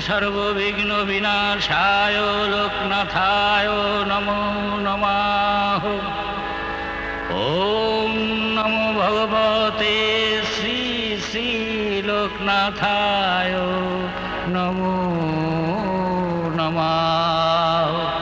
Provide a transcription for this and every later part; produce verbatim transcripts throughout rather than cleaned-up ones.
सर्वविघ्नविनाशाय लोकनाथाय नमो नमः। ॐ नमो भगवते श्री श्री लोकनाथाय नमो नमः।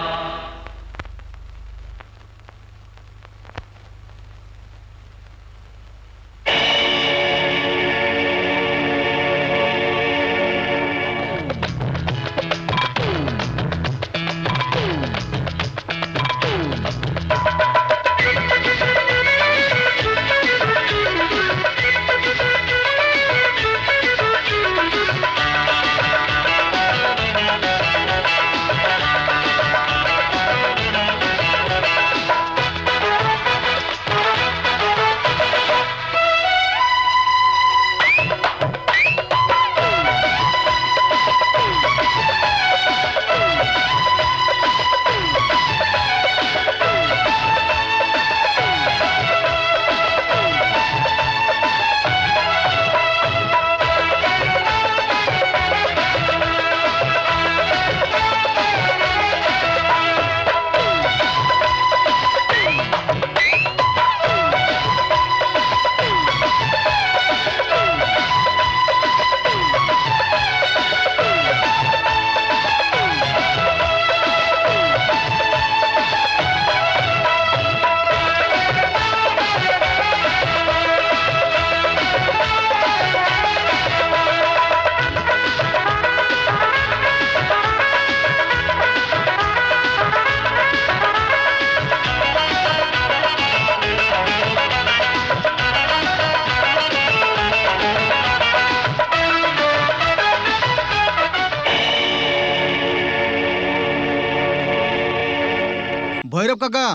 ᱵᱷᱳᱭᱨᱚᱵ ᱠᱟᱠᱟ,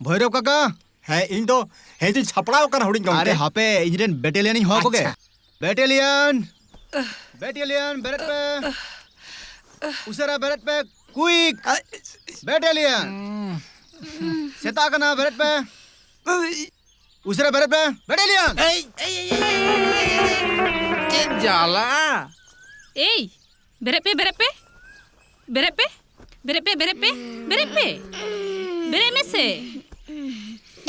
ᱵᱷᱳᱭᱨᱚᱵ ᱠᱟᱠᱟ᱾ ᱦᱮᱸ, ᱤᱧ ᱫᱚ, ᱦᱮᱸ, ᱤᱧ ᱫᱚᱧ ᱥᱟᱯᱲᱟᱣ ᱟᱠᱟᱱᱟ, ᱦᱩᱰᱤᱧ ᱜᱚᱢᱠᱮ᱾ ᱟᱨᱮ ᱦᱟᱯᱮ, ᱤᱧ ᱨᱮᱱ ᱵᱮᱴᱟᱞᱤᱭᱟᱱ ᱤᱧ ᱦᱚᱦᱚ ᱟᱠᱚ ᱜᱮ᱾ ᱟᱪᱪᱷᱟ᱾ ᱵᱮᱴᱟᱞᱤᱭᱟᱱ, ᱵᱮᱴᱟᱞᱤᱭᱟᱱ, ᱵᱮᱨᱮᱫ ᱯᱮ᱾ ᱩᱥᱟᱹᱨᱟ ᱵᱮᱨᱮᱫ ᱯᱮ, ᱠᱩᱭᱤᱠ᱾ ᱟᱭ᱾ ᱵᱮᱴᱟᱞᱤᱭᱟᱱ, ᱥᱮᱛᱟᱜ ᱠᱟᱱᱟ, ᱵᱮᱨᱮᱫ ᱯᱮ᱾ ᱟᱭ᱾ ᱩᱥᱟᱹᱨᱟ ᱵᱮᱨᱮᱫ ᱯᱮ, ᱵᱮᱴᱟᱞᱤᱭᱟᱱ᱾ ᱮᱭ, ᱮᱭ, ᱮᱭ, ᱮᱭ, ᱮᱭ, ᱮᱭ, ᱮᱭ, ᱪᱮᱫ ᱡᱟᱞᱟ! ᱮᱭ, ᱵᱮᱨᱮᱫ ᱯᱮ, ᱵᱮᱨᱮᱫ ᱯᱮ᱾ ᱵᱮᱨᱮᱫ ᱯᱮ᱾ ᱵᱮᱨᱮᱫ ᱯᱮ, ᱵᱮᱨᱮᱫ ᱯᱮ᱾ ᱵᱮᱨᱮᱫ ᱯᱮ᱾ ᱵᱮᱨᱮᱫ ᱢᱮᱥᱮ᱾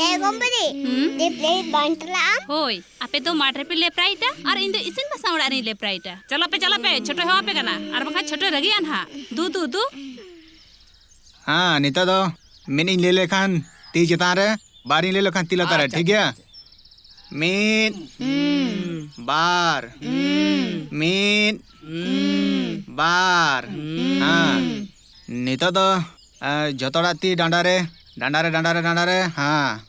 ᱮ ᱜᱚᱢᱵᱩᱨᱤ, ᱦᱩᱸ? ᱫᱮ ᱯᱞᱮ ᱵᱟᱝ ᱪᱟᱞᱟᱜᱼᱟᱢ? ᱦᱳᱭ, ᱟᱯᱮ ᱫᱚ ᱢᱟᱴᱷ ᱨᱮᱯᱮ ᱞᱮᱯᱨᱟᱭᱮᱫᱟ ᱟᱨ ᱤᱧ ᱫᱚ ᱤᱥᱤᱱ ᱵᱟᱥᱟᱝ ᱚᱲᱟᱜ ᱨᱤᱧ ᱞᱮᱯᱨᱟᱭᱮᱫᱟ᱾ ᱪᱟᱞᱟᱜ ᱯᱮ, ᱪᱟᱞᱟᱜ ᱯᱮ, ᱪᱷᱳᱴᱳᱭ ᱦᱚᱦᱚ ᱟᱯᱮ ᱠᱟᱱᱟ, ᱟᱨ ᱵᱟᱝᱠᱷᱟᱱ ᱪᱷᱳᱴᱳᱭ ᱨᱟᱹᱜᱤᱜᱼᱟ ᱱᱟᱦᱟᱜ᱾ ᱫᱩ, ᱫᱩ, ᱫᱩ᱾ ᱦᱮᱸ, ᱱᱤᱛᱚᱜ ᱫᱚ ᱢᱤᱫ ᱤᱧ ᱞᱟᱹᱭ ᱞᱮᱠᱷᱟᱱ ᱛᱤ ᱪᱮᱛᱟᱱ ᱨᱮ, ᱵᱟᱨ ᱤᱧ ᱞᱟᱹᱭ ᱞᱮᱠᱷᱟᱱ ᱛᱤ ᱞᱟᱛᱟᱨ ᱨᱮ, ᱟᱪᱪᱷᱟ, ᱴᱷᱤᱠ ᱜᱮᱭᱟ? ᱟᱪᱪᱷᱟ, ᱟᱪᱪᱷᱟ᱾ ᱢᱤᱫ, ᱦᱩᱸ᱾ ᱵᱟᱨ, ᱦᱩᱸ᱾ ᱢᱤᱫ, ᱦᱩᱸ᱾ ᱵᱟᱨ᱾ ᱦᱩᱸ᱾ ᱦᱮᱸ᱾ ᱱᱤᱛᱚᱜ ᱫᱚ, ᱮ, ᱡᱚᱛᱚ ᱦᱚᱲᱟᱜ ᱛᱤ ᱰᱟᱸᱰᱟ ᱨᱮ, ᱰᱟᱸᱰᱟ ᱨᱮ, ᱰᱟᱸᱰᱟ ᱨᱮ, ᱰᱟᱸᱰᱟ ᱨᱮ, ᱦᱮᱸ᱾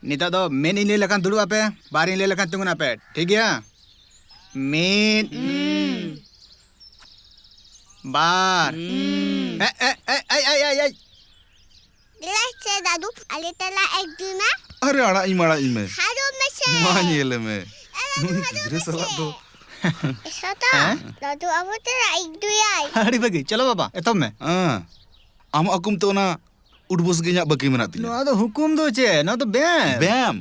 ᱱᱤᱛᱚᱜ ᱫᱚ ᱢᱤᱫ ᱤᱧ ᱞᱟᱹᱭ ᱞᱮᱠᱷᱟᱱ ᱫᱩᱲᱩᱵ ᱟᱯᱮ, ᱵᱟᱨ ᱤᱧ ᱞᱟᱹᱭ ᱞᱮᱠᱷᱟᱱ ᱛᱤᱸᱜᱩᱱ ᱟᱯᱮ, ᱴᱷᱤᱠ ᱜᱮᱭᱟ? ᱢᱤᱫ, ᱦᱩᱸ᱾ ᱵᱟᱨ᱾ ᱦᱩᱸ᱾ ᱮ, ᱮ, ᱮ, ᱮᱭ, ᱮᱭ, ᱮᱭ, ᱮᱭ᱾ ᱫᱮᱞᱟ ᱥᱮ ᱫᱟᱫᱩ, ᱟᱞᱮ ᱛᱟᱞᱟ ᱮᱠ ᱫᱩᱭ ᱢᱮ᱾ ᱟᱨᱮ, ᱟᱲᱟᱜ ᱤᱧ ᱢᱮ, ᱟᱲᱟᱜ ᱤᱧ ᱢᱮ᱾ ᱦᱟᱨᱚ ᱢᱮᱥᱮ᱾ ᱢᱟ ᱧᱮᱞ ᱢᱮ᱾ ᱮ, ᱫᱟᱫᱩ, ᱱᱩᱭ ᱦᱟᱨᱚ ᱜᱤᱫᱽᱨᱟᱹ ᱢᱮᱥᱮ᱾ ᱥᱟᱞᱟᱜ ᱫᱚ᱾ ᱮ, ᱥᱟᱛᱟ, ᱦᱮᱸ? ᱫᱟᱫᱩ ᱟᱵᱚ ᱛᱟᱞᱟ ᱮᱠ ᱫᱩᱭᱟᱭ᱾ ᱟᱹᱰᱤ ᱵᱷᱟᱹᱜᱤ, ᱪᱚᱞᱚ ᱵᱟᱵᱟ, ᱮᱛᱚᱦᱚᱵ ᱢᱮ᱾ ᱦᱮᱸ, ᱟᱢᱟᱜ ᱦᱩᱠᱩᱢ ᱛᱮ ᱚᱱᱟ ᱩᱰᱵᱚᱥ ᱜᱮ ᱤᱧᱟᱜ ᱵᱟᱹᱠᱤ ᱢᱮᱱᱟᱜ ᱛᱤᱧᱟ᱾ ᱱᱚᱣᱟ ᱫᱚ ᱦᱩᱠᱩᱢ ᱫᱚ ᱪᱮᱫ? ᱱᱚᱣᱟ ᱫᱚ ᱵᱮᱭᱟᱢ᱾ ᱵᱮᱭᱟᱢ?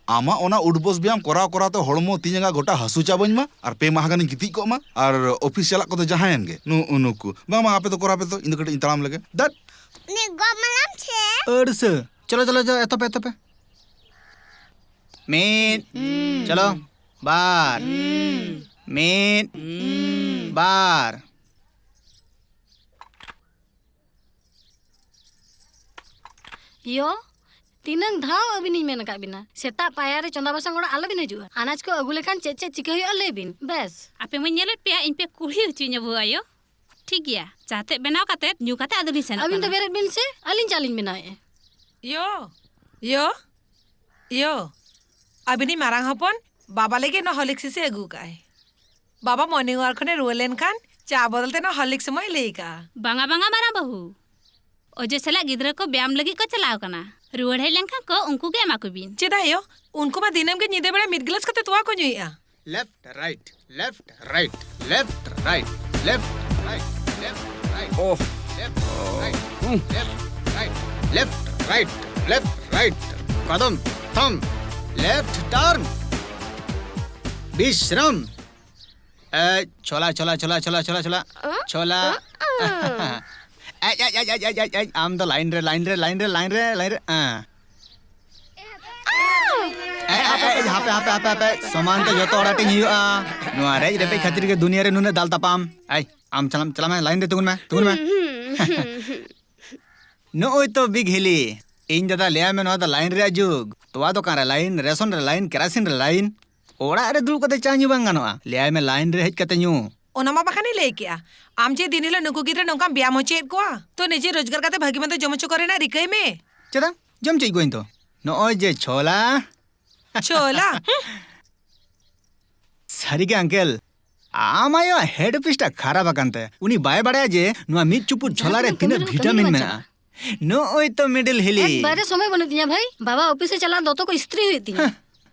ᱟᱢᱟᱜ ᱚᱱᱟ ᱩᱰᱵᱚᱥ ᱵᱮᱭᱟᱢ ᱠᱚᱨᱟᱣ ᱠᱚᱨᱟᱣ ᱛᱮ ᱦᱚᱲᱢᱚ ᱛᱤ ᱡᱟᱸᱜᱟ ᱜᱚᱴᱟ ᱦᱟᱹᱥᱩ ᱪᱟᱵᱟᱧ ᱢᱟ, ᱟᱨ ᱯᱮ ᱢᱟᱦᱟ ᱜᱟᱱᱤᱧ ᱜᱤᱛᱤᱡ ᱠᱚᱜ ᱢᱟ, ᱟᱨ ᱚᱯᱷᱤᱥ ᱪᱟᱞᱟᱜ ᱠᱚᱫᱚ ᱡᱟᱦᱟᱸᱭᱮᱱ ᱜᱮ, ᱱᱩ-, ᱱᱩᱠᱩ᱾ ᱵᱟᱝ, ᱵᱟᱝ, ᱟᱯᱮ ᱫᱚ ᱠᱚᱨᱟᱣ ᱯᱮ ᱛᱚ, ᱤᱧ ᱫᱚ ᱠᱟᱹᱴᱤᱡ ᱤᱧ ᱛᱟᱲᱟᱢ ᱞᱮᱜᱮ᱾ ᱫᱟᱹᱴ᱾ ᱩᱱᱤ ᱜᱚᱜ ᱢᱟᱞᱟᱢ ᱥᱮ? ᱟᱹᱲᱥᱟᱹ᱾ ᱪᱚᱞᱚ, ᱪᱚᱞᱚ, ᱪᱚᱞᱚ, ᱮᱛᱚᱦᱚᱵ ᱯᱮ, ᱮᱛᱚᱦᱚᱵ ᱯᱮ᱾ ᱢᱤᱫ᱾ ᱦᱩᱸ᱾ ᱪᱚᱞᱚ᱾ ᱵᱟᱨ᱾ ᱦᱩᱸ᱾ ᱢᱤᱫ᱾ ᱦᱩᱸ᱾ ᱵᱟᱨ᱾ ᱭᱳ, ᱛᱤᱱᱟᱹᱝ ᱫᱷᱟᱣ ᱟᱹᱵᱤᱱᱤᱧ ᱢᱮᱱ ᱟᱠᱟᱫ ᱵᱤᱱᱟ, ᱥᱮᱛᱟᱜ ᱯᱟᱭᱟᱨ ᱨᱮ ᱪᱚᱸᱫᱟ ᱵᱟᱥᱟᱝ ᱚᱲᱟᱜ ᱟᱞᱚᱵᱤᱱ ᱦᱤᱡᱩᱜᱼᱟ᱾ ᱟᱱᱟᱡ ᱠᱚ ᱟᱹᱜᱩ ᱞᱮᱠᱷᱟᱱ ᱪᱮᱫ ᱪᱮᱫ ᱪᱤᱠᱟᱹ ᱦᱩᱭᱩᱜᱼᱟ ᱞᱟᱹᱭ ᱵᱤᱱ᱾ ᱵᱮᱥ᱾ ᱟᱯᱮ ᱢᱟᱧ ᱧᱮᱞᱮᱫ ᱯᱮᱭᱟ, ᱤᱧ ᱯᱮ ᱠᱩᱞᱦᱤ ᱦᱚᱪᱚᱧᱟ ᱵᱟᱹᱦᱩ ᱟᱭᱳ᱾ ᱴᱷᱤᱠ ᱜᱮᱭᱟ, ᱪᱟ ᱛᱮᱫ ᱵᱮᱱᱟᱣ ᱠᱟᱛᱮᱫ ᱧᱩ ᱠᱟᱛᱮᱫ ᱟᱫᱚ ᱞᱤᱧ ᱥᱮᱱᱚᱜ ᱟᱹᱵᱤᱱ ᱫᱚ ᱠᱟᱱᱟ᱾ ᱵᱮᱨᱮᱫ ᱵᱤᱱ ᱥᱮ, ᱟᱹᱞᱤᱧ ᱪᱟ ᱞᱤᱧ ᱵᱮᱱᱟᱣᱮᱫᱼᱟ᱾ ᱭᱳ, ᱭᱳ, ᱭᱳ, ᱟᱹᱵᱤᱱᱤᱡ ᱢᱟᱨᱟᱝ ᱦᱚᱯᱚᱱ ᱵᱟᱵᱟ ᱞᱟᱹᱜᱤᱫ ᱱᱚᱣᱟ ᱦᱚᱨᱞᱤᱠᱥ ᱥᱤᱥᱤ ᱟᱹᱜᱩ ᱠᱟᱜᱼᱟᱭ᱾ ᱵᱟᱵᱟ ᱢᱚᱨᱱᱤᱝ ᱣᱟᱠ ᱠᱷᱚᱱᱮ ᱨᱩᱣᱟᱹᱲ ᱞᱮᱱᱠᱷᱟᱱ ᱪᱟ ᱵᱚᱫᱚᱞ ᱛᱮ ᱱᱚᱣᱟ ᱦᱚᱨᱞᱤᱠᱥ ᱮᱢᱚᱜ ᱮ ᱞᱟᱹᱭ ᱠᱟᱜᱼᱟ᱾ ᱵᱟᱝᱟ, ᱵᱟᱝᱟ, ᱢᱟᱨᱟᱝ ᱵᱟᱹᱦᱩ᱾ ᱚᱡᱚᱭ ᱥᱟᱞᱟᱜ ᱜᱤᱫᱽᱨᱟᱹ ᱠᱚ ᱵᱮᱭᱟᱢ ᱞᱟᱹᱜᱤᱫ ᱠᱚ ᱪᱟᱞᱟᱣ ᱠᱟᱱᱟ᱾ ᱨᱩᱣᱟᱹᱲ ᱦᱮᱡ ᱞᱮᱱᱠᱷᱟᱱ ᱠᱚ ᱩᱱᱠᱩ ᱜᱮ ᱮᱢᱟ ᱠᱚᱵᱤᱱ᱾ ᱪᱮᱫᱟᱜ ᱭᱳ? ᱩᱱᱠᱩ ᱢᱟ ᱫᱤᱱᱟᱹᱢ ᱜᱮ ᱧᱤᱫᱟᱹ ᱵᱮᱲᱟ ᱢᱤᱫ ᱜᱞᱟᱥ ᱠᱟᱛᱮ ᱛᱚᱣᱟ ᱠᱚ ᱧᱩᱭᱮᱫᱼᱟ᱾ Left, right, left, right, left, right, left, right, left, right, ᱳᱦ᱾ Left, right, left, right, left, right, left, right. ᱠᱚᱫᱚᱢ, ᱛᱷᱚᱢ, left turn. ᱵᱤᱥᱨᱟᱢ᱾ ᱮᱭ, ᱪᱷᱚᱞᱟ, ᱪᱷᱚᱞᱟ, ᱪᱷᱚᱞᱟ, ᱪᱷᱚᱞᱟ, ᱪᱷᱚᱞᱟ, ᱪᱷᱚᱞᱟ᱾ ᱟᱸ? ᱪᱷᱚᱞᱟ᱾ ᱟᱸ, ᱟᱸ᱾ ᱮᱭ, ᱮᱭ, ᱮᱭ, ᱟᱢ ᱫᱚ line ᱨᱮ, line ᱨᱮ, line ᱨᱮ, line ᱨᱮ, line ᱨᱮ, ᱟᱸ᱾ ᱮᱭ, ᱮᱭ, ᱮᱭ, ᱦᱟᱯᱮ, ᱦᱟᱯᱮ, ᱦᱟᱯᱮ, ᱦᱟᱯᱮ᱾ ᱥᱚᱢᱟᱱ ᱛᱮ ᱡᱚᱛᱚ ᱦᱚᱲ ᱟᱴᱤᱧ ᱦᱩᱭᱩᱜᱼᱟ᱾ ᱱᱚᱣᱟ ᱨᱮᱡ ᱨᱮᱯᱮᱡ ᱠᱷᱟᱹᱛᱤᱨ ᱜᱮ ᱫᱩᱱᱤᱭᱟᱹ ᱨᱮ ᱱᱩᱱᱟᱹᱜ ᱫᱟᱞ ᱛᱟᱯᱟᱢ᱾ ᱮᱭ, ᱟᱢ ᱪᱟᱞᱟᱜ, ᱪᱟᱞᱟᱜ ᱢᱮ, line ᱨᱮ ᱛᱤᱸᱜᱩᱱ ᱢᱮ, ᱛᱤᱸᱜᱩᱱ ᱢᱮ᱾ ᱱᱚᱜᱼᱚᱭ ᱛᱚ Big Hilly᱾ ᱤᱧ ᱫᱟᱫᱟ, ᱞᱟᱹᱭᱟᱭ ᱢᱮ, ᱱᱚᱣᱟ ᱫᱚ line ᱨᱮᱭᱟᱜ ᱡᱩᱜᱽ᱾ ᱛᱚᱣᱟ ᱫᱚᱠᱟᱱ ᱨᱮ line, ration ᱨᱮ line, ᱠᱮᱨᱟᱥᱤᱱ ᱨᱮ line᱾ ᱚᱲᱟᱜ ᱨᱮ ᱫᱩᱲᱩᱵ ᱠᱟᱛᱮ ᱪᱟ ᱧᱩ ᱵᱟᱝ ᱜᱟᱱᱚᱜᱼᱟ᱾ ᱞᱟᱹᱭᱟᱭ ᱢᱮ, line ᱨᱮ ᱦᱮᱡ ᱠᱟᱛᱮ ᱧᱩ᱾ ᱚᱱᱟ ᱢᱟ ᱵᱟᱠᱷᱟᱱᱤᱧ ᱞᱟᱹᱭ ᱠᱮᱜᱼᱟ᱾ ᱟᱢ ᱡᱮ ᱫᱤᱱ ᱦᱤᱞᱳᱜ ᱱᱩᱠᱩ ᱜᱤᱫᱽᱨᱟᱹ ᱱᱚᱝᱠᱟᱢ ᱵᱮᱭᱟᱢ ᱦᱚᱪᱚᱭᱮᱫ ᱠᱚᱣᱟ, ᱛᱚ ᱱᱤᱡᱮ ᱨᱳᱡᱽᱜᱟᱨ ᱠᱟᱛᱮ ᱵᱷᱟᱹᱜᱤ ᱢᱚᱱᱫᱚ ᱡᱚᱢ ᱦᱚᱪᱚ ᱠᱚ ᱨᱮᱱᱟᱜ ᱨᱤᱠᱟᱹᱭ ᱢᱮ᱾ ᱪᱮᱫᱟᱜ? ᱡᱚᱢ ᱦᱚᱪᱚᱭᱮᱫ ᱠᱚᱣᱟᱧ ᱛᱚ᱾ ᱱᱚᱜᱼᱚᱭ ᱡᱮ ᱪᱷᱳᱞᱟ᱾ ᱪᱷᱳᱞᱟ? ᱦᱩᱸ᱾ ᱥᱟᱹᱨᱤᱜᱮ uncle, ᱟᱢ ᱟᱭᱳᱣᱟᱜ head piece ᱴᱟᱜ ᱠᱷᱟᱨᱟᱯ ᱟᱠᱟᱱ ᱛᱟᱭᱟ᱾ ᱩᱱᱤ ᱵᱟᱭ ᱵᱟᱲᱟᱭᱟ ᱡᱮ ᱱᱚᱣᱟ ᱢᱤᱫ ᱪᱩᱯᱩᱫ ᱡᱟᱦᱟᱸ ᱪᱷᱳᱞᱟ ᱨᱮ ᱛᱤᱱᱟᱹᱜ ᱠᱟᱹᱢᱤ ᱨᱮᱦᱚᱸ ᱛᱤᱱᱟᱹᱜ ᱠᱟᱹᱢᱤ ᱵᱷᱤᱴᱟᱢᱤᱱ ᱵᱟᱝ ᱢᱮᱱᱟᱜᱼᱟ᱾ ᱪᱟᱵᱟᱜᱼᱟ᱾ ᱱᱚᱜᱼᱚᱭ ᱛᱚ Middle Hilly᱾ ᱮᱠᱵᱟᱨᱮ ᱥᱚᱢᱚᱭ ᱵᱟᱹᱱᱩᱜ ᱛᱤᱧᱟ ᱵᱷᱟᱹᱭ, ᱵᱟᱵᱟ ᱚᱯᱷᱤᱥ ᱮ ᱪᱟᱞᱟᱜ, ᱫᱚᱛᱚ ᱠᱚ ᱤᱥᱛᱨᱤ ᱦᱩᱭᱩᱜ ᱛᱤᱧᱟ᱾ ᱦᱮᱸ,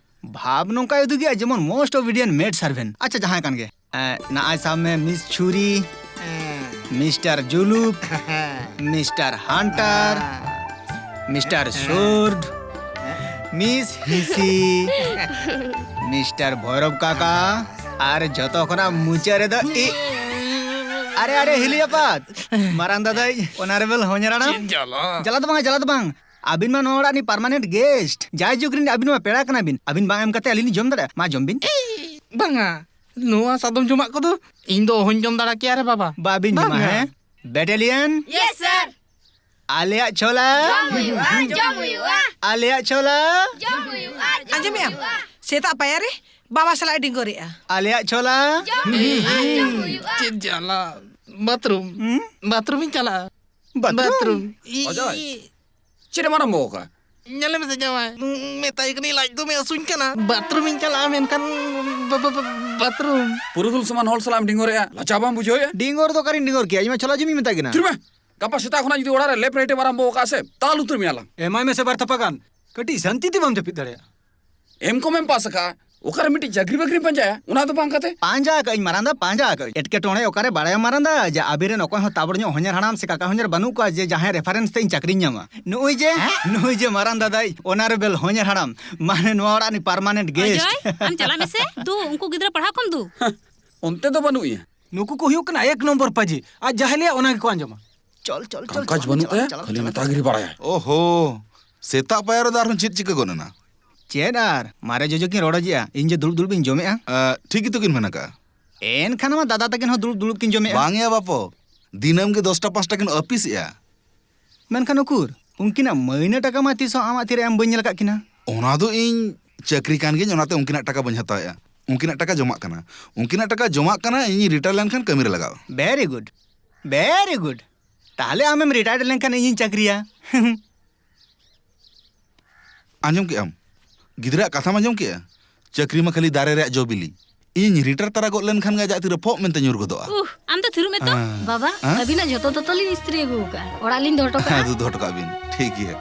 ᱵᱷᱟᱵᱽ ᱱᱚᱝᱠᱟᱭ ᱩᱫᱩᱜᱮᱜᱼᱟ ᱡᱮᱢᱚᱱ most obedient maid servant᱾ ᱟᱪᱪᱷᱟ, ᱡᱟᱦᱟᱸᱭ ᱠᱟᱱ ᱜᱮ᱾ ᱮᱸ, ᱱᱟᱜᱼᱟᱭ ᱥᱟᱵ ᱢᱮ Miss ᱪᱷᱩᱨᱤ, ᱦᱮᱸ᱾ Mister ᱡᱩᱞᱩᱯ, ᱦᱮᱸ᱾ Mister Hunter, ᱦᱮᱸ᱾ Mister ᱦᱮᱸ᱾ Sword, Miss ᱦᱤᱥᱤ, Mister ᱵᱷᱚᱭᱨᱚᱵ ᱠᱟᱠᱟ, ᱟᱨ ᱡᱚᱛᱚ ᱠᱷᱚᱱᱟᱜ ᱢᱩᱪᱟᱹᱫ ᱨᱮᱫᱚ ᱤ-, ᱟᱨᱮ, ᱟᱨᱮ, ᱦᱤᱞᱤ ᱟᱯᱟᱛ, ᱢᱟᱨᱟᱝ ᱫᱟᱫᱟᱭ, Honourable ᱦᱚᱧᱦᱟᱨ ᱦᱟᱲᱟᱢ᱾ ᱪᱮᱫ ᱡᱟᱞᱟ? ᱡᱟᱞᱟ ᱫᱚ ᱵᱟᱝ, ᱡᱟᱞᱟ ᱫᱚ ᱵᱟᱝ᱾ ᱟᱹᱵᱤᱱ ᱢᱟ ᱱᱚᱣᱟ ᱚᱲᱟᱜ ᱨᱤᱱᱤᱡ permanent guest᱾ ᱡᱟᱭᱡᱩᱜᱽ ᱨᱤᱱ ᱟᱹᱵᱤᱱ ᱢᱟ ᱯᱮᱲᱟ ᱠᱟᱱᱟ ᱵᱤᱱ᱾ ᱟᱹᱵᱤᱱ ᱵᱟᱝ ᱮᱢ ᱠᱟᱛᱮ ᱟᱹᱞᱤᱧ ᱞᱤᱧ ᱡᱚᱢ ᱫᱟᱲᱮᱭᱟᱜᱼᱟ? ᱢᱟ ᱡᱚᱢ ᱵᱤᱱ᱾ ᱵᱟᱝᱟ, ᱱᱚᱣᱟ ᱥᱟᱫᱚᱢ ᱡᱚᱢᱟᱜ ᱠᱚᱫᱚ ᱤᱧ ᱫᱚ ᱚᱦᱚᱧ ᱡᱚᱢ ᱫᱟᱲᱮ ᱠᱮᱭᱟ ᱨᱮ ᱵᱟᱵᱟ᱾ ᱵᱟᱵᱤᱱ ᱡᱚᱢᱟ, ᱵᱟᱝᱟ᱾ ᱦᱮᱸ? Battalion? Yes, sir. ᱟᱞᱮᱭᱟᱜ ᱪᱷᱳᱞᱟ᱾ ᱡᱚᱢ ᱦᱩᱭᱩᱜᱼᱟ, ᱡᱚᱢ ᱦᱩᱭᱩᱜᱼᱟ᱾ ᱟᱞᱮᱭᱟᱜ ᱪᱷᱳᱞᱟ᱾ ᱡᱚᱢ ᱦᱩᱭᱩᱜᱼᱟ, ᱡᱚᱢ ᱟᱸᱡᱚᱢᱮᱜ ᱟᱢ? ᱦᱩᱭᱩᱜᱼᱟ᱾ ᱥᱮᱛᱟᱜ ᱯᱟᱭᱟᱨ ᱨᱮ ᱵᱟᱵᱟ ᱥᱟᱞᱟᱜ ᱮ ᱰᱤᱝᱜᱚᱨᱮᱜᱼᱟ᱾ ᱟᱞᱮᱭᱟᱜ ᱪᱷᱳᱞᱟ᱾ ᱡᱚᱢ ᱦᱩᱭᱩᱜᱼᱟ, ᱡᱚᱢ ᱦᱩᱭᱩᱜᱼᱟ᱾ ᱪᱮᱫ ᱡᱟᱞᱟ᱾ ᱵᱟᱛᱷᱨᱩᱢ᱾ ᱦᱩᱸ? ᱵᱟᱛᱷᱨᱩᱢᱤᱧ ᱪᱟᱞᱟᱜᱼᱟ᱾ ᱵᱟᱛᱷᱨᱩᱢ? ᱵᱟᱛᱷᱨᱩᱢ᱾ ᱚᱡᱚᱭ, ᱪᱮᱫ ᱮᱢ ᱟᱨᱟᱢᱵᱚ ᱟᱠᱟᱫᱼᱟ? ᱧᱮᱞ ᱢᱮᱥᱮ ᱡᱟᱶᱟᱭ, ᱢᱮᱛᱟᱭ ᱠᱟᱹᱱᱟᱹᱧ ᱞᱟᱡ ᱫᱚᱢᱮ ᱦᱟᱹᱥᱩᱧ ᱠᱟᱱᱟ, ᱵᱟᱛᱷᱨᱩᱢᱤᱧ ᱪᱟᱞᱟᱜᱼᱟ, ᱢᱮᱱᱠᱷᱟᱱ ᱵᱟ-, ᱵᱟ-, ᱵᱟ-, ᱵᱟᱛᱷᱨᱩᱢ᱾ ᱯᱩᱨᱩᱫᱷᱩᱞ ᱥᱚᱢᱟᱱ ᱦᱚᱲ ᱥᱟᱞᱟᱜ ᱮᱢ ᱰᱤᱝᱜᱚᱨᱮᱜᱼᱟ, ᱞᱟᱡᱟ ᱵᱟᱢ ᱵᱩᱡᱷᱟᱹᱣᱮᱜᱼᱟ? ᱰᱤᱝᱜᱚᱨ ᱫᱚ ᱚᱠᱟᱨᱤᱧ ᱰᱤᱝᱜᱚᱨ ᱠᱮᱭᱟ? ᱤᱧ ᱢᱟ ᱪᱷᱚᱞᱟ ᱡᱚᱢᱤᱧ ᱢᱮᱛᱟᱭ ᱠᱟᱱᱟ᱾ ᱛᱷᱤᱨ ᱢᱮ! ᱜᱟᱯᱟ ᱥᱮᱛᱟᱜ ᱠᱷᱚᱱᱟᱜ ᱡᱩᱫᱤ ᱚᱲᱟᱜ ᱨᱮ left right ᱮᱢ ᱟᱨᱟᱢᱵᱚ ᱟᱠᱟᱫᱼᱟ ᱥᱮ, ᱛᱟᱞ ᱩᱛᱟᱹᱨ ᱢᱮᱭᱟ ᱞᱟᱝ᱾ ᱮᱢᱟᱭ ᱢᱮᱥᱮ ᱵᱟᱨ ᱛᱷᱟᱯᱟ ᱜᱟᱱ, ᱠᱟᱹᱴᱤᱡ ᱥᱟᱱᱛᱤ ᱛᱮ ᱵᱟᱢ ᱡᱟᱹᱯᱤᱫ ᱫᱟᱲᱮᱭᱟᱜᱼᱟ᱾ M.Com ᱮᱢ ᱯᱟᱥ ᱟᱠᱟᱫᱼᱟ, ᱚᱠᱟᱨᱮ ᱢᱤᱫᱴᱤᱡ ᱪᱟᱹᱠᱨᱤ ᱵᱟᱹᱠᱨᱤᱢ ᱯᱟᱸᱡᱟᱭᱟ, ᱚᱱᱟ ᱫᱚ ᱵᱟᱝ ᱠᱟᱛᱮ? ᱯᱟᱸᱡᱟ ᱟᱠᱟᱫ ᱟᱹᱧ ᱢᱟᱨᱟᱝ ᱫᱟ, ᱯᱟᱸᱡᱟ ᱟᱠᱟᱫ ᱟᱹᱧ᱾ ᱮᱴᱠᱮᱴᱚᱬᱮ ᱚᱠᱟᱨᱮ ᱵᱟᱲᱟᱭᱟᱢ ᱢᱟᱨᱟᱝ ᱫᱟ, ᱡᱮ ᱟᱵᱤᱱ ᱨᱮᱱ ᱚᱠᱚᱭ ᱦᱚᱸ ᱛᱟᱵᱚᱲ ᱧᱚᱜ ᱦᱚᱧᱦᱟᱨ ᱦᱟᱲᱟᱢ ᱥᱮ ᱠᱟᱠᱟ ᱦᱚᱧᱦᱟᱨ ᱵᱟᱹᱱᱩᱜ ᱠᱚᱣᱟ ᱡᱮ ᱡᱟᱦᱟᱸᱭ reference ᱛᱮ ᱤᱧ ᱪᱟᱹᱠᱨᱤᱧ ᱧᱟᱢᱟ᱾ ᱱᱩᱜᱼᱩᱭ ᱡᱮ, ᱱᱩᱜᱼᱩᱭ ᱡᱮ ᱢᱟᱨᱟᱝ ᱫᱟᱫᱟᱭ, honourable ᱦᱚᱧᱦᱟᱨ ᱦᱟᱲᱟᱢ, ᱢᱟᱱᱮ ᱱᱚᱣᱟ ᱚᱲᱟᱜ ᱨᱤᱱᱤᱡ permanent guest᱾ ᱚᱡᱚᱭ, ᱟᱢ ᱪᱟᱞᱟᱜ ᱢᱮᱥᱮ᱾ ᱫᱩ, ᱩᱱᱠᱩ ᱜᱤᱫᱽᱨᱟᱹ ᱯᱟᱲᱦᱟᱣ ᱠᱚᱢ ᱫᱩ᱾ ᱚᱱᱛᱮ ᱫᱚ ᱵᱟᱹᱱᱩᱜ ᱮᱭᱟ᱾ ᱱᱩᱠᱩ ᱠᱚ ᱦᱩᱭᱩᱜ ᱠᱟᱱᱟ ᱮᱠ ᱱᱚᱢᱵᱚᱨ ᱯᱟᱹᱡᱤ, ᱟᱨ ᱡᱟᱦᱟᱸᱭ ᱞᱟᱹᱭᱟ ᱚᱱᱟ ᱜᱮᱠᱚ ᱟᱸᱡᱚᱢᱟ᱾ ᱪᱚᱞ, ᱪᱚᱞ, ᱪᱚᱞ, ᱠᱟᱢᱠᱟᱡᱽ ᱪᱚᱞ, ᱵᱟᱹᱱᱩᱜ ᱪᱚᱞ, ᱛᱟᱭᱟ, ᱪᱚᱞ, ᱠᱷᱟᱹᱞᱤ ᱪᱚᱞ, ᱢᱮᱛᱟᱜᱤᱨᱤ ᱵᱟᱲᱟᱭᱟᱭ᱾ ᱳᱦᱳ, ᱥᱮᱛᱟᱜ ᱯᱟᱭᱟᱨ ᱨᱮᱫᱚ ᱟᱨᱦᱚᱸ ᱪᱮᱫ ᱪᱤᱠᱟᱹ ᱜᱚᱫ ᱮᱱᱟ? ᱪᱮᱫ ᱟᱨ? ᱢᱟᱨᱮ ᱡᱚᱡᱚ ᱠᱤᱱ ᱨᱚᱲ ᱚᱡᱮᱜᱼᱟ, ᱤᱧ ᱡᱮ ᱫᱩᱲᱩᱵ ᱫᱩᱲᱩᱵ ᱤᱧ ᱡᱚᱢᱮᱜᱼᱟ᱾ ᱮ, ᱴᱷᱤᱠ ᱜᱮᱛᱚ ᱠᱤᱱ ᱢᱮᱱ ᱟᱠᱟᱜᱼᱟ᱾ ᱮᱱᱠᱷᱟᱱ ᱢᱟ ᱫᱟᱫᱟ ᱛᱟᱹᱠᱤᱱ ᱦᱚᱸ ᱫᱩᱲᱩᱵ ᱫᱩᱲᱩᱵ ᱠᱤᱱ ᱡᱚᱢᱮᱜᱼᱟ᱾ ᱵᱟᱝ ᱭᱟ ᱵᱟᱯᱚ, ᱫᱤᱱᱟᱹᱢ ᱜᱮ ᱫᱚᱥᱴᱟ ᱯᱟᱸᱪᱴᱟ ᱠᱤᱱ ᱟᱹᱯᱤᱥᱮᱜᱼᱟ᱾ ᱢᱮᱱᱠᱷᱟᱱ ᱩᱠᱩᱨ, ᱩᱱᱠᱤᱱᱟᱜ ᱢᱟᱹᱭᱱᱟᱹ ᱴᱟᱠᱟ ᱢᱟ ᱛᱤᱥ ᱦᱚᱸ ᱟᱢᱟᱜ ᱛᱤᱨᱮ ᱮᱢ ᱵᱟᱹᱧ ᱧᱮᱞ ᱟᱠᱟᱫ ᱠᱤᱱᱟ᱾ ᱚᱱᱟ ᱫᱚ ᱤᱧ ᱪᱟᱹᱠᱨᱤ ᱠᱟᱱ ᱜᱤᱭᱟᱹᱧ, ᱚᱱᱟᱛᱮ ᱩᱱᱠᱤᱱᱟᱜ ᱴᱟᱠᱟ ᱵᱟᱹᱧ ᱦᱟᱛᱟᱣᱮᱜᱼᱟ᱾ ᱩᱱᱠᱤᱱᱟᱜ ᱴᱟᱠᱟ ᱡᱚᱢᱟᱜ ᱠᱟᱱᱟ᱾ ᱩᱱᱠᱤᱱᱟᱜ ᱴᱟᱠᱟ ᱡᱚᱢᱟᱜ ᱠᱟᱱᱟ, ᱤᱧᱤᱧ ᱨᱤᱴᱟᱭᱟᱨ ᱞᱮᱱᱠᱷᱟᱱ ᱠᱟᱹᱢᱤ ᱨᱮ ᱞᱟᱜᱟᱜᱼᱟ᱾ Very good, very good. ᱛᱟᱦᱞᱮ ᱟᱢᱮᱢ ᱨᱤᱴᱟᱭᱟᱨ ᱞᱮᱱᱠᱷᱟᱱ ᱤᱧᱤᱧ ᱪᱟᱹᱠᱨᱤᱭᱟ᱾ ᱟᱸᱡᱚᱢ ᱠᱮᱜᱼᱟᱢ? ᱜᱤᱫᱽᱨᱟᱹᱣᱟᱜ ᱠᱟᱛᱷᱟᱢ ᱟᱸᱡᱚᱢ ᱠᱮᱜᱼᱟ? ᱪᱟᱹᱠᱨᱤ ᱢᱟ ᱠᱷᱟᱹᱞᱤ ᱫᱟᱨᱮ ᱨᱮᱭᱟᱜ ᱡᱚ ᱵᱤᱞᱤ᱾ ᱤᱧ ᱨᱤᱴᱟᱭᱟᱨ ᱛᱟᱨᱟ ᱜᱚᱫ ᱞᱮᱱᱠᱷᱟᱱ ᱜᱮ ᱟᱡᱟᱜ ᱛᱤᱨᱮ ᱯᱷᱚᱜ ᱢᱮᱱᱛᱮ ᱧᱩᱨ ᱜᱚᱫᱚᱜᱼᱟ᱾ ᱩᱦ, ᱟᱢ ᱫᱚ ᱛᱷᱤᱨᱚᱜ ᱢᱮ ᱛᱚ᱾ ᱦᱮᱸ᱾ ᱵᱟᱵᱟ, ᱦᱮᱸ? ᱟᱹᱵᱤᱱᱟᱜ ᱡᱷᱚᱛᱚ ᱫᱚᱛᱚ ᱞᱤᱧ ᱤᱥᱛᱨᱤ ᱟᱹᱜᱩ ᱟᱠᱟᱫᱼᱟ᱾ ᱚᱲᱟᱜ ᱞᱤᱧ ᱫᱚᱦᱚ ᱦᱚᱴᱚ ᱠᱟᱜᱼᱟ᱾ ᱦᱮᱸ, ᱫᱚᱦᱚ ᱦᱚᱴᱚ ᱠᱟᱜ ᱵᱤᱱ᱾ ᱴᱷᱤᱠ ᱜᱮᱭᱟ᱾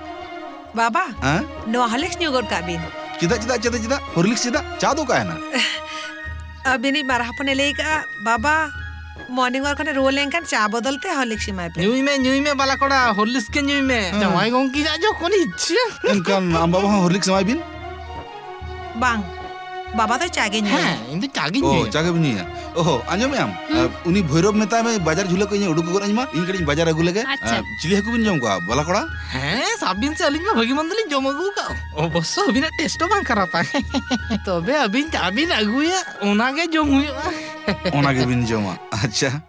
ᱵᱟᱵᱟ, ᱦᱮᱸ? ᱱᱚᱣᱟ ᱦᱚᱨᱞᱤᱠᱥ ᱧᱩ ᱜᱚᱫ ᱠᱟᱜ ᱵᱤᱱ᱾ ᱪᱮᱫᱟᱜ, ᱪᱮᱫᱟᱜ, ᱪᱮᱫᱟᱜ, ᱪᱮᱫᱟᱜ? ᱦᱚᱨᱞᱤᱠᱥ ᱪᱮᱫᱟᱜ? ᱪᱟ ᱫᱚ ᱚᱠᱟᱭᱮᱱᱟ? ᱟᱹᱵᱤᱱᱤᱡ ᱢᱟᱨᱟ ᱦᱚᱯᱚᱱᱮ ᱞᱟᱹᱭ ᱠᱟᱜᱼᱟ, ᱵᱟᱵᱟ, morning walk ᱠᱷᱚᱱᱮ ᱨᱩᱣᱟᱹᱲ ᱞᱮᱱᱠᱷᱟᱱ ᱪᱟ ᱵᱚᱫᱚᱞ ᱛᱮ ᱦᱚᱨᱞᱤᱠᱥ ᱮᱢᱟᱭ ᱯᱮ᱾ ᱧᱩᱭ ᱢᱮ, ᱧᱩᱭ ᱢᱮ, ᱵᱟᱞᱟ ᱠᱚᱲᱟ, ᱦᱚᱨᱞᱤᱠᱥ ᱜᱮ ᱧᱩᱭ ᱢᱮ᱾ ᱦᱮᱸ᱾ ᱡᱟᱶᱟᱭ ᱜᱚᱝᱠᱮᱭᱟᱜ ᱡᱚᱠᱷᱚᱱ ᱤᱪᱪᱷᱟᱹ᱾ ᱮᱱᱠᱷᱟᱱ ᱟᱢ ᱵᱟᱵᱟ ᱦᱚᱸ ᱦᱚᱨᱞᱤᱠᱥ ᱮᱢᱟᱭ ᱵᱤᱱ᱾ ᱵᱟᱝ, ᱵᱟᱵᱟ ᱫᱚ ᱪᱟ ᱜᱮ ᱧᱩᱭᱟ᱾ ᱦᱮᱸ, ᱤᱧ ᱫᱚ ᱪᱟ ᱜᱤᱧ ᱚ, ᱧᱩᱭᱟ᱾ ᱪᱟ ᱜᱮᱵᱤᱱ ᱧᱩᱭᱟ? ᱚᱦᱚ, ᱟᱸᱡᱚᱢᱮᱜ ᱟᱢ? ᱦᱩᱸ᱾ ᱟᱨ ᱩᱱᱤ ᱵᱷᱳᱭᱨᱚᱵ ᱢᱮᱛᱟᱭ ᱢᱮ, ᱵᱟᱡᱟᱨ ᱡᱷᱩᱞᱟᱹ ᱠᱚ ᱤᱧᱮ ᱩᱰᱩᱠ ᱜᱚᱫ ᱟᱹᱧ ᱢᱟ, ᱤᱧ ᱠᱟᱹᱴᱤᱡ ᱵᱟᱡᱟᱨ ᱟᱹᱜᱩ ᱞᱮᱜᱮ᱾ ᱟᱪᱪᱷᱟ᱾ ᱟᱨ ᱪᱤᱞᱤ ᱦᱟᱹᱠᱩ ᱵᱤᱱ ᱡᱚᱢ ᱠᱚᱣᱟ, ᱵᱟᱞᱟ ᱠᱚᱲᱟ? ᱦᱮᱸ, ᱥᱟᱵ ᱵᱤᱱ ᱥᱮ, ᱟᱹᱞᱤᱧ ᱢᱟ ᱵᱷᱟᱹᱜᱤ ᱢᱚᱱᱫᱚ ᱞᱤᱧ ᱡᱚᱢ ᱟᱹᱜᱩ ᱟᱠᱟᱫ᱾ ᱚᱵᱚᱥᱥᱚ ᱟᱹᱵᱤᱱᱟᱜ ᱴᱮᱥᱴ ᱦᱚᱸ ᱵᱟᱝ ᱠᱷᱟᱨᱟᱯᱟ᱾ ᱛᱚᱵᱮ ᱟᱹᱵᱤᱱ ᱪᱟ ᱵᱤᱱ ᱟᱹᱜᱩᱭᱟ, ᱚᱱᱟ ᱜᱮ ᱡᱚᱢ ᱦᱩᱭᱩᱜᱼᱟ᱾ ᱚᱱᱟ ᱜᱮᱵᱤᱱ ᱡᱚᱢᱟ? ᱟᱪᱪᱷᱟ᱾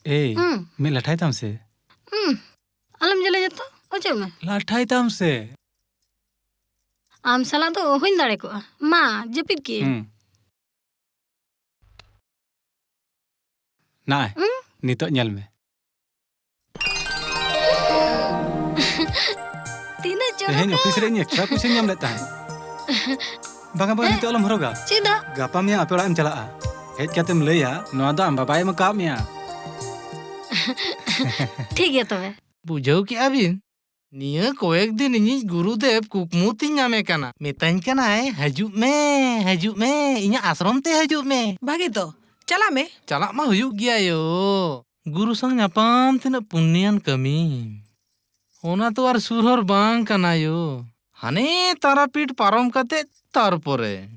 ᱮᱭ, ᱦᱩᱸ᱾ ᱢᱤᱫ ᱞᱟᱴᱷᱟᱭ ᱛᱟᱢ ᱥᱮ᱾ ᱦᱩᱸ᱾ ᱟᱞᱚᱢ ᱡᱟᱞᱟᱭᱟ ᱛᱚ, ᱚᱪᱚᱜ ᱢᱮ᱾ ᱞᱟᱴᱷᱟᱭ ᱛᱟᱢ ᱥᱮ᱾ ᱟᱢ ᱥᱟᱞᱟᱜ ᱫᱚ ᱚᱦᱚᱧ ᱫᱟᱲᱮ ᱠᱚᱜᱼᱟ᱾ ᱢᱟ, ᱡᱟᱹᱯᱤᱫ ᱠᱮᱜ ᱟᱹᱧ᱾ ᱦᱩᱸ᱾ ᱱᱟᱭ, ᱦᱩᱸ? ᱱᱤᱛᱚᱜ ᱧᱮᱞ ᱢᱮ᱾ ᱛᱤᱱᱟᱹᱜ ᱪᱚᱨᱚᱠᱟ! ᱛᱮᱦᱮᱧ ᱚᱯᱷᱤᱥ ᱨᱮ ᱤᱧ extra ᱯᱚᱭᱥᱟᱧ ᱧᱟᱢ ᱞᱮᱫ ᱛᱟᱦᱮᱸᱫ᱾ ᱵᱟᱝᱟ, ᱵᱟᱝᱟ, ᱦᱮᱸ? ᱱᱤᱛᱚᱜ ᱟᱞᱚᱢ ᱦᱚᱨᱚᱜᱟ᱾ ᱪᱮᱫᱟᱜ? ᱜᱟᱯᱟ ᱢᱮᱭᱟᱝ ᱟᱯᱮ ᱚᱲᱟᱜ ᱮᱢ ᱪᱟᱞᱟᱜᱼᱟ᱾ ᱦᱮᱡ ᱠᱟᱛᱮᱢ ᱞᱟᱹᱭᱟ, "ᱱᱚᱣᱟ ᱫᱚ ᱟᱢ ᱵᱟᱵᱟᱭ ᱮᱢ ᱟᱠᱟᱫ ᱢᱮᱭᱟ᱾" ᱴᱷᱤᱠ ᱜᱮᱭᱟ ᱛᱚᱵᱮ᱾ ᱵᱩᱡᱷᱟᱹᱣ ᱠᱮᱜᱼᱟ ᱵᱤᱱ? ᱱᱤᱭᱟᱹ ᱠᱚᱭᱮᱠ ᱫᱤᱱ ᱤᱧᱤᱡ ᱜᱩᱨᱩᱫᱮᱵ ᱠᱩᱠᱢᱩ ᱛᱤᱧ ᱧᱟᱢᱮ ᱠᱟᱱᱟ᱾ ᱢᱮᱛᱟᱹᱧ ᱠᱟᱱᱟᱭ, "ᱦᱤᱡᱩᱜ ᱢᱮ, ᱦᱤᱡᱩᱜ ᱢᱮ, ᱤᱧᱟᱹᱜ ᱟᱥᱨᱚᱢ ᱛᱮ ᱦᱤᱡᱩᱜ ᱢᱮ᱾" ᱵᱷᱟᱜᱮ ᱛᱚ, ᱪᱟᱞᱟᱜ ᱢᱮ᱾ ᱪᱟᱞᱟᱜ ᱢᱟ ᱦᱩᱭᱩᱜ ᱜᱮᱭᱟ ᱭᱳ᱾ ᱜᱩᱨᱩ ᱥᱟᱝ ᱧᱟᱯᱟᱢ ᱛᱤᱱᱟᱹᱜ ᱯᱩᱱᱱᱤᱭᱟᱱ ᱠᱟᱹᱢᱤ᱾ ᱚᱱᱟ ᱛᱚ ᱟᱨ ᱥᱩᱨ ᱦᱚᱨ ᱵᱟᱝ ᱠᱟᱱᱟ ᱭᱳ᱾ ᱦᱟᱱᱮ ᱛᱟᱨᱟᱯᱤᱴ ᱯᱟᱨᱚᱢ ᱠᱟᱛᱮ ᱛᱟᱨᱯᱚᱨᱮ᱾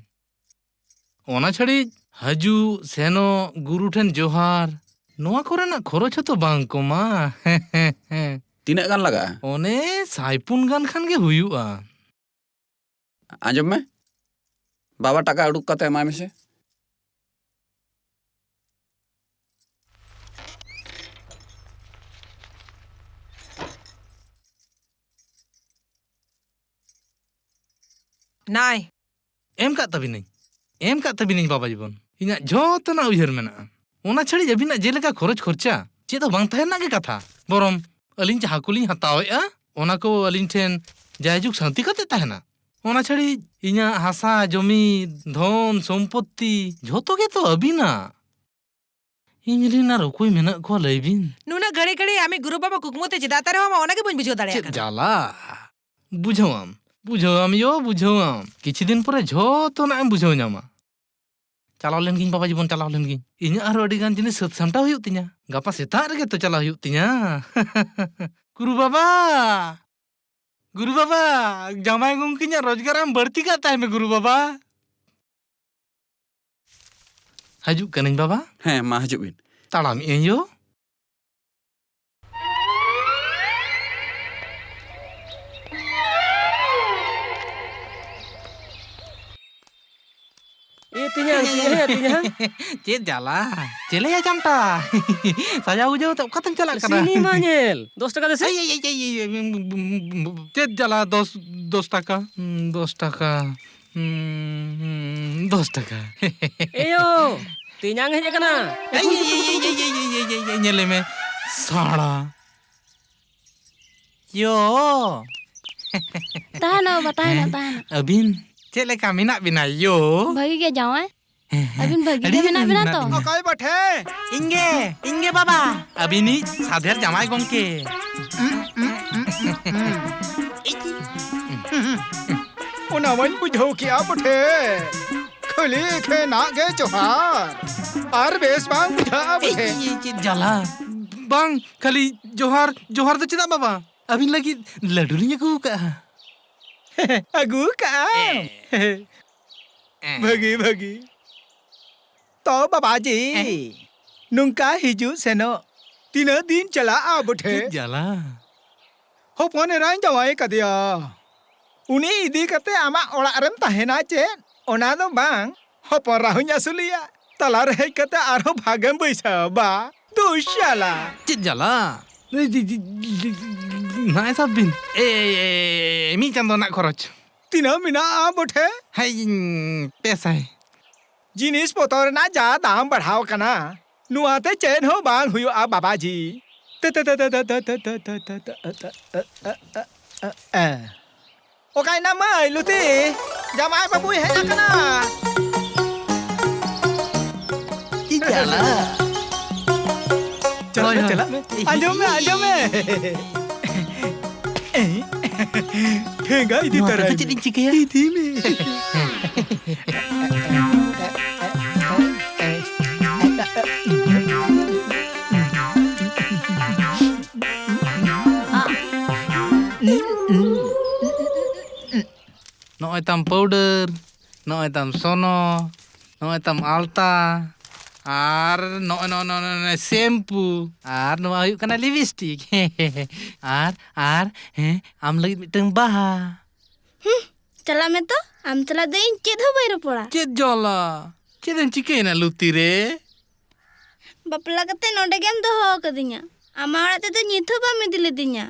ᱚᱱᱟ ᱪᱷᱟᱹᱲᱤᱡ ᱦᱟᱡᱩᱜ ᱥᱮᱱᱚᱜ, ᱜᱩᱨᱩ ᱴᱷᱮᱱ ᱡᱚᱦᱟᱨ, ᱱᱚᱣᱟ ᱠᱚᱨᱮᱱᱟᱜ ᱠᱷᱚᱨᱚᱪ ᱦᱚᱸᱛᱚ ᱵᱟᱝ ᱠᱚᱢᱟ᱾ ᱛᱤᱱᱟᱹᱜ ᱜᱟᱱ ᱞᱟᱜᱟᱜᱼᱟ? ᱚᱱᱮ ᱥᱟᱭ ᱯᱩᱱ ᱜᱟᱱ ᱠᱷᱟᱱ ᱜᱮ ᱦᱩᱭᱩᱜᱼᱟ᱾ ᱟᱸᱡᱚᱢ ᱢᱮ, ᱵᱟᱵᱟ ᱴᱟᱠᱟ ᱩᱰᱩᱠ ᱠᱟᱛᱮ ᱮᱢᱟᱭ ᱢᱮᱥᱮ᱾ ᱱᱟᱭ᱾ ᱮᱢ ᱠᱟᱜ ᱛᱟᱹᱵᱤᱱᱟᱹᱧ, ᱮᱢ ᱠᱟᱜ ᱛᱟᱹᱵᱤᱱᱟᱹᱧ ᱵᱟᱵᱟ ᱡᱤᱵᱚᱱ᱾ ᱤᱧᱟᱹᱜ ᱡᱷᱚᱛᱚᱱᱟᱜ ᱩᱭᱦᱟᱹᱨ ᱢᱮᱱᱟᱜᱼᱟ᱾ ᱚᱱᱟ ᱪᱷᱟᱹᱲᱤᱡ ᱟᱹᱵᱤᱱᱟᱜ ᱡᱮᱞᱮᱠᱟ ᱠᱷᱚᱨᱚᱪ ᱠᱷᱚᱨᱪᱟ, ᱪᱮᱫ ᱦᱚᱸ ᱵᱟᱝ ᱛᱟᱦᱮᱸ ᱨᱮᱱᱟᱜ ᱜᱮ ᱠᱟᱛᱷᱟ᱾ ᱵᱚᱨᱚᱝ ᱟᱹᱞᱤᱧ ᱡᱟᱦᱟᱸ ᱠᱚᱞᱤᱧ ᱦᱟᱛᱟᱣᱮᱫᱼᱟ, ᱚᱱᱟ ᱠᱚ ᱟᱹᱞᱤᱧ ᱴᱷᱮᱱ ᱡᱟᱭᱡᱩᱜᱽ ᱥᱟᱹᱱᱛᱤ ᱠᱟᱛᱮ ᱛᱟᱦᱮᱱᱟ᱾ ᱚᱱᱟ ᱪᱷᱟᱹᱲᱤᱡ ᱤᱧᱟᱹᱜ ᱦᱟᱥᱟ, ᱡᱚᱢᱤ, ᱫᱷᱚᱱ, ᱥᱚᱢᱯᱚᱛᱛᱤ ᱡᱷᱚᱛᱚ ᱜᱮᱛᱚ ᱟᱹᱵᱤᱱᱟᱜ᱾ ᱤᱧ ᱨᱤᱱ ᱟᱨ ᱚᱠᱚᱭ ᱢᱮᱱᱟᱜ ᱠᱚᱣᱟ ᱞᱟᱹᱭ ᱵᱤᱱ? ᱱᱩᱱᱟᱹᱜ ᱜᱷᱟᱹᱲᱤ ᱜᱷᱟᱹᱲᱤ ᱟᱢᱤᱡ ᱜᱩᱨᱩ ᱵᱟᱵᱟ ᱠᱩᱠᱢᱩ ᱛᱮ ᱪᱮᱫᱟᱜ ᱛᱟᱨᱮ ᱦᱚᱸ ᱚᱱᱟ ᱜᱮ ᱵᱟᱹᱧ ᱵᱩᱡᱷᱟᱹᱣ ᱫᱟᱲᱮᱭᱟᱜ ᱪᱮᱫ ᱠᱟᱱᱟ᱾ ᱡᱟᱞᱟ! ᱵᱩᱡᱷᱟᱹᱣᱟᱢ, ᱵᱩᱡᱷᱟᱹᱣᱟᱢ ᱭᱳ, ᱵᱩᱡᱷᱟᱹᱣᱟᱢ᱾ ᱠᱤᱪᱷᱩ ᱫᱤᱱ ᱯᱚᱨᱮ ᱡᱷᱚᱛᱚᱱᱟᱜ ᱮᱢ ᱵᱩᱡᱷᱟᱹᱣ ᱧᱟᱢᱟ᱾ ᱪᱟᱞᱟᱣ ᱞᱮᱱ ᱜᱤᱧ ᱵᱟᱵᱟ ᱡᱤᱵᱚᱱ, ᱪᱟᱞᱟᱣ ᱞᱮᱱ ᱜᱤᱧ᱾ ᱤᱧᱟᱹᱜ ᱟᱨᱦᱚᱸ ᱟᱹᱰᱤ ᱜᱟᱱ ᱡᱤᱱᱤᱥ ᱥᱟᱹᱛ ᱥᱟᱢᱴᱟᱣ ᱦᱩᱭᱩᱜ ᱛᱤᱧᱟ᱾ ᱜᱟᱯᱟ ᱥᱮᱛᱟᱜ ᱨᱮᱜᱮ ᱛᱚ ᱪᱟᱞᱟᱣ ᱦᱩᱭᱩᱜ ᱛᱤᱧᱟ᱾ ᱜᱩᱨᱩ ᱵᱟᱵᱟ! ᱜᱩᱨᱩ ᱵᱟᱵᱟ, ᱡᱟᱢᱟᱭ ᱜᱚᱢᱠᱮ ᱤᱧᱟᱹᱜ ᱨᱳᱡᱽᱜᱟᱨ ᱟᱢ ᱵᱟᱹᱲᱛᱤ ᱠᱟᱜ ᱛᱟᱭ ᱢᱮ, ᱜᱩᱨᱩ ᱵᱟᱵᱟ᱾ ᱦᱤᱡᱩᱜ ᱠᱟᱹᱱᱟᱹᱧ, ᱵᱟᱵᱟ᱾ ᱦᱮᱸ, ᱢᱟ, ᱦᱤᱡᱩᱜ ᱵᱤᱱ᱾ ᱛᱟᱲᱟᱢᱮᱜ ᱟᱹᱧ ᱭᱳ᱾ ᱮ ᱛᱮᱧᱟᱝ, ᱛᱮᱧᱟᱝ, ᱦᱮ ᱛᱮᱧᱟᱝ᱾ ᱪᱮᱫ ᱡᱟᱞᱟ? ᱪᱮᱞᱮᱭᱟ ᱪᱟᱢᱴᱟ? ᱥᱟᱡᱟᱣ ᱜᱩᱡᱟᱹᱣ ᱛᱮ ᱚᱠᱟᱛᱮᱢ ᱪᱟᱞᱟᱜ ᱠᱟᱱᱟ? ᱥᱤᱱᱤᱢᱟ ᱧᱮᱞ᱾ ᱫᱚᱥ ᱴᱟᱠᱟ ᱫᱮᱥᱮ᱾ ᱮᱭ, ᱮᱭ, ᱮᱭ, ᱮᱭ, ᱮᱭ, ᱪᱮᱫ ᱡᱟᱞᱟ? ᱫᱚᱥ, ᱫᱚᱥ ᱴᱟᱠᱟ? ᱦᱩᱸ, ᱫᱚᱥ ᱴᱟᱠᱟ᱾ ᱦᱩᱸ, ᱦᱩᱸ, ᱫᱚᱥ ᱴᱟᱠᱟ᱾ ᱮᱭᱳ, ᱛᱮᱧᱟᱝ ᱦᱮᱡ ᱟᱠᱟᱱᱟ᱾ ᱮᱭ, ᱮᱭ, ᱮᱭ, ᱧᱮᱞᱮ ᱢᱮ, ᱥᱟᱲᱟ᱾ ᱭᱳ᱾ ᱛᱟᱦᱮᱱᱚᱜ ᱵᱟ, ᱛᱟᱦᱮᱱᱚᱜ, ᱦᱮᱸ? ᱛᱟᱦᱮᱱᱚᱜ᱾ ᱟᱹᱵᱤᱱ ᱪᱮᱫ ᱞᱮᱠᱟ ᱢᱮᱱᱟᱜ ᱵᱤᱱᱟ ᱭᱳ? ᱵᱷᱟᱹᱜᱤ ᱜᱮ ᱡᱟᱶᱟᱭ᱾ ᱦᱮᱸ, ᱦᱮᱸ᱾ ᱟᱹᱵᱤᱱ ᱵᱷᱟᱹᱜᱤ ᱟᱹᱰᱤ ᱜᱮ ᱢᱮᱱᱟᱜ ᱵᱷᱟᱹᱜᱤ ᱵᱤᱱᱟ ᱢᱮᱱᱟᱜ ᱛᱚ? ᱞᱤᱧᱟ᱾ ᱚᱠᱚᱭ ᱵᱟᱴᱷᱮ? ᱤᱧ ᱜᱮ, ᱤᱧ ᱜᱮ ᱵᱟᱵᱟ᱾ ᱟᱹᱵᱤᱱᱤᱡ ᱥᱟᱫᱷᱮᱨ ᱡᱟᱶᱟᱭ ᱜᱚᱝᱠᱮ᱾ ᱩᱸ, ᱩᱸ, ᱩᱸ, ᱚᱱᱟ ᱢᱟᱧ ᱵᱩᱡᱷᱟᱹᱣ ᱠᱮᱜᱼᱟ ᱵᱚᱴᱷᱮ᱾ ᱠᱷᱟᱹᱞᱤ ᱮᱠᱷᱮᱱᱟᱜ ᱜᱮ ᱡᱚᱦᱟᱨ᱾ ᱟᱨ ᱵᱮᱥ ᱵᱟᱝ ᱵᱩᱡᱷᱟᱹᱜᱼᱟ ᱵᱚᱴᱷᱮ᱾ ᱮᱭ, ᱪᱮᱫ ᱡᱟᱞᱟ! ᱵᱟᱝ, ᱠᱷᱟᱹᱞᱤ ᱡᱚᱦᱟᱨ, ᱡᱚᱦᱟᱨ ᱫᱚ ᱪᱮᱫᱟᱜ ᱵᱟᱵᱟ? ᱟᱹᱵᱤᱱ ᱞᱟᱹᱜᱤᱫ ᱞᱟᱹᱰᱩ ᱞᱤᱧ ᱟᱹᱜᱩ ᱟᱠᱟᱫᱼᱟ᱾ ᱟᱹᱜᱩ ᱠᱟᱜᱼᱟᱢ? ᱵᱷᱟᱹᱜᱤ, ᱵᱷᱟᱹᱜᱤ᱾ ᱛᱚ ᱵᱟᱵᱟᱡᱤ, ᱦᱮᱸ? ᱱᱚᱝᱠᱟ ᱦᱤᱡᱩᱜ ᱥᱮᱱᱚᱜ ᱛᱤᱱᱟᱹᱜ ᱫᱤᱱ ᱪᱟᱞᱟᱜᱼᱟ ᱵᱚᱴᱷᱮ? ᱪᱮᱫ ᱡᱟᱞᱟ! ᱦᱚᱯᱚᱱ ᱮᱨᱟᱧ ᱡᱟᱶᱟᱭ ᱠᱟᱫᱮᱭᱟ᱾ ᱩᱱᱤ ᱤᱫᱤ ᱠᱟᱛᱮ ᱟᱢᱟᱜ ᱚᱲᱟᱜ ᱨᱮᱢ ᱛᱟᱦᱮᱱᱟ ᱪᱮᱫ? ᱚᱱᱟ ᱫᱚ ᱵᱟᱝ, ᱦᱚᱯᱚᱱ ᱨᱟᱦᱩᱧ ᱟᱹᱥᱩᱞᱮᱭᱟ᱾ ᱛᱟᱞᱟ ᱨᱮ ᱦᱮᱡ ᱠᱟᱛᱮ ᱟᱨᱦᱚᱸ ᱵᱷᱟᱜᱮᱢ ᱵᱟᱹᱭᱥᱟᱹᱣᱟ ᱵᱟ᱾ ᱫᱩᱥ ᱡᱟᱞᱟ᱾ ᱪᱮᱫ ᱡᱟᱞᱟ? ᱱᱟᱭ ᱥᱟᱵ ᱵᱤᱱ᱾ ᱮ, ᱮ, ᱮ, ᱮ, ᱢᱤᱫ ᱪᱟᱸᱫᱚ ᱨᱮᱱᱟᱜ ᱠᱷᱚᱨᱚᱪ᱾ ᱛᱤᱱᱟᱹᱜ ᱢᱮᱱᱟᱜᱼᱟ ᱵᱚᱴᱷᱮ? ᱦᱮᱸ, ᱯᱮ ᱥᱟᱭ᱾ ᱡᱤᱱᱤᱥ ᱯᱚᱛᱚᱨ ᱨᱮᱱᱟᱜ ᱡᱟ ᱫᱟᱢ ᱵᱟᱲᱦᱟᱣ ᱠᱟᱱᱟ, ᱱᱚᱣᱟ ᱛᱮ ᱪᱮᱫ ᱦᱚᱸ ᱵᱟᱝ ᱦᱩᱭᱩᱜᱼᱟ ᱵᱟᱵᱟᱡᱤ᱾ ᱛᱮ, ᱛᱮ, ᱛᱮ, ᱛᱮ, ᱮ᱾ ᱚᱠᱟᱭᱮᱱᱟ ᱢᱟᱹᱭ ᱞᱩᱛᱤ? ᱡᱟᱢᱟᱭ ᱵᱟᱹᱵᱩᱭ ᱦᱮᱡ ᱟᱠᱟᱱᱟ᱾ ᱪᱮᱫ ᱡᱟᱞᱟ? ᱪᱟᱞᱟᱜ ᱦᱳᱭ, ᱢᱮ, ᱦᱳᱭ᱾ ᱪᱟᱞᱟᱜ ᱢᱮ᱾ ᱟᱸᱡᱚᱢ ᱢᱮ, ᱟᱸᱡᱚᱢ ᱢᱮ᱾ ᱴᱷᱮᱸᱜᱟ ᱤᱫᱤ ᱱᱚᱣᱟ ᱛᱮᱫᱚ ᱛᱟᱨᱟᱭ ᱪᱮᱫ ᱢᱮ᱾ ᱤᱧ ᱪᱤᱠᱟᱹᱭᱟ? ᱤᱫᱤ ᱢᱮ᱾ ᱱᱚᱜᱼᱚᱭ ᱛᱟᱢ ᱯᱟᱣᱰᱟᱨ, ᱱᱚᱜᱼᱚᱭ ᱛᱟᱢ ᱥᱚᱱᱚ, ᱱᱚᱜᱼᱚᱭ ᱛᱟᱢ ᱟᱞᱛᱟ, ᱟᱨ ᱱᱚᱜᱼᱚᱭ, ᱱᱚᱜᱼᱚᱭ, ᱱᱚᱜᱼᱚᱭ, ᱱᱚᱜᱼᱚᱭ ᱥᱮᱢᱯᱩ, ᱟᱨ ᱱᱚᱣᱟ ᱦᱩᱭᱩᱜ ᱠᱟᱱᱟ ᱞᱤᱯᱤᱥᱴᱤᱠ᱾ ᱟᱨ, ᱟᱨ, ᱦᱮᱸ, ᱟᱢ ᱞᱟᱹᱜᱤᱫ ᱢᱤᱫᱴᱟᱝ ᱵᱟᱦᱟ᱾ ᱦᱩᱸ, ᱪᱟᱞᱟᱜ ᱢᱮ ᱛᱚ, ᱟᱢ ᱥᱟᱞᱟᱜ ᱫᱚ ᱤᱧ ᱪᱮᱫ ᱦᱚᱸ ᱵᱟᱹᱧ ᱨᱚᱯᱚᱲᱟ᱾ ᱪᱮᱫ ᱡᱟᱞᱟ? ᱪᱮᱫ ᱮᱢ ᱪᱤᱠᱟᱹᱭᱮᱱᱟ ᱞᱩᱛᱤ ᱨᱮ? ᱵᱟᱯᱞᱟ ᱠᱟᱛᱮ ᱱᱚᱰᱮ ᱜᱮᱢ ᱫᱚᱦᱚ ᱟᱠᱟᱫᱤᱧᱟ᱾ ᱟᱢᱟᱜ ᱚᱲᱟᱜ ᱛᱮᱫᱚ ᱱᱤᱛ ᱦᱚᱸ ᱵᱟᱢ ᱤᱫᱤ ᱞᱤᱫᱤᱧᱟ᱾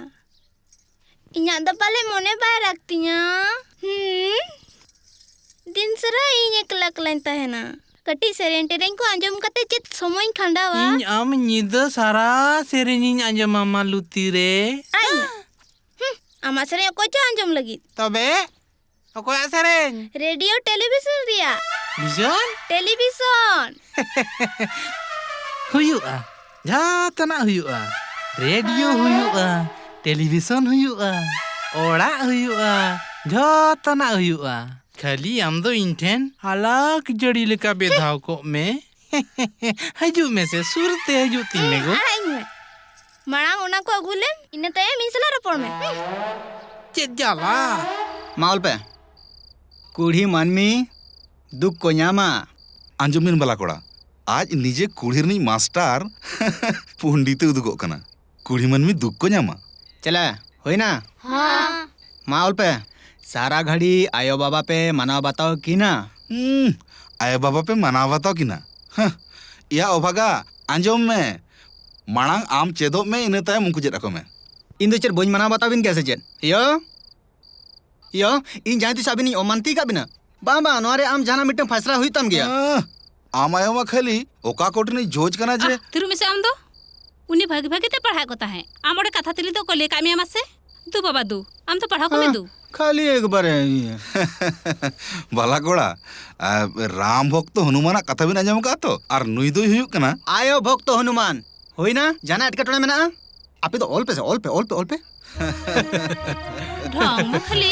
ᱤᱧᱟᱜ ᱫᱚ ᱯᱟᱞᱮ ᱢᱚᱱᱮ ᱵᱟᱭ ᱨᱟᱜᱽ ᱛᱤᱧᱟ᱾ ᱦᱩᱸ? ᱫᱤᱱ ᱥᱟᱨᱟ ᱤᱧ ᱮᱠᱞᱟ ᱮᱠᱞᱟᱧ ᱛᱟᱦᱮᱱᱟ᱾ ᱠᱟᱹᱴᱤᱡ ᱥᱮᱨᱮᱧ ᱴᱮᱨᱮᱧ ᱠᱚ ᱟᱸᱡᱚᱢ ᱠᱟᱛᱮ ᱪᱮᱫ ᱥᱚᱢᱚᱭᱤᱧ ᱠᱷᱟᱸᱰᱟᱣᱟ? ᱤᱧ ᱟᱢ ᱧᱤᱫᱟᱹ ᱥᱟᱨᱟ ᱥᱮᱨᱮᱧᱤᱧ ᱟᱸᱡᱚᱢᱟᱢᱟ ᱞᱩᱛᱤ ᱨᱮ᱾ ᱟᱭ ᱢᱟ᱾ ᱦᱩᱸ, ᱟᱢᱟᱜ ᱥᱮᱨᱮᱧ ᱚᱠᱚᱭ ᱪᱚ ᱟᱸᱡᱚᱢ ᱞᱟᱹᱜᱤᱫ᱾ ᱛᱚᱵᱮ ᱚᱠᱚᱭᱟᱜ ᱥᱮᱨᱮᱧ? ᱨᱮᱰᱤᱭᱳ ᱴᱮᱞᱤᱵᱷᱤᱥᱚᱱ ᱨᱮᱭᱟᱜ᱾ ᱵᱷᱤᱡᱚᱱ? ᱴᱮᱞᱤᱵᱷᱤᱥᱚᱱ᱾ ᱦᱩᱭᱩᱜᱼᱟ, ᱡᱟᱦᱟᱸ ᱛᱮᱱᱟᱜ ᱦᱩᱭᱩᱜᱼᱟ᱾ ᱨᱮᱰᱤᱭᱳ ᱦᱩᱭᱩᱜᱼᱟ, ᱴᱮᱞᱤᱵᱷᱤᱥᱚᱱ ᱦᱩᱭᱩᱜᱼᱟ, ᱚᱲᱟᱜ ᱦᱩᱭᱩᱜᱼᱟ, ᱡᱷᱚᱛᱚᱱᱟᱜ ᱦᱩᱭᱩᱜᱼᱟ᱾ ᱠᱷᱟᱹᱞᱤ ᱟᱢ ᱫᱚ ᱤᱧ ᱴᱷᱮᱱ ᱦᱟᱞᱟᱠ ᱡᱟᱹᱲᱤ ᱞᱮᱠᱟ ᱵᱮᱫᱷᱟᱣ ᱠᱚᱜ ᱢᱮ᱾ ᱦᱤᱡᱩᱜ ᱢᱮᱥᱮ, ᱥᱩᱨ ᱛᱮ ᱦᱤᱡᱩᱜ ᱛᱤᱧ ᱢᱮ ᱜᱳ᱾ ᱟᱲᱟᱜ ᱤᱧ ᱢᱮ᱾ ᱢᱟᱲᱟᱝ ᱚᱱᱟ ᱠᱚ ᱟᱹᱜᱩ ᱞᱮᱢ, ᱤᱱᱟᱹ ᱛᱟᱭᱚᱢ ᱤᱧ ᱥᱟᱞᱟᱜ ᱨᱚᱯᱚᱲ ᱢᱮ᱾ ᱦᱩᱸ᱾ ᱪᱮᱫ ᱡᱟᱞᱟ! ᱢᱟ ᱚᱞ ᱯᱮ᱾ ᱠᱩᱲᱤ ᱢᱟᱹᱱᱢᱤ ᱫᱩᱠ ᱠᱚ ᱧᱟᱢᱟ᱾ ᱟᱸᱡᱚᱢ ᱵᱤᱱ ᱵᱟᱞᱟ ᱠᱚᱲᱟ, ᱟᱡ ᱱᱤᱡᱮ ᱠᱩᱲᱤ ᱨᱤᱱᱤᱡ ᱢᱟᱥᱴᱟᱨ ᱯᱚᱱᱰᱤᱛᱮ ᱩᱫᱩᱜᱚᱜ ᱠᱟᱱᱟ᱾ ᱠᱩᱲᱤ ᱢᱟᱹᱱᱢᱤ ᱫᱩᱠ ᱠᱚ ᱧᱟᱢᱟ᱾ ᱪᱮᱞᱮ, ᱦᱩᱭᱱᱟ? ᱦᱚᱸ᱾ ᱢᱟ ᱚᱞ ᱯᱮ᱾ ᱥᱟᱨᱟ ᱜᱷᱟᱹᱲᱤ ᱟᱭᱳ ᱵᱟᱵᱟ ᱯᱮ ᱢᱟᱱᱟᱣ ᱵᱟᱛᱟᱣ ᱠᱤᱱᱟ᱾ ᱦᱩᱸ, ᱟᱭᱳ ᱵᱟᱵᱟ ᱯᱮ ᱢᱟᱱᱟᱣ ᱵᱟᱛᱟᱣ ᱠᱤᱱᱟ? ᱦᱟᱸ, ᱮᱭᱟ ᱚᱵᱷᱟᱜᱟ, ᱟᱸᱡᱚᱢ ᱢᱮ᱾ ᱢᱟᱲᱟᱝ ᱟᱢ ᱪᱮᱫᱚᱜ ᱢᱮ, ᱤᱱᱟᱹ ᱛᱟᱭᱚᱢ ᱩᱱᱠᱩ ᱪᱮᱫ ᱟᱠᱚ ᱢᱮ᱾ ᱤᱧ ᱫᱚ ᱪᱮᱫ ᱵᱟᱹᱧ ᱢᱟᱱᱟᱣ ᱵᱟᱛᱟᱣ ᱵᱤᱱ ᱜᱮᱭᱟ ᱥᱮ ᱪᱮᱫ? ᱤᱭᱟᱹ? ᱤᱭᱟᱹ, ᱤᱧ ᱡᱟᱦᱟᱸ ᱛᱤᱥ ᱟᱹᱵᱤᱱᱤᱧ ᱚᱢᱟᱱᱛᱤ ᱟᱠᱟᱫ ᱵᱤᱱᱟ? ᱵᱟᱝ, ᱵᱟᱝ, ᱱᱚᱣᱟ ᱨᱮ ᱟᱢ ᱡᱟᱦᱟᱱᱟᱜ ᱢᱤᱫᱴᱟᱝ ᱯᱷᱟᱭᱥᱞᱟ ᱦᱩᱭᱩᱜ ᱛᱟᱢ ᱜᱮᱭᱟ᱾ ᱟᱸ, ᱟᱢ ᱟᱭᱳ ᱢᱟ ᱠᱷᱟᱹᱞᱤ ᱚᱠᱟ ᱠᱳᱨᱴ ᱨᱤᱱᱤᱡ ᱡᱚᱡᱽ ᱠᱟᱱᱟ ᱡᱮ᱾ ᱟᱦ, ᱛᱷᱤᱨᱩᱜ ᱢᱮᱥᱮ ᱟᱢ ᱫᱚ᱾ ᱩᱱᱤ ᱵᱷᱟᱹᱜᱤ ᱵᱷᱟᱹᱜᱤ ᱛᱮ ᱯᱟᱲᱦᱟᱜ ᱠᱚ ᱛᱟᱦᱮᱸᱫ᱾ ᱟᱢ ᱚᱸᱰᱮ ᱠᱟᱛᱷᱟ ᱛᱤᱞᱤ ᱫᱚ ᱚᱠᱚᱭ ᱞᱟᱹᱭ ᱠᱟᱜ ᱢᱮᱭᱟ ᱢᱟᱥᱮ? ᱫᱩ ᱵᱟᱵᱟ ᱫᱩ, ᱟᱢ ᱫᱚ ᱯᱟᱲᱦᱟᱣ ᱠᱚᱢᱮ ᱟᱦ, ᱫᱩ᱾ ᱠᱷᱟᱹᱞᱤ ᱮᱠᱵᱟᱨᱮ ᱤᱭᱟᱹ᱾ ᱵᱟᱞᱟ ᱠᱚᱲᱟ, ᱟᱨ ᱨᱟᱢ ᱵᱷᱚᱠᱛᱚ ᱦᱚᱱᱩᱢᱟᱱᱟᱜ ᱠᱟᱛᱷᱟ ᱵᱤᱱ ᱟᱸᱡᱚᱢ ᱟᱠᱟᱫ ᱛᱚ? ᱟᱨ ᱱᱩᱭ ᱫᱚᱭ ᱦᱩᱭᱩᱜ ᱠᱟᱱᱟ ᱟᱭᱳ ᱵᱷᱚᱠᱛᱚ ᱦᱚᱱᱩᱢᱟᱱ᱾ ᱦᱩᱭᱱᱟ? ᱡᱟᱦᱟᱱᱟᱜ ᱮᱴᱠᱮᱴᱚᱬᱮ ᱢᱮᱱᱟᱜᱼᱟ? ᱟᱯᱮ ᱫᱚ ᱚᱞ ᱯᱮ ᱥᱮ, ᱚᱞ ᱯᱮ, ᱚᱞ ᱯᱮ, ᱚᱞ ᱯᱮ᱾ ᱰᱷᱚᱝ ᱢᱟ ᱠᱷᱟᱹᱞᱤ᱾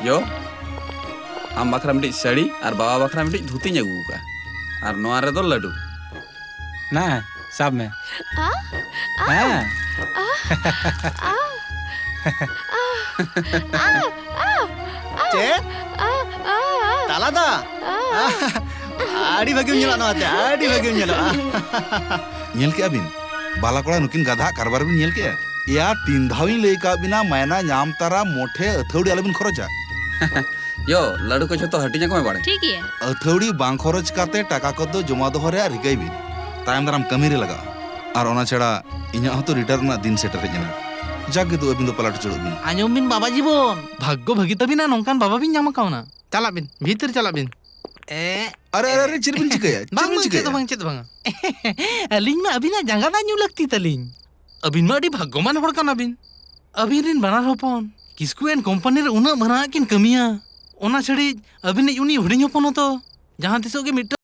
ᱭᱳ, ᱟᱢ ᱵᱟᱠᱷᱨᱟ ᱢᱤᱫᱴᱤᱡ ᱥᱟᱹᱲᱤ ᱟᱨ ᱵᱟᱵᱟ ᱵᱟᱠᱷᱨᱟ ᱢᱤᱫᱴᱤᱡ ᱫᱷᱩᱛᱤᱧ ᱟᱹᱜᱩ ᱟᱠᱟᱫᱼᱟ᱾ ᱟᱨ ᱱᱚᱣᱟ ᱨᱮᱫᱚ ᱞᱟᱹᱰᱩ᱾ ᱱᱟ, ᱥᱟᱵ ᱢᱮ᱾ ᱟ? ᱟ? ᱦᱮᱸ᱾ ᱟ? ᱟ? ᱟ? ᱟ? ᱟ? ᱪᱮᱫ? ᱟ, ᱟ, ᱟ᱾ ᱛᱟᱞᱟ ᱫᱟ? ᱟ᱾ ᱟᱹᱰᱤ ᱵᱷᱟᱹᱜᱤᱢ ᱧᱮᱞᱚᱜ ᱱᱚᱣᱟᱛᱮ, ᱟᱹᱰᱤ ᱵᱷᱟᱹᱜᱤᱢ ᱧᱮᱞᱚᱜᱼᱟ᱾ ᱧᱮᱞ ᱠᱮᱜᱼᱟ ᱵᱤᱱ? ᱵᱟᱞᱟ ᱠᱚᱲᱟ ᱱᱩᱠᱤᱱ ᱜᱟᱫᱷᱟ ᱠᱟᱨᱵᱟᱨ ᱵᱤᱱ ᱧᱮᱞ ᱠᱮᱜᱼᱟ? ᱮᱭᱟ, ᱛᱤᱱ ᱫᱷᱟᱣᱤᱧ ᱞᱟᱹᱭ ᱠᱟᱜ ᱵᱤᱱᱟ, ᱢᱟᱭᱱᱟ ᱧᱟᱢ ᱛᱟᱨᱟ ᱢᱚᱴᱷᱮ ᱟᱹᱛᱷᱟᱹᱣᱲᱤ ᱟᱞᱚᱵᱤᱱ ᱠᱷᱚᱨᱚᱪᱟ᱾ ᱭᱳ, ᱞᱟᱹᱰᱩ ᱠᱚ ᱡᱷᱚᱛᱚ ᱦᱟᱹᱴᱤᱧ ᱟᱠᱚ ᱢᱮ ᱵᱟᱲᱮ᱾ ᱴᱷᱤᱠ ᱜᱮᱭᱟ᱾ ᱟᱹᱛᱷᱟᱹᱣᱲᱤ ᱵᱟᱝ ᱠᱷᱚᱨᱚᱪ ᱠᱟᱛᱮ ᱴᱟᱠᱟ ᱠᱚᱫᱚ ᱡᱚᱢᱟ ᱫᱚᱦᱚ ᱨᱮᱭᱟᱜ ᱨᱤᱠᱟᱹᱭ ᱵᱤᱱ᱾ ᱛᱟᱭᱚᱢ ᱫᱟᱨᱟᱢ ᱠᱟᱹᱢᱤ ᱨᱮ ᱞᱟᱜᱟᱜᱼᱟ᱾ ᱟᱨ ᱚᱱᱟ ᱪᱷᱟᱲᱟ ᱤᱧᱟᱹᱜ ᱦᱚᱸᱛᱚ ᱨᱤᱴᱟᱨᱱ ᱨᱮᱱᱟᱜ ᱫᱤᱱ ᱥᱮᱴᱮᱨ ᱦᱮᱡ ᱮᱱᱟ᱾ ᱡᱟᱠ ᱜᱮ ᱫᱩ ᱟᱹᱵᱤᱱ ᱫᱚ ᱯᱟᱞᱟᱴ ᱩᱪᱟᱹᱲᱚᱜ ᱵᱤᱱ᱾ ᱟᱸᱡᱚᱢ ᱵᱤᱱ ᱵᱟᱵᱟ ᱡᱤᱵᱚᱱ, ᱵᱷᱟᱜᱽᱜᱚ ᱵᱷᱟᱹᱜᱤ ᱛᱟᱹᱵᱤᱱᱟ ᱱᱚᱝᱠᱟᱱ ᱵᱟᱵᱟ ᱵᱤᱱ ᱧᱟᱢ ᱠᱟᱣᱱᱟ᱾ ᱪᱟᱞᱟᱜ ᱵᱤᱱ, ᱵᱷᱤᱛᱤᱨ ᱪᱟᱞᱟᱜ ᱵᱤᱱ᱾ ᱮ, ᱟᱨᱮ, ᱟᱨᱮ, ᱟᱨᱮ, ᱪᱮᱫ ᱵᱤᱱ ᱪᱤᱠᱟᱹᱭᱟ? ᱪᱮᱫ ᱵᱟᱝ, ᱵᱤᱱ ᱵᱟᱝ, ᱪᱮᱫ ᱪᱤᱠᱟᱹᱭᱟ? ᱦᱚᱸ ᱵᱟᱝ, ᱪᱮᱫ ᱦᱚᱸ ᱵᱟᱝᱟ᱾ ᱟᱹᱞᱤᱧ ᱢᱟ ᱟᱹᱵᱤᱱᱟᱜ ᱡᱟᱸᱜᱟ ᱫᱟᱜ ᱧᱩ ᱞᱟᱹᱠᱛᱤ ᱛᱟᱹᱞᱤᱧ᱾ ᱟᱹᱵᱤᱱ ᱢᱟ ᱟᱹᱰᱤ ᱵᱷᱟᱜᱽᱜᱚᱢᱟᱱ ᱦᱚᱲ ᱠᱟᱱᱟ ᱵᱤᱱ᱾ ᱟᱹᱵᱤᱱ ᱨᱤᱱ ᱵᱟᱱᱟᱨ ᱦᱚᱯᱚᱱ ᱠᱤᱥᱠᱩ ᱮᱱᱰ ᱠᱳᱢᱯᱟᱱᱤ ᱨᱮ ᱩᱱᱟᱹᱜ ᱢᱟᱨᱟᱝ ᱟᱜ ᱠᱤᱱ ᱠᱟᱹᱢᱤᱭᱟ, ᱚᱱᱟ ᱪᱷᱟᱹᱲᱤᱡ ᱟᱹᱵᱤᱱᱤᱡ ᱩᱱᱤ ᱦᱩᱰᱤᱧ ᱦᱚᱯᱚᱱ ᱦᱚᱸᱛᱚ ᱡᱟᱦᱟᱸ ᱛᱤᱥᱚᱜ ᱜᱮ ᱢᱤᱫᱴᱟᱝ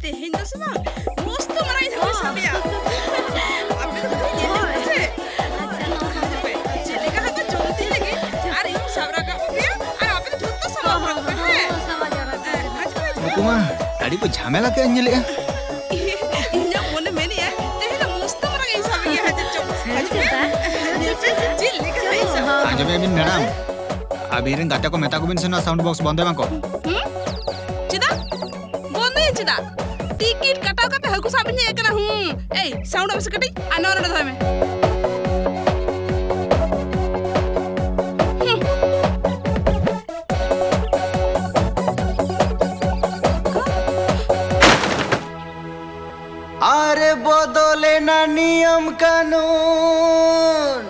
ᱛᱮᱦᱮᱧ ᱫᱚ ᱥᱮ ᱵᱟᱝ, ᱢᱚᱥᱛ ᱢᱟᱨᱟᱝ ᱤᱧ ᱦᱟᱹᱠᱩᱧ ᱥᱟᱵᱮᱭᱟ᱾ ᱟᱯᱮ ᱫᱚ ᱧᱮᱞ ᱧᱮᱞ ᱯᱮ ᱥᱮ᱾ ᱪᱮᱫ ᱞᱮᱠᱟ ᱦᱟᱹᱠᱩ ᱡᱚᱢ ᱛᱤᱧ ᱞᱟᱹᱜᱤᱫ, ᱟᱨ ᱤᱧ ᱥᱟᱵ ᱨᱟᱠᱟᱵ ᱠᱚᱜᱮᱭᱟ, ᱟᱨ ᱟᱯᱮ ᱫᱚ ᱡᱷᱚᱛᱚ ᱥᱟᱵ ᱨᱟᱠᱟᱵ ᱯᱮ, ᱦᱮᱸ? ᱦᱮᱸ, ᱟᱪᱪᱷᱟ, ᱟᱪᱪᱷᱟ᱾ ᱱᱩᱠᱩ ᱢᱟ ᱟᱹᱰᱤ ᱠᱚ ᱡᱷᱟᱢᱮᱞᱟ ᱠᱮᱫ ᱧᱮᱞᱮᱜᱼᱟ᱾ ᱤᱧᱟᱜ ᱢᱚᱱᱮ ᱢᱮᱱᱮᱜᱼᱟᱭ, ᱛᱮᱦᱮᱧ ᱫᱚ ᱢᱚᱥᱛ ᱢᱟᱨᱟᱝ ᱤᱧ ᱥᱟᱵᱮᱭᱟ, ᱦᱟᱹᱠᱩ ᱡᱚᱢ᱾ ᱥᱟᱹᱨᱤ ᱦᱤᱡᱩᱜ ᱯᱮ᱾ ᱪᱮᱫ ᱞᱮᱠᱟ ᱦᱟᱹᱠᱩᱧ ᱥᱟᱵ? ᱟᱸᱡᱚᱢᱮᱫ ᱵᱤᱱ ᱢᱮᱰᱟᱢ, ᱟᱹᱵᱤᱱ ᱨᱮᱱ ᱜᱟᱛᱮ ᱠᱚ ᱢᱮᱛᱟ ᱠᱚᱵᱤᱱ ᱥᱮ ᱱᱚᱣᱟ ᱥᱟᱣᱩᱱᱰ ᱵᱚᱠᱥ ᱵᱚᱱᱫᱚᱭ ᱢᱟᱠᱚ᱾ ᱦᱩᱸ? ᱪᱮᱫᱟᱜ? ᱵᱚᱱᱫᱚᱭᱟ ᱪᱮᱫᱟᱜ? ᱴᱤᱠᱤᱴ ᱠᱟᱴᱟᱣ ᱠᱟᱛᱮ ᱦᱟᱹᱠᱩ ᱥᱟᱵ ᱤᱧ ᱦᱮᱡ ᱟᱠᱟᱱᱟ᱾ ᱦᱩᱸ᱾ ᱮᱭ, ᱥᱟᱣᱩᱱᱰ ᱢᱮᱥᱮ ᱠᱟᱹᱴᱤᱡ᱾ ᱟᱨ ᱱᱚᱣᱟ ᱱᱚᱰᱮ ᱫᱚᱦᱚᱭ ᱢᱮ᱾ ᱦᱩᱸ᱾ ᱟᱨᱮ ᱵᱚᱫᱚᱞᱮᱱᱟ ᱱᱤᱭᱚᱢ ᱠᱟᱹᱱᱩᱱ᱾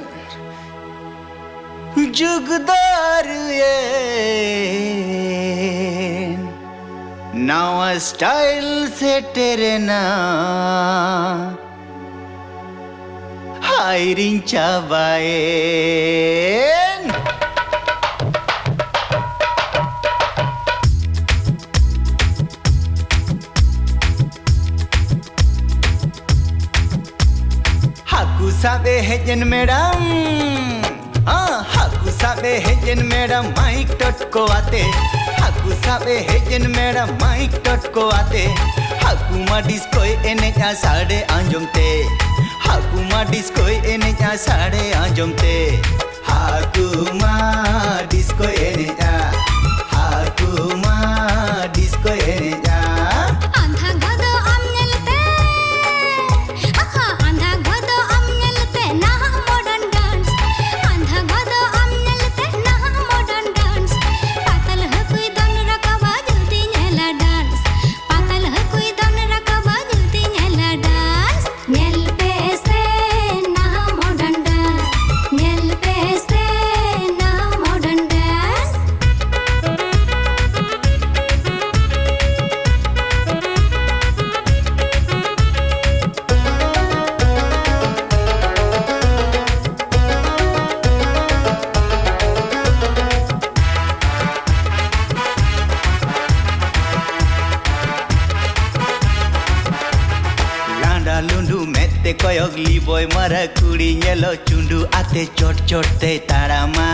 ᱡᱩᱜᱽ ᱫᱚ ᱟᱹᱨᱩᱭᱮᱱ, ᱱᱟᱣᱟ ᱥᱴᱟᱭᱤᱞ ᱥᱮᱴᱮᱨᱮᱱᱟ, ᱦᱟᱭᱨᱤᱧ ᱪᱟᱵᱟᱭᱮᱱ᱾ ᱦᱟᱹᱠᱩ ᱥᱟᱵ ᱮ ᱦᱮᱡ ᱮᱱ ᱢᱮᱰᱟᱢ᱾ ᱦᱟᱹᱠᱩ ᱥᱟᱵ ᱮ ᱦᱮᱡ ᱮᱱ ᱢᱮᱰᱟᱢ ᱢᱟᱭᱤᱠ ᱴᱚᱴᱠᱚ ᱟᱛᱮ᱾ ᱦᱟᱹᱠᱩ ᱥᱟᱵ ᱮ ᱦᱮᱡ ᱮᱱ ᱢᱮᱰᱟᱢ ᱢᱟᱭᱤᱠ ᱴᱚᱴᱠᱚ ᱟᱛᱮ᱾ ᱦᱟᱹᱠᱩ ᱢᱟ ᱰᱤᱥᱠᱳᱭ ᱮᱱᱮᱡᱼᱟ ᱥᱟᱰᱮ ᱟᱸᱡᱚᱢ ᱛᱮ᱾ ᱦᱟᱹᱠᱩ ᱢᱟ ᱰᱤᱥᱠᱳᱭ ᱮᱱᱮᱡᱼᱟ ᱥᱟᱰᱮ ᱟᱸᱡᱚᱢ ᱛᱮ᱾ ᱦᱟᱹᱠᱩ ᱢᱟ ᱰᱤᱥᱠᱳᱭ ᱮᱱᱮᱡᱼᱟ᱾ ᱦᱟᱹᱠᱩ ᱢᱟ ᱰᱤᱥᱠᱳᱭ ᱮᱱᱮᱡᱼᱟ᱾ ᱟᱸᱫᱷᱟ ᱜᱚᱫᱚᱜ ᱟᱢ ᱧᱮᱞᱛᱮ, ᱟᱦᱟ, ᱟᱸᱫᱷᱟ ᱜᱚᱫᱚᱜ ᱟᱢ ᱧᱮᱞᱛᱮ ᱱᱟᱦᱟᱜ modern dance᱾ ᱟᱸᱫᱷᱟ ᱜᱚᱫᱚᱜ ᱟᱢ ᱧᱮᱞᱛᱮ ᱱᱟᱦᱟᱜ modern dance᱾ ᱯᱟᱛᱟᱞ ᱦᱟᱹᱠᱩᱭ ᱫᱚᱱ ᱨᱟᱠᱟᱵᱟ ᱡᱩᱫᱤ ᱧᱮᱞᱟ dance᱾ ᱯᱟᱛᱟᱞ ᱦᱟᱹᱠᱩᱭ ᱫᱚᱱ ᱨᱟᱠᱟᱵᱟ ᱡᱩᱫᱤ ᱧᱮᱞᱟ dance᱾ ᱧᱮᱞ ᱯᱮ ᱥᱮ ᱱᱟᱦᱟᱜ modern dance᱾ ᱧᱮᱞ ᱯᱮ ᱥᱮ ᱱᱟᱦᱟᱜ modern dance᱾ ᱞᱩᱸᱰᱩ ᱢᱮᱫ ᱛᱮ ᱠᱚᱭᱚᱜ ᱞᱤᱵᱚᱭ ᱢᱟᱨᱟ ᱠᱩᱲᱤ ᱧᱮᱞᱚᱜ ᱪᱩᱸᱰᱩ ᱟᱛᱮ ᱪᱚᱴ ᱪᱚᱴ ᱛᱮᱭ ᱛᱟᱲᱟᱢᱟ᱾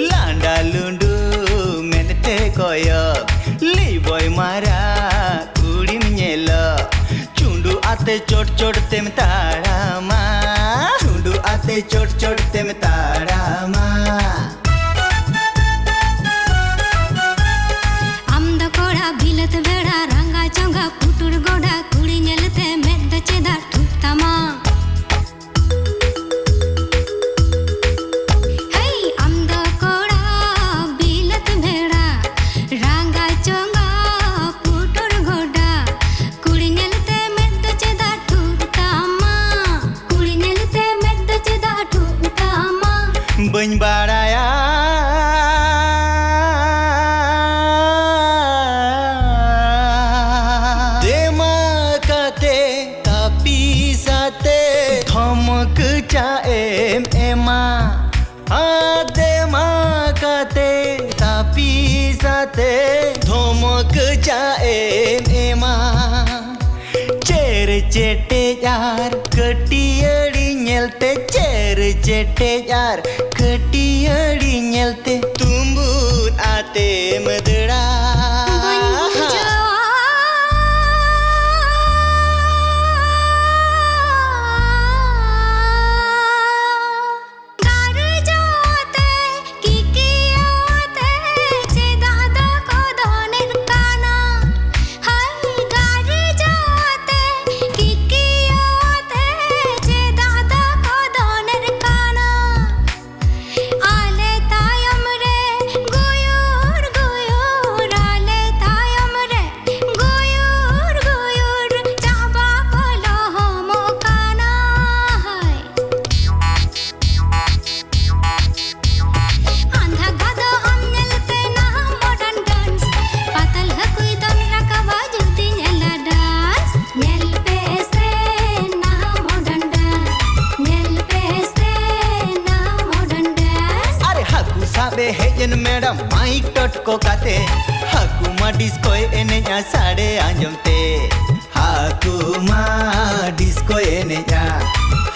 ᱞᱟᱸᱰᱟ ᱞᱩᱸᱰᱩ ᱢᱮᱫ ᱛᱮ ᱠᱚᱭᱚᱜ ᱞᱤᱵᱚᱭ ᱢᱟᱨᱟ ᱠᱩᱲᱤᱢ ᱧᱮᱞᱚᱜ ᱪᱩᱸᱰᱩ ᱟᱛᱮ ᱪᱚᱴ ᱪᱚᱴ ᱛᱮᱢ ᱛᱟᱲᱟᱢᱟ᱾ ᱪᱩᱸᱰᱩ ᱟᱛᱮ ᱪᱚᱴ ᱪᱚᱴ ᱛᱮᱢ ᱛᱟᱲᱟᱢᱟ᱾ ᱟᱢ ᱫᱚ ᱠᱚᱲᱟ ᱵᱤᱞᱟᱹᱛ ᱵᱮᱲᱟ ᱨᱟᱸᱜᱟ ᱪᱚᱸᱜᱟ ᱯᱩᱴᱩᱨ ᱜᱚᱰᱟ ᱠᱩᱲᱤ ᱧᱮᱞᱛᱮ ᱢᱮᱫ ᱫᱚ ᱪᱮᱫᱟᱜ ᱴᱷᱩᱠ ᱛᱟᱢᱟ? ᱦᱮᱭ, ᱟᱢ ᱫᱚ ᱠᱚᱲᱟ ᱵᱤᱞᱟᱹᱛ ᱵᱮᱲᱟ ᱨᱟᱸᱜᱟ ᱪᱚᱸᱜᱟ ᱯᱩᱴᱩᱨ ᱜᱚᱰᱟ ᱠᱩᱲᱤ ᱧᱮᱞᱛᱮ ᱢᱮᱫ ᱫᱚ ᱪᱮᱫᱟᱜ ᱴᱷᱩᱠ ᱛᱟᱢᱟ? ᱠᱩᱲᱤ ᱧᱮᱞᱛᱮ ᱢᱮᱫ ᱫᱚ ᱪᱮᱫᱟᱜ ᱴᱷᱩᱠ ᱛᱟᱢᱟ? ᱵᱟᱹᱧ ᱵᱟᱲᱟᱭᱟ᱾ ᱫᱮᱢᱟ ᱠᱟᱛᱮ ᱛᱟᱹᱯᱤᱥ ᱟᱛᱮ ᱫᱷᱚᱢᱚᱠ ᱪᱟ ᱮᱢ ᱮᱢᱟ᱾ ᱟᱫᱮᱢᱟ ᱠᱟᱛᱮ ᱛᱟᱹᱯᱤᱥ ᱟᱛᱮ ᱫᱷᱚᱢᱚᱠ ᱪᱟ ᱮᱢ ᱮᱢᱟ᱾ ᱪᱮᱨ ᱪᱮᱴᱮᱡ ᱟᱨ ᱠᱟᱹᱴᱤᱭᱟᱹᱲᱤ ᱧᱮᱞᱛᱮ, ᱪᱮᱨ ᱪᱮᱴᱮᱡ ᱟᱨ ᱠᱟᱹᱴᱤᱭᱟᱹᱲᱤ ᱧᱮᱞᱛᱮ ᱛᱩᱢᱵᱩᱫ ᱟᱛᱮᱢ ᱫᱟᱹᱲᱟ᱾ ᱵᱟᱹᱧ ᱵᱩᱡᱷᱟᱹᱣᱟ᱾ ᱜᱟᱨᱡᱟᱛᱮ ᱠᱤᱠᱤᱭᱟᱹᱣᱟᱛᱮ ᱪᱮᱫᱟᱜ ᱫᱚᱠᱚ ᱫᱚᱱᱮᱫ ᱠᱟᱱᱟ? ᱦᱟᱭ ᱜᱟᱨᱡᱟᱛᱮ ᱠᱤᱠᱤᱭᱟᱹᱣᱟᱛᱮ ᱪᱮᱫᱟᱜ ᱫᱚᱠᱚ ᱫᱚᱱᱮᱫ ᱠᱟᱱᱟ? ᱟᱞᱮ ᱛᱟᱭᱚᱢ ᱨᱮ ᱜᱩᱭᱩᱨ ᱜᱩᱭᱩᱨ, ᱟᱞᱮ ᱛᱟᱭᱚᱢ ᱨᱮ ᱜᱩᱭᱩᱨ ᱜᱩᱭᱩᱨ ᱪᱟᱵᱟ ᱠᱚ ᱞᱚᱦᱚᱢᱚᱜ ᱠᱟᱱᱟ᱾ ᱦᱟᱭ ᱟᱸᱫᱷᱟ ᱜᱚᱫᱚᱜ ᱟᱢ ᱧᱮᱞᱛᱮ ᱱᱟᱦᱟᱜ modern dance᱾ ᱯᱟᱛᱟᱞ ᱦᱟᱹᱠᱩᱭ ᱫᱚᱱ ᱨᱟᱠᱟᱵᱟ ᱡᱩᱫᱤ ᱧᱮᱞᱟ dance᱾ ᱧᱮᱞ ᱯᱮ ᱥᱮ ᱱᱟᱦᱟᱜ modern dance᱾ ᱧᱮᱞ ᱯᱮ ᱥᱮ ᱱᱟᱦᱟᱜ modern dance᱾ ᱟᱨᱮ ᱦᱟᱹᱠᱩ ᱥᱟᱵ ᱮ ᱦᱮᱡ ᱮᱱ ᱢᱮᱰᱟᱢ ᱢᱟᱭᱤᱠ ᱴᱚᱴᱠᱚ ᱠᱟᱛᱮ᱾ ᱦᱟᱹᱠᱩ ᱢᱟ ᱰᱤᱥᱠᱳᱭ ᱮᱱᱮᱡᱼᱟ ᱥᱟᱰᱮ ᱟᱸᱡᱚᱢ ᱛᱮ᱾ ᱦᱟᱹᱠᱩ ᱢᱟ ᱰᱤᱥᱠᱳᱭ ᱮᱱᱮᱡᱼᱟ,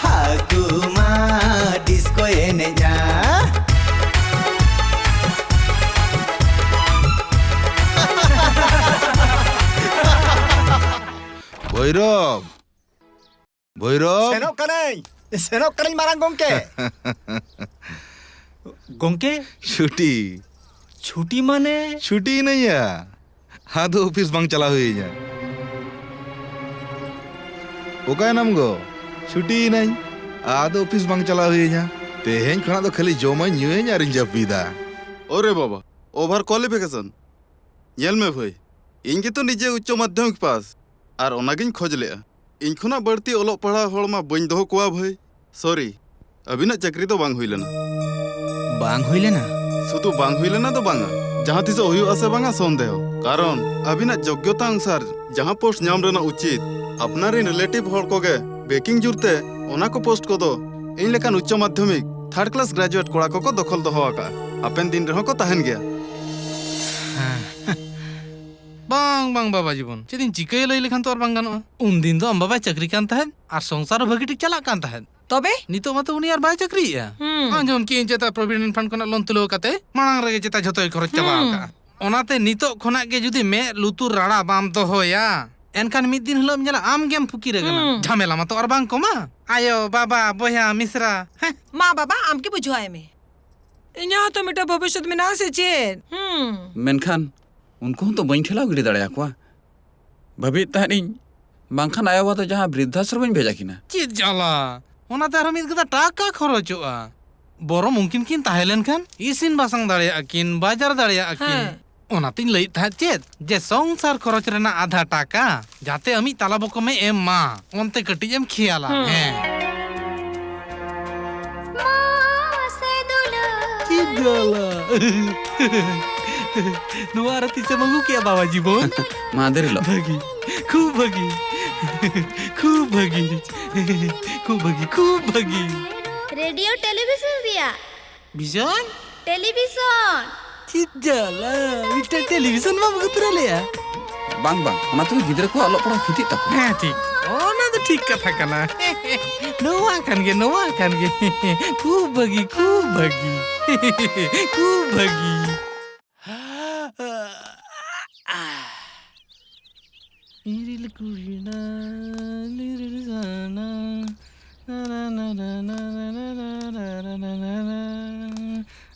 ᱦᱟᱹᱠᱩ ᱢᱟ ᱰᱤᱥᱠᱳᱭ ᱮᱱᱮᱡᱼᱟ᱾ ᱵᱷᱳᱭᱨᱚᱵᱽ, ᱵᱷᱳᱭᱨᱚᱵᱽ᱾ ᱥᱮᱱᱚᱜ ᱠᱟᱹᱱᱟᱹᱧ, ᱥᱮᱱᱚᱜ ᱠᱟᱹᱱᱟᱹᱧ ᱢᱟᱨᱟᱝ ᱜᱚᱢᱠᱮ᱾ ᱜᱚᱢᱠᱮ? ᱪᱷᱩᱴᱤ᱾ ᱪᱷᱩᱴᱤ ᱢᱟᱱᱮ? ᱪᱷᱩᱴᱤᱭᱮᱱᱟᱹᱧ ᱭᱟ᱾ ᱟᱫᱚ ᱚᱯᱷᱤᱥ ᱵᱟᱝ ᱪᱟᱞᱟᱣ ᱦᱩᱭᱟᱹᱧᱟ᱾ ᱚᱠᱟᱭᱮᱱᱟᱢ ᱜᱚ? ᱪᱷᱩᱴᱤᱭᱮᱱᱟᱹᱧ, ᱟᱫᱚ ᱚᱯᱷᱤᱥ ᱵᱟᱝ ᱪᱟᱞᱟᱣ ᱦᱩᱭᱟᱹᱧᱟ᱾ ᱛᱮᱦᱮᱧ ᱠᱷᱚᱱᱟᱜ ᱫᱚ ᱠᱷᱟᱹᱞᱤ ᱡᱚᱢᱟᱹᱧ, ᱧᱩᱭᱟᱹᱧ ᱟᱨᱤᱧ ᱡᱟᱹᱯᱤᱫᱟ᱾ ᱳᱨᱮ ᱵᱟᱵᱟ, ᱳᱵᱷᱟᱨ ᱠᱳᱣᱟᱞᱤᱯᱷᱤᱠᱮᱥᱚᱱ᱾ ᱧᱮᱞ ᱢᱮ ᱵᱷᱟᱹᱭ, ᱤᱧ ᱜᱮᱛᱚ ᱱᱤᱡᱮ ᱩᱪᱪᱚ ᱢᱟᱫᱽᱫᱷᱚᱢᱤᱠ ᱯᱟᱥ, ᱟᱨ ᱚᱱᱟᱜᱤᱧ ᱠᱷᱚᱡᱽ ᱞᱮᱜᱼᱟ᱾ ᱤᱧ ᱠᱷᱚᱱᱟᱜ ᱵᱟᱹᱲᱛᱤ ᱚᱞᱚᱜ ᱯᱟᱲᱦᱟᱣ ᱦᱚᱲ ᱢᱟ ᱵᱟᱹᱧ ᱫᱚᱦᱚ ᱠᱚᱣᱟ ᱵᱷᱟᱹᱭ᱾ ᱥᱚᱨᱤ, ᱟᱹᱵᱤᱱᱟᱜ ᱪᱟᱹᱠᱨᱤ ᱫᱚ ᱵᱟᱝ ᱦᱩᱭ ᱞᱮᱱᱟ᱾ ᱵᱟᱝ ᱦᱩᱭ ᱞᱮᱱᱟ? ᱥᱩᱫᱷᱩ ᱵᱟᱝ ᱦᱩᱭ ᱞᱮᱱᱟ ᱫᱚ ᱵᱟᱝᱟ, ᱡᱟᱦᱟᱸ ᱛᱤᱥᱚᱜ ᱦᱩᱭᱩᱜ ᱟᱥᱮ ᱵᱟᱝᱟ ᱥᱚᱱᱫᱮᱦᱚ᱾ ᱠᱟᱨᱚᱱ ᱟᱹᱵᱤᱱᱟᱜ ᱡᱳᱜᱽᱜᱚᱛᱟ ᱚᱱᱩᱥᱟᱨ ᱡᱟᱦᱟᱸ ᱯᱳᱥᱴ ᱧᱟᱢ ᱨᱮᱱᱟᱜ ᱩᱪᱤᱛ, ᱟᱯᱱᱟᱨ ᱨᱮᱱ ᱨᱤᱞᱮᱴᱤᱵᱷ ᱦᱚᱲ ᱠᱚᱜᱮ ᱵᱮᱠᱤᱝ ᱡᱳᱨᱛᱮ ᱚᱱᱟ ᱠᱚ ᱯᱳᱥᱴ ᱠᱚᱫᱚ ᱤᱧ ᱞᱮᱠᱟᱱ ᱩᱪᱪᱚ ᱢᱟᱫᱽᱫᱷᱚᱢᱤᱠ ᱛᱷᱟᱨᱰ ᱠᱞᱟᱥ ᱜᱨᱮᱡᱩᱭᱮᱴ ᱠᱚᱲᱟ ᱠᱚᱠᱚ ᱫᱚᱠᱷᱚᱞ ᱫᱚᱦᱚ ᱟᱠᱟᱫᱼᱟ᱾ ᱦᱟᱯᱮᱱ ᱫᱤᱱ ᱨᱮᱦᱚᱸ ᱠᱚ ᱛᱟᱦᱮᱱ ᱜᱮᱭᱟ᱾ ᱦᱮᱸ᱾ ᱵᱟᱝ, ᱵᱟᱝ, ᱵᱟᱵᱟ ᱡᱤᱵᱚᱱ, ᱪᱮᱫ ᱤᱧ ᱪᱤᱠᱟᱹᱭᱟ ᱞᱟᱹᱭ ᱞᱮᱠᱷᱟᱱ ᱛᱚ ᱟᱨ ᱵᱟᱝ ᱜᱟᱱᱚᱜᱼᱟ᱾ ᱩᱱᱫᱤᱱ ᱫᱚ ᱟᱢ ᱵᱟᱵᱟᱭ ᱪᱟᱹᱠᱨᱤ ᱠᱟᱱ ᱛᱟᱦᱮᱸᱫ ᱟᱨ ᱥᱚᱝᱥᱟᱨ ᱦᱚᱸ ᱵᱷᱟᱹᱜᱤ ᱴᱷᱤᱠ ᱪᱟᱞᱟᱜ ᱠᱟᱱ ᱛᱟᱦᱮᱸᱫ᱾ ᱛᱚᱵᱮ? ᱱᱤᱛᱚᱜ ᱢᱟᱛᱚ ᱩᱱᱤ ᱟᱨ ᱵᱟᱭ ᱪᱟᱹᱠᱨᱤᱭᱮᱜᱼᱟ᱾ ᱦᱩᱸ᱾ ᱟᱸᱡᱚᱢ ᱠᱮᱜᱼᱟᱹᱧ ᱪᱮᱛᱟ ᱯᱨᱚᱵᱷᱤᱰᱮᱱᱴ ᱯᱷᱟᱱᱰ ᱠᱷᱚᱱᱟᱜ ᱞᱳᱱ ᱛᱩᱞᱟᱹᱣ ᱠᱟᱛᱮ ᱢᱟᱲᱟᱝ ᱨᱮᱜᱮ ᱪᱮᱛᱟ ᱡᱷᱚᱛᱚᱭ ᱠᱷᱚᱨᱚᱪ ᱪᱟᱵᱟ ᱦᱩᱸ᱾ ᱟᱠᱟᱜᱼᱟ᱾ ᱚᱱᱟᱛᱮ ᱱᱤᱛᱚᱜ ᱠᱷᱚᱱᱟᱜ ᱜᱮ ᱡᱩᱫᱤ ᱢᱮᱫ ᱞᱩᱛᱩᱨ ᱨᱟᱲᱟ ᱵᱟᱢ ᱫᱚᱦᱚᱭᱟ, ᱮᱱᱠᱷᱟᱱ ᱢᱤᱫ ᱫᱤᱱ ᱦᱤᱞᱳᱜ ᱮᱢ ᱧᱮᱞᱟ ᱟᱢ ᱜᱮᱢ ᱯᱷᱩᱠᱤᱨ ᱟᱠᱟᱱᱟ᱾ ᱦᱩᱸ᱾ ᱡᱷᱟᱢᱮᱞᱟ ᱢᱟᱛᱚ ᱟᱨ ᱵᱟᱝ ᱠᱚᱢᱟ᱾ ᱟᱭᱳ, ᱵᱟᱵᱟ, ᱵᱚᱭᱦᱟ, ᱢᱤᱥᱨᱟ, ᱦᱮᱸ᱾ ᱢᱟ ᱵᱟᱵᱟ, ᱟᱢ ᱜᱮ ᱵᱩᱡᱷᱟᱹᱣᱟᱭ ᱢᱮ᱾ ᱤᱧᱟᱹᱜ ᱦᱚᱸᱛᱚ ᱢᱤᱫᱴᱟᱝ ᱵᱷᱚᱵᱤᱥᱥᱚᱛ ᱢᱮᱱᱟᱜᱼᱟ ᱥᱮ ᱪᱮᱫ? ᱦᱩᱸ᱾ ᱢᱮᱱᱠᱷᱟᱱ ᱩᱱᱠᱩ ᱦᱚᱸᱛᱚ ᱵᱟᱹᱧ ᱴᱷᱮᱞᱟᱣ ᱜᱤᱰᱤ ᱫᱟᱲᱮᱭᱟᱠᱚᱣᱟ᱾ ᱵᱷᱟᱹᱵᱤᱭᱮᱫ ᱛᱟᱦᱮᱸᱫ ᱤᱧ, ᱵᱟᱝᱠᱷᱟᱱ ᱟᱭᱳ ᱵᱟᱵᱟ ᱫᱚ ᱡᱟᱦᱟᱸ ᱵᱨᱤᱫᱽᱫᱷᱟᱥᱨᱚᱢ ᱤᱧ ᱵᱷᱮᱡᱟ ᱠᱤᱱᱟ᱾ ᱪᱮᱫ ᱡᱟᱞᱟ! ᱚᱱᱟᱛᱮ ᱟᱨᱦᱚᱸ ᱢᱤᱫ ᱜᱟᱫᱟ ᱴᱟᱠᱟ ᱠᱷᱚᱨᱚᱪᱚᱜᱼᱟ᱾ ᱵᱚᱨᱚᱝ ᱩᱱᱠᱤᱱ ᱠᱤᱱ ᱛᱟᱦᱮᱸ ᱞᱮᱱᱠᱷᱟᱱ ᱤᱥᱤᱱ ᱵᱟᱥᱟᱝ ᱫᱟᱲᱮᱭᱟᱜᱼᱟ ᱠᱤᱱ, ᱦᱮᱸ᱾ ᱵᱟᱡᱟᱨ ᱫᱟᱲᱮᱭᱟᱜᱼᱟ ᱠᱤᱱ᱾ ᱦᱮᱸ᱾ ᱚᱱᱟᱛᱤᱧ ᱞᱟᱹᱭᱮᱫ ᱛᱟᱦᱮᱸᱫ ᱪᱮᱫ, ᱡᱮ ᱥᱚᱝᱥᱟᱨ ᱠᱷᱚᱨᱚᱪ ᱨᱮᱱᱟᱜ ᱟᱫᱷᱟ ᱴᱟᱠᱟ ᱡᱟᱛᱮ ᱟᱢᱤᱡ ᱛᱟᱞᱟ ᱵᱚᱠᱚᱢᱮ ᱮᱢ ᱢᱟ, ᱚᱱᱛᱮ ᱠᱟᱹᱴᱤᱡ ᱮᱢ ᱠᱷᱮᱭᱟᱞᱟ᱾ ᱦᱩᱸ᱾ ᱦᱮᱸ᱾ ᱪᱮᱫ ᱡᱟᱞᱟ᱾ ᱱᱚᱣᱟ ᱟᱨ ᱛᱤᱥᱮᱢ ᱟᱹᱜᱩ ᱠᱮᱜᱼᱟ ᱵᱟᱵᱟ ᱡᱤᱵᱚᱱ? ᱢᱟᱦᱫᱮᱨ ᱦᱤᱞᱳᱜ᱾ ᱵᱷᱟᱹᱜᱤ, ᱠᱷᱩᱵ ᱵᱷᱟᱹᱜᱤ, ᱠᱷᱩᱵ ᱵᱷᱟᱹᱜᱤ, ᱠᱷᱩᱵ ᱵᱷᱟᱹᱜᱤ, ᱠᱷᱩᱵ ᱵᱷᱟᱹᱜᱤ᱾ ᱨᱮᱰᱤᱭᱳ ᱴᱮᱞᱤᱵᱷᱤᱥᱚᱱ ᱨᱮᱭᱟᱜ ᱵᱷᱤᱡᱚᱱ? ᱴᱮᱞᱤᱵᱷᱤᱥᱚᱱ᱾ ᱡᱟᱞᱟ, ᱢᱤᱫᱴᱮᱱ ᱴᱮᱞᱤᱵᱷᱤᱥᱚᱱ ᱵᱟᱢ ᱟᱹᱜᱩ ᱛᱚᱨᱟ ᱞᱮᱭᱟ? ᱵᱟᱝ, ᱵᱟᱝ, ᱚᱱᱟ ᱛᱮᱫᱚ ᱜᱤᱫᱽᱨᱟᱹ ᱠᱚᱣᱟᱜ ᱚᱞᱚᱜ ᱯᱟᱲᱦᱟᱣ ᱠᱷᱚᱛᱤᱜ ᱛᱟᱠᱚᱣᱟ᱾ ᱦᱮᱸ, ᱴᱷᱤᱠ, ᱚᱱᱟ ᱫᱚ ᱴᱷᱤᱠ ᱠᱟᱛᱷᱟ ᱠᱟᱱᱟ᱾ ᱱᱚᱣᱟ ᱠᱷᱟᱱ ᱜᱮ, ᱱᱚᱣᱟ ᱠᱷᱟᱱ ᱜᱮ᱾ ᱠᱷᱩᱵ ᱵᱷᱟᱹᱜᱤ, ᱠᱷᱩᱵ ᱵᱷᱟᱹᱜᱤ, ᱠᱷᱩᱵ ᱵᱷᱟᱹᱜᱤ᱾ ᱤᱨᱤᱞ ᱠᱩᱲᱤ ᱱᱟ, ᱤᱨᱤᱞ ᱥᱟᱱᱟ, ᱱᱟ, ᱱᱟ, ᱱᱟ᱾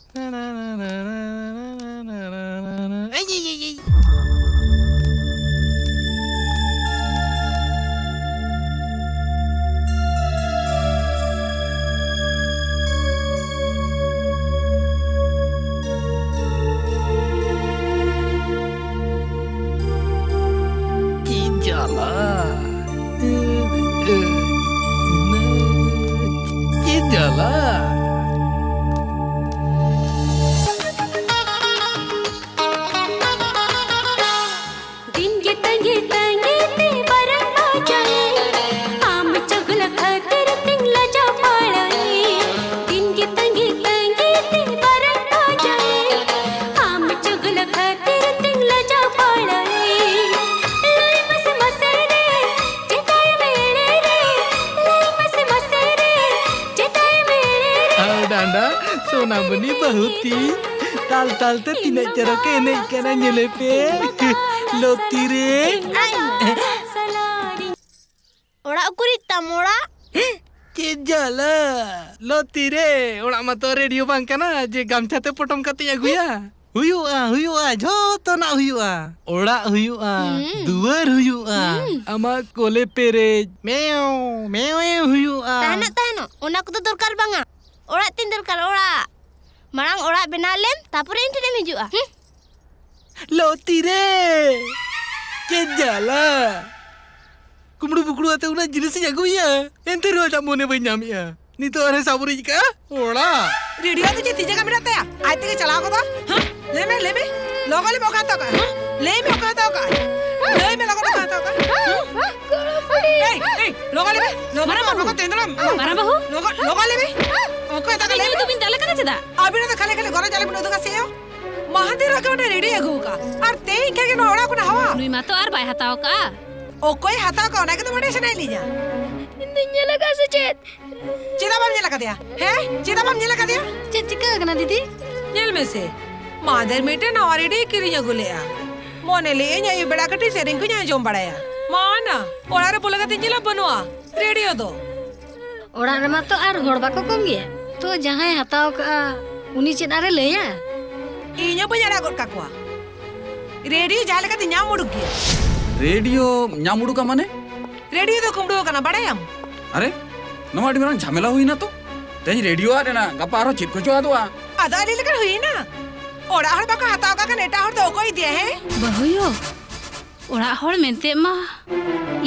ᱮᱭ, ᱮᱭ, ᱮᱭ, ᱮᱭ᱾ ᱪᱮᱫ ᱡᱟᱞᱟ! ᱪᱮᱫ ᱡᱟᱞᱟ! ᱫᱤᱱ ᱜᱮ ᱛᱟᱺᱜᱤ ᱛᱟᱺᱜᱤ ᱛᱮ ᱵᱟᱨᱚᱱ ᱵᱟᱡᱟᱭ, ᱟᱢ ᱪᱩᱜᱞᱟᱹ ᱠᱷᱟᱹᱛᱤᱨ ᱛᱤᱧ ᱞᱟᱡᱟᱣ ᱯᱟᱲᱟᱭ᱾ ᱫᱤᱱ ᱜᱮ ᱛᱟᱺᱜᱤ ᱛᱟᱺᱜᱤ ᱛᱮ ᱵᱟᱨᱚᱱ ᱵᱟᱡᱟᱭ, ᱟᱢ ᱪᱩᱜᱞᱟᱹ ᱠᱷᱟᱹᱛᱤᱨ ᱛᱤᱧ ᱞᱟᱡᱟᱣ ᱯᱟᱲᱟᱭ᱾ ᱞᱟᱹᱭ ᱢᱮᱥᱮ ᱢᱟᱥᱮ ᱨᱮ, ᱪᱮᱫᱟᱜ ᱮᱢ ᱮᱲᱮ ᱨᱮ? ᱞᱟᱹᱭ ᱢᱮᱥᱮ ᱢᱟᱥᱮ ᱨᱮ, ᱪᱮᱫᱟᱜ ᱮᱢ ᱮᱲᱮ ᱨᱮ? ᱟᱨ ᱰᱟᱸᱰᱟ ᱥᱳᱱᱟᱢᱩᱱᱤ ᱵᱟᱹᱦᱩ ᱛᱤᱧ, ᱛᱟᱞ ᱛᱟᱞ ᱛᱮ ᱛᱤᱱᱟᱹᱜ ᱪᱚᱨᱚᱠ ᱮ ᱮᱱᱮᱡ ᱠᱟᱱᱟ, ᱧᱮᱞᱮ ᱯᱮ᱾ ᱞᱚᱛᱤ ᱨᱮ᱾ ᱚᱲᱟᱜ ᱩᱠᱩᱨᱤᱡ ᱛᱟᱢ ᱚᱲᱟᱜ? ᱪᱮᱫ ᱡᱟᱞᱟ! ᱞᱚᱛᱤ ᱨᱮ, ᱚᱲᱟᱜ ᱢᱟᱛᱚ ᱨᱮᱰᱤᱭᱳ ᱵᱟᱝ ᱠᱟᱱᱟ ᱡᱮ ᱜᱟᱢᱪᱷᱟ ᱛᱮ ᱯᱚᱴᱚᱢ ᱠᱟᱛᱮᱧ ᱟᱹᱜᱩᱭᱟ᱾ ᱦᱩᱭᱩᱜᱼᱟ, ᱦᱩᱭᱩᱜᱼᱟ, ᱡᱷᱚᱛᱚᱱᱟᱜ ᱦᱩᱭᱩᱜᱼᱟ᱾ ᱚᱲᱟᱜ ᱦᱩᱭᱩᱜᱼᱟ, ᱦᱩᱸ᱾ ᱫᱩᱣᱟᱹᱨ ᱦᱩᱭᱩᱜᱼᱟ, ᱦᱩᱸ᱾ ᱟᱢᱟᱜ ᱠᱚᱞᱮ ᱯᱮᱨᱮᱡ, ᱢᱮᱣ, ᱢᱮᱣ ᱦᱩᱭᱩᱜᱼᱟ᱾ ᱛᱟᱦᱮᱱᱚᱜ, ᱛᱟᱦᱮᱱᱚᱜ, ᱚᱱᱟ ᱠᱚᱫᱚ ᱫᱚᱨᱠᱟᱨ ᱵᱟᱝᱟ᱾ ᱚᱲᱟᱜ ᱛᱤᱧ ᱫᱚᱨᱠᱟᱨ, ᱚᱲᱟᱜ᱾ ᱢᱟᱲᱟᱝ ᱚᱲᱟᱜ ᱵᱮᱱᱟᱣ ᱞᱮᱢ, ᱛᱟᱯᱚᱨᱮ ᱤᱧ ᱴᱷᱮᱱᱮᱢ ᱦᱤᱡᱩᱜᱼᱟ᱾ ᱦᱩᱸ᱾ ᱞᱚᱛᱤ ᱨᱮ! ᱪᱮᱫ ᱡᱟᱞᱟ! ᱠᱩᱢᱵᱽᱲᱩ ᱵᱩᱠᱲᱩ ᱟᱛᱮ ᱩᱱᱟᱹᱜ ᱡᱤᱱᱤᱥᱤᱧ ᱟᱹᱜᱩᱭᱟ, ᱮᱱᱛᱮ ᱨᱮᱦᱚᱸ ᱟᱡᱟᱜ ᱢᱚᱱᱮ ᱵᱟᱹᱧ ᱧᱟᱢᱮᱜᱼᱟ᱾ ᱱᱤᱛᱚᱜ ᱟᱨᱦᱚᱸ ᱥᱟᱵ ᱩᱨᱤᱡ ᱠᱟᱜᱼᱟ ᱚᱲᱟᱜ᱾ ᱨᱮᱰᱤᱭᱳ ᱫᱚ ᱪᱮᱫ ᱛᱤ ᱡᱟᱸᱜᱟ ᱢᱮᱱᱟᱜ ᱛᱟᱭᱟ? ᱟᱡ ᱛᱮᱜᱮ ᱪᱟᱞᱟᱣ ᱜᱚᱫᱚᱜᱼᱟ᱾ ᱦᱮᱸ? ᱞᱟᱹᱭ ᱢᱮ, ᱞᱟᱹᱭ ᱢᱮ᱾ ᱞᱚᱜᱚᱱ ᱞᱟᱹᱭ ᱢᱮ, ᱚᱠᱟ ᱦᱟᱛᱟᱣ ᱠᱟᱜᱼᱟ? ᱦᱮᱸ? ᱞᱟᱹᱭ ᱢᱮ, ᱞᱚᱜᱚᱱ ᱚᱠᱟ ᱦᱟᱛᱟᱣ ᱠᱟᱜᱼᱟ? ᱦᱮᱸ? ᱮᱭ, ᱮᱭ, ᱞᱚᱜᱚᱱ ᱞᱟᱹᱭ ᱢᱮ᱾ ᱞᱚᱜᱚᱱ, ᱢᱟᱨᱟᱝ ᱵᱟᱹᱦᱩ᱾ ᱞᱚᱜᱚᱱ ᱛᱮᱱᱫᱨᱚᱢ᱾ ᱢᱟᱨᱟᱝ ᱵᱟᱹᱦᱩ᱾ ᱞᱚᱜᱚᱱ, ᱞᱚᱜᱚᱱ ᱞᱟᱹᱭ ᱢᱮ᱾ ᱚᱠᱚᱭ ᱛᱟᱠᱟ ᱞᱟᱹᱭ ᱢᱮ᱾ ᱟᱹᱵᱤᱱ ᱫᱚ ᱠᱷᱟᱹᱞᱤ ᱠᱷᱟᱹᱞᱤ ᱜᱚᱨᱚᱡᱽ ᱟᱞᱚ ᱵᱤᱱ ᱩᱫᱩᱜᱟ ᱥᱮ ᱦᱚᱸ᱾ ᱢᱟᱦᱟᱫᱮᱨ ᱟᱜᱮ ᱚᱱᱟ ᱨᱮᱰᱤᱭ ᱟᱹᱜᱩ ᱟᱠᱟᱫ᱾ ᱟᱨ ᱛᱮᱦᱮᱧ ᱠᱷᱟᱱ ᱜᱮ ᱱᱚᱣᱟ ᱚᱲᱟᱜ ᱠᱷᱚᱱᱟᱜ ᱦᱟᱣᱟ᱾ ᱱᱩᱭ ᱢᱟᱛᱚ ᱟᱨ ᱵᱟᱭ ᱦᱟᱛᱟᱣ ᱠᱟᱜᱼᱟ᱾ ᱚᱠᱚᱭ ᱦᱟᱛᱟᱣ ᱠᱟᱜ, ᱚᱱᱟ ᱜᱮᱛᱚ ᱵᱟᱰᱟᱭ ᱥᱟᱱᱟᱭᱮᱫ ᱞᱤᱧᱟ᱾ ᱤᱧ ᱫᱩᱧ ᱧᱮᱞ ᱟᱠᱟᱫ ᱥᱮ ᱪᱮᱫ? ᱪᱮᱫᱟᱜ ᱵᱟᱢ ᱧᱮᱞ ᱟᱠᱟᱫᱮᱭᱟ? ᱦᱮᱸ? ᱪᱮᱫᱟᱜ ᱵᱟᱢ ᱧᱮᱞ ᱟᱠᱟᱫᱮᱭᱟ? ᱪᱮᱫ ᱪᱤᱠᱟᱹ ᱟᱠᱟᱱᱟ ᱫᱤᱫᱤ? ᱧᱮᱞ ᱢᱮᱥᱮ, ᱢᱟᱦᱟᱫᱮᱨ ᱢᱤᱫᱴᱮᱱ ᱱᱟᱣᱟ ᱨᱮᱰᱤᱭ ᱠᱤᱨᱤᱧ ᱟᱹᱜᱩ ᱞᱮᱫᱼᱟ᱾ ᱢᱚᱱᱮ ᱞᱮᱫᱟᱹᱧ ᱟᱹᱭᱩᱵ ᱵᱮᱲᱟ ᱠᱟᱹᱴᱤᱡ ᱥᱮᱨᱮᱧ ᱠᱚᱧ ᱟᱸᱡᱚᱢ ᱵᱟᱲᱟᱭᱟ᱾ ᱢᱟ ᱱᱟ, ᱚᱲᱟᱜ ᱨᱮ ᱵᱚᱞᱚ ᱠᱟᱛᱮᱧ ᱧᱮᱞᱟ, ᱵᱟᱹᱱᱩᱜᱼᱟ ᱨᱮᱰᱤᱭᱳ ᱫᱚ᱾ ᱚᱲᱟᱜ ᱨᱮᱢᱟ ᱛᱚ ᱟᱨ ᱦᱚᱲ ᱵᱟᱠᱚ ᱠᱚᱢ ᱜᱮᱭᱟ᱾ ᱛᱚ ᱡᱟᱦᱟᱸᱭ ᱦᱟᱛᱟᱣ ᱠᱟᱜᱼᱟ, ᱩᱱᱤ ᱪᱮᱫ ᱟᱨᱮ ᱞᱟᱹᱭᱟ? ᱤᱧ ᱦᱚᱸ ᱵᱟᱹᱧ ᱟᱲᱟᱜ ᱜᱚᱫ ᱠᱟᱠᱚᱣᱟ᱾ ᱨᱮᱰᱤᱭᱳ ᱡᱟᱦᱟᱸ ᱞᱮᱠᱟᱛᱮ ᱧᱟᱢ ᱩᱰᱩᱠ ᱜᱮᱭᱟ᱾ ᱨᱮᱰᱤᱭᱳ ᱧᱟᱢ ᱩᱰᱩᱠᱟ ᱢᱟᱱᱮ? ᱨᱮᱰᱤᱭᱳ ᱫᱚ ᱠᱩᱢᱵᱽᱲᱩ ᱟᱠᱟᱱᱟ, ᱵᱟᱲᱟᱭᱟᱢ? ᱟᱨᱮ, ᱱᱚᱣᱟ ᱟᱹᱰᱤ ᱢᱟᱨᱟᱝ ᱡᱷᱟᱢᱮᱞᱟ ᱦᱩᱭᱱᱟ ᱛᱚ᱾ ᱛᱮᱦᱮᱧ ᱨᱮᱰᱤᱭᱳ ᱟᱫ ᱮᱱᱟ, ᱜᱟᱯᱟ ᱟᱨᱦᱚᱸ ᱪᱮᱫ ᱠᱚᱪᱚ ᱟᱫᱚᱜᱼᱟ᱾ ᱟᱫᱚ ᱟᱹᱰᱤ ᱞᱮᱠᱟᱱ ᱦᱩᱭᱱᱟ᱾ ᱚᱲᱟᱜ ᱦᱚᱲ ᱵᱟᱠᱚ ᱦᱟᱛᱟᱣ ᱠᱟᱜ ᱠᱷᱟᱱ ᱮᱴᱟᱜ ᱦᱚᱲ ᱫᱚ ᱚᱠᱚᱭ ᱤᱫᱤᱭᱟ, ᱦᱮᱸ? ᱵᱟᱹᱦᱩᱭᱳ, ᱚᱲᱟᱜ ᱦᱚᱲ ᱢᱮᱱᱛᱮ ᱢᱟ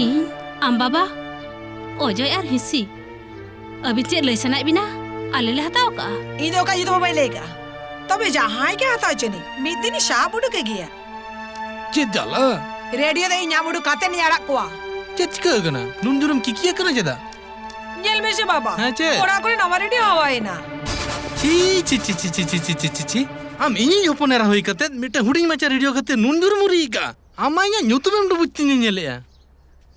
ᱤᱧ, ᱟᱢ ᱵᱟᱵᱟ, ᱚᱡᱚᱭ ᱟᱨ ᱦᱤᱸᱥᱤ᱾ ᱟᱹᱵᱤᱱ ᱪᱮᱫ ᱞᱟᱹᱭ ᱥᱟᱱᱟᱭᱮᱫ ᱵᱤᱱᱟ? ᱟᱞᱮ ᱞᱮ ᱦᱟᱛᱟᱣ ᱠᱟᱜᱼᱟ᱾ ᱤᱧ ᱫᱚ ᱚᱠᱟ ᱧᱩᱛᱩᱢ ᱦᱚᱸ ᱵᱟᱹᱧ ᱞᱟᱹᱭ ᱠᱟᱜᱼᱟ᱾ ᱛᱚᱵᱮ ᱡᱟᱦᱟᱸᱭ ᱜᱮ ᱦᱟᱛᱟᱣ ᱪᱚᱱᱤᱡ, ᱢᱤᱫ ᱫᱤᱱ ᱥᱟᱵ ᱩᱰᱩᱠᱮ ᱜᱮᱭᱟ᱾ ᱪᱮᱫ ᱡᱟᱞᱟ? ᱨᱮᱰᱤᱭᱳ ᱫᱚ ᱤᱧ ᱧᱟᱢ ᱩᱰᱩᱠ ᱠᱟᱛᱮ ᱤᱧ ᱟᱲᱟᱜ ᱠᱚᱣᱟ᱾ ᱪᱮᱫ ᱪᱤᱠᱟᱹ ᱟᱠᱟᱱᱟ? ᱱᱩᱱ ᱡᱳᱨᱮᱢ ᱠᱤᱠᱤᱭᱟᱹ ᱠᱟᱱᱟ ᱪᱮᱫᱟᱜ? ᱧᱮᱞ ᱢᱮᱥᱮ ᱵᱟᱵᱟ, ᱦᱮᱸ, ᱪᱮᱫ? ᱚᱲᱟᱜ ᱠᱚᱨᱮ ᱱᱟᱣᱟ ᱨᱮᱰᱤᱭᱳ ᱦᱟᱣᱟᱭᱮᱱᱟ᱾ ᱪᱤ, ᱪᱤ, ᱪᱤ᱾ ᱟᱢ ᱤᱧᱤᱡ ᱦᱚᱯᱚᱱ ᱮᱨᱟ ᱦᱩᱭ ᱠᱟᱛᱮ ᱢᱤᱫᱴᱟᱝ ᱦᱩᱰᱤᱧ ᱢᱟᱪᱷᱟ ᱨᱮᱰᱤᱭᱳ ᱠᱷᱟᱹᱛᱤᱨ ᱱᱩᱱ ᱡᱳᱨᱮᱢ ᱩᱨᱤᱡ ᱟᱠᱟᱜᱼᱟ? ᱟᱢ ᱢᱟ ᱤᱧᱟᱜ ᱧᱩᱛᱩᱢᱮᱢ ᱰᱩᱵᱩᱡ ᱛᱤᱧᱮ ᱧᱮᱞᱮᱜᱼᱟ᱾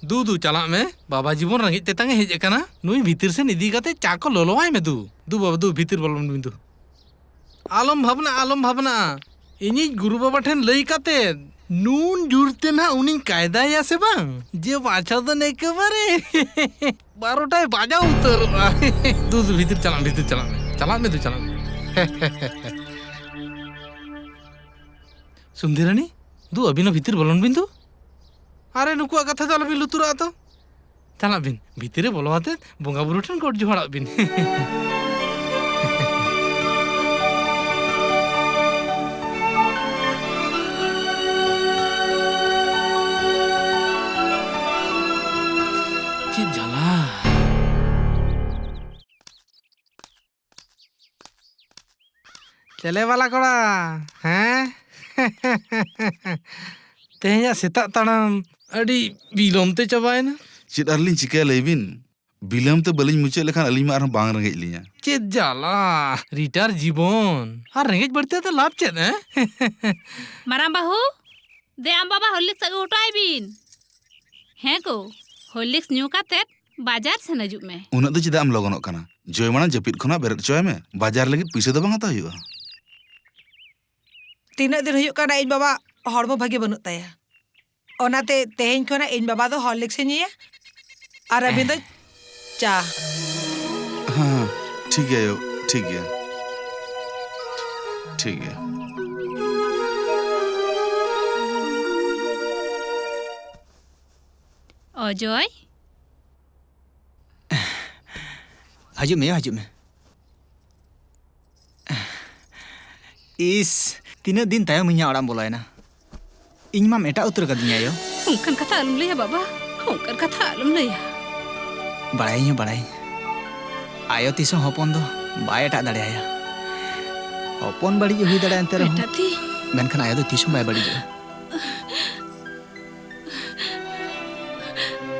ᱫᱩ, ᱫᱩ, ᱪᱟᱞᱟᱜ ᱢᱮ᱾ ᱵᱟᱵᱟ ᱡᱤᱵᱚᱱ ᱨᱮᱸᱜᱮᱡ ᱛᱮᱛᱟᱝ ᱮ ᱦᱮᱡ ᱟᱠᱟᱱᱟ᱾ ᱱᱩᱭ ᱵᱷᱤᱛᱤᱨ ᱥᱮᱱ ᱤᱫᱤ ᱠᱟᱛᱮ ᱪᱟ ᱠᱚ ᱞᱚᱞᱚᱣᱟᱭ ᱢᱮ ᱫᱩ᱾ ᱫᱩ ᱵᱟᱵᱟ, ᱫᱩ ᱵᱷᱤᱛᱤᱨ ᱵᱚᱞᱚᱱ ᱢᱮ ᱫᱩ᱾ ᱟᱞᱚᱢ ᱵᱷᱟᱵᱽᱱᱟᱜᱼᱟ, ᱟᱞᱚᱢ ᱵᱷᱟᱵᱽᱱᱟᱜᱼᱟ᱾ ᱤᱧᱤᱡ ᱜᱩᱨᱩ ᱵᱟᱵᱟ ᱴᱷᱮᱱ ᱞᱟᱹᱭ ᱠᱟᱛᱮ ᱱᱩᱱ ᱡᱳᱨ ᱛᱮ ᱱᱟᱦᱟᱜ ᱩᱱᱤᱧ ᱠᱟᱭᱫᱟᱭᱟ ᱥᱮ ᱵᱟᱝ, ᱡᱮ ᱵᱟᱪᱷᱟ ᱫᱚ ᱮᱠᱮᱵᱟᱨᱮ ᱵᱟᱨᱚᱴᱟᱭ ᱵᱟᱡᱟᱣ ᱩᱛᱟᱹᱨᱚᱜᱼᱟ᱾ ᱫᱩ, ᱫᱩ, ᱵᱷᱤᱛᱤᱨ ᱪᱟᱞᱟᱜ ᱢᱮ, ᱵᱷᱤᱛᱤᱨ ᱪᱟᱞᱟᱜ ᱢᱮ᱾ ᱪᱟᱞᱟᱜ ᱢᱮ ᱫᱩ, ᱪᱟᱞᱟᱜ ᱢᱮ᱾ ᱥᱩᱱᱫᱷᱤᱨᱟᱱᱤ, ᱫᱩ, ᱟᱹᱵᱤᱱ ᱦᱚᱸ ᱵᱷᱤᱛᱤᱨ ᱵᱚᱞᱚᱱ ᱵᱤᱱ ᱫᱩ᱾ ᱟᱨᱮ, ᱱᱩᱠᱩᱣᱟᱜ ᱠᱟᱛᱷᱟ ᱫᱚ ᱟᱞᱚᱵᱤᱱ ᱞᱩᱛᱩᱨᱟᱜᱼᱟ ᱛᱚ᱾ ᱪᱟᱞᱟᱜ ᱵᱤᱱ, ᱵᱷᱤᱛᱤᱨ ᱨᱮ ᱵᱚᱞᱚ ᱟᱛᱮᱫ ᱵᱚᱸᱜᱟ ᱵᱩᱨᱩ ᱴᱷᱮᱱ ᱜᱚᱰ ᱡᱚᱦᱟᱨᱟᱜ ᱵᱤᱱ᱾ ᱪᱮᱫ ᱡᱟᱞᱟ! ᱪᱮᱞᱮ ᱵᱟᱞᱟ ᱠᱚᱲᱟ, ᱦᱮᱸ? ᱛᱮᱦᱮᱧᱟᱜ ᱥᱮᱛᱟᱜ ᱛᱟᱲᱟᱢ ᱟᱹᱰᱤ ᱵᱤᱞᱚᱢ ᱛᱮ ᱪᱟᱵᱟᱭᱮᱱᱟ᱾ ᱪᱮᱫ ᱟᱨᱞᱤᱧ ᱪᱤᱠᱟᱹᱭᱟ ᱞᱟᱹᱭ ᱵᱤᱱ? ᱵᱤᱞᱚᱢ ᱛᱮ ᱵᱟᱹᱞᱤᱧ ᱢᱩᱪᱟᱹᱫ ᱞᱮᱠᱷᱟᱱ ᱟᱹᱞᱤᱧ ᱢᱟ ᱟᱨᱦᱚᱸ ᱵᱟᱝ ᱨᱮᱸᱜᱮᱡ ᱞᱤᱧᱟ᱾ ᱪᱮᱫ ᱡᱟᱞᱟ, ᱨᱤᱴᱟᱨ ᱡᱤᱵᱚᱱ᱾ ᱟᱨ ᱨᱮᱸᱜᱮᱡ ᱵᱟᱹᱲᱛᱤ ᱠᱟᱛᱮ ᱞᱟᱵᱷ ᱪᱮᱫ, ᱦᱮᱸ? ᱢᱟᱨᱟᱝ ᱵᱟᱹᱦᱩ, ᱫᱮ ᱟᱢ ᱵᱟᱵᱟ ᱦᱚᱨᱞᱤᱠᱥ ᱟᱹᱜᱩ ᱦᱚᱴᱚ ᱟᱭ ᱵᱤᱱ᱾ ᱦᱮᱸ ᱜᱳ, ᱦᱚᱨᱞᱤᱠᱥ ᱧᱩ ᱠᱟᱛᱮ ᱵᱟᱡᱟᱨ ᱥᱮᱱ ᱦᱤᱡᱩᱜ ᱢᱮ᱾ ᱩᱱᱟᱹᱜ ᱫᱚ ᱪᱮᱫᱟᱜ ᱮᱢ ᱞᱚᱜᱚᱱᱚᱜ ᱠᱟᱱᱟ? ᱡᱚᱭ ᱢᱟᱲᱟᱝ ᱡᱟᱹᱯᱤᱫ ᱠᱷᱚᱱᱟᱜ ᱵᱮᱨᱮᱫ ᱦᱚᱪᱚᱭ ᱢᱮ᱾ ᱵᱟᱡᱟᱨ ᱞᱟᱹᱜᱤᱫ ᱯᱩᱭᱥᱟᱹ ᱫᱚ ᱵᱟᱝ ᱦᱟᱛᱟᱣ ᱦᱩᱭᱩᱜᱼᱟ᱾ ᱛᱤᱱᱟᱹᱜ ᱫᱤᱱ ᱦᱩᱭᱩᱜ ᱠᱟᱱᱟ ᱤᱧ ᱵᱟᱵᱟ ᱦᱚᱲᱢᱚ ᱵᱷᱟᱜᱮ ᱵᱟᱹᱱᱩᱜ ᱛᱟᱭᱟ, ᱚᱱᱟᱛᱮ ᱛᱮᱦᱮᱧ ᱠᱷᱚᱱᱟᱜ ᱤᱧ ᱵᱟᱵᱟ ᱫᱚ ᱦᱚᱨᱞᱤᱠᱥ ᱮ ᱧᱩᱭᱟ ᱟᱨ ᱟᱹᱵᱤᱱ ᱫᱚ ᱪᱟ᱾ ᱦᱮᱸ, ᱴᱷᱤᱠ ᱜᱮᱭᱟ ᱭᱳ, ᱴᱷᱤᱠ ᱜᱮᱭᱟ, ᱴᱷᱤᱠ ᱜᱮᱭᱟ᱾ ᱚᱡᱚᱭ, ᱦᱤᱡᱩᱜ ᱢᱮ ᱭᱳ, ᱦᱤᱡᱩᱜ ᱢᱮ᱾ ᱤᱥ, ᱛᱤᱱᱟᱹᱜ ᱫᱤᱱ ᱛᱟᱭᱚᱢ ᱤᱧᱟᱹᱜ ᱚᱲᱟᱜ ᱮᱢ ᱵᱚᱞᱚᱭᱮᱱᱟ᱾ ᱤᱧ ᱢᱟᱢ ᱮᱴᱟᱜ ᱩᱛᱟᱹᱨ ᱠᱟᱫᱤᱧᱟ ᱭᱳ᱾ ᱚᱱᱠᱟᱱ ᱠᱟᱛᱷᱟ ᱟᱞᱚᱢ ᱞᱟᱹᱭᱟ ᱵᱟᱵᱟ, ᱚᱱᱠᱟᱱ ᱠᱟᱛᱷᱟ ᱟᱞᱚᱢ ᱞᱟᱹᱭᱟ᱾ ᱵᱟᱲᱟᱭᱟᱹᱧ ᱭᱳ, ᱵᱟᱲᱟᱭᱟᱹᱧ᱾ ᱟᱭᱳ ᱛᱤᱥᱦᱚᱸ ᱦᱚᱯᱚᱱ ᱫᱚ ᱵᱟᱭ ᱮᱴᱟᱜ ᱫᱟᱲᱮᱭᱟᱭᱟ᱾ ᱦᱚᱯᱚᱱ ᱵᱟᱹᱲᱤᱡ ᱦᱩᱭ ᱫᱟᱲᱮᱭᱟᱜᱼᱟ, ᱮᱱᱛᱮ ᱨᱮᱦᱚᱸ ᱢᱮᱴᱟᱛᱤ᱾ ᱢᱮᱱᱠᱷᱟᱱ ᱟᱭᱳ ᱫᱚ ᱛᱤᱥ ᱦᱚᱸ ᱵᱟᱭ ᱵᱟᱹᱲᱤᱡᱚᱜᱼᱟ᱾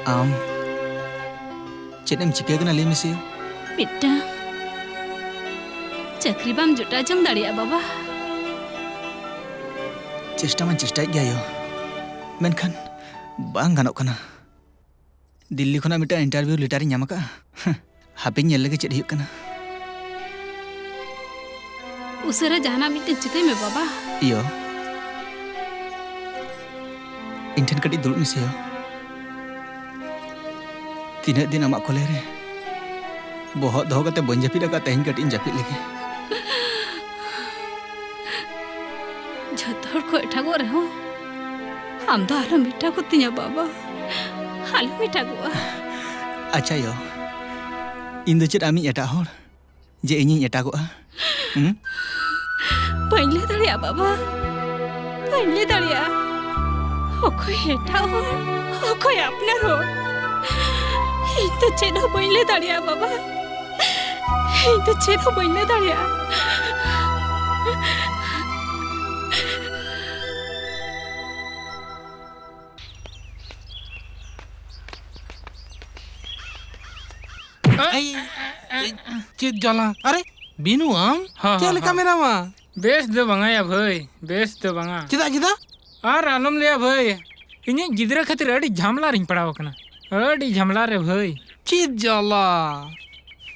ᱟᱢ ᱪᱮᱫ ᱮᱢ ᱪᱤᱠᱟᱹ ᱠᱟᱱᱟ, ᱞᱟᱹᱭ ᱢᱮᱥᱮ? ᱢᱤᱫᱴᱟᱝ ᱪᱟᱹᱠᱨᱤ ᱵᱟᱢ ᱡᱚᱴᱟᱣ ᱡᱚᱝ ᱫᱟᱲᱮᱭᱟᱜᱼᱟ, ᱵᱟᱵᱟ? ᱪᱮᱥᱴᱟ ᱢᱟᱧ ᱪᱮᱥᱴᱟᱭᱮᱫ ᱜᱮᱭᱟ ᱭᱳ, ᱢᱮᱱᱠᱷᱟᱱ ᱵᱟᱝ ᱜᱟᱱᱚᱜ ᱠᱟᱱᱟ᱾ ᱫᱤᱞᱞᱤ ᱠᱷᱚᱱᱟᱜ ᱢᱤᱫᱴᱟᱝ ᱤᱱᱴᱟᱨᱵᱷᱤᱭᱩ ᱞᱮᱴᱟᱨᱤᱧ ᱧᱟᱢ ᱟᱠᱟᱫᱼᱟ᱾ ᱦᱮᱸ, ᱦᱟᱯᱮᱧ ᱧᱮᱞ ᱞᱮᱜᱮ ᱪᱮᱫ ᱦᱩᱭᱩᱜ ᱠᱟᱱᱟ᱾ ᱩᱥᱟᱹᱨᱟ ᱡᱟᱦᱟᱱᱟᱜ ᱢᱤᱫᱴᱮᱱ ᱪᱤᱠᱟᱹᱭ ᱢᱮ, ᱵᱟᱵᱟ᱾ ᱤᱭᱳ, ᱤᱧ ᱴᱷᱮᱱ ᱠᱟᱹᱴᱤᱡ ᱫᱩᱲᱩᱵ ᱢᱮᱥᱮ ᱭᱳ᱾ ᱛᱤᱱᱟᱹᱜ ᱫᱤᱱ ᱟᱢᱟᱜ ᱠᱚᱞᱮ ᱨᱮ ᱵᱚᱦᱚᱜ ᱫᱚᱦᱚ ᱠᱟᱛᱮ ᱵᱟᱹᱧ ᱡᱟᱹᱯᱤᱫ ᱟᱠᱟᱫ, ᱛᱮᱦᱮᱧ ᱠᱟᱹᱴᱤᱡ ᱤᱧ ᱡᱟᱹᱯᱤᱫ ᱞᱮᱜᱮ᱾ ᱡᱷᱚᱛᱚ ᱦᱚᱲ ᱠᱚ ᱮᱴᱟᱜᱚᱜ ᱨᱮᱦᱚᱸ, ᱟᱢ ᱫᱚ ᱟᱞᱚᱢ ᱮᱴᱟᱜᱚᱜ ᱛᱤᱧᱟ ᱵᱟᱵᱟ, ᱟᱞᱚᱢ ᱮᱴᱟᱜᱚᱜᱼᱟ᱾ ᱟᱪᱪᱷᱟ ᱭᱳ, ᱤᱧ ᱫᱚ ᱪᱮᱫ ᱟᱢᱤᱡ ᱮᱴᱟᱜ ᱦᱚᱲ, ᱡᱮ ᱤᱧᱤᱧ ᱮᱴᱟᱜᱚᱜᱼᱟ? ᱦᱩᱸ? ᱵᱟᱹᱧ ᱞᱟᱹᱭ ᱫᱟᱲᱮᱭᱟᱜᱼᱟ ᱵᱟᱵᱟ, ᱵᱟᱹᱧ ᱞᱟᱹᱭ ᱫᱟᱲᱮᱭᱟᱜᱼᱟ᱾ ᱚᱠᱚᱭ ᱮᱴᱟᱜ ᱦᱚᱲ, ᱚᱠᱚᱭ ᱟᱯᱱᱟᱨ ᱦᱚᱲ, ᱤᱧ ᱫᱚ ᱪᱮᱫ ᱦᱚᱸ ᱵᱟᱹᱧ ᱞᱟᱹᱭ ᱫᱟᱲᱮᱭᱟᱜᱼᱟ ᱵᱟᱵᱟ, ᱤᱧ ᱫᱚ ᱪᱮᱫ ᱦᱚᱸ ᱵᱟᱹᱧ ᱞᱟᱹᱭ ᱫᱟᱲᱮᱭᱟᱜᱼᱟ᱾ ᱮᱭ, ᱮᱭ, ᱪᱮᱫ ᱡᱟᱞᱟ? ᱟᱨᱮ, ᱵᱤᱱᱩ ᱟᱢ? ᱦᱚᱸ, ᱪᱮᱫ ᱦᱚᱸ, ᱞᱮᱠᱟ ᱦᱚᱸ᱾ ᱢᱮᱱᱟᱢᱟ? ᱵᱮᱥ ᱫᱚ ᱵᱟᱝᱟ ᱭᱟ ᱵᱷᱟᱹᱭ, ᱵᱮᱥ ᱫᱚ ᱵᱟᱝᱟ᱾ ᱪᱮᱫᱟᱜ, ᱪᱮᱫᱟᱜ? ᱟᱨ ᱟᱞᱚᱢ ᱞᱟᱹᱭᱟ ᱵᱷᱟᱹᱭ, ᱤᱧᱤᱡ ᱜᱤᱫᱽᱨᱟᱹ ᱠᱷᱟᱹᱛᱤᱨ ᱟᱹᱰᱤ ᱡᱷᱟᱢᱞᱟ ᱨᱤᱧ ᱯᱟᱲᱟᱣ ᱟᱠᱟᱱᱟ, ᱟᱹᱰᱤ ᱡᱷᱟᱢᱞᱟ ᱨᱮ ᱵᱷᱟᱹᱭ᱾ ᱪᱮᱫ ᱡᱟᱞᱟ?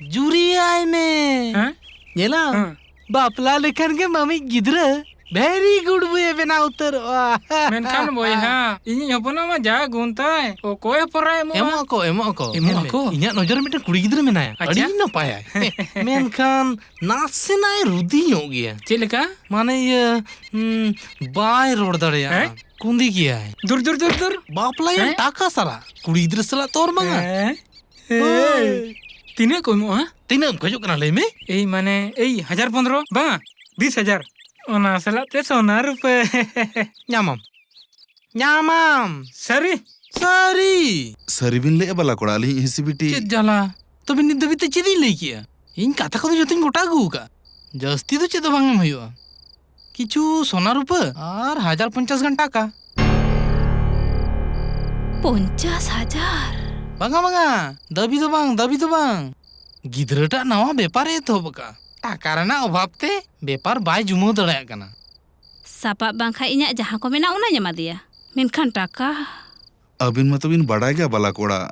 ᱡᱩᱨᱤᱭᱟᱭ ᱢᱮ᱾ ᱦᱮᱸ? ᱧᱮᱞᱟᱢ? ᱦᱮᱸ᱾ ᱵᱟᱯᱞᱟ ᱞᱮᱠᱷᱟᱱ ᱜᱮ ᱢᱟᱢᱤᱡ ᱜᱤᱫᱽᱨᱟᱹ very good ᱵᱚᱭᱮ ᱵᱮᱱᱟᱣ ᱩᱛᱟᱹᱨᱚᱜᱼᱟ᱾ ᱢᱮᱱᱠᱷᱟᱱ ᱵᱚᱭᱦᱟ, ᱤᱧᱤᱡ ᱦᱚᱯᱚᱱᱟᱜ ᱢᱟ ᱡᱟ ᱜᱩᱱ ᱛᱟᱭ, ᱚᱠᱚᱭ ᱦᱚᱯᱚᱱ ᱨᱟᱭ ᱮᱢᱚᱜᱼᱟ? ᱮᱢᱚᱜ ᱟᱠᱚ, ᱮᱢᱚᱜ ᱟᱠᱚ᱾ ᱮᱢᱚᱜ ᱧᱮᱞ ᱢᱮ, ᱟᱠᱚ? ᱤᱧᱟᱹᱜ ᱱᱚᱡᱚᱨ ᱨᱮ ᱢᱤᱫᱴᱮᱱ ᱠᱩᱲᱤ ᱜᱤᱫᱽᱨᱟᱹ ᱢᱮᱱᱟᱭᱟ, ᱟᱪᱪᱷᱟ᱾ ᱟᱹᱰᱤ ᱱᱟᱯᱟᱭᱟᱭ᱾ ᱢᱮᱱᱠᱷᱟᱱ ᱱᱟᱥᱮᱱᱟᱜ ᱮ ᱨᱩᱫᱤ ᱧᱚᱜ ᱜᱮᱭᱟ᱾ ᱪᱮᱫ ᱞᱮᱠᱟ? ᱢᱟᱱᱮ ᱤᱭᱟᱹ, ᱩᱸ, ᱵᱟᱭ ᱨᱚᱲ ᱫᱟᱲᱮᱭᱟᱜᱼᱟ᱾ ᱦᱮᱸ? ᱠᱩᱸᱫᱤ ᱜᱮᱭᱟᱭ᱾ ᱫᱩᱨ, ᱫᱩᱨ, ᱫᱩᱨ, ᱫᱩᱨ᱾ ᱵᱟᱯᱞᱟᱭᱟᱢ ᱦᱮᱸ? ᱴᱟᱠᱟ ᱥᱟᱞᱟᱜ, ᱠᱩᱲᱤ ᱜᱤᱫᱽᱨᱟᱹ ᱥᱟᱞᱟᱜ ᱛᱚᱨ ᱵᱟᱝᱟ᱾ ᱦᱮᱸ? ᱦᱳᱭ᱾ ᱛᱤᱱᱟᱹᱜ ᱠᱚ ᱮᱢᱚᱜᱼᱟ? ᱛᱤᱱᱟᱹᱜ ᱮᱢ ᱠᱷᱚᱡᱚᱜ ᱠᱟᱱᱟ ᱞᱟᱹᱭ ᱢᱮ? ᱮᱭ ᱢᱟᱱᱮ, ᱮᱭ ᱦᱟᱡᱟᱨ ᱯᱚᱱᱫᱽᱨᱚ, ᱵᱟᱝᱟ, ᱵᱤᱥ ᱦᱟᱡᱟᱨ᱾ ᱚᱱᱟ ᱥᱟᱞᱟᱜ ᱛᱮ ᱥᱚᱱᱟ ᱨᱩᱯᱟᱹ᱾ ᱧᱟᱢᱟᱢ᱾ ᱧᱟᱢᱟᱢ᱾ ᱥᱟᱹᱨᱤ? ᱥᱟᱹᱨᱤ᱾ ᱥᱟᱹᱨᱤ ᱵᱤᱱ ᱞᱟᱹᱭᱮᱫᱼᱟ ᱵᱟᱞᱟ ᱠᱚᱲᱟ, ᱟᱹᱞᱤᱧ ᱦᱤᱥᱤ ᱵᱤᱴᱤ? ᱪᱮᱫ ᱡᱟᱞᱟ? ᱛᱚᱵᱮ ᱱᱤᱛ ᱫᱷᱟᱹᱵᱤᱡ ᱛᱮ ᱪᱮᱫ ᱤᱧ ᱞᱟᱹᱭ ᱠᱮᱜᱼᱟ? ᱤᱧ ᱠᱟᱛᱷᱟ ᱠᱚᱫᱚ ᱡᱚᱛᱚᱧ ᱜᱚᱴᱟ ᱟᱹᱜᱩ ᱟᱠᱟᱫᱼᱟ᱾ ᱡᱟᱹᱥᱛᱤ ᱫᱚ ᱪᱮᱫ ᱦᱚᱸ ᱵᱟᱝ ᱮᱢ ᱦᱩᱭᱩᱜᱼᱟ᱾ ᱠᱤᱪᱷᱩ ᱥᱚᱱᱟ ᱨᱩᱯᱟᱹ ᱟᱨ ᱦᱟᱡᱟᱨ ᱯᱚᱧᱪᱟᱥ ᱜᱟᱱ ᱴᱟᱠᱟ᱾ ᱯᱚᱧᱪᱟᱥ ᱦᱟᱡᱟᱨ? ᱵᱟᱝᱟ, ᱵᱟᱝᱟ, ᱫᱟᱹᱵᱤ ᱫᱚ ᱵᱟᱝ, ᱫᱟᱹᱵᱤ ᱫᱚ ᱵᱟᱝ᱾ ᱜᱤᱫᱽᱨᱟᱹᱴᱟᱜ ᱱᱟᱣᱟ ᱵᱮᱯᱟᱨ ᱮ ᱮᱛᱚᱦᱚᱵ ᱟᱠᱟᱫᱼᱟ᱾ ᱴᱟᱠᱟ ᱨᱮᱱᱟᱜ ᱚᱵᱷᱟᱵ ᱛᱮ ᱵᱮᱯᱟᱨ ᱵᱟᱭ ᱡᱩᱢᱟᱹᱣ ᱫᱟᱲᱮᱭᱟᱜ ᱠᱟᱱᱟ᱾ ᱥᱟᱯᱟᱵ ᱵᱟᱝᱠᱷᱟᱱ ᱤᱧᱟᱜ ᱡᱟᱦᱟᱸ ᱠᱚ ᱢᱮᱱᱟᱜ ᱚᱱᱟᱧ ᱮᱢᱟ ᱫᱮᱭᱟ, ᱢᱮᱱᱠᱷᱟᱱ ᱴᱟᱠᱟ? ᱟᱹᱵᱤᱱ ᱢᱟᱛᱚ ᱵᱤᱱ ᱵᱟᱰᱟᱭ ᱜᱮᱭᱟ ᱵᱟᱞᱟ ᱠᱚᱲᱟ,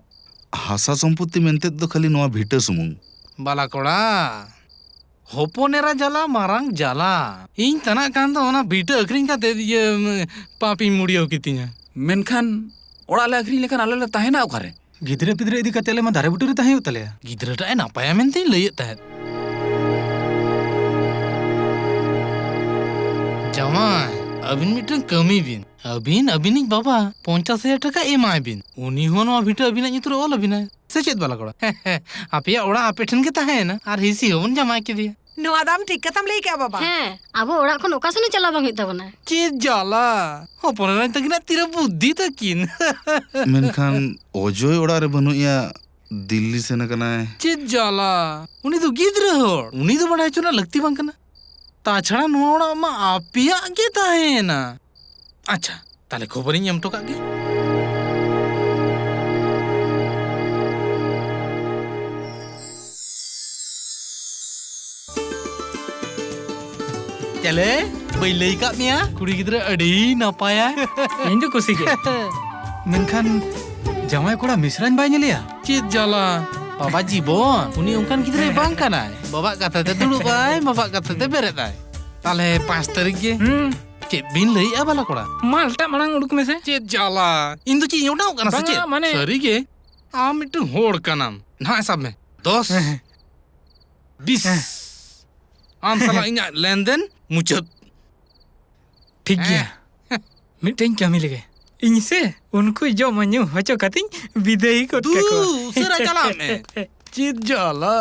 ᱦᱟᱥᱟ ᱥᱚᱢᱯᱚᱛᱛᱤ ᱢᱮᱱᱛᱮ ᱫᱚ ᱠᱷᱟᱹᱞᱤ ᱱᱚᱣᱟ ᱵᱷᱤᱴᱟᱹ ᱥᱩᱢᱩᱝ᱾ ᱵᱟᱞᱟ ᱠᱚᱲᱟ, ᱦᱚᱯᱚᱱ ᱮᱨᱟ ᱡᱟᱞᱟ ᱢᱟᱨᱟᱝ ᱡᱟᱞᱟ᱾ ᱤᱧ ᱛᱟᱱᱟᱜ ᱠᱷᱟᱱ ᱫᱚ ᱚᱱᱟ ᱵᱷᱤᱴᱟᱹ ᱟᱹᱠᱷᱨᱤᱧ ᱠᱟᱛᱮ ᱤᱭᱟᱹ, ᱯᱟᱯᱤᱧ ᱢᱩᱲᱤᱭᱟᱹᱣ ᱠᱤᱛᱤᱧᱟ᱾ ᱢᱮᱱᱠᱷᱟᱱ ᱚᱲᱟᱜ ᱞᱮ ᱟᱹᱠᱷᱨᱤᱧ ᱞᱮᱠᱷᱟᱱ ᱟᱞᱮ ᱞᱮ ᱛᱟᱦᱮᱱᱟ ᱚᱠᱟᱨᱮ? ᱜᱤᱫᱽᱨᱟᱹ ᱯᱤᱫᱽᱨᱟᱹ ᱤᱫᱤ ᱠᱟᱛᱮ ᱟᱞᱮ ᱢᱟ ᱫᱟᱨᱮ ᱵᱩᱴᱟᱹ ᱨᱮ ᱛᱟᱦᱮᱸ ᱦᱩᱭᱩᱜ ᱛᱟᱞᱮᱭᱟ᱾ ᱜᱤᱫᱽᱨᱟᱹᱴᱟᱜ ᱮ ᱱᱟᱯᱟᱭᱟ ᱢᱮᱱᱛᱮᱧ ᱞᱟᱹᱭᱮᱫ ᱛᱟᱦᱮᱸᱫ᱾ ᱡᱟᱶᱟᱭ, ᱟᱹᱵᱤᱱ ᱢᱤᱫᱴᱟᱝ ᱠᱟᱹᱢᱤ ᱵᱤᱱ᱾ ᱟᱹᱵᱤᱱ, ᱟᱹᱵᱤᱱᱤᱡ ᱵᱟᱵᱟ ᱯᱚᱧᱪᱟᱥ ᱦᱟᱡᱟᱨ ᱴᱟᱠᱟ ᱮᱢᱟᱭ ᱵᱤᱱ᱾ ᱩᱱᱤ ᱦᱚᱸ ᱱᱚᱣᱟ ᱵᱷᱤᱴᱟᱹ ᱟᱹᱵᱤᱱᱟᱜ ᱧᱩᱛᱩᱢ ᱨᱮ ᱚᱞ ᱟᱹᱵᱤᱱᱟᱭ᱾ ᱥᱮ ᱪᱮᱫ ᱵᱟᱞᱟ ᱠᱚᱲᱟ? ᱟᱯᱮᱭᱟᱜ ᱚᱲᱟᱜ ᱟᱯᱮ ᱴᱷᱮᱱ ᱜᱮ ᱛᱟᱦᱮᱸᱭᱮᱱᱟ ᱟᱨ ᱦᱤᱥᱤ ᱦᱚᱸᱵᱚᱱ ᱡᱟᱶᱟᱭ ᱠᱮᱫᱮᱭᱟ᱾ ᱱᱚᱣᱟ ᱫᱚ ᱟᱢ ᱴᱷᱤᱠ ᱠᱟᱛᱷᱟᱢ ᱞᱟᱹᱭ ᱠᱮᱜᱼᱟ, ᱵᱟᱵᱟ᱾ ᱦᱮᱸ, ᱟᱵᱚ ᱚᱲᱟᱜ ᱠᱷᱚᱱ ᱚᱠᱟ ᱥᱮᱱ ᱦᱚᱸ ᱪᱟᱞᱟᱣ ᱵᱟᱝ ᱦᱩᱭᱩᱜ ᱛᱟᱵᱚᱱᱟ᱾ ᱪᱮᱫ ᱡᱟᱞᱟ! ᱦᱚᱯᱚᱱ ᱮᱨᱟᱧ ᱛᱟᱹᱠᱤᱱᱟᱜ ᱛᱤᱨᱮ ᱵᱩᱫᱽᱫᱷᱤ ᱛᱟᱹᱠᱤᱱ᱾ ᱢᱮᱱᱠᱷᱟᱱ ᱚᱡᱚᱭ ᱚᱲᱟᱜ ᱨᱮ ᱵᱟᱹᱱᱩᱜ ᱮᱭᱟ, ᱫᱤᱞᱞᱤ ᱥᱮᱱ ᱟᱠᱟᱱᱟᱭ᱾ ᱪᱮᱫ ᱡᱟᱞᱟ! ᱩᱱᱤ ᱫᱚ ᱜᱤᱫᱽᱨᱟᱹ ᱦᱚᱲ, ᱩᱱᱤ ᱫᱚ ᱵᱟᱲᱟᱭ ᱦᱚᱪᱚ ᱨᱮᱱᱟᱜ ᱞᱟᱹᱠᱛᱤ ᱵᱟᱝ ᱠᱟᱱᱟ᱾ ᱛᱟᱪᱷᱟᱲᱟ ᱱᱚᱣᱟ ᱚᱲᱟᱜ ᱢᱟ ᱟᱯᱮᱭᱟᱜ ᱜᱮ ᱛᱟᱦᱮᱸᱭᱮᱱᱟ᱾ ᱟᱪᱪᱷᱟ, ᱛᱟᱦᱞᱮ ᱠᱷᱚᱵᱚᱨᱤᱧ ᱮᱢ ᱦᱚᱴᱚ ᱠᱟᱜ ᱜᱮ᱾ ᱮᱞᱮ, ᱵᱟᱹᱧ ᱞᱟᱹᱭ ᱠᱟᱜ ᱢᱮᱭᱟ, ᱠᱩᱲᱤ ᱜᱤᱫᱽᱨᱟᱹ ᱟᱹᱰᱤ ᱱᱟᱯᱟᱭᱟᱭ᱾ ᱤᱧ ᱫᱚ ᱠᱩᱥᱤ ᱜᱮ᱾ ᱢᱮᱱᱠᱷᱟᱱ ᱡᱟᱶᱟᱭ ᱠᱚᱲᱟ ᱢᱤᱥᱨᱟᱧ ᱵᱟᱭ ᱧᱮᱞᱮᱭᱟ? ᱪᱮᱫ ᱡᱟᱞᱟ᱾ ᱵᱟᱵᱟ ᱡᱤᱵᱚᱱ, ᱩᱱᱤ ᱚᱱᱠᱟᱱ ᱜᱤᱫᱽᱨᱟᱹ ᱵᱟᱝ ᱠᱟᱱᱟᱭ᱾ ᱵᱟᱵᱟᱜ ᱠᱟᱛᱷᱟ ᱛᱮ ᱫᱩᱲᱩᱵ ᱟᱭ, ᱵᱟᱵᱟᱜ ᱠᱟᱛᱷᱟ ᱛᱮ ᱵᱮᱨᱮᱫ ᱟᱭ᱾ ᱛᱟᱦᱞᱮ ᱯᱟᱸᱪ ᱛᱟᱹᱨᱤᱠᱷ ᱜᱮ᱾ ᱦᱩᱸ᱾ ᱪᱮᱫ ᱵᱤᱱ ᱞᱟᱹᱭᱮᱜᱼᱟ ᱵᱟᱞᱟ ᱠᱚᱲᱟ? ᱢᱟᱞᱴᱟᱜ ᱢᱟᱲᱟᱝ ᱩᱰᱩᱠ ᱢᱮᱥᱮ᱾ ᱪᱮᱫ ᱡᱟᱞᱟ, ᱤᱧ ᱫᱚ ᱪᱮᱫ ᱤᱧ ᱚᱰᱟᱣ ᱠᱟᱱᱟ ᱥᱮ ᱵᱟᱝᱟ, ᱪᱮᱫ? ᱢᱟᱱᱮ ᱥᱟᱹᱨᱤ ᱜᱮ, ᱟᱢ ᱢᱤᱫᱴᱟᱝ ᱦᱚᱲ ᱠᱟᱱᱟᱢ᱾ ᱱᱟᱦᱟᱜ ᱥᱟᱵ ᱢᱮ, ᱫᱚᱥ, ᱦᱮᱸ, ᱦᱮᱸ᱾ ᱵᱤᱥ᱾ ᱦᱮᱸ᱾ ᱟᱢ ᱥᱟᱞᱟᱜ ᱤᱧᱟᱜ ᱞᱮᱱᱫᱮᱱ ᱢᱩᱪᱟᱹᱫ᱾ ᱴᱷᱤᱠ ᱜᱮᱭᱟ᱾ ᱦᱮᱸ᱾ ᱢᱤᱫᱴᱮᱱ ᱠᱟᱹᱢᱤ ᱞᱮᱜᱮ᱾ ᱤᱧ ᱥᱮ ᱩᱱᱠᱩ ᱡᱚᱢ ᱧᱩ ᱦᱚᱪᱚ ᱠᱟᱛᱮᱧ ᱵᱤᱫᱟᱹᱭ ᱜᱚᱫ ᱫᱩ, ᱠᱟᱠᱚᱣᱟ᱾ ᱩᱥᱟᱹᱨᱟ ᱪᱟᱞᱟᱜ ᱢᱮ᱾ ᱪᱮᱫ ᱡᱟᱞᱟ!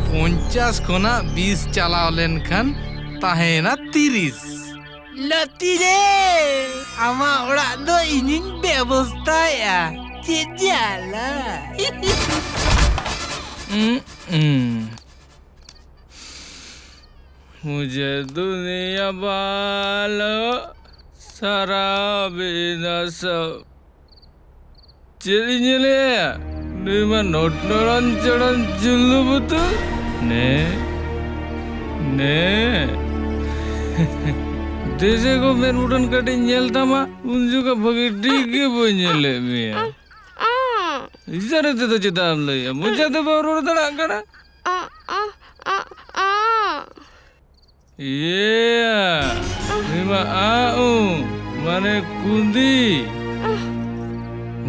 ᱯᱚᱧᱪᱟᱥ ᱠᱷᱚᱱᱟᱜ ᱵᱤᱥ ᱪᱟᱞᱟᱣ ᱞᱮᱱᱠᱷᱟᱱ ᱛᱟᱦᱮᱸᱭᱮᱱᱟ ᱛᱤᱨᱤᱥ᱾ ᱞᱟᱹᱛᱤ ᱨᱮ, ᱟᱢᱟᱜ ᱚᱲᱟᱜ ᱫᱚ ᱤᱧᱤᱧ ᱵᱮᱵᱚᱥᱛᱷᱟᱭᱟ᱾ ᱪᱮᱫ ᱡᱟᱞᱟ! ᱩᱸ, ᱩᱸ᱾ मुझे दुनिया वालों शराबी नशा। ᱪᱮᱫ ᱤᱧ ᱧᱮᱞᱮᱜᱼᱟ? ᱱᱩᱭ ᱢᱟ ᱱᱚᱴᱱᱚᱲᱟᱱ ᱪᱚᱲᱟᱱ ᱪᱩᱞᱞᱩ ᱵᱩᱛᱩ᱾ ᱱᱮ, ᱱᱮ᱾ ᱫᱮᱥᱮ ᱜᱳ ᱢᱮᱫ ᱩᱰᱟᱹᱱ ᱠᱟᱹᱴᱤᱡ ᱧᱮᱞ ᱛᱟᱢᱟ, ᱩᱱ ᱡᱚᱠᱷᱚᱱ ᱵᱷᱟᱹᱜᱤ ᱴᱷᱤᱠ ᱜᱮ ᱵᱟᱹᱧ ᱧᱮᱞᱮᱫ ᱢᱮᱭᱟ᱾ ᱤᱥᱟᱨᱟ ᱛᱮᱫᱚ ᱪᱮᱫᱟᱜ ᱮᱢ ᱞᱟᱹᱭᱟ? ᱢᱚᱪᱟ ᱛᱮ ᱵᱟᱢ ᱨᱚᱲ ᱫᱟᱲᱮᱭᱟᱜ ᱠᱟᱱᱟ? ᱤᱭᱟᱹ, ᱱᱩᱭ ᱢᱟ ᱟᱜ ᱩ, ᱢᱟᱱᱮ ᱠᱩᱸᱫᱤ᱾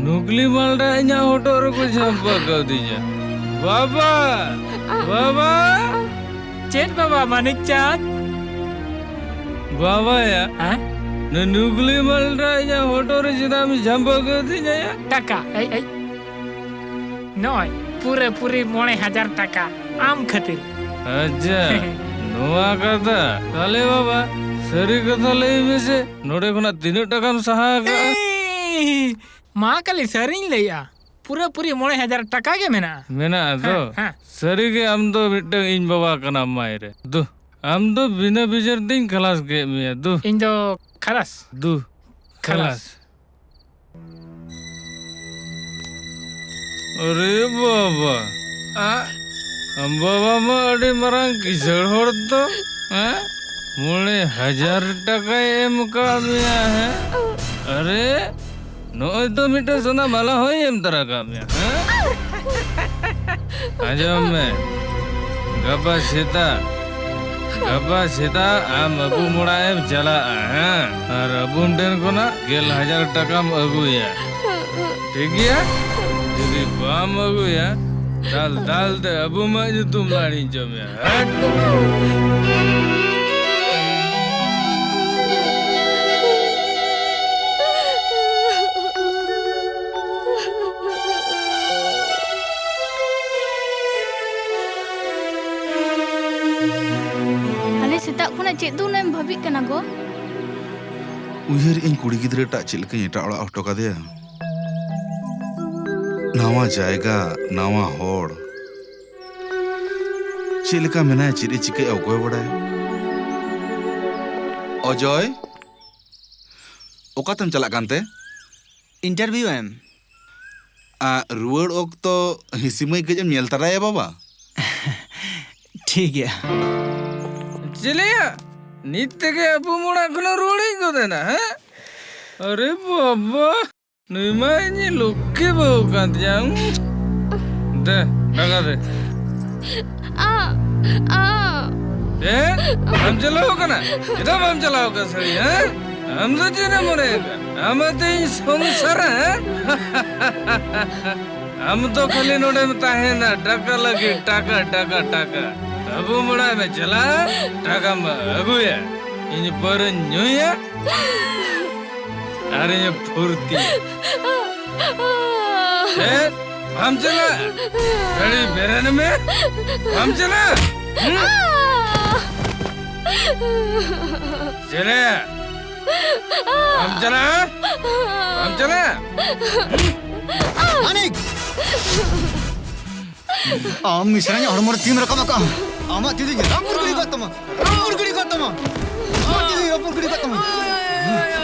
ᱱᱩᱠᱞᱤ ᱢᱟᱞᱰᱟ ᱤᱧᱟᱜ ᱦᱚᱴᱚᱜ ᱨᱮᱠᱚ ᱡᱷᱟᱢᱯᱟ ᱠᱟᱣᱫᱤᱧᱟ᱾ ᱵᱟᱵᱟ! ᱵᱟᱵᱟ! ᱪᱮᱫ ᱵᱟᱵᱟ ᱢᱟᱱᱤᱠ ᱪᱟᱸᱫ? ᱵᱟᱵᱟᱭᱟ, ᱦᱮᱸ? ᱱᱩᱭ ᱱᱩᱠᱞᱤ ᱢᱟᱞᱰᱟ ᱤᱧᱟᱜ ᱦᱚᱴᱚᱜ ᱨᱮ ᱪᱮᱫᱟᱜ ᱮᱢ ᱡᱷᱟᱢᱯᱟ ᱠᱟᱣᱫᱤᱧᱟ ᱭᱟ? ᱴᱟᱠᱟ, ᱮᱭ, ᱮᱭ᱾ ᱱᱚᱜᱼᱚᱭ, ᱯᱩᱨᱟᱹ ᱯᱩᱨᱤ ᱢᱚᱬᱮ ᱦᱟᱡᱟᱨ ᱴᱟᱠᱟ ᱟᱢ ᱠᱷᱟᱹᱛᱤᱨ᱾ ᱟᱪᱪᱷᱟ, ᱱᱚᱣᱟ ᱠᱟᱛᱷᱟ᱾ ᱛᱟᱦᱞᱮ ᱵᱟᱵᱟ, ᱥᱟᱹᱨᱤ ᱠᱟᱛᱷᱟ ᱞᱟᱹᱭ ᱢᱮᱥᱮ, ᱱᱚᱰᱮ ᱠᱷᱚᱱᱟᱜ ᱛᱤᱱᱟᱹᱜ ᱴᱟᱠᱟᱢ ᱥᱟᱦᱟ ᱟᱠᱟᱜᱼᱟ? ᱮᱭ, ᱢᱟ ᱠᱟᱞᱤ, ᱥᱟᱹᱨᱤᱧ ᱞᱟᱹᱭᱮᱜᱼᱟ, ᱯᱩᱨᱟᱹ ᱯᱩᱨᱤ ᱢᱚᱬᱮ ᱦᱟᱡᱟᱨ ᱴᱟᱠᱟ ᱜᱮ ᱢᱮᱱᱟᱜᱼᱟ᱾ ᱢᱮᱱᱟᱜᱼᱟ ᱛᱚ? ᱦᱮᱸ, ᱦᱮᱸ᱾ ᱥᱟᱹᱨᱤ ᱜᱮ ᱟᱢ ᱫᱚ ᱢᱤᱫᱴᱟᱝ ᱤᱧ ᱵᱟᱵᱟ ᱠᱟᱱᱟᱢ ᱢᱟᱭ ᱨᱮ᱾ ᱫᱩ, ᱟᱢ ᱫᱚ ᱵᱤᱱᱟᱹ ᱵᱤᱪᱟᱹᱨ ᱛᱤᱧ ᱠᱷᱟᱞᱟᱥ ᱠᱮᱫ ᱢᱮᱭᱟ, ᱫᱩ᱾ ᱤᱧ ᱫᱚ ᱠᱷᱟᱞᱟᱥ᱾ ᱫᱩ, ᱠᱷᱟᱞᱟᱥ᱾ ᱠᱷᱟᱞᱟᱥ᱾ ᱟᱨᱮ ᱵᱟᱵᱟ, ᱟ, ᱟᱢ ᱵᱟᱵᱟ ᱢᱟ ᱟᱹᱰᱤ ᱢᱟᱨᱟᱝ ᱠᱤᱥᱟᱹᱬ ᱦᱚᱲ ᱫᱚ, ᱦᱮᱸ? ᱢᱚᱬᱮ ᱦᱟᱡᱟᱨ ᱴᱟᱠᱟᱭ ᱮᱢ ᱠᱟᱜ ᱢᱮᱭᱟ, ᱦᱮᱸ? ᱟᱨᱮ, ᱱᱚᱜᱼᱚᱭ ᱛᱚ ᱢᱤᱫᱴᱮᱱ ᱥᱚᱱᱟ ᱢᱟᱞᱟ ᱦᱚᱸᱭ ᱮᱢ ᱛᱟᱨᱟ ᱠᱟᱜ ᱢᱮᱭᱟ, ᱦᱮᱸ? ᱟᱸᱡᱚᱢ ᱢᱮ, ᱜᱟᱯᱟ ᱥᱮᱛᱟᱜ, ᱜᱟᱯᱟ ᱥᱮᱛᱟᱜ ᱟᱢ ᱟᱹᱵᱩᱢ ᱚᱲᱟᱜ ᱮᱢ ᱪᱟᱞᱟᱜᱼᱟ, ᱦᱮᱸ? ᱟᱨ ᱟᱹᱵᱩᱢ ᱴᱷᱮᱱ ᱠᱷᱚᱱᱟᱜ ᱜᱮᱞ ᱦᱟᱡᱟᱨ ᱴᱟᱠᱟᱢ ᱟᱹᱜᱩᱭᱟ, ᱴᱷᱤᱠ ᱜᱮᱭᱟ? ᱡᱩᱫᱤ ᱵᱟᱢ ᱟᱹᱜᱩᱭᱟ, ᱫᱟᱞ ᱫᱟᱞ ᱛᱮ ᱟᱹᱵᱩᱢᱟᱜ ᱧᱩᱛᱩᱢ ᱞᱟᱲᱤᱧ ᱪᱚ ᱢᱮᱭᱟ᱾ ᱦᱟᱴ! ᱦᱟᱱᱮ ᱥᱮᱛᱟᱜ ᱠᱷᱚᱱᱟᱜ ᱪᱮᱫ ᱫᱚ ᱩᱱᱟᱹᱜ ᱮᱢ ᱵᱷᱟᱹᱵᱤᱜ ᱠᱟᱱᱟ ᱜᱚ? ᱩᱭᱦᱟᱹᱨᱮᱫ ᱟᱹᱧ ᱠᱩᱲᱤ ᱜᱤᱫᱽᱨᱟᱹ ᱴᱟᱜ ᱪᱮᱫ ᱞᱮᱠᱟᱧ ᱮᱴᱟᱜ ᱚᱲᱟᱜ ᱦᱚᱴᱚ ᱠᱟᱫᱮᱭᱟ᱾ ᱱᱟᱣᱟ ᱡᱟᱭᱜᱟ, ᱱᱟᱣᱟ ᱦᱚᱲ᱾ ᱪᱮᱫ ᱞᱮᱠᱟ ᱢᱮᱱᱟᱭᱟ, ᱪᱮᱫ ᱮ ᱪᱤᱠᱟᱹᱭᱟ, ᱚᱠᱚᱭ ᱵᱟᱲᱟᱭ? ᱚᱡᱚᱭ, ᱚᱠᱟᱛᱮᱢ ᱪᱟᱞᱟᱜ ᱠᱟᱱᱛᱮ? ᱤᱱᱴᱟᱨᱵᱷᱤᱭᱩ ᱮᱢ᱾ ᱟ, ᱨᱩᱣᱟᱹᱲ ᱚᱠᱛᱚ ᱦᱤᱥᱤ ᱢᱟᱹᱭ ᱠᱟᱹᱡ ᱮᱢ ᱧᱮᱞ ᱛᱟᱨᱟᱭᱟ ᱵᱟᱵᱟ᱾ ᱴᱷᱤᱠ ᱜᱮᱭᱟ᱾ ᱪᱮᱞᱮᱭᱟ, ᱱᱤᱛ ᱛᱮᱜᱮ ᱟᱹᱵᱩᱢ ᱚᱲᱟᱜ ᱠᱷᱚᱱᱮᱢ ᱨᱩᱣᱟᱹᱲ ᱦᱮᱡ ᱜᱚᱫ ᱮᱱᱟ, ᱦᱮᱸ? ᱟᱨᱮ ᱵᱟᱵᱟ, ᱱᱩᱭ ᱢᱟ ᱤᱧᱤᱡ ᱞᱚᱠᱠᱷᱤ ᱵᱟᱹᱦᱩ ᱠᱟᱱ ᱛᱤᱧᱟ᱾ ᱩᱸ᱾ ᱫᱮ, ᱴᱟᱠᱟ ᱫᱮ᱾ ᱟ, ᱟ᱾ ᱮ? ᱵᱟᱢ ᱪᱟᱞᱟᱣ ᱠᱟᱱᱟ? ᱪᱮᱫᱟᱜ ᱵᱟᱢ ᱪᱟᱞᱟᱣ ᱠᱟᱱᱟ ᱥᱟᱹᱨᱤ, ᱦᱮᱸ? ᱟᱢ ᱫᱚ ᱪᱮᱫ ᱮᱢ ᱢᱚᱱᱮ ᱠᱟᱱᱟ? ᱟᱢ ᱟᱛᱮ ᱤᱧ ᱥᱚᱝᱥᱟᱨᱟ, ᱦᱮᱸ? ᱟᱢ ᱫᱚ ᱠᱷᱟᱹᱞᱤ ᱱᱚᱰᱮᱢ ᱛᱟᱦᱮᱱᱟ, ᱴᱟᱠᱟ ᱞᱟᱹᱜᱤᱫ, ᱴᱟᱠᱟ, ᱴᱟᱠᱟ, ᱴᱟᱠᱟ᱾ ᱟᱹᱵᱩᱢ ᱚᱲᱟᱜ ᱮᱢ ᱪᱟᱞᱟᱜᱼᱟ, ᱴᱟᱠᱟᱢ ᱟᱹᱜᱩᱭᱟ᱾ ᱤᱧ ᱯᱟᱹᱣᱨᱟᱹᱧ ᱧᱩᱭᱟ, ᱟᱨ ᱤᱧ ᱯᱷᱩᱨᱛᱤ᱾ ᱪᱮᱫ? ᱵᱟᱢ ᱪᱟᱞᱟᱜ? ᱜᱟᱹᱰᱤ ᱵᱮᱨᱮᱱ ᱢᱮ᱾ ᱵᱟᱢ ᱪᱟᱞᱟᱜ? ᱦᱩᱸ? ᱪᱮᱞᱮ? ᱵᱟᱢ ᱪᱟᱞᱟᱜ? ᱵᱟᱢ ᱪᱟᱞᱟᱜ? ᱢᱟᱱᱤᱠ! ᱟᱢ ᱢᱤᱥᱨᱟᱧᱟᱜ ᱦᱚᱲᱢᱚ ᱨᱮ ᱛᱤᱢ ᱨᱟᱠᱟᱵ ᱟᱠᱟᱫᱼᱟ? ᱟᱢᱟᱜ ᱛᱤ ᱫᱚᱧ ᱨᱟᱹᱯᱩᱫ ᱜᱤᱰᱤ ᱠᱟᱜ ᱛᱟᱢᱟ᱾ ᱨᱟᱹᱯᱩᱫ ᱜᱤᱰᱤ ᱠᱟᱜ ᱛᱟᱢᱟ᱾ ᱟᱢᱟᱜ ᱛᱤ ᱫᱚᱧ ᱨᱟᱹᱯᱩᱫ ᱜᱤᱰᱤ ᱠᱟᱜ ᱛᱟᱢᱟ᱾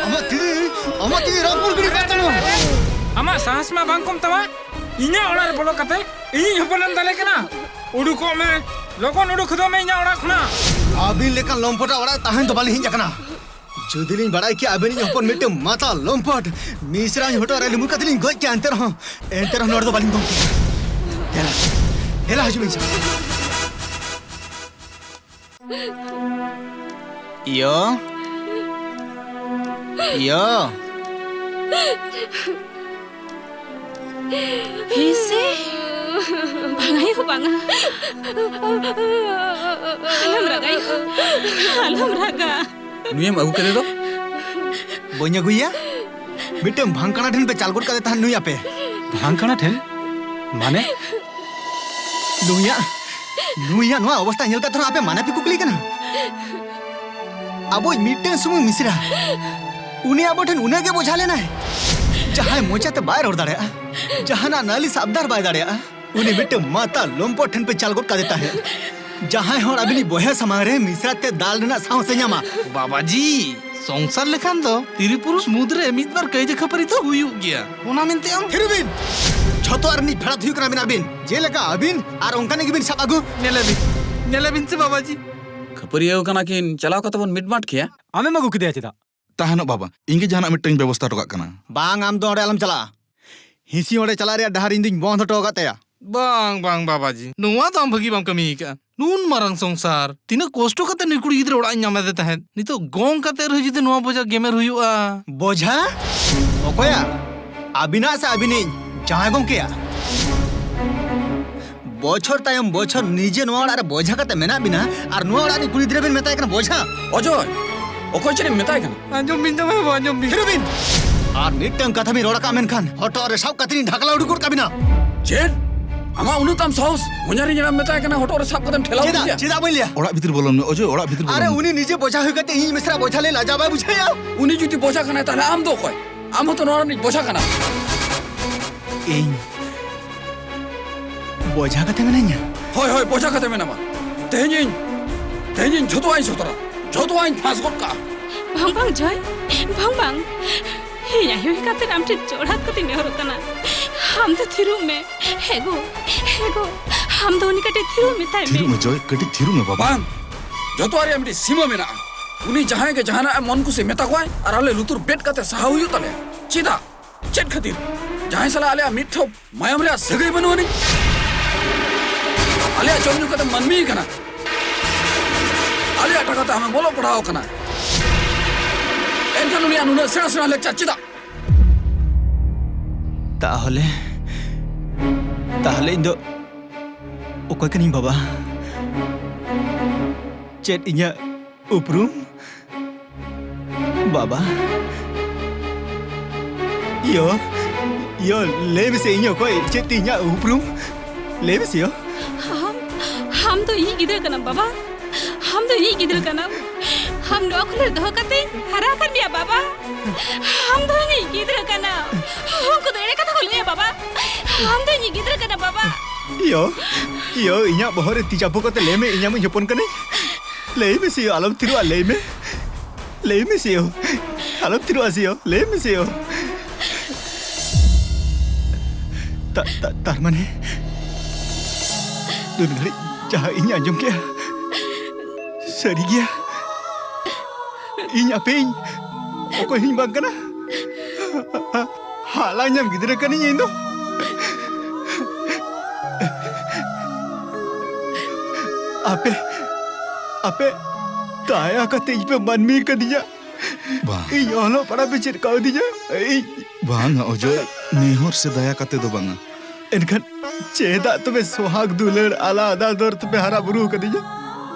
ᱟᱢᱟᱜ ᱛᱤ, ᱟᱢᱟᱜ ᱛᱤ ᱫᱚᱧ ᱨᱟᱹᱯᱩᱫ ᱜᱤᱰᱤ ᱠᱟᱜ ᱛᱟᱢᱟ᱾ ᱟᱢᱟᱜ ᱥᱟᱦᱟᱥ ᱢᱟ ᱵᱟᱝ ᱠᱚᱢ ᱛᱟᱢᱟ᱾ ᱤᱧᱟᱹᱜ ᱚᱲᱟᱜ ᱨᱮ ᱵᱚᱞᱚ ᱠᱟᱛᱮ ᱤᱧᱤᱡ ᱦᱚᱯᱚᱱᱮᱢ ᱫᱟᱞᱮ ᱠᱟᱱᱟ᱾ ᱩᱰᱩᱠᱚᱜ ᱢᱮ, ᱞᱚᱜᱚᱱ ᱩᱰᱩᱠ ᱦᱚᱫᱚᱜ ᱢᱮ ᱤᱧᱟᱹᱜ ᱚᱲᱟᱜ ᱠᱷᱚᱱᱟᱜ᱾ ᱟᱹᱵᱤᱱ ᱞᱮᱠᱟᱱ ᱞᱚᱢᱯᱚᱴᱟᱜ ᱚᱲᱟᱜ ᱛᱟᱦᱮᱱ ᱫᱚ ᱵᱟᱹᱞᱤᱧ ᱦᱮᱡ ᱟᱠᱟᱱᱟ᱾ ᱡᱩᱫᱤ ᱞᱤᱧ ᱵᱟᱲᱟᱭ ᱠᱮᱭᱟ ᱟᱹᱵᱤᱱᱤᱡ ᱦᱚᱯᱚᱱ ᱢᱤᱫᱴᱟᱝ ᱢᱟᱛᱟᱞ ᱞᱚᱢᱯᱚᱴ ᱢᱤᱥᱨᱟᱧ ᱦᱚᱴᱚᱜ ᱨᱮ ᱞᱩᱢᱩᱨ ᱠᱟᱛᱮ ᱞᱤᱧ ᱜᱚᱡ ᱠᱮᱭᱟ, ᱮᱱᱛᱮ ᱨᱮᱦᱚᱸ, ᱮᱱᱛᱮ ᱨᱮᱦᱚᱸ ᱱᱚᱰᱮ ᱫᱚ ᱵᱟᱹᱞᱤᱧ ᱫᱚᱱ ᱠᱮᱭᱟ᱾ ᱫᱮᱞᱟ, ᱫᱮᱞᱟ ᱦᱤᱡᱩᱜ ᱵᱤᱱ ᱥᱮ᱾ ᱤᱭᱟᱹ᱾ ᱤᱭᱟᱹ᱾ ᱦᱮᱸᱥᱮ? ᱵᱟᱝᱟ ᱭᱳ, ᱵᱟᱝᱟ᱾ ᱟᱞᱚᱢ ᱨᱟᱜᱟ ᱭᱳ, ᱟᱞᱚᱢ ᱨᱟᱜᱟ᱾ ᱱᱩᱭᱮᱢ ᱟᱹᱜᱩ ᱠᱮᱫᱮ ᱫᱚ? ᱵᱟᱹᱧ ᱟᱹᱜᱩᱭᱟ᱾ ᱢᱤᱫᱴᱟᱝ ᱵᱷᱟᱝᱠᱟᱲᱟ ᱴᱷᱮᱱ ᱯᱮ ᱪᱟᱞ ᱜᱚᱫ ᱠᱟᱫᱮ ᱛᱟᱦᱮᱸᱫ ᱱᱩᱭ ᱟᱯᱮ᱾ ᱵᱷᱟᱝᱠᱟᱲᱟ ᱴᱷᱮᱱ? ᱢᱟᱱᱮ? ᱱᱩᱭᱟᱜ, ᱱᱩᱭᱟᱜ ᱱᱚᱣᱟ ᱚᱵᱚᱥᱛᱟ ᱧᱮᱞ ᱠᱟᱛᱮ ᱦᱚᱸ ᱟᱯᱮ ᱢᱟᱱᱮ ᱯᱮ ᱠᱩᱠᱞᱤ ᱠᱟᱱᱟ? ᱟᱵᱚᱭᱤᱡ ᱢᱤᱫᱴᱟᱝ ᱥᱩᱢᱩᱝ ᱢᱤᱥᱨᱟ, ᱩᱱᱤ ᱟᱵᱚ ᱴᱷᱮᱱ ᱩᱱᱟᱹᱜ ᱜᱮ ᱵᱚᱡᱷᱟ ᱞᱮᱱᱟᱭ, ᱡᱟᱦᱟᱸᱭ ᱢᱚᱪᱟᱛᱮ ᱵᱟᱭ ᱨᱚᱲ ᱫᱟᱲᱮᱭᱟᱜᱼᱟ, ᱡᱟᱦᱟᱱᱟᱜ ᱱᱟᱹᱞᱤᱥ ᱟᱵᱫᱟᱨ ᱵᱟᱭ ᱫᱟᱲᱮᱭᱟᱜᱼᱟ, ᱩᱱᱤ ᱢᱤᱫᱴᱟᱝ ᱢᱟᱛᱟᱞ ᱞᱚᱢᱯᱚᱴ ᱴᱷᱮᱱ ᱯᱮ ᱪᱟᱞ ᱜᱚᱫ ᱠᱟᱫᱮ ᱛᱟᱦᱮᱸᱫ᱾ ᱡᱟᱦᱟᱸᱭ ᱦᱚᱲ ᱟᱹᱵᱤᱱᱤᱡ ᱵᱚᱭᱦᱟ ᱥᱟᱢᱟᱝ ᱨᱮ ᱢᱤᱥᱨᱟ ᱛᱮ ᱫᱟᱞ ᱨᱮᱱᱟᱜ ᱥᱟᱦᱚᱥ ᱮ ᱧᱟᱢᱟ᱾ ᱵᱟᱵᱟᱡᱤ, ᱥᱚᱝᱥᱟᱨ ᱞᱮᱠᱷᱟᱱ ᱫᱚ ᱛᱤᱨᱤ ᱯᱩᱨᱩᱥ ᱢᱩᱫᱽ ᱨᱮ ᱢᱤᱫ ᱵᱟᱨ ᱠᱟᱹᱭᱡᱟᱹ ᱠᱷᱟᱹᱯᱟᱹᱨᱤ ᱫᱚ ᱦᱩᱭᱩᱜ ᱜᱮᱭᱟ᱾ ᱚᱱᱟ ᱢᱮᱱᱛᱮ ᱟᱢ ᱛᱷᱤᱨ ᱵᱤᱱ! ᱡᱷᱚᱛᱚ ᱟᱨ ᱨᱤᱱᱤᱡ ᱯᱷᱮᱰᱟᱛ ᱦᱩᱭᱩᱜ ᱠᱟᱱᱟ ᱵᱤᱱ ᱟᱹᱵᱤᱱ᱾ ᱡᱮᱞᱮᱠᱟ ᱟᱹᱵᱤᱱ ᱟᱨ ᱚᱱᱠᱟᱱᱤᱡ ᱜᱮᱵᱤᱱ ᱥᱟᱵ ᱟᱹᱜᱩ᱾ ᱧᱮᱞᱮ ᱵᱤᱱ, ᱧᱮᱞᱮ ᱵᱤᱱ ᱥᱮ ᱵᱟᱵᱟᱡᱤ᱾ ᱠᱷᱟᱹᱯᱟᱹᱨᱤᱭᱟᱹᱣ ᱠᱟᱱᱟ ᱠᱤᱱ, ᱪᱟᱞᱟᱣ ᱠᱟᱛᱮ ᱵᱚᱱ ᱢᱤᱴᱢᱟᱴ ᱠᱮᱭᱟ᱾ ᱟᱢᱮᱢ ᱟᱹᱜᱩ ᱠᱮᱫᱮᱭᱟ ᱪᱮᱫᱟᱜ? ᱛᱟᱦᱮᱱᱚᱜ ᱵᱟᱵᱟ, ᱤᱧ ᱜᱮ ᱡᱟᱦᱟᱱᱟᱜ ᱢᱤᱫᱴᱟᱝ ᱵᱮᱵᱚᱥᱛᱷᱟ ᱦᱚᱴᱚ ᱠᱟᱜ ᱠᱟᱱᱟ᱾ ᱵᱟᱝ, ᱟᱢ ᱫᱚ ᱚᱸᱰᱮ ᱟᱞᱚᱢ ᱪᱟᱞᱟᱜᱼᱟ᱾ ᱦᱤᱸᱥᱤ ᱚᱸᱰᱮ ᱪᱟᱞᱟᱜ ᱨᱮᱭᱟᱜ ᱰᱟᱦᱟᱨ ᱤᱧ ᱫᱩᱧ ᱵᱚᱱᱫᱷ ᱦᱚᱴᱚ ᱟᱠᱟᱫ ᱛᱟᱭᱟ᱾ ᱵᱟᱝ, ᱵᱟᱝ, ᱵᱟᱵᱟᱡᱤ, ᱱᱚᱣᱟ ᱫᱚ ᱟᱢ ᱵᱷᱟᱹᱜᱤ ᱵᱟᱢ ᱠᱟᱹᱢᱤ ᱟᱠᱟᱫᱼᱟ᱾ ᱱᱩᱱ ᱢᱟᱨᱟᱝ ᱥᱚᱝᱥᱟᱨ, ᱛᱤᱱᱟᱹᱜ ᱠᱚᱥᱴᱚ ᱠᱟᱛᱮ ᱱᱩᱭ ᱠᱩᱲᱤ ᱜᱤᱫᱽᱨᱟᱹ ᱚᱲᱟᱜ ᱤᱧ ᱧᱟᱢ ᱟᱫᱮ ᱛᱟᱦᱮᱸᱫ, ᱱᱤᱛᱚᱜ ᱜᱚᱝ ᱠᱟᱛᱮ ᱨᱮᱦᱚᱸ ᱡᱩᱫᱤ ᱱᱚᱣᱟ ᱵᱚᱡᱷᱟ ᱜᱮᱢᱮᱨ ᱦᱩᱭᱩᱜᱼᱟ᱾ ᱵᱚᱡᱷᱟ? ᱚᱠᱚᱭᱟᱜ? ᱟᱹᱵᱤᱱᱟᱜ ᱥᱮ ᱟᱹᱵᱤᱱᱤᱡ ᱡᱟᱶᱟᱭ ᱜᱚᱝᱠᱮᱭᱟᱜ? ᱵᱚᱪᱷᱚᱨ ᱛᱟᱭᱚᱢ ᱵᱚᱪᱷᱚᱨ ᱱᱤᱡᱮ ᱱᱚᱣᱟ ᱚᱲᱟᱜ ᱨᱮ ᱵᱚᱡᱷᱟ ᱠᱟᱛᱮ ᱢᱮᱱᱟᱜ ᱵᱤᱱᱟ ᱟᱨ ᱱᱚᱣᱟ ᱚᱲᱟᱜ ᱨᱤᱱᱤᱡ ᱠᱩᱲᱤ ᱜᱤᱫᱽᱨᱟᱹ ᱵᱤᱱ ᱢᱮᱛᱟᱭ ᱠᱟᱱᱟ ᱵᱚᱡᱷᱟ? ᱚᱡᱚᱭ, ᱚᱠᱚᱭ ᱪᱮᱫ ᱮᱢ ᱢᱮᱛᱟᱭ ᱠᱟᱱᱟ? ᱟᱸᱡᱚᱢ ᱵᱤᱱ ᱡᱟᱶᱟᱭ ᱵᱟᱹᱵᱩ, ᱟᱸᱡᱚᱢ ᱵᱤᱱ᱾ ᱛᱷᱤᱨᱚᱜ ᱵᱤᱱ! ᱟᱨ ᱢᱤᱫᱴᱟᱝ ᱠᱟᱛᱷᱟ ᱵᱤᱱ ᱨᱚᱲ ᱟᱠᱟᱫ ᱢᱮᱱᱠᱷᱟᱱ ᱦᱚᱴᱚᱜ ᱨᱮ ᱥᱟᱵ ᱠᱟᱛᱮ ᱞᱤᱧ ᱰᱷᱟᱠᱞᱟ ᱩᱰᱩᱠ ᱜᱚᱫ ᱠᱟᱵᱤᱱᱟ᱾ ᱪᱮᱫ? ᱟᱢᱟᱜ ᱩᱱᱟᱹᱜ ᱛᱟᱢ ᱥᱟᱦᱚᱥ? ᱦᱚᱧᱦᱟᱨᱤᱧ ᱮᱨᱟᱢ ᱢᱮᱛᱟᱭ ᱠᱟᱱᱟ ᱦᱚᱴᱚᱜ ᱨᱮ ᱥᱟᱵ ᱠᱟᱛᱮᱢ ᱴᱷᱮᱞᱟᱣ ᱪᱮᱫᱟᱜ? ᱠᱮᱫᱮᱭᱟ? ᱪᱮᱫᱟᱜ ᱵᱟᱹᱧ ᱞᱟᱹᱭᱟ? ᱚᱲᱟᱜ ᱵᱷᱤᱛᱤᱨ ᱵᱚᱞᱚᱱ ᱢᱮ, ᱚᱡᱚᱭ, ᱚᱲᱟᱜ ᱵᱷᱤᱛᱤᱨ ᱵᱚᱞᱚᱱ ᱟᱨᱮ, ᱢᱮ᱾ ᱩᱱᱤ ᱱᱤᱡᱮ ᱵᱚᱡᱷᱟ ᱦᱩᱭ ᱠᱟᱛᱮ ᱤᱧ ᱢᱤᱥᱨᱟ ᱵᱚᱡᱷᱟ ᱞᱟᱹᱭ ᱞᱟᱡᱟᱣ ᱵᱟᱭ ᱵᱩᱡᱷᱟᱹᱣᱟ? ᱩᱱᱤ ᱡᱩᱫᱤ ᱵᱚᱡᱷᱟ ᱠᱟᱱᱟᱭ, ᱛᱟᱦᱞᱮ ᱟᱢ ᱫᱚ ᱚᱠᱚᱭ? ᱟᱢ ᱦᱚᱸᱛᱚ ᱱᱚᱣᱟ ᱨᱤᱱᱤᱡ ᱵᱚᱡᱷᱟ ᱠᱟᱱᱟᱢ᱾ ᱤᱧ ᱵᱚᱡᱷᱟ ᱠᱟᱛᱮ ᱢᱮᱱᱟᱧᱟ? ᱦᱳᱭ, ᱦᱳᱭ, ᱵᱚᱡᱷᱟ ᱠᱟᱛᱮ ᱢᱮᱱᱟᱢᱟ᱾ ᱛᱮᱦᱮᱧ ᱤᱧ, ᱛᱮᱦᱮᱧ ᱤᱧ ᱡᱷᱚᱛᱚᱣᱟᱜ ᱤᱧ ᱥᱚᱫᱚᱨᱟ, ᱡᱷᱚᱛᱚᱣᱟᱜ ᱤᱧ ᱯᱷᱟᱸᱥ ᱜᱚᱫ ᱠᱟᱜᱼᱟ᱾ ᱵᱟᱝ, ᱵᱟᱝ, ᱡᱚᱭ, ᱵᱟᱝ, ᱵᱟᱝ᱾ ᱤᱧ ᱟᱭᱳ ᱦᱩᱭ ᱠᱟᱛᱮ ᱟᱢ ᱴᱷᱮᱱ ᱡᱚᱲᱦᱟᱛ ᱠᱟᱛᱮᱧ ᱱᱮᱦᱚᱨᱚᱜ ᱠᱟᱱᱟ᱾ ᱟᱢ ᱫᱚ ᱛᱷᱤᱨᱚᱜ ᱢᱮ᱾ ᱦᱮᱜᱳ, ᱦᱮᱜᱳ, ᱟᱢ ᱫᱚ ᱩᱱᱤ ᱠᱟᱹᱴᱤᱡ ᱛᱷᱤᱨᱚᱜ ᱢᱮᱛᱟᱭ ᱢᱮ᱾ ᱛᱷᱤᱨᱚᱜ ᱢᱮ ᱡᱚᱭ, ᱠᱟᱹᱴᱤᱡ ᱛᱷᱤᱨᱚᱜ ᱢᱮ ᱵᱟᱵᱟ᱾ ᱵᱟᱝ, ᱡᱚᱛᱚᱣᱟᱜ ᱨᱮᱭᱟᱜ ᱢᱤᱫᱴᱤᱡ ᱥᱤᱢᱟᱹ ᱢᱮᱱᱟᱜᱼᱟ᱾ ᱩᱱᱤ ᱡᱟᱦᱟᱸᱭ ᱜᱮ ᱡᱟᱦᱟᱱᱟᱜ ᱮ ᱢᱚᱱ ᱠᱩᱥᱤ ᱢᱮᱛᱟ ᱠᱚᱣᱟᱭ ᱟᱨ ᱟᱞᱮ ᱞᱩᱛᱩᱨ ᱵᱮᱫ ᱠᱟᱛᱮ ᱥᱟᱦᱟᱣ ᱦᱩᱭᱩᱜ ᱛᱟᱞᱮᱭᱟ᱾ ᱪᱮᱫᱟᱜ? ᱪᱮᱫ ᱠᱷᱟᱹᱛᱤᱨ? ᱡᱟᱦᱟᱸᱭ ᱥᱟᱞᱟᱜ ᱟᱞᱮᱭᱟᱜ ᱢᱤᱫ ᱴᱷᱚᱯ ᱢᱟᱭᱟᱢ ᱨᱮᱭᱟᱜ ᱥᱟᱹᱜᱟᱹᱭ ᱵᱟᱹᱱᱩᱜ ᱟᱹᱱᱤᱡ? ᱟᱞᱮᱭᱟᱜ ᱡᱚᱢ ᱧᱩ ᱠᱟᱛᱮ ᱢᱟᱹᱱᱢᱤ ᱠᱟᱱᱟ, ᱟᱞᱮᱭᱟᱜ ᱴᱟᱠᱟ ᱛᱮ ᱟᱢᱮᱢ ᱚᱞᱚᱜ ᱯᱟᱲᱦᱟᱣ ᱠᱟᱱᱟ, ᱮᱱᱠᱷᱟᱱ ᱩᱱᱤᱭᱟᱜ ᱱᱩᱱᱟᱹᱜ ᱥᱮᱬᱟ ᱥᱮᱬᱟ ᱞᱮᱠᱪᱟᱨ ᱪᱮᱫᱟᱜ? ᱛᱟᱦᱚᱞᱮ, ᱛᱟᱦᱚᱞᱮ ᱤᱧ ᱫᱚ ᱚᱠᱚᱭ ᱠᱟᱹᱱᱟᱹᱧ ᱵᱟᱵᱟ? ᱪᱮᱫ ᱤᱧᱟᱹᱜ ᱩᱯᱨᱩᱢ? ᱵᱟᱵᱟ? ᱭᱳ, ᱭᱳ, ᱞᱟᱹᱭ ᱢᱮᱥᱮ, ᱤᱧ ᱚᱠᱚᱭ? ᱪᱮᱫ ᱛᱮ ᱤᱧᱟᱹᱜ ᱩᱯᱨᱩᱢ? ᱞᱟᱹᱭ ᱢᱮᱥᱮ ᱭᱳ᱾ ᱟᱢ, ᱟᱢ ᱫᱚ ᱤᱧᱤᱡ ᱜᱤᱫᱽᱨᱟᱹ ᱠᱟᱱᱟᱢ ᱵᱟᱵᱟ᱾ ᱟᱢ ᱫᱚ ᱤᱧᱤᱡ ᱜᱤᱫᱽᱨᱟᱹ ᱠᱟᱱᱟᱢ᱾ ᱟᱢ ᱱᱚᱣᱟ ᱠᱷᱚᱱ ᱫᱚᱦᱚ ᱠᱟᱛᱮᱧ ᱦᱟᱨᱟ ᱟᱠᱟᱫ ᱢᱮᱭᱟ ᱵᱟᱵᱟ᱾ ᱟᱢ ᱫᱚ ᱤᱧᱤᱡ ᱜᱤᱫᱽᱨᱟᱹ ᱠᱟᱱᱟᱢ᱾ ᱩᱱᱠᱩ ᱫᱚ ᱮᱲᱮ ᱠᱟᱛᱷᱟ ᱠᱚ ᱞᱟᱹᱭᱟ ᱵᱟᱵᱟ᱾ ᱟᱢ ᱫᱚ ᱤᱧᱤᱡ ᱜᱤᱫᱽᱨᱟᱹ ᱠᱟᱱᱟᱢ ᱵᱟᱵᱟ᱾ ᱭᱳ, ᱭᱳ, ᱤᱧᱟᱹᱜ ᱵᱚᱦᱚᱜ ᱨᱮ ᱛᱤ ᱪᱟᱯᱚ ᱠᱟᱛᱮ ᱞᱟᱹᱭ ᱢᱮ, ᱤᱧ ᱟᱢᱤᱡ ᱦᱚᱯᱚᱱ ᱠᱟᱹᱱᱟᱹᱧ? ᱞᱟᱹᱭ ᱢᱮ ᱥᱮ ᱭᱳ, ᱟᱞᱚᱢ ᱛᱷᱤᱨᱚᱜᱼᱟ, ᱞᱟᱹᱭ ᱢᱮ᱾ ᱞᱟᱹᱭ ᱢᱮ ᱥᱮ ᱭᱳ, ᱟᱞᱚᱢ ᱛᱷᱤᱨᱚᱜᱼᱟ ᱥᱮ ᱭᱳ, ᱞᱟᱹᱭ ᱢᱮ ᱥᱮ ᱭᱳ᱾ ᱛᱟ-, ᱛᱟ-, ᱛᱟᱨ ᱢᱟᱱᱮ, ᱱᱩᱱ ᱜᱷᱟᱹᱲᱤᱡ ᱡᱟᱦᱟᱸ ᱤᱧ ᱟᱸᱡᱚᱢ ᱠᱮᱜᱼᱟ, ᱥᱟᱹᱨᱤ ᱜᱮᱭᱟ? ᱤᱧ ᱟᱯᱮ ᱤᱧ ᱚᱠᱚᱭ ᱦᱚᱸᱧ ᱵᱟᱝ ᱠᱟᱱᱟ᱾ ᱦᱟᱞᱟᱝ ᱧᱟᱢ ᱜᱤᱫᱽᱨᱟᱹ ᱠᱟᱹᱱᱟᱹᱧ ᱤᱧ ᱫᱚ᱾ ᱟᱯᱮ, ᱟᱯᱮ ᱫᱟᱭᱟ ᱠᱟᱛᱮ ᱤᱧ ᱯᱮ ᱢᱟᱹᱱᱢᱤ ᱠᱟᱫᱤᱧᱟ᱾ ᱵᱟᱝ᱾ ᱤᱧ ᱚᱞᱚᱜ ᱯᱟᱲᱦᱟᱜ ᱯᱮ ᱪᱮᱫ ᱠᱟᱣᱫᱤᱧᱟ᱾ ᱤᱧ ᱵᱟᱝᱟ ᱚᱡᱚᱭ, ᱱᱮᱦᱚᱨ ᱥᱮ ᱫᱟᱭᱟ ᱠᱟᱛᱮ ᱫᱚ ᱵᱟᱝᱟ᱾ ᱮᱱᱠᱷᱟᱱ ᱪᱮᱫᱟᱜ ᱛᱚᱵᱮ ᱥᱚᱦᱟᱜᱽ ᱫᱩᱞᱟᱹᱲ ᱟᱞᱟᱫᱟ ᱫᱚᱨ ᱛᱮᱯᱮ ᱦᱟᱨᱟ ᱵᱩᱨᱩ ᱟᱠᱟᱫᱤᱧᱟ?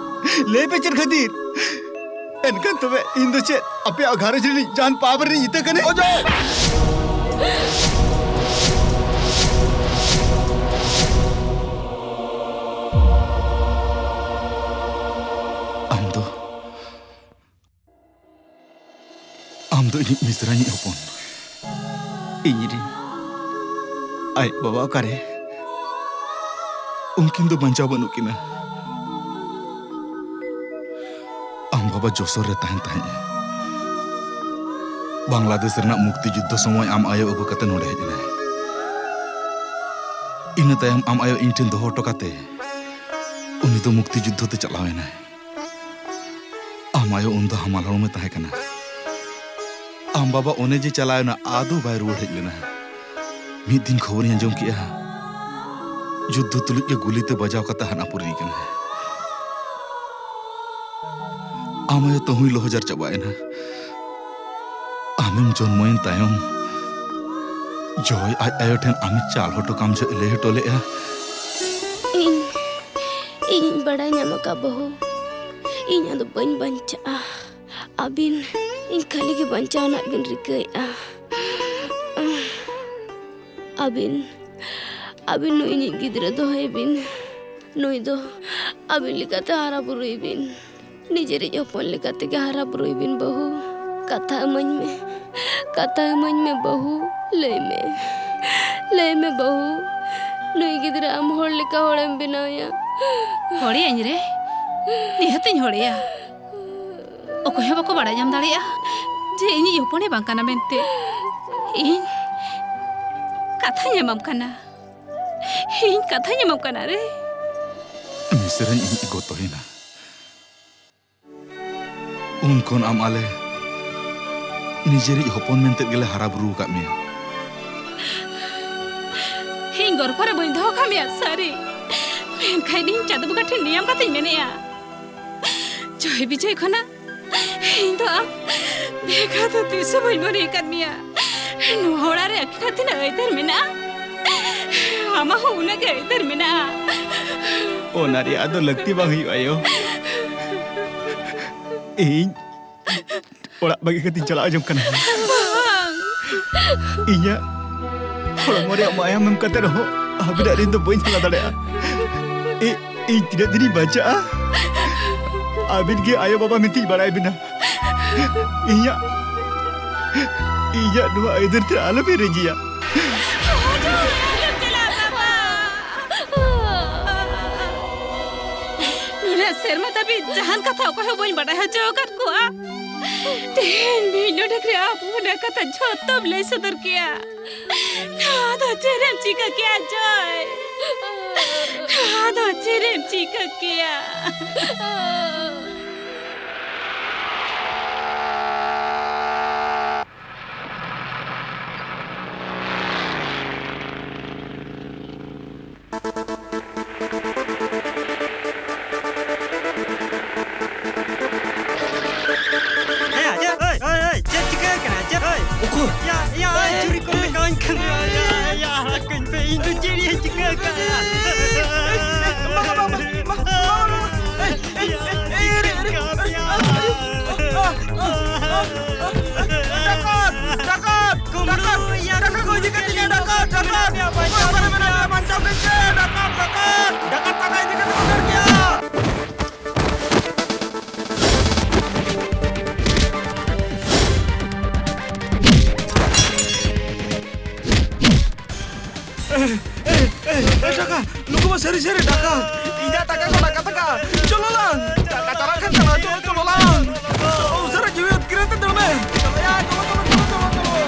ᱞᱟᱹᱭ ᱯᱮ ᱪᱮᱫ ᱠᱷᱟᱹᱛᱤᱨ? ᱮᱱᱠᱷᱟᱱ ᱛᱚᱵᱮ ᱤᱧ ᱫᱚ ᱪᱮᱫ ᱟᱯᱮᱭᱟᱜ ᱜᱷᱟᱨᱚᱸᱡᱽ ᱨᱤᱱᱤᱡ ᱡᱟᱦᱟᱱ ᱯᱟᱯ ᱨᱤᱱᱤᱡ ᱤᱛᱟᱹ ᱠᱟᱹᱱᱟᱹᱧ? ᱚᱡᱚᱭ! ᱟᱢ ᱫᱚ, ᱟᱢ ᱫᱚ ᱤᱧᱤᱡ ᱢᱤᱥᱨᱟᱧᱤᱡ ᱦᱚᱯᱚᱱ᱾ ᱤᱧ ᱨᱤᱱ ᱟᱡ ᱵᱟᱵᱟ ᱚᱠᱟᱨᱮ? ᱩᱱᱠᱤᱱ ᱫᱚ ᱵᱟᱧᱪᱟᱣ ᱵᱟᱹᱱᱩᱜ ᱠᱤᱱᱟ᱾ ᱟᱢ ᱵᱟᱵᱟ ᱡᱚᱥᱳᱨ ᱨᱮ ᱛᱟᱦᱮᱱ ᱛᱟᱦᱮᱸᱫ ᱮ᱾ ᱵᱟᱝᱞᱟᱫᱮᱥ ᱨᱮᱱᱟᱜ ᱢᱩᱠᱛᱤ ᱡᱩᱫᱽᱫᱷᱚ ᱥᱚᱢᱚᱭ ᱟᱢ ᱟᱭᱳ ᱟᱹᱜᱩ ᱠᱟᱛᱮ ᱱᱚᱰᱮ ᱦᱮᱡ ᱮᱱᱟᱭ᱾ ᱤᱱᱟᱹ ᱛᱟᱭᱚᱢ ᱟᱢ ᱟᱭᱳ ᱤᱧ ᱴᱷᱮᱱ ᱫᱚᱦᱚ ᱦᱚᱴᱚ ᱠᱟᱛᱮ ᱩᱱᱤ ᱫᱚ ᱢᱩᱠᱛᱤ ᱡᱩᱫᱽᱫᱷᱚ ᱛᱮ ᱪᱟᱞᱟᱣ ᱮᱱᱟᱭ᱾ ᱟᱭᱳ ᱩᱱᱫᱚ ᱦᱟᱢᱟᱞ ᱦᱚᱲᱢᱚᱭ ᱛᱟᱦᱮᱸ ᱠᱟᱱᱟ᱾ ᱟᱢ ᱵᱟᱵᱟ ᱚᱱᱮ ᱡᱮ ᱪᱟᱞᱟᱣ ᱮᱱᱟ, ᱟᱫᱚ ᱵᱟᱭ ᱨᱩᱣᱟᱹᱲ ᱦᱮᱡ ᱞᱮᱱᱟ᱾ ᱢᱤᱫ ᱫᱤᱱ ᱠᱷᱚᱵᱚᱨᱤᱧ ᱟᱸᱡᱚᱢ ᱠᱮᱜᱼᱟ, ᱡᱩᱫᱽᱫᱷᱚ ᱛᱩᱞᱩᱡ ᱜᱮ ᱜᱩᱞᱤᱛᱮ ᱵᱟᱡᱟᱣ ᱠᱟᱛᱮ ᱦᱟᱱᱟᱯᱩᱨᱤ ᱠᱟᱱᱟ᱾ ᱟᱢ ᱟᱭᱳ ᱛᱟᱹᱦᱩᱭ ᱞᱚᱦᱚᱡᱟᱨ ᱪᱟᱵᱟᱭᱮᱱᱟ᱾ ᱟᱢᱮᱢ ᱡᱚᱱᱢᱚᱭᱮᱱ ᱛᱟᱭᱚᱢ ᱡᱚᱭ ᱟᱡ ᱟᱭᱳ ᱴᱷᱮᱱ ᱟᱢᱮ ᱪᱟᱞ ᱦᱚᱴᱚ ᱠᱟᱢ ᱡᱚᱦᱚᱜ ᱞᱟᱹᱭ ᱦᱚᱴᱚ ᱞᱮᱫᱼᱟ᱾ ᱤᱧ, ᱤᱧᱤᱧ ᱵᱟᱲᱟᱭ ᱧᱟᱢ ᱟᱠᱟᱫ ᱵᱟᱹᱦᱩ, ᱤᱧ ᱟᱫᱚ ᱵᱟᱹᱧ ᱵᱟᱧᱪᱟᱜᱼᱟ᱾ ᱟᱹᱵᱤᱱ ᱤᱧ ᱠᱷᱟᱹᱞᱤ ᱜᱮ ᱵᱟᱧᱪᱟᱣ ᱨᱮᱱᱟᱜ ᱵᱤᱱ ᱨᱤᱠᱟᱹᱭᱮᱫᱼᱟ᱾ ᱟᱹᱵᱤᱱ, ᱟᱹᱵᱤᱱ ᱱᱩᱭ ᱤᱧᱤᱡ ᱜᱤᱫᱽᱨᱟᱹ ᱫᱚᱦᱚᱭᱮ ᱵᱤᱱ᱾ ᱱᱩᱭ ᱫᱚ ᱟᱹᱵᱤᱱ ᱞᱮᱠᱟᱛᱮ ᱦᱟᱨᱟ ᱵᱩᱨᱩᱭ ᱵᱤᱱ᱾ ᱱᱤᱡᱮᱨᱤᱡ ᱦᱚᱯᱚᱱ ᱞᱮᱠᱟ ᱛᱮᱜᱮ ᱦᱟᱨᱟ ᱵᱩᱨᱩᱭ ᱵᱤᱱ ᱵᱟᱹᱦᱩ᱾ ᱠᱟᱛᱷᱟ ᱤᱢᱟᱹᱧ ᱢᱮ, ᱠᱟᱛᱷᱟ ᱤᱢᱟᱹᱧ ᱢᱮ ᱵᱟᱹᱦᱩ, ᱞᱟᱹᱭ ᱢᱮ, ᱞᱟᱹᱭ ᱢᱮ ᱵᱟᱹᱦᱩ, ᱱᱩᱭ ᱜᱤᱫᱽᱨᱟᱹ ᱟᱢ ᱦᱚᱲ ᱞᱮᱠᱟ ᱦᱚᱲᱮᱢ ᱵᱮᱱᱟᱣᱮᱭᱟ? ᱦᱚᱲᱮᱭᱟᱹᱧ ᱨᱮ, ᱱᱤᱦᱟᱹᱛᱤᱧ ᱦᱚᱲᱮᱭᱟ᱾ ᱚᱠᱚᱭ ᱦᱚᱸ ᱵᱟᱠᱚ ᱵᱟᱲᱟᱭ ᱧᱟᱢ ᱫᱟᱲᱮᱭᱟᱜᱼᱟ ᱡᱮ ᱤᱧᱤᱡ ᱦᱚᱯᱚᱱᱮ ᱵᱟᱝ ᱠᱟᱱᱟ ᱢᱮᱱᱛᱮ᱾ ᱤᱧ ᱠᱟᱛᱷᱟᱧ ᱮᱢᱟᱢ ᱠᱟᱱᱟ, ᱤᱧ ᱠᱟᱛᱷᱟᱧ ᱮᱢᱟᱢ ᱠᱟᱱᱟ ᱨᱮ᱾ ᱢᱤᱥᱨᱟᱧ ᱤᱧᱤᱡ ᱜᱚᱛᱚᱭᱮᱱᱟ᱾ ᱩᱱ ᱠᱷᱚᱱ ᱟᱢ ᱟᱞᱮ ᱱᱤᱡᱮᱨᱤᱡ ᱦᱚᱯᱚᱱ ᱢᱮᱱᱛᱮ ᱜᱮᱞᱮ ᱦᱟᱨᱟ ᱵᱩᱨᱩ ᱟᱠᱟᱫ ᱢᱮᱭᱟ᱾ ᱤᱧ ᱜᱚᱨᱵᱷᱚ ᱨᱮ ᱵᱟᱹᱧ ᱫᱚᱦᱚ ᱠᱟᱜ ᱢᱮᱭᱟ, ᱥᱟᱹᱨᱤ᱾ ᱢᱮᱱᱠᱷᱟᱱ ᱤᱧ ᱪᱟᱸᱫᱚ ᱵᱚᱸᱜᱟ ᱴᱷᱮᱱ ᱱᱤᱭᱟᱢ ᱠᱟᱛᱮᱧ ᱢᱮᱱᱮᱜᱼᱟ, ᱡᱚᱭ ᱵᱤᱡᱚᱭ ᱠᱷᱚᱱᱟᱜ ᱤᱧ ᱫᱚ ᱟᱢ ᱵᱷᱮᱜᱟᱨ ᱫᱚ ᱛᱤᱥ ᱦᱚᱸ ᱵᱟᱹᱧ ᱢᱚᱱᱮ ᱟᱠᱟᱫ ᱢᱮᱭᱟ᱾ ᱱᱚᱣᱟ ᱚᱲᱟᱜ ᱨᱮ ᱟᱹᱠᱤᱱᱟᱜ ᱛᱤᱱᱟᱹᱜ ᱟᱹᱭᱫᱟᱹᱨ ᱢᱮᱱᱟᱜᱼᱟ, ᱟᱢᱟᱜ ᱦᱚᱸ ᱩᱱᱟᱹᱜ ᱜᱮ ᱟᱹᱭᱫᱟᱹᱨ ᱢᱮᱱᱟᱜᱼᱟ᱾ ᱚᱱᱟ ᱨᱮᱭᱟᱜ ᱫᱚ ᱞᱟᱹᱠᱛᱤ ᱵᱟᱝ ᱦᱩᱭᱩᱜᱼᱟ, ᱟᱭᱳ᱾ ᱤᱧ ᱚᱲᱟᱜ ᱵᱟᱹᱜᱤ ᱠᱟᱛᱮᱧ ᱪᱟᱞᱟᱣ ᱡᱚᱝ ᱠᱟᱱᱟ᱾ ᱵᱟᱝ᱾ ᱤᱧᱟᱹᱜ ᱦᱚᱲᱢᱚ ᱨᱮᱭᱟᱜ ᱢᱟᱭᱟᱢ ᱮᱢ ᱠᱟᱛᱮ ᱨᱮᱦᱚᱸ ᱟᱹᱵᱤᱱᱟᱜ ᱨᱤᱱ ᱫᱚ ᱵᱟᱹᱧ ᱦᱟᱞᱟ ᱫᱟᱲᱮᱭᱟᱜᱼᱟ᱾ ᱤ-, ᱤᱧ ᱛᱤᱱᱟᱹᱜ ᱫᱤᱱᱤᱧ ᱵᱟᱧᱪᱟᱜᱼᱟ? ᱟᱹᱵᱤᱱ ᱜᱮ ᱟᱭᱳ ᱵᱟᱵᱟ ᱢᱮᱱᱛᱮᱧ ᱵᱟᱲᱟᱭ ᱵᱤᱱᱟ᱾ ᱤᱧᱟᱹᱜ, ᱤᱧᱟᱹᱜ ᱱᱚᱣᱟ ᱟᱹᱭᱫᱟᱹᱨ ᱛᱮ ᱟᱞᱚᱵᱤᱱ ᱨᱟᱹᱡᱤᱭᱟ᱾ ᱱᱩᱱᱟᱹᱜ ᱥᱮᱨᱢᱟ ᱫᱷᱟᱹᱵᱤᱡ ᱡᱟᱦᱟᱱ ᱠᱟᱛᱷᱟ ᱚᱠᱚᱭ ᱦᱚᱸ ᱵᱟᱹᱧ ᱵᱟᱰᱟᱭ ᱦᱚᱪᱚ ᱟᱠᱟᱫ ᱠᱚᱣᱟ᱾ ᱛᱮᱦᱮᱧ ᱢᱤᱫ ᱰᱚᱸᱰᱮᱠ ᱨᱮ ᱟᱵᱚ ᱚᱱᱟ ᱠᱟᱛᱷᱟ ᱡᱷᱚᱛᱚᱢ ᱞᱟᱹᱭ ᱥᱚᱫᱚᱨ ᱠᱮᱭᱟ᱾ ᱱᱚᱣᱟ ᱫᱚ ᱪᱮᱫ ᱮᱢ ᱪᱤᱠᱟᱹ ᱠᱮᱭᱟ, ᱡᱚᱭ? ᱱᱚᱣᱟ ᱫᱚ ᱪᱮᱫ ᱮᱢ ᱪᱤᱠᱟᱹ ᱠᱮᱭᱟ? ᱟᱲᱟᱜ ᱠᱟᱹᱧ ᱯᱮ, ᱤᱧ ᱫᱚ ᱪᱮᱫ ᱤᱧ ᱪᱤᱠᱟᱹ ᱠᱟᱜᱼᱟ? ᱵᱟᱵᱟ, ᱵᱟᱵᱟ, ᱵᱟᱵᱟ, ᱵᱟᱵᱟ, ᱮᱭ, ᱮᱭ, ᱮᱭ, ᱮᱭ, ᱮᱭ, ᱮᱭ, ᱮᱭ, ᱰᱟᱠᱟᱛ! ᱰᱟᱠᱟᱛ! ᱰᱟᱠᱟᱛ! ᱰᱟᱠᱟᱛ ᱠᱚ ᱤᱫᱤ ᱠᱮᱫ ᱛᱤᱧᱟ, ᱰᱟᱠᱟᱛ! ᱰᱟᱠᱟᱛ! ᱚᱠᱟ ᱨᱮ ᱢᱮᱱᱟᱜ ᱯᱮᱭᱟ? ᱵᱟᱧᱪᱟᱣ ᱠᱟᱹᱧ ᱯᱮ! ᱰᱟᱠᱟᱛ! ᱰᱟᱠᱟᱛ! ᱰᱟᱠᱟᱛ ᱴᱟᱠᱟ ᱤᱫᱤ ᱠᱟᱛᱮ ᱠᱚ ᱫᱟᱹᱲ ᱠᱮᱜᱼᱟ! ᱮ, ᱮ, ᱮ, ᱮ, ᱴᱟᱠᱟ! ᱱᱩᱠᱩ ᱢᱟ ᱥᱟᱹᱨᱤ ᱥᱟᱹᱨᱤ ᱰᱟᱠᱟᱛ! ᱤᱧᱟᱜ ᱴᱟᱠᱟ ᱠᱚ ᱰᱟᱠᱟᱛ ᱟᱠᱟᱫ! ᱪᱚᱞᱚ ᱞᱟᱝ! ᱴᱟᱠᱟ ᱪᱟᱞᱟᱜ ᱠᱷᱟᱱ ᱪᱟᱞᱟᱣ, ᱪᱚᱞᱚ, ᱪᱚᱞᱚ ᱞᱟᱝ! ᱩᱥᱟᱹᱨᱟ ᱡᱤᱣᱤ ᱟᱹᱛᱠᱤᱨ ᱟᱛᱮ ᱫᱟᱹᱲ ᱢᱮ! ᱪᱚᱞᱚᱭᱟ, ᱪᱚᱞᱚ, ᱪᱚᱞᱚ, ᱪᱚᱞᱚ, ᱪᱚᱞᱚ, ᱪᱚᱞᱚ!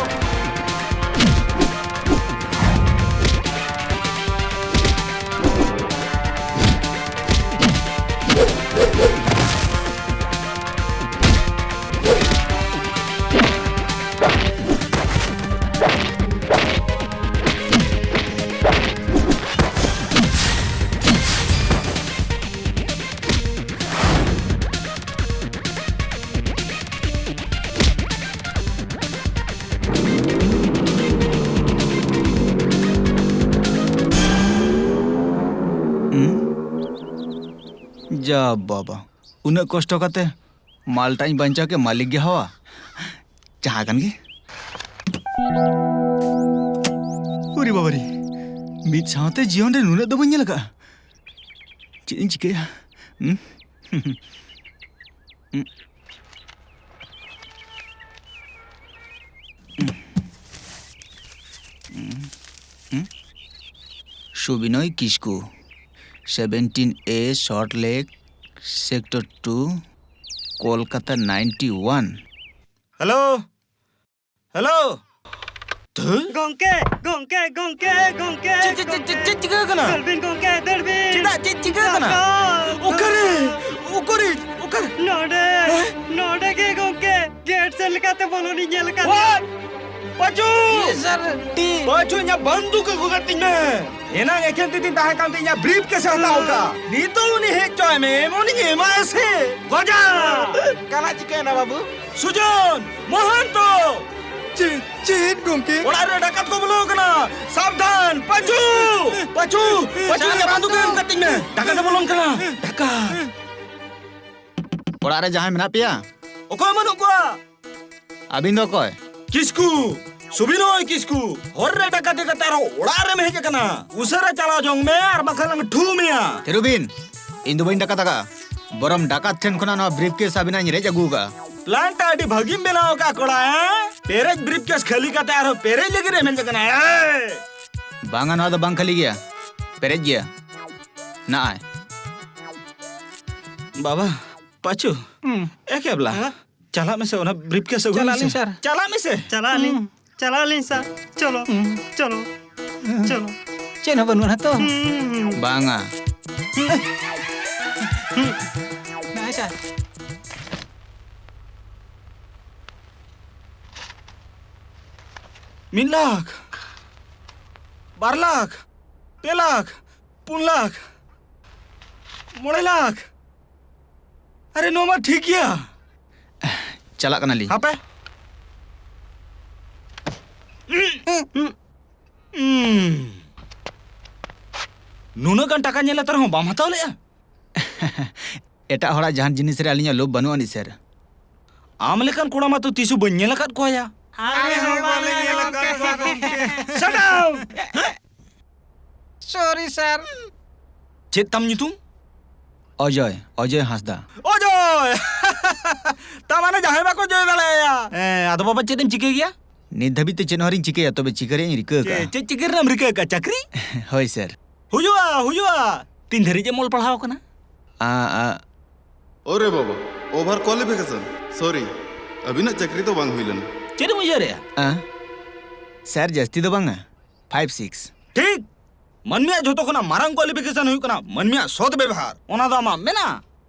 ᱦᱩᱸ? ᱡᱟ ᱵᱟᱵᱟ, ᱩᱱᱟᱹᱜ ᱠᱚᱥᱴᱚ ᱠᱟᱛᱮ ᱢᱟᱞᱴᱟᱧ ᱵᱟᱧᱪᱟᱣ ᱠᱮᱫ, ᱢᱟᱹᱞᱤᱠ ᱜᱮ ᱦᱟᱣᱟ᱾ ᱡᱟᱦᱟᱸ ᱠᱟᱱ ᱜᱮ᱾ ᱩᱨᱤ ᱵᱟᱵᱟᱨᱤ, ᱢᱤᱫ ᱥᱟᱶᱛᱮ ᱡᱤᱭᱚᱱ ᱨᱮ ᱱᱩᱱᱟᱹᱜ ᱫᱚ ᱵᱟᱹᱧ ᱧᱮᱞ ᱟᱠᱟᱫᱼᱟ᱾ ᱪᱮᱫ ᱤᱧ ᱪᱤᱠᱟᱹᱭᱟ? ᱦᱩᱸ? ᱦᱩᱸ᱾ ᱦᱩᱸ? Subinoy Kisku, seventeen E Salt Lake, Sector two, Kolkata ninety one᱾ Hello, hello. ᱛᱷᱟᱹ? ᱜᱚᱝᱠᱮ, ᱜᱚᱝᱠᱮ, ᱜᱚᱝᱠᱮ, ᱜᱚᱝᱠᱮ, ᱪᱮᱫ, ᱪᱮᱫ, ᱪᱮᱫ, ᱜᱚᱝᱠᱮ᱾ ᱪᱮᱫ ᱪᱤᱠᱟᱹ ᱠᱟᱱᱟ? ᱫᱟᱹᱲ ᱵᱤᱱ ᱜᱚᱝᱠᱮ, ᱫᱟᱹᱲ ᱵᱤᱱ᱾ ᱪᱮᱫᱟᱜ? ᱪᱮᱫ ᱪᱤᱠᱟᱹ ᱠᱟᱱᱟ? ᱰᱟᱠᱛᱟᱨ᱾ ᱚᱠᱟᱨᱮ? ᱚᱠᱟᱨᱮ? ᱱᱚᱰᱮ, ᱦᱮᱸ? ᱱᱚᱰᱮ ᱜᱮ ᱜᱚᱝᱠᱮ, ᱜᱮᱴ ᱥᱮᱫ ᱞᱮᱠᱟᱛᱮ ᱵᱚᱞᱚᱱᱤᱧ ᱧᱮᱞ ᱟᱠᱟᱫ ᱯᱟᱪᱩ! Yes, sir. ᱴᱤ᱾ ᱯᱟᱪᱩ, ᱤᱧᱟᱜ ᱵᱟᱱᱫᱩᱠ ᱟᱹᱜᱩ ᱠᱟᱹᱛᱤᱧ ᱢᱮ᱾ ᱮᱱᱟᱝ ᱮᱠᱷᱮᱱ ᱛᱤ ᱛᱤᱧ ᱛᱟᱦᱮᱸ ᱠᱟᱱ ᱛᱤᱧᱟ, ᱵᱨᱤᱯ ᱠᱮᱥ ᱮ ᱦᱟᱛᱟᱣ ᱠᱟᱜᱼᱟ᱾ ᱱᱤᱛᱚᱜ ᱩᱱᱤ ᱦᱮᱡ ᱦᱚᱪᱚᱭ ᱢᱮ, ᱮᱢᱚᱱᱤᱧ ᱮᱢᱟᱭᱟ ᱥᱮ᱾ ᱜᱚᱡᱟ! ᱠᱟᱱᱟ ᱪᱤᱠᱟᱹᱭᱮᱱᱟ ᱵᱟᱹᱵᱩ? ᱥᱩᱡᱚᱱ! ᱢᱚᱦᱚᱱᱛᱚ! ᱪᱮᱫ, ᱪᱮᱫ ᱜᱚᱢᱠᱮ? ᱚᱲᱟᱜ ᱨᱮ ᱰᱟᱠᱟᱛ ᱠᱚ ᱵᱚᱞᱚ ᱟᱠᱟᱱᱟ᱾ ᱥᱟᱵᱫᱷᱟᱱ! ᱯᱟᱪᱩ! ᱯᱟᱪᱩ! ᱯᱟᱪᱩ! ᱥᱟᱨ, ᱡᱟᱢᱟ ᱫᱚ ᱵᱟᱹᱱᱩᱜ ᱮᱢ ᱠᱟᱹᱛᱤᱧ ᱢᱮ᱾ ᱰᱟᱠᱟᱛ ᱮ ᱵᱚᱞᱚᱱ ᱠᱟᱱᱟ᱾ ᱰᱟᱠᱟᱛ! ᱚᱲᱟᱜ ᱨᱮ ᱡᱟᱦᱟᱸᱭ ᱢᱮᱱᱟᱜ ᱯᱮᱭᱟ? ᱚᱠᱚᱭ ᱵᱟᱹᱱᱩᱜ ᱠᱚᱣᱟ? ᱟᱹᱵᱤᱱ ᱫᱚ ᱚᱠᱚᱭ? ᱠᱤᱥᱠᱩ, ᱥᱩᱵᱤᱱᱚᱭ ᱠᱤᱥᱠᱩ᱾ ᱦᱚᱨ ᱨᱮ ᱰᱟᱠᱟᱛ ᱠᱟᱛᱮ ᱟᱨᱦᱚᱸ ᱚᱲᱟᱜ ᱨᱮᱢ ᱦᱮᱡ ᱟᱠᱟᱱᱟ᱾ ᱩᱥᱟᱹᱨᱟ ᱪᱟᱞᱟᱣ ᱡᱚᱝ ᱢᱮ, ᱟᱨ ᱵᱟᱠᱷᱟᱱ ᱞᱟᱝ ᱴᱷᱩ ᱢᱮᱭᱟ᱾ ᱛᱷᱤᱨᱩᱵᱤᱱ, ᱤᱧ ᱫᱚ ᱵᱟᱹᱧ ᱰᱟᱠᱟᱛ ᱟᱠᱟᱫᱼᱟ᱾ ᱵᱚᱨᱚᱢ ᱰᱟᱠᱟᱛ ᱴᱷᱮᱱ ᱠᱷᱚᱱᱟᱜ ᱱᱚᱣᱟ ᱵᱨᱤᱯ ᱠᱮᱥ ᱟᱹᱵᱤᱱᱟᱜ ᱤᱧ ᱨᱮᱡ ᱟᱹᱜᱩ ᱟᱠᱟᱫᱼᱟ᱾ ᱯᱞᱟᱱ ᱴᱟ ᱟᱹᱰᱤ ᱵᱷᱟᱹᱜᱤᱢ ᱵᱮᱱᱟᱣ ᱟᱠᱟᱫᱼᱟ ᱠᱚᱲᱟ, ᱦᱮᱸ? ᱯᱮᱨᱮᱡ ᱵᱨᱤᱯ ᱠᱮᱥ ᱠᱷᱟᱹᱞᱤ ᱠᱟᱛᱮ ᱟᱨᱦᱚᱸ ᱯᱮᱨᱮᱡ ᱞᱟᱹᱜᱤᱫ ᱮᱢ ᱦᱮᱡ ᱟᱠᱟᱱᱟ, ᱦᱮᱸ? ᱵᱟᱝᱟ, ᱱᱚᱣᱟ ᱫᱚ ᱵᱟᱝ ᱠᱷᱟᱹᱞᱤ ᱜᱮᱭᱟ, ᱯᱮᱨᱮᱡ ᱜᱮᱭᱟ᱾ ᱱᱟᱜᱼᱟᱭ᱾ ᱵᱟᱵᱟ, ᱯᱟᱪᱩ, ᱦᱩᱸ᱾ ᱮ ᱠᱮᱵᱞᱟ, ᱦᱮᱸ? ᱪᱟᱞᱟᱜ ᱢᱮᱥᱮ, ᱚᱱᱟ ᱵᱨᱤᱯ ᱠᱮᱥ ᱟᱹᱜᱩᱭ ᱪᱟᱞᱟᱜ ᱢᱮᱥᱮ᱾ ᱟᱹᱞᱤᱧ, ᱥᱟᱨ᱾ ᱪᱟᱞᱟᱜ ᱢᱮᱥᱮ᱾ ᱪᱟᱞᱟᱜ ᱟᱹᱞᱤᱧ᱾ ᱦᱩᱸ᱾ ᱪᱟᱞᱟᱜ ᱟᱹᱞᱤᱧ, ᱥᱟᱨ᱾ ᱪᱚᱞᱚ, ᱦᱩᱸ᱾ ᱪᱚᱞᱚ, ᱪᱚᱞᱚ᱾ ᱪᱮᱫ ᱦᱚᱸ ᱵᱟᱹᱱᱩᱜᱼᱟ ᱛᱚ? ᱦᱩᱸ᱾ ᱵᱟᱝᱟ᱾ ᱦᱩᱸ᱾ ᱱᱚᱜᱼᱚᱭ, ᱥᱟᱨ᱾ ᱢᱤᱫ ᱞᱟᱠᱷ, ᱵᱟᱨ ᱞᱟᱠᱷ, ᱯᱮ ᱞᱟᱠᱷ, ᱯᱩᱱ ᱞᱟᱠᱷ, ᱢᱚᱬᱮ ᱞᱟᱠᱷ᱾ ᱟᱨᱮ, ᱱᱚᱣᱟ ᱢᱟ ᱴᱷᱤᱠ ᱜᱮᱭᱟ᱾ ᱪᱟᱞᱟᱜ ᱠᱟᱱᱟᱞᱤᱧ᱾ ᱦᱟᱯᱮ᱾ ᱩᱸ᱾ ᱱᱩᱱᱟᱹᱜ ᱜᱟᱱ ᱴᱟᱠᱟ ᱧᱮᱞ ᱠᱟᱛᱮ ᱨᱮᱦᱚᱸ ᱵᱟᱢ ᱦᱟᱛᱟᱣ ᱞᱮᱜᱼᱟ? ᱮᱴᱟᱜ ᱦᱚᱲᱟᱜ ᱡᱟᱦᱟᱱ ᱡᱤᱱᱤᱥ ᱨᱮ ᱟᱹᱞᱤᱧᱟᱜ ᱞᱳᱵᱷ ᱵᱟᱹᱱᱩᱜ ᱟᱹᱱᱤᱡ, ᱥᱮᱨ᱾ ᱟᱢ ᱞᱮᱠᱟᱱ ᱠᱚᱲᱟ ᱢᱟᱛᱚ ᱛᱤᱥ ᱦᱚᱸ ᱵᱟᱹᱧ ᱧᱮᱞ ᱟᱠᱟᱫ ᱠᱚᱣᱟᱭᱟ᱾ ᱟᱞᱮ ᱦᱚᱸ ᱵᱟᱞᱮ ᱧᱮᱞ ᱟᱠᱟᱫ ᱠᱚᱣᱟ, ᱜᱚᱢᱠᱮ᱾ Shut down! Sorry, sir. ᱪᱮᱫ ᱛᱟᱢ ᱧᱩᱛᱩᱢ? ᱚᱡᱚᱭ, ᱚᱡᱚᱭ ᱦᱟᱸᱥᱫᱟ᱾ ᱚᱡᱚᱭ! ᱛᱟ ᱢᱟᱱᱮ ᱡᱟᱦᱟᱸᱭ ᱵᱟᱠᱚ ᱡᱚᱭ ᱫᱟᱲᱮᱭᱟᱭᱟ᱾ ᱦᱮᱸ, ᱟᱫᱚ ᱵᱟᱵᱟ, ᱪᱮᱫ ᱮᱢ ᱪᱤᱠᱟᱹᱭ ᱜᱮᱭᱟ? ᱱᱤᱛ ᱫᱷᱟᱹᱵᱤᱡ ᱛᱮ ᱪᱮᱫ ᱦᱚᱸ ᱟᱹᱣᱨᱤᱧ ᱪᱤᱠᱟᱹᱭᱟ, ᱛᱚᱵᱮ ᱪᱤᱠᱟᱹ ᱨᱮᱭᱟᱜ ᱤᱧ ᱨᱤᱠᱟᱹ ᱟᱠᱟᱫᱼᱟ᱾ ᱪᱮᱫ, ᱪᱮᱫ ᱪᱤᱠᱟᱹ ᱨᱮᱱᱟᱜ ᱮᱢ ᱨᱤᱠᱟᱹ ᱟᱠᱟᱫᱼᱟ? ᱪᱟᱹᱠᱨᱤ? ᱦᱳᱭ, ᱥᱮᱨ᱾ ᱦᱩᱭᱩᱜᱼᱟ, ᱦᱩᱭᱩᱜᱼᱟ᱾ ᱛᱤᱱ ᱫᱷᱟᱹᱨᱤᱡ ᱮᱢ ᱚᱞ ᱯᱟᱲᱦᱟᱣ ᱟᱠᱟᱱᱟ? ᱟ, ᱟ᱾ ᱚᱨᱮ ᱵᱟᱵᱟ, over qualification. Sorry, ᱟᱹᱵᱤᱱᱟᱜ ᱪᱟᱹᱠᱨᱤ ᱫᱚ ᱵᱟᱝ ᱦᱩᱭ ᱞᱮᱱᱟ᱾ ᱪᱮᱫ ᱮᱢ ᱩᱭᱦᱟᱹᱨᱮᱜᱼᱟ? ᱟ, ᱥᱮᱨ, ᱡᱟᱹᱥᱛᱤ ᱫᱚ ᱵᱟᱝᱟ, five six. ᱴᱷᱤᱠ᱾ ᱢᱟᱹᱱᱢᱤᱭᱟᱜ ᱡᱷᱚᱛᱚ ᱠᱷᱚᱱᱟᱜ ᱢᱟᱨᱟᱝ qualification ᱦᱩᱭᱩᱜ ᱠᱟᱱᱟ ᱢᱟᱹᱱᱢᱤᱭᱟᱜ ᱥᱚᱛ ᱵᱮᱵᱚᱦᱟᱨ᱾ ᱚᱱᱟ ᱫᱚ ᱟᱢᱟᱜ ᱢᱮᱱᱟᱜᱼᱟ?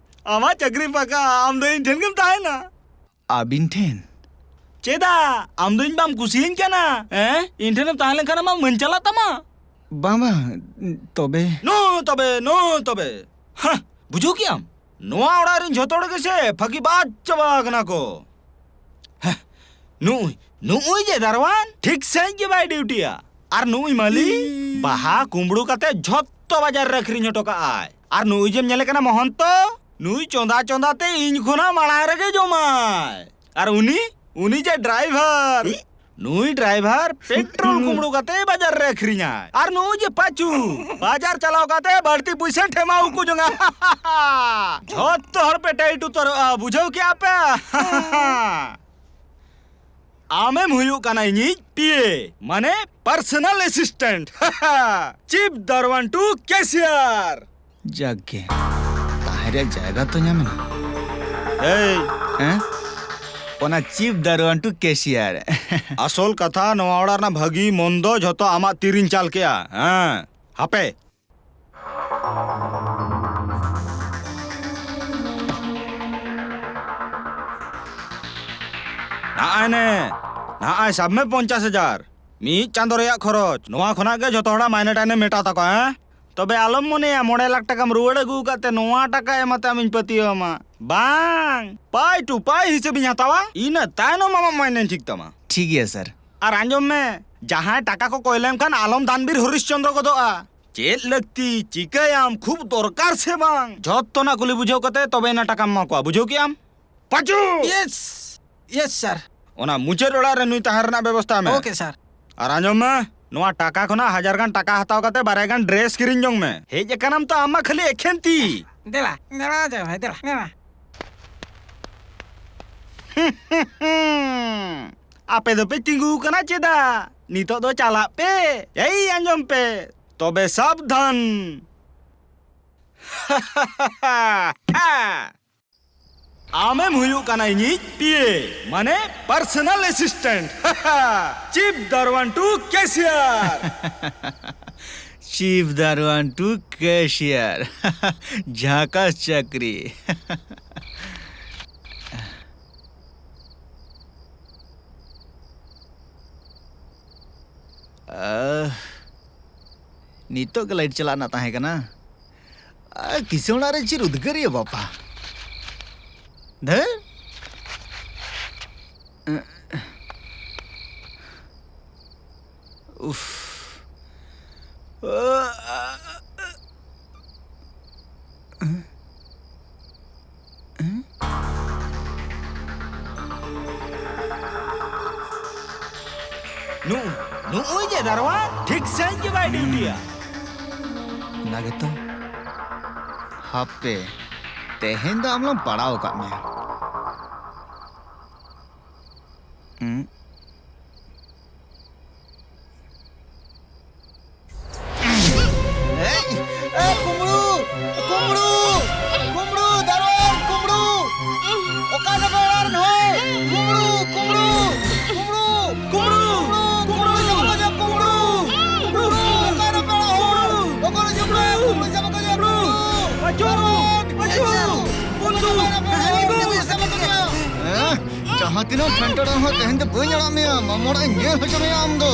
ᱟᱢᱟᱜ ᱪᱟᱹᱠᱨᱤ ᱯᱟᱠᱟ, ᱟᱢ ᱫᱚ ᱤᱧ ᱴᱷᱮᱱ ᱜᱮᱢ ᱛᱟᱦᱮᱱᱟ᱾ ᱟᱹᱵᱤᱱ ᱴᱷᱮᱱ? ᱪᱮᱫᱟᱜ? ᱟᱢ ᱫᱚ ᱤᱧ ᱵᱟᱢ ᱠᱩᱥᱤᱭᱟᱹᱧ ᱠᱟᱱᱟ? ᱦᱮᱸ? ᱤᱧ ᱴᱷᱮᱱᱮᱢ ᱛᱟᱦᱮᱸ ᱞᱮᱱᱠᱷᱟᱱ ᱟᱢᱟᱜ ᱢᱟᱹᱧ ᱪᱟᱞᱟᱜ ᱛᱟᱢᱟ᱾ ᱵᱟᱝ, ᱵᱟᱝ, ᱛᱚᱵᱮ᱾ No ᱛᱚᱵᱮ, no ᱛᱚᱵᱮ᱾ ᱦᱟᱸ, ᱵᱩᱡᱷᱟᱹᱣ ᱠᱮᱜᱼᱟᱢ? ᱱᱚᱣᱟ ᱚᱲᱟᱜ ᱨᱮᱱ ᱡᱷᱚᱛᱚ ᱦᱚᱲ ᱜᱮᱥᱮ ᱯᱷᱟᱹᱠᱤ ᱵᱟᱫ ᱪᱟᱵᱟ ᱟᱠᱟᱱᱟ ᱠᱚ᱾ ᱦᱮᱸ, ᱱᱩᱭ, ᱱᱩᱭ ᱡᱮ ᱫᱟᱨᱣᱟᱱ, ᱴᱷᱤᱠ ᱥᱟᱺᱦᱤᱡ ᱜᱮ ᱵᱟᱭ ᱰᱤᱭᱩᱴᱤᱭᱟ᱾ ᱟᱨ ᱱᱩᱭ ᱢᱟᱹᱞᱤ ᱵᱟᱦᱟ ᱠᱩᱢᱵᱽᱲᱩ ᱠᱟᱛᱮ ᱡᱷᱚᱛᱚ ᱵᱟᱡᱟᱨ ᱨᱮ ᱟᱹᱠᱷᱨᱤᱧ ᱦᱚᱴᱚ ᱠᱟᱜᱼᱟᱭ᱾ ᱟᱨ ᱱᱩᱭ ᱡᱮᱢ ᱧᱮᱞᱮ ᱠᱟᱱᱟ ᱢᱚᱦᱚᱱᱛᱚ, ᱱᱩᱭ ᱪᱚᱸᱫᱟ ᱪᱚᱸᱫᱟ ᱛᱮ ᱤᱧ ᱠᱷᱚᱱᱟᱜ ᱢᱟᱲᱟᱝ ᱨᱮᱜᱮ ᱡᱚᱢᱟᱭ᱾ ᱟᱨ ᱩᱱᱤ, ᱩᱱᱤ ᱡᱮ ᱰᱨᱟᱭᱵᱷᱟᱨ, ᱱᱩᱭ ᱰᱨᱟᱭᱵᱷᱟᱨ ᱯᱮᱴᱨᱳᱞ ᱠᱩᱢᱵᱽᱲᱩ ᱠᱟᱛᱮ ᱵᱟᱡᱟᱨ ᱨᱮ ᱟᱹᱠᱷᱨᱤᱧᱟᱭ᱾ ᱟᱨ ᱱᱩᱭ ᱡᱮ ᱯᱟᱪᱩ, ᱵᱟᱡᱟᱨ ᱪᱟᱞᱟᱣ ᱠᱟᱛᱮ ᱵᱟᱹᱲᱛᱤ ᱯᱩᱭᱥᱟᱹ ᱴᱷᱮᱢᱟ ᱩᱠᱩ ᱡᱚᱝᱟ᱾ ᱡᱷᱚᱛᱚ ᱦᱚᱲ ᱯᱮ ᱴᱟᱭᱤᱴ ᱩᱛᱟᱹᱨᱚᱜᱼᱟ, ᱵᱩᱡᱷᱟᱹᱣ ᱠᱮᱜᱼᱟ ᱯᱮ? ᱟᱢᱮᱢ ᱦᱩᱭᱩᱜ ᱠᱟᱱᱟ ᱤᱧᱤᱡ ᱯᱤ ᱮ, ᱢᱟᱱᱮ personal assistant᱾ Chief Darwan to cashier᱾ ᱡᱟᱠᱜᱮ, ᱛᱟᱦᱮᱸ ᱨᱮᱭᱟᱜ ᱡᱟᱭᱜᱟ ᱛᱚ ᱧᱟᱢ ᱮᱱᱟ᱾ ᱮᱭ, ᱦᱮᱸ? ᱚᱱᱟ Chief Darwan to cashier᱾ ᱟᱥᱚᱞ ᱠᱟᱛᱷᱟ, ᱱᱚᱣᱟ ᱚᱲᱟᱜ ᱨᱮᱱᱟᱜ ᱵᱷᱟᱹᱜᱤ ᱢᱚᱱᱫᱚ ᱡᱷᱚᱛᱚ ᱟᱢᱟᱜ ᱛᱤᱨᱤᱧ ᱪᱟᱞ ᱠᱮᱜᱼᱟ᱾ ᱦᱮᱸ, ᱦᱟᱯᱮ᱾ ᱱᱟᱜᱼᱟᱭ ᱱᱮ, ᱱᱟᱜᱼᱟᱭ ᱥᱟᱵ ᱢᱮ ᱯᱚᱧᱪᱟᱥ ᱦᱟᱡᱟᱨ᱾ ᱢᱤᱫ ᱪᱟᱸᱫᱚ ᱨᱮᱭᱟᱜ ᱠᱷᱚᱨᱚᱪ᱾ ᱱᱚᱣᱟ ᱠᱷᱚᱱᱟᱜ ᱜᱮ ᱡᱷᱚᱛᱚ ᱦᱚᱲᱟᱜ ᱢᱟᱭᱱᱮ ᱴᱟᱭᱱᱮ ᱢᱮᱴᱟᱣ ᱛᱟᱠᱚᱣᱟ, ᱦᱮᱸ? ᱛᱚᱵᱮ ᱟᱞᱚᱢ ᱢᱚᱱᱮᱭᱟ, ᱢᱚᱬᱮ ᱞᱟᱠᱷ ᱴᱟᱠᱟᱢ ᱨᱩᱣᱟᱹᱲ ᱟᱹᱜᱩ ᱟᱠᱟᱫ ᱛᱮ ᱱᱚᱣᱟ ᱴᱟᱠᱟ ᱮᱢ ᱟᱛᱮ ᱟᱢᱤᱧ ᱯᱟᱹᱛᱭᱟᱹᱣ ᱟᱢᱟ᱾ ᱵᱟᱝ, ᱯᱟᱭ ᱴᱩ ᱯᱟᱭ ᱦᱤᱥᱟᱹᱵᱤᱧ ᱦᱟᱛᱟᱣᱟ, ᱤᱱᱟᱹ ᱛᱟᱭᱱᱚᱢ ᱟᱢᱟᱜ ᱢᱟᱭᱱᱮᱧ ᱴᱷᱤᱠ ᱛᱟᱢᱟ᱾ ᱴᱷᱤᱠ ᱜᱮᱭᱟ, ᱥᱟᱨ᱾ ᱟᱨ ᱟᱸᱡᱚᱢ ᱢᱮ, ᱡᱟᱦᱟᱸᱭ ᱴᱟᱠᱟ ᱠᱚ ᱠᱚᱭ ᱞᱮᱢ ᱠᱷᱟᱱ ᱟᱞᱚᱢ ᱫᱟᱱᱵᱤᱨ ᱦᱚᱨᱤᱥ ᱪᱚᱱᱫᱨᱚ ᱜᱚᱫᱚᱜᱼᱟ᱾ ᱪᱮᱫ ᱞᱟᱹᱠᱛᱤ, ᱪᱤᱠᱟᱹᱭᱟᱢ, ᱠᱷᱩᱵ ᱫᱚᱨᱠᱟᱨ ᱥᱮ ᱵᱟᱝ? ᱡᱷᱚᱛᱚᱱᱟᱜ ᱠᱩᱞᱤ ᱵᱩᱡᱷᱟᱹᱣ ᱠᱟᱛᱮ ᱛᱚᱵᱮ ᱮᱱᱟ ᱴᱟᱠᱟᱢ ᱮᱢᱟ ᱠᱚᱣᱟ, ᱵᱩᱡᱷᱟᱹᱣ ᱠᱮᱜᱼᱟᱢ? ᱯᱟᱪᱩ! Yes, yes, sir. ᱚᱱᱟ ᱢᱩᱪᱟᱹᱫ ᱚᱲᱟᱜ ᱨᱮ ᱱᱩᱭ ᱛᱟᱦᱮᱸ ᱨᱮᱱᱟᱜ ᱵᱮᱵᱚᱥᱛᱷᱟ ᱢᱮ᱾ Okay, sir. ᱟᱨ ᱟᱸᱡᱚᱢ ᱢᱮ, ᱱᱚᱣᱟ ᱴᱟᱠᱟ ᱠᱷᱚᱱᱟᱜ ᱦᱟᱡᱟᱨ ᱜᱟᱱ ᱴᱟᱠᱟ ᱦᱟᱛᱟᱣ ᱠᱟᱛᱮ ᱵᱟᱨᱭᱟ ᱜᱟᱱ dress ᱠᱤᱨᱤᱧ ᱡᱚᱝ ᱢᱮ᱾ ᱦᱮᱡ ᱟᱠᱟᱱᱟᱢ ᱛᱚ ᱟᱢ ᱢᱟ ᱠᱷᱟᱹᱞᱤ ᱮᱠᱷᱮᱱ ᱛᱤ᱾ ᱫᱮᱞᱟ, ᱫᱮᱞᱟ, ᱡᱟᱶᱟᱭ, ᱫᱮᱞᱟ, ᱫᱮᱞᱟ᱾ ᱟᱯᱮ ᱫᱚᱯᱮ ᱛᱤᱸᱜᱩ ᱟᱠᱟᱱᱟ ᱪᱮᱫᱟᱜ? ᱱᱤᱛᱚᱜ ᱫᱚ ᱪᱟᱞᱟᱜ ᱯᱮ᱾ ᱮᱭ ᱟᱸᱡᱚᱢ ᱯᱮ, ᱛᱚᱵᱮ ᱥᱟᱵᱫᱷᱟᱱ᱾ ᱟᱢᱮᱢ ᱦᱩᱭᱩᱜ ᱠᱟᱱᱟ ᱤᱧᱤᱡ ᱯᱤ ᱮ, ᱢᱟᱱᱮ personal assistant᱾ Chief Darwan to cashier. Chief Darwan to cashier. ᱡᱷᱟᱠᱟᱥ ᱪᱟᱹᱠᱨᱤ᱾ ᱟᱦ, ᱱᱤᱛᱚᱜ ᱜᱮ light ᱪᱟᱞᱟᱜ ᱨᱮᱱᱟᱜ ᱛᱟᱦᱮᱸ ᱠᱟᱱᱟ᱾ ᱟᱨ ᱠᱤᱥᱟᱹᱬ ᱚᱲᱟᱜ ᱨᱮ ᱪᱮᱫ ᱩᱫᱽᱜᱟᱹᱨ ᱭᱟ ᱵᱟᱯᱟ? ᱫᱷᱟᱹᱨ᱾ ᱱᱩ-, ᱱᱩᱜᱼᱩᱭ ᱡᱮ ᱫᱟᱨᱣᱟᱱ ᱴᱷᱤᱠ ᱥᱟᱺᱦᱤᱡ ᱜᱮ ᱵᱟᱭ ᱰᱤᱭᱩᱴᱤᱭᱟ᱾ ᱚᱱᱟ ᱜᱮᱛᱚ᱾ ᱦᱟᱯᱮ, ᱛᱮᱦᱮᱧ ᱫᱚ ᱟᱢ ᱞᱟᱝ ᱯᱟᱲᱟᱣ ᱟᱠᱟᱫ ᱢᱮᱭᱟ᱾ ᱦᱩᱸ? ᱮᱭ, ᱮ, ᱠᱩᱢᱵᱽᱲᱩ! ᱠᱩᱢᱵᱽᱲᱩ! ᱠᱩᱢᱵᱽᱲᱩ! ᱫᱟᱨᱣᱟᱱ! ᱠᱩᱢᱵᱽᱲᱩ! ᱚᱠᱟ ᱨᱮᱯᱮ ᱚᱲᱟᱜ ᱨᱮᱱ ᱦᱚᱲ? ᱠᱩᱢᱵᱽᱲᱩ! ᱠᱩᱢᱵᱽᱲᱩ! ᱠᱩᱢᱵᱽᱲᱩ! ᱠᱩᱢᱵᱽᱲᱩ! ᱠᱩᱢᱵᱽᱲᱩ! ᱠᱩᱢᱵᱽᱲᱩ! ᱚᱠᱟ ᱨᱮᱯᱮ ᱚᱲᱟᱜ ᱦᱚᱲ? ᱚᱠᱚᱭ ᱡᱚᱢ ᱠᱚᱣᱟ? ᱠᱩᱢᱵᱽᱲᱩ ᱥᱟᱵ ᱠᱟᱫᱮᱭᱟ! ᱠᱩᱢᱵᱽᱲᱩ! ᱟᱪᱩ! ᱫᱟᱨᱣᱟᱱ! ᱟᱪᱩ! ᱵᱚᱱᱫᱷᱩ! ᱚᱠᱟ ᱨᱮᱯᱮ ᱚᱲᱟᱜ ᱦᱚᱲ? ᱠᱩᱢᱵᱽᱲᱩ ᱥᱟᱵ ᱠᱟᱫᱮᱭᱟ! ᱦᱮᱸ? ᱡᱟᱦᱟᱸ ᱛᱤᱱᱟᱹᱜ ᱯᱷᱮᱱᱴᱚᱲ ᱦᱚᱸ ᱛᱮᱦᱮᱧ ᱫᱚ ᱵᱟᱹᱧ ᱟᱲᱟᱜ ᱢᱮᱭᱟ, ᱢᱟᱢᱚ ᱚᱲᱟᱜ ᱤᱧ ᱧᱮᱞ ᱦᱚᱪᱚ ᱢᱮᱭᱟ ᱟᱢ ᱫᱚ᱾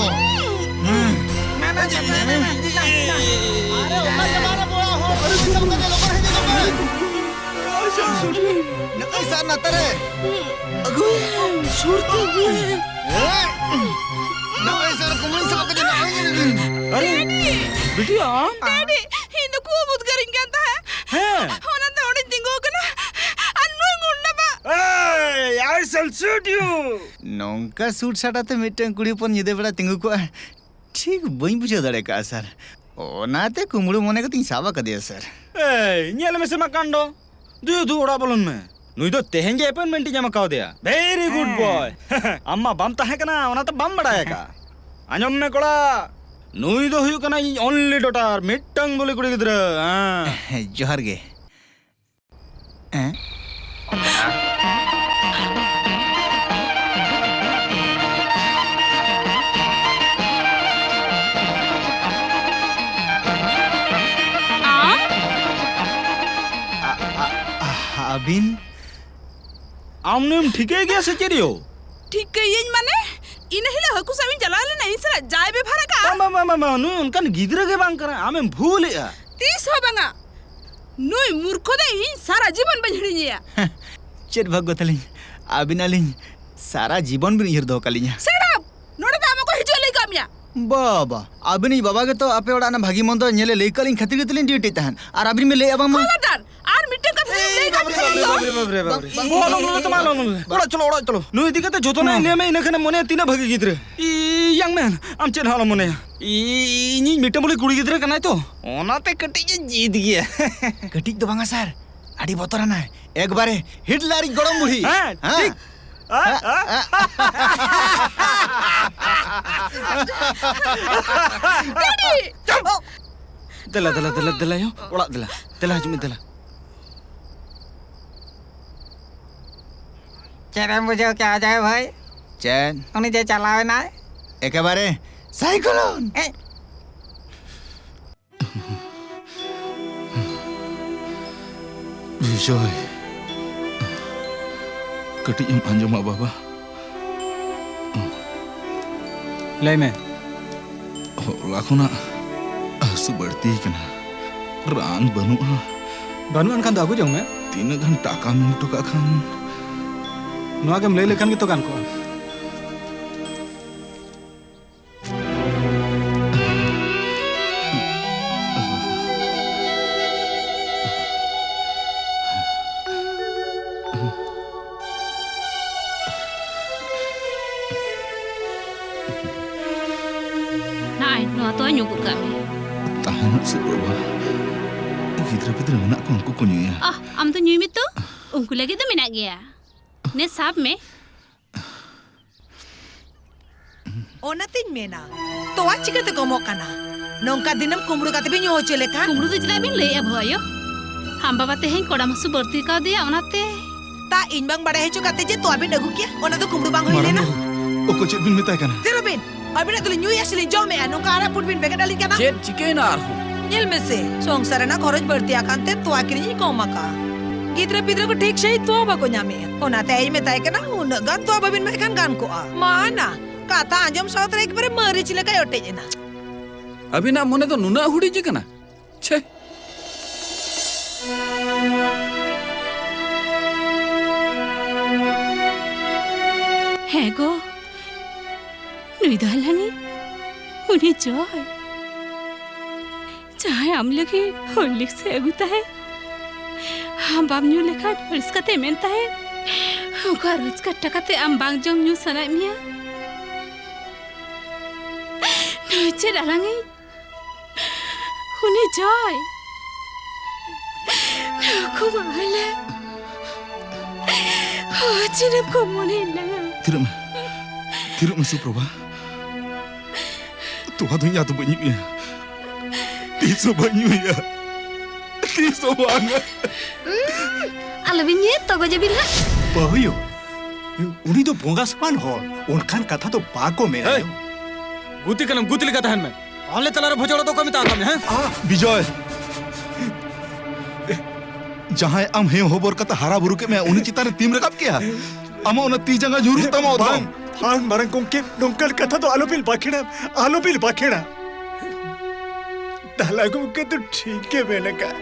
ᱟᱨᱮ, ᱚᱠᱟ ᱡᱟᱭᱜᱟ ᱨᱮ ᱵᱚᱲᱟ ᱦᱚᱲ ᱠᱚ ᱫᱤᱥᱚᱢ ᱠᱟᱛᱮ ᱞᱚᱜᱚᱱ ᱦᱤᱡᱩᱜ ᱢᱮ᱾ ᱱᱚᱜᱼᱚᱭ ᱥᱟᱨ ᱱᱟᱛᱟᱨᱮ᱾ ᱟᱹᱜᱩ, ᱥᱩᱨ ᱛᱮ ᱟᱹᱜᱩ᱾ ᱱᱚᱜᱼᱚᱭ ᱥᱟᱨ ᱠᱩᱢᱵᱽᱲᱩ ᱥᱟᱵ ᱠᱟᱛᱮ ᱱᱚᱜᱼᱚᱭ ᱧᱮᱞ ᱵᱤᱱ᱾ ᱟᱨᱮ, ᱰᱮᱰᱤ! ᱵᱤᱴᱤ ᱟᱢ? ᱰᱮᱰᱤ, ᱤᱧ ᱫᱚ ᱠᱷᱩᱵ ᱩᱫᱽᱜᱟᱹᱨᱤᱧ ᱠᱟᱱ ᱛᱟᱦᱮᱸ᱾ ᱦᱮᱸ᱾ ᱚᱱᱟᱛᱮ ᱚᱸᱰᱮᱧ ᱛᱤᱸᱜᱩ ᱟᱠᱟᱱᱟ᱾ ᱟᱨ ᱱᱩᱭ ᱜᱩᱱᱰᱟ ᱢᱟ᱾ Hey, I shall shoot you! ᱱᱚᱝᱠᱟ ᱥᱩᱴ ᱥᱟᱴ ᱟᱛᱮ ᱢᱤᱫᱴᱟᱝ ᱠᱩᱲᱤ ᱦᱚᱯᱚᱱ ᱧᱤᱫᱟᱹ ᱵᱮᱲᱟ ᱛᱤᱸᱜᱩ ᱠᱚᱜᱼᱟ, ᱴᱷᱤᱠ ᱵᱟᱹᱧ ᱵᱩᱡᱷᱟᱹᱣ ᱫᱟᱲᱮ ᱠᱟᱜᱼᱟ, ᱥᱟᱨ᱾ ᱚᱱᱟᱛᱮ ᱠᱩᱢᱵᱽᱲᱩ ᱢᱚᱱᱮ ᱠᱟᱛᱮᱧ ᱥᱟᱵ ᱟᱠᱟᱫᱮᱭᱟ, ᱥᱟᱨ᱾ ᱮᱭ, ᱧᱮᱞ ᱢᱮᱥᱮ ᱢᱟ ᱠᱟᱱᱰᱚ᱾ ᱫᱩᱭᱩ ᱫᱩ, ᱚᱲᱟᱜ ᱵᱚᱞᱚᱱ ᱢᱮ᱾ ᱱᱩᱭ ᱫᱚ ᱛᱮᱦᱮᱧ ᱜᱮ appointment ᱤᱧ ᱮᱢ ᱠᱟᱣᱫᱮᱭᱟ᱾ Very good boy᱾ ᱟᱢ ᱢᱟ ᱵᱟᱢ ᱛᱟᱦᱮᱸ ᱠᱟᱱᱟ, ᱚᱱᱟᱛᱮ ᱵᱟᱢ ᱵᱟᱲᱟᱭ ᱟᱠᱟᱫᱼᱟ᱾ ᱟᱸᱡᱚᱢ ᱢᱮ ᱠᱚᱲᱟ, ᱱᱩᱭ ᱫᱚ ᱦᱩᱭᱩᱜ ᱠᱟᱱᱟ ᱤᱧ only daughter, ᱢᱤᱫᱴᱟᱝ ᱵᱚᱞᱮ ᱠᱩᱲᱤ ᱜᱤᱫᱽᱨᱟᱹ᱾ ᱦᱮᱸ᱾ ᱡᱚᱦᱟᱨ ᱜᱮ᱾ ᱦᱮᱸ? ᱟᱢ? ᱟ-, ᱟ-, ᱟ-, ᱟᱹᱵᱤᱱ? ᱟᱢ ᱱᱩᱭᱮᱢ ᱴᱷᱤᱠᱟᱹᱭ ᱜᱮᱭᱟ ᱥᱮ ᱪᱮᱫ ᱭᱳ? ᱴᱷᱤᱠᱟᱹᱭᱟᱹᱧ ᱢᱟᱱᱮ? ᱤᱱᱟᱹ ᱦᱤᱞᱳᱜ ᱦᱟᱹᱠᱩ ᱥᱟᱵ ᱤᱧ ᱪᱟᱞᱟᱣ ᱞᱮᱱᱟ, ᱤᱧ ᱥᱟᱞᱟᱜ ᱡᱟᱭ ᱵᱮᱵᱷᱟᱨ ᱟᱠᱟᱫᱼᱟ᱾ ᱵᱟᱝ, ᱵᱟᱝ, ᱵᱟᱝ, ᱵᱟᱝ, ᱱᱩᱭ ᱚᱱᱠᱟᱱ ᱜᱤᱫᱽᱨᱟᱹ ᱜᱮ ᱵᱟᱝ ᱠᱟᱱᱟᱭ, ᱟᱢᱮᱢ ᱵᱷᱩᱞᱮᱜᱼᱟ᱾ ᱛᱤᱥ ᱦᱚᱸ ᱵᱟᱝᱟ᱾ ᱱᱩᱭ ᱢᱩᱨᱠᱷᱚ ᱫᱚ ᱤᱧ ᱥᱟᱨᱟ ᱡᱤᱵᱚᱱ ᱵᱟᱹᱧ ᱦᱤᱲᱤᱧᱮᱭᱟ᱾ ᱪᱮᱫ ᱵᱷᱟᱜᱽᱜᱚ ᱛᱟᱹᱞᱤᱧ, ᱟᱹᱵᱤᱱ ᱟᱹᱞᱤᱧ ᱥᱟᱨᱟ ᱡᱤᱵᱚᱱ ᱵᱤᱱ ᱩᱭᱦᱟᱹᱨ ᱫᱚᱦᱚ ᱠᱟᱹᱞᱤᱧᱟ᱾ Shut up! ᱱᱚᱰᱮ ᱫᱚ ᱟᱢ ᱚᱠᱚᱭ ᱦᱤᱡᱩᱜ ᱞᱟᱹᱭ ᱠᱟᱜ ᱢᱮᱭᱟ? ᱵᱟᱵᱟ, ᱟᱹᱵᱤᱱᱤᱡ ᱵᱟᱵᱟ ᱜᱮᱛᱚ ᱟᱯᱮ ᱚᱲᱟᱜ ᱨᱮᱱᱟᱜ ᱵᱷᱟᱹᱜᱤ ᱢᱚᱱᱫᱚ ᱧᱮᱞᱮ ᱞᱟᱹᱭ ᱠᱟᱜ ᱞᱤᱧ ᱠᱷᱟᱹᱛᱤᱨ ᱜᱮᱛᱚ ᱞᱤᱧ ᱰᱤᱭᱩᱴᱤ ᱛᱟᱦᱮᱸᱱ᱾ ᱟᱨ ᱟᱹᱵᱤᱱ ᱵᱤᱱ ᱞᱟᱹᱭᱮᱫᱼᱟ ᱵᱟᱝᱢᱟ ᱠᱷᱚᱵᱚᱨᱫᱟᱨ! ᱟᱨ ᱢᱤᱫᱴᱟᱝ ᱠᱟᱛᱷᱟ ᱡᱩᱫᱤᱢ ᱞᱟᱹᱭ ᱠᱷᱟᱱ ᱵᱟᱯᱨᱮ, ᱵᱟᱯᱨᱮ, ᱵᱟᱯᱨᱮ, ᱵᱟᱯᱨᱮ᱾ ᱵᱚᱦᱚᱜ ᱟᱞᱚᱢ ᱞᱚᱞᱚᱭ ᱛᱟᱢᱟ, ᱟᱞᱚᱢ ᱞᱚᱞᱚᱭ᱾ ᱚᱲᱟᱜ ᱪᱚᱞᱚ, ᱚᱲᱟᱜ ᱪᱚᱞᱚ᱾ ᱱᱩᱭ ᱤᱫᱤ ᱠᱟᱛᱮ ᱡᱚᱛᱚᱱᱟᱜ ᱤᱧ ᱞᱟᱹᱭ ᱟᱢᱟ, ᱤᱱᱟᱹ ᱠᱷᱟᱱᱮᱢ ᱢᱚᱱᱮᱭᱟ ᱛᱤᱱᱟᱹᱜ ᱵᱷᱟᱹᱜᱤ ᱜᱤᱫᱽᱨᱟᱹ᱾ ᱤ, young man, ᱟᱢ ᱪᱮᱫ ᱦᱚᱸ ᱟᱞᱚᱢ ᱢᱚᱱᱮᱭᱟ᱾ ᱤ, ᱤᱧᱤᱡ ᱢᱤᱫᱴᱟᱝ ᱵᱚᱞᱮ ᱠᱩᱲᱤ ᱜᱤᱫᱽᱨᱟᱹ ᱠᱟᱱᱟᱭ ᱛᱚ᱾ ᱚᱱᱟᱛᱮ ᱠᱟᱹᱴᱤᱡ ᱤᱧ ᱡᱤᱫ ᱜᱮᱭᱟ᱾ ᱠᱟᱹᱴᱤᱡ ᱫᱚ ᱵᱟᱝᱟ ᱥᱟᱨ, ᱟᱹᱰᱤ ᱵᱚᱛᱚᱨᱟᱱᱟᱭ᱾ ᱮᱠᱵᱟᱨᱮ ᱦᱤᱴᱞᱟᱨᱤᱡ ᱜᱚᱲᱚᱢ ᱵᱩᱲᱦᱤ᱾ ᱦᱮᱸ, ᱦᱮᱸ? ᱴᱷᱤᱠ᱾ ᱰᱮᱰᱤ! ᱪᱩᱯ! ᱫᱮᱞᱟ, ᱫᱮᱞᱟ, ᱫᱮᱞᱟ, ᱫᱮᱞᱟ ᱭᱳ, ᱚᱲᱟᱜ ᱫᱮᱞᱟ᱾ ᱫᱮᱞᱟ, ᱦᱤᱡᱩᱜ ᱢᱮ, ᱫᱮᱞᱟ᱾ ᱪᱮᱫ ᱮᱢ ᱵᱩᱡᱷᱟᱹᱣ ᱠᱮᱜᱼᱟ, ᱚᱡᱚᱭ ᱵᱷᱟᱹᱭ? ᱪᱮᱫ? ᱩᱱᱤ ᱡᱮ ᱪᱟᱞᱟᱣ ᱮᱱᱟᱭ᱾ ᱮᱠᱮᱵᱟᱨᱮ ᱥᱟᱭᱠᱞᱳᱱ᱾ ᱮ, ᱵᱤᱡᱚᱭ, ᱠᱟᱹᱴᱤᱡ ᱮᱢ ᱟᱸᱡᱚᱢᱟ ᱵᱟᱵᱟ? ᱞᱟᱹᱭ ᱢᱮ᱾ ᱦᱚᱞᱟ ᱠᱷᱚᱱᱟᱜ ᱦᱟᱹᱥᱩ ᱵᱟᱹᱲᱛᱤ ᱠᱟᱱᱟ᱾ ᱨᱟᱱ ᱵᱟᱹᱱᱩᱜᱼᱟ᱾ ᱵᱟᱹᱱᱩᱜ ᱟᱱ ᱠᱷᱟᱱ ᱫᱚ ᱟᱹᱜᱩ ᱡᱚᱝ ᱢᱮ᱾ ᱛᱤᱱᱟᱹᱜ ᱜᱟᱱ ᱴᱟᱠᱟᱢ ᱮᱢ ᱦᱚᱴᱚ ᱠᱟᱜ ᱠᱷᱟᱱ? ᱱᱚᱣᱟ ᱜᱮᱢ ᱞᱟᱹᱭ ᱞᱮᱠᱷᱟᱱ ᱜᱮᱛᱚ ᱜᱟᱱ ᱠᱚᱜᱼᱟ᱾ ᱱᱚᱜᱼᱚᱭ, ᱱᱚᱣᱟ ᱛᱚᱣᱟ ᱧᱩ ᱜᱚᱫ ᱠᱟᱜ ᱢᱮ᱾ ᱛᱟᱦᱮᱱᱚᱜ ᱥᱮ ᱵᱟᱵᱟ, ᱜᱤᱫᱽᱨᱟᱹ ᱯᱤᱫᱽᱨᱟᱹ ᱢᱮᱱᱟᱜ ᱠᱚᱣᱟ, ᱩᱱᱠᱩ ᱠᱚ ᱧᱩᱭᱟ᱾ ᱟᱦ, ᱟᱢ ᱫᱚ ᱧᱩᱭ ᱢᱮ ᱛᱚ, ᱩᱱᱠᱩ ᱞᱟᱹᱜᱤᱫ ᱫᱚ ᱢᱮᱱᱟᱜ ᱜᱮᱭᱟ᱾ ᱱᱮ, ᱥᱟᱵ ᱢᱮ᱾ ᱚᱱᱟᱛᱤᱧ ᱢᱮᱱᱟ, ᱛᱚᱣᱟ ᱪᱤᱠᱟᱹᱛᱮ ᱠᱚᱢᱚᱜ ᱠᱟᱱᱟ? ᱱᱚᱝᱠᱟ ᱫᱤᱱᱟᱹᱢ ᱠᱩᱢᱵᱽᱲᱩ ᱠᱟᱛᱮ ᱵᱤᱱ ᱧᱩ ᱦᱚᱪᱚ ᱞᱮᱠᱷᱟᱱ? ᱠᱩᱢᱵᱽᱲᱩ ᱫᱚ ᱪᱮᱫᱟᱜ ᱵᱤᱱ ᱞᱟᱹᱭᱮᱜᱼᱟ ᱵᱷᱳ ᱟᱭᱳ? ᱟᱢ ᱵᱟᱵᱟ ᱛᱮᱦᱮᱧ ᱠᱚᱲᱟᱢ ᱦᱟᱹᱥᱩ ᱵᱟᱹᱲᱛᱤ ᱠᱟᱣᱫᱮᱭᱟ, ᱚᱱᱟᱛᱮ᱾ ᱛᱟ ᱤᱧ ᱵᱟᱝ ᱵᱟᱲᱟᱭ ᱦᱚᱪᱚ ᱠᱟᱛᱮ ᱡᱮ ᱛᱚᱣᱟ ᱵᱤᱱ ᱟᱹᱜᱩ ᱠᱮᱭᱟ, ᱚᱱᱟ ᱫᱚ ᱠᱩᱢᱵᱽᱲᱩ ᱵᱟᱝ ᱦᱩᱭ ᱢᱟᱨᱟᱝ ᱞᱮᱱᱟ? ᱵᱟᱹᱵᱩ, ᱚᱠᱚᱭ ᱪᱮᱫ ᱵᱤᱱ ᱢᱮᱛᱟᱭ ᱠᱟᱱᱟ? ᱛᱷᱤᱨᱚᱜ ᱵᱤᱱ! ᱟᱹᱵᱤᱱᱟᱜ ᱫᱚᱞᱤᱧ ᱧᱩᱭᱟ ᱥᱮᱞᱤᱧ ᱡᱚᱢᱮᱜᱼᱟ, ᱱᱚᱝᱠᱟ ᱟᱨᱟᱜ ᱯᱩᱸᱰ ᱵᱤᱱ ᱵᱮᱸᱜᱮᱫ ᱟᱹᱞᱤᱧ ᱠᱟᱱᱟ? ᱪᱮᱫ ᱪᱤᱠᱟᱹᱭᱮᱱᱟ ᱟᱨᱦᱚᱸ? ᱧᱮᱞ ᱢᱮᱥᱮ, ᱥᱚᱝᱥᱟᱨ ᱨᱮᱱᱟᱜ ᱠᱷᱚᱨᱚᱪ ᱵᱟᱹᱲᱛᱤ ᱟᱠᱟᱱ ᱛᱮ ᱛᱚᱣᱟ ᱠᱤᱨᱤᱧ ᱤᱧ ᱠᱚᱢ ᱟᱠᱟᱜᱼᱟ᱾ ᱜᱤᱫᱽᱨᱟᱹ ᱯᱤᱫᱽᱨᱟᱹ ᱠᱚ ᱴᱷᱤᱠ ᱥᱟᱺᱦᱤᱡ ᱛᱚᱣᱟ ᱵᱟᱠᱚ ᱧᱟᱢᱮᱜᱼᱟ, ᱚᱱᱟᱛᱮ ᱟᱭᱤᱧ ᱢᱮᱛᱟᱭ ᱠᱟᱱᱟ, ᱩᱱᱟᱹᱜ ᱜᱟᱱ ᱛᱚᱣᱟ ᱵᱟᱵᱤᱱ ᱮᱢᱟᱭ ᱠᱷᱟᱱ ᱜᱟᱱ ᱠᱚᱜᱼᱟ᱾ ᱢᱟ ᱱᱟ, ᱠᱟᱛᱷᱟ ᱟᱸᱡᱚᱢ ᱥᱟᱶ ᱛᱮ ᱮᱠᱵᱟᱨᱮ ᱢᱟᱹᱨᱤᱪ ᱞᱮᱠᱟᱭ ᱚᱴᱮᱡ ᱮᱱᱟ᱾ ᱟᱹᱵᱤᱱᱟᱜ ᱢᱚᱱᱮ ᱫᱚ ᱱᱩᱱᱟᱹᱜ ᱦᱩᱰᱤᱧ ᱟᱠᱟᱱᱟ? ᱪᱷᱮ! ᱦᱮᱸ ᱜᱚ, ᱱᱩᱭ ᱫᱚ ᱟᱞᱟᱝᱤᱡ ᱩᱱᱤ ᱡᱚᱭ, ᱡᱟᱦᱟᱸᱭ ᱟᱢ ᱞᱟᱹᱜᱤᱫ ᱦᱚᱨᱞᱤᱠᱥ ᱮ ᱟᱹᱜᱩ ᱛᱟᱦᱮᱸᱫ, ᱟᱢ ᱵᱟᱢ ᱧᱩ ᱞᱮᱠᱷᱟᱱ ᱟᱹᱲᱤᱥ ᱠᱟᱛᱮ ᱢᱮᱱ ᱛᱟᱦᱮᱸᱫ, "ᱚᱠᱟ ᱨᱳᱡᱽᱜᱟᱨ ᱴᱟᱠᱟ ᱛᱮ ᱟᱢ ᱵᱟᱝ ᱡᱚᱢ ᱧᱩ ᱥᱟᱱᱟᱭᱮᱫ ᱢᱮᱭᱟ?" ᱱᱩᱭ ᱪᱮᱫ ᱟᱞᱟᱝᱤᱡ? ᱩᱱᱤ ᱡᱚᱭ, ᱱᱩᱠᱩ ᱢᱟ ᱟᱞᱮ ᱪᱮᱫ ᱮᱢ ᱠᱚ ᱢᱚᱱᱮ ᱞᱟᱝᱟ? ᱛᱷᱤᱨᱚᱜ ᱢᱮ, ᱛᱷᱤᱨᱚᱜ ᱢᱮ ᱥᱩᱯᱨᱚᱵᱷᱟ᱾ ᱛᱚᱣᱟ ᱫᱚ ᱤᱧ ᱟᱫᱚ ᱵᱟᱹᱧ ᱧᱩᱭᱟ, ᱛᱤᱥ ᱦᱚᱸ ᱵᱟᱹᱧ ᱧᱩᱭᱟ, ᱛᱤᱥ ᱦᱚᱸ ᱵᱟᱝ᱾ ᱟᱞᱚᱵᱤᱱ ᱧᱩᱭᱟ, ᱛᱚᱜᱚᱡᱮᱵᱤᱱ ᱦᱟᱸᱜ᱾ ᱵᱟᱹᱦᱩᱭᱳ, ᱩᱱᱤ ᱫᱚ ᱵᱚᱸᱜᱟ ᱥᱚᱢᱟᱱ ᱦᱚᱲ, ᱚᱱᱠᱟᱱ ᱠᱟᱛᱷᱟ ᱫᱚ ᱵᱟᱠᱚ ᱢᱮᱱᱟ᱾ ᱦᱮᱭ! ᱜᱩᱛᱤ ᱠᱟᱱᱟᱢ, ᱜᱩᱛᱤ ᱞᱮᱠᱟ ᱛᱟᱦᱮᱱ ᱢᱮ᱾ ᱟᱞᱮ ᱛᱟᱞᱟᱨᱮ ᱵᱷᱚᱡᱚᱲ ᱫᱚ ᱚᱠᱚᱭ ᱢᱮᱛᱟ ᱟᱠᱟᱫ ᱢᱮ, ᱦᱮᱸ? ᱵᱤᱡᱚᱭ, ᱡᱟᱦᱟᱸᱭ ᱟᱢ ᱦᱮᱸ ᱦᱚᱵᱚᱨ ᱠᱟᱛᱮ ᱦᱟᱨᱟ ᱵᱩᱨᱩ ᱠᱮᱫ ᱢᱮᱭᱟ, ᱩᱱᱤ ᱪᱮᱛᱟᱱ ᱨᱮ ᱛᱤᱢ ᱨᱟᱠᱟᱵ ᱠᱮᱭᱟ? ᱟᱢᱟᱜ ᱚᱱᱟ ᱛᱤ ᱡᱟᱸᱜᱟ ᱧᱩᱨᱩᱜ ᱛᱟᱢᱟ ᱚᱛ ᱵᱟᱝ, ᱨᱮ᱾ ᱵᱟᱝ, ᱢᱟᱨᱟᱝ ᱜᱚᱢᱠᱮ, ᱱᱚᱝᱠᱟᱱ ᱠᱟᱛᱷᱟ ᱫᱚ ᱟᱞᱚᱵᱤᱱ ᱵᱟᱠᱷᱮᱲᱟ, ᱟᱞᱚᱵᱤᱱ ᱵᱟᱠᱷᱮᱲᱟ᱾ ᱛᱟᱞᱟ ᱜᱚᱢᱠᱮ ᱫᱚ ᱴᱷᱤᱠ ᱜᱮ ᱢᱮᱱ ᱟᱠᱟᱫ᱾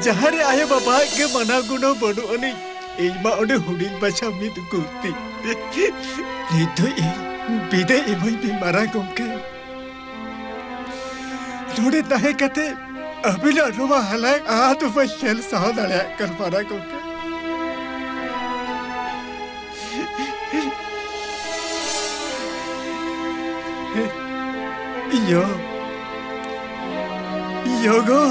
ᱡᱟᱦᱟᱸ ᱨᱮ ᱟᱭᱳ ᱵᱟᱵᱟᱣᱟᱜ ᱜᱮ ᱢᱟᱱᱟᱣ ᱜᱩᱱᱟᱹᱣ ᱵᱟᱹᱱᱩᱜ ᱟᱹᱱᱤᱡ, ᱤᱧ ᱢᱟ ᱚᱸᱰᱮ ᱦᱩᱰᱤᱧ ᱢᱟᱪᱷᱟ ᱢᱤᱫ ᱜᱩᱛᱤ᱾ ᱱᱤᱛ ᱫᱚ ᱤᱧ ᱵᱤᱫᱟᱹᱭ ᱤᱢᱟᱹᱧ ᱢᱮ ᱢᱟᱨᱟᱝ ᱜᱚᱢᱠᱮ᱾ ᱱᱚᱰᱮ ᱛᱟᱦᱮᱸ ᱠᱟᱛᱮ ᱟᱹᱵᱤᱱᱟᱜ ᱱᱚᱣᱟ ᱦᱟᱞᱟᱭ ᱟᱫᱚ ᱵᱟᱹᱧ ᱧᱮᱞ ᱥᱟᱦᱟᱣ ᱫᱟᱲᱮᱭᱟᱜ ᱠᱟᱱ ᱢᱟᱨᱟᱝ ᱜᱚᱢᱠᱮ᱾ ᱭᱳ, ᱭᱳ ᱜᱳ,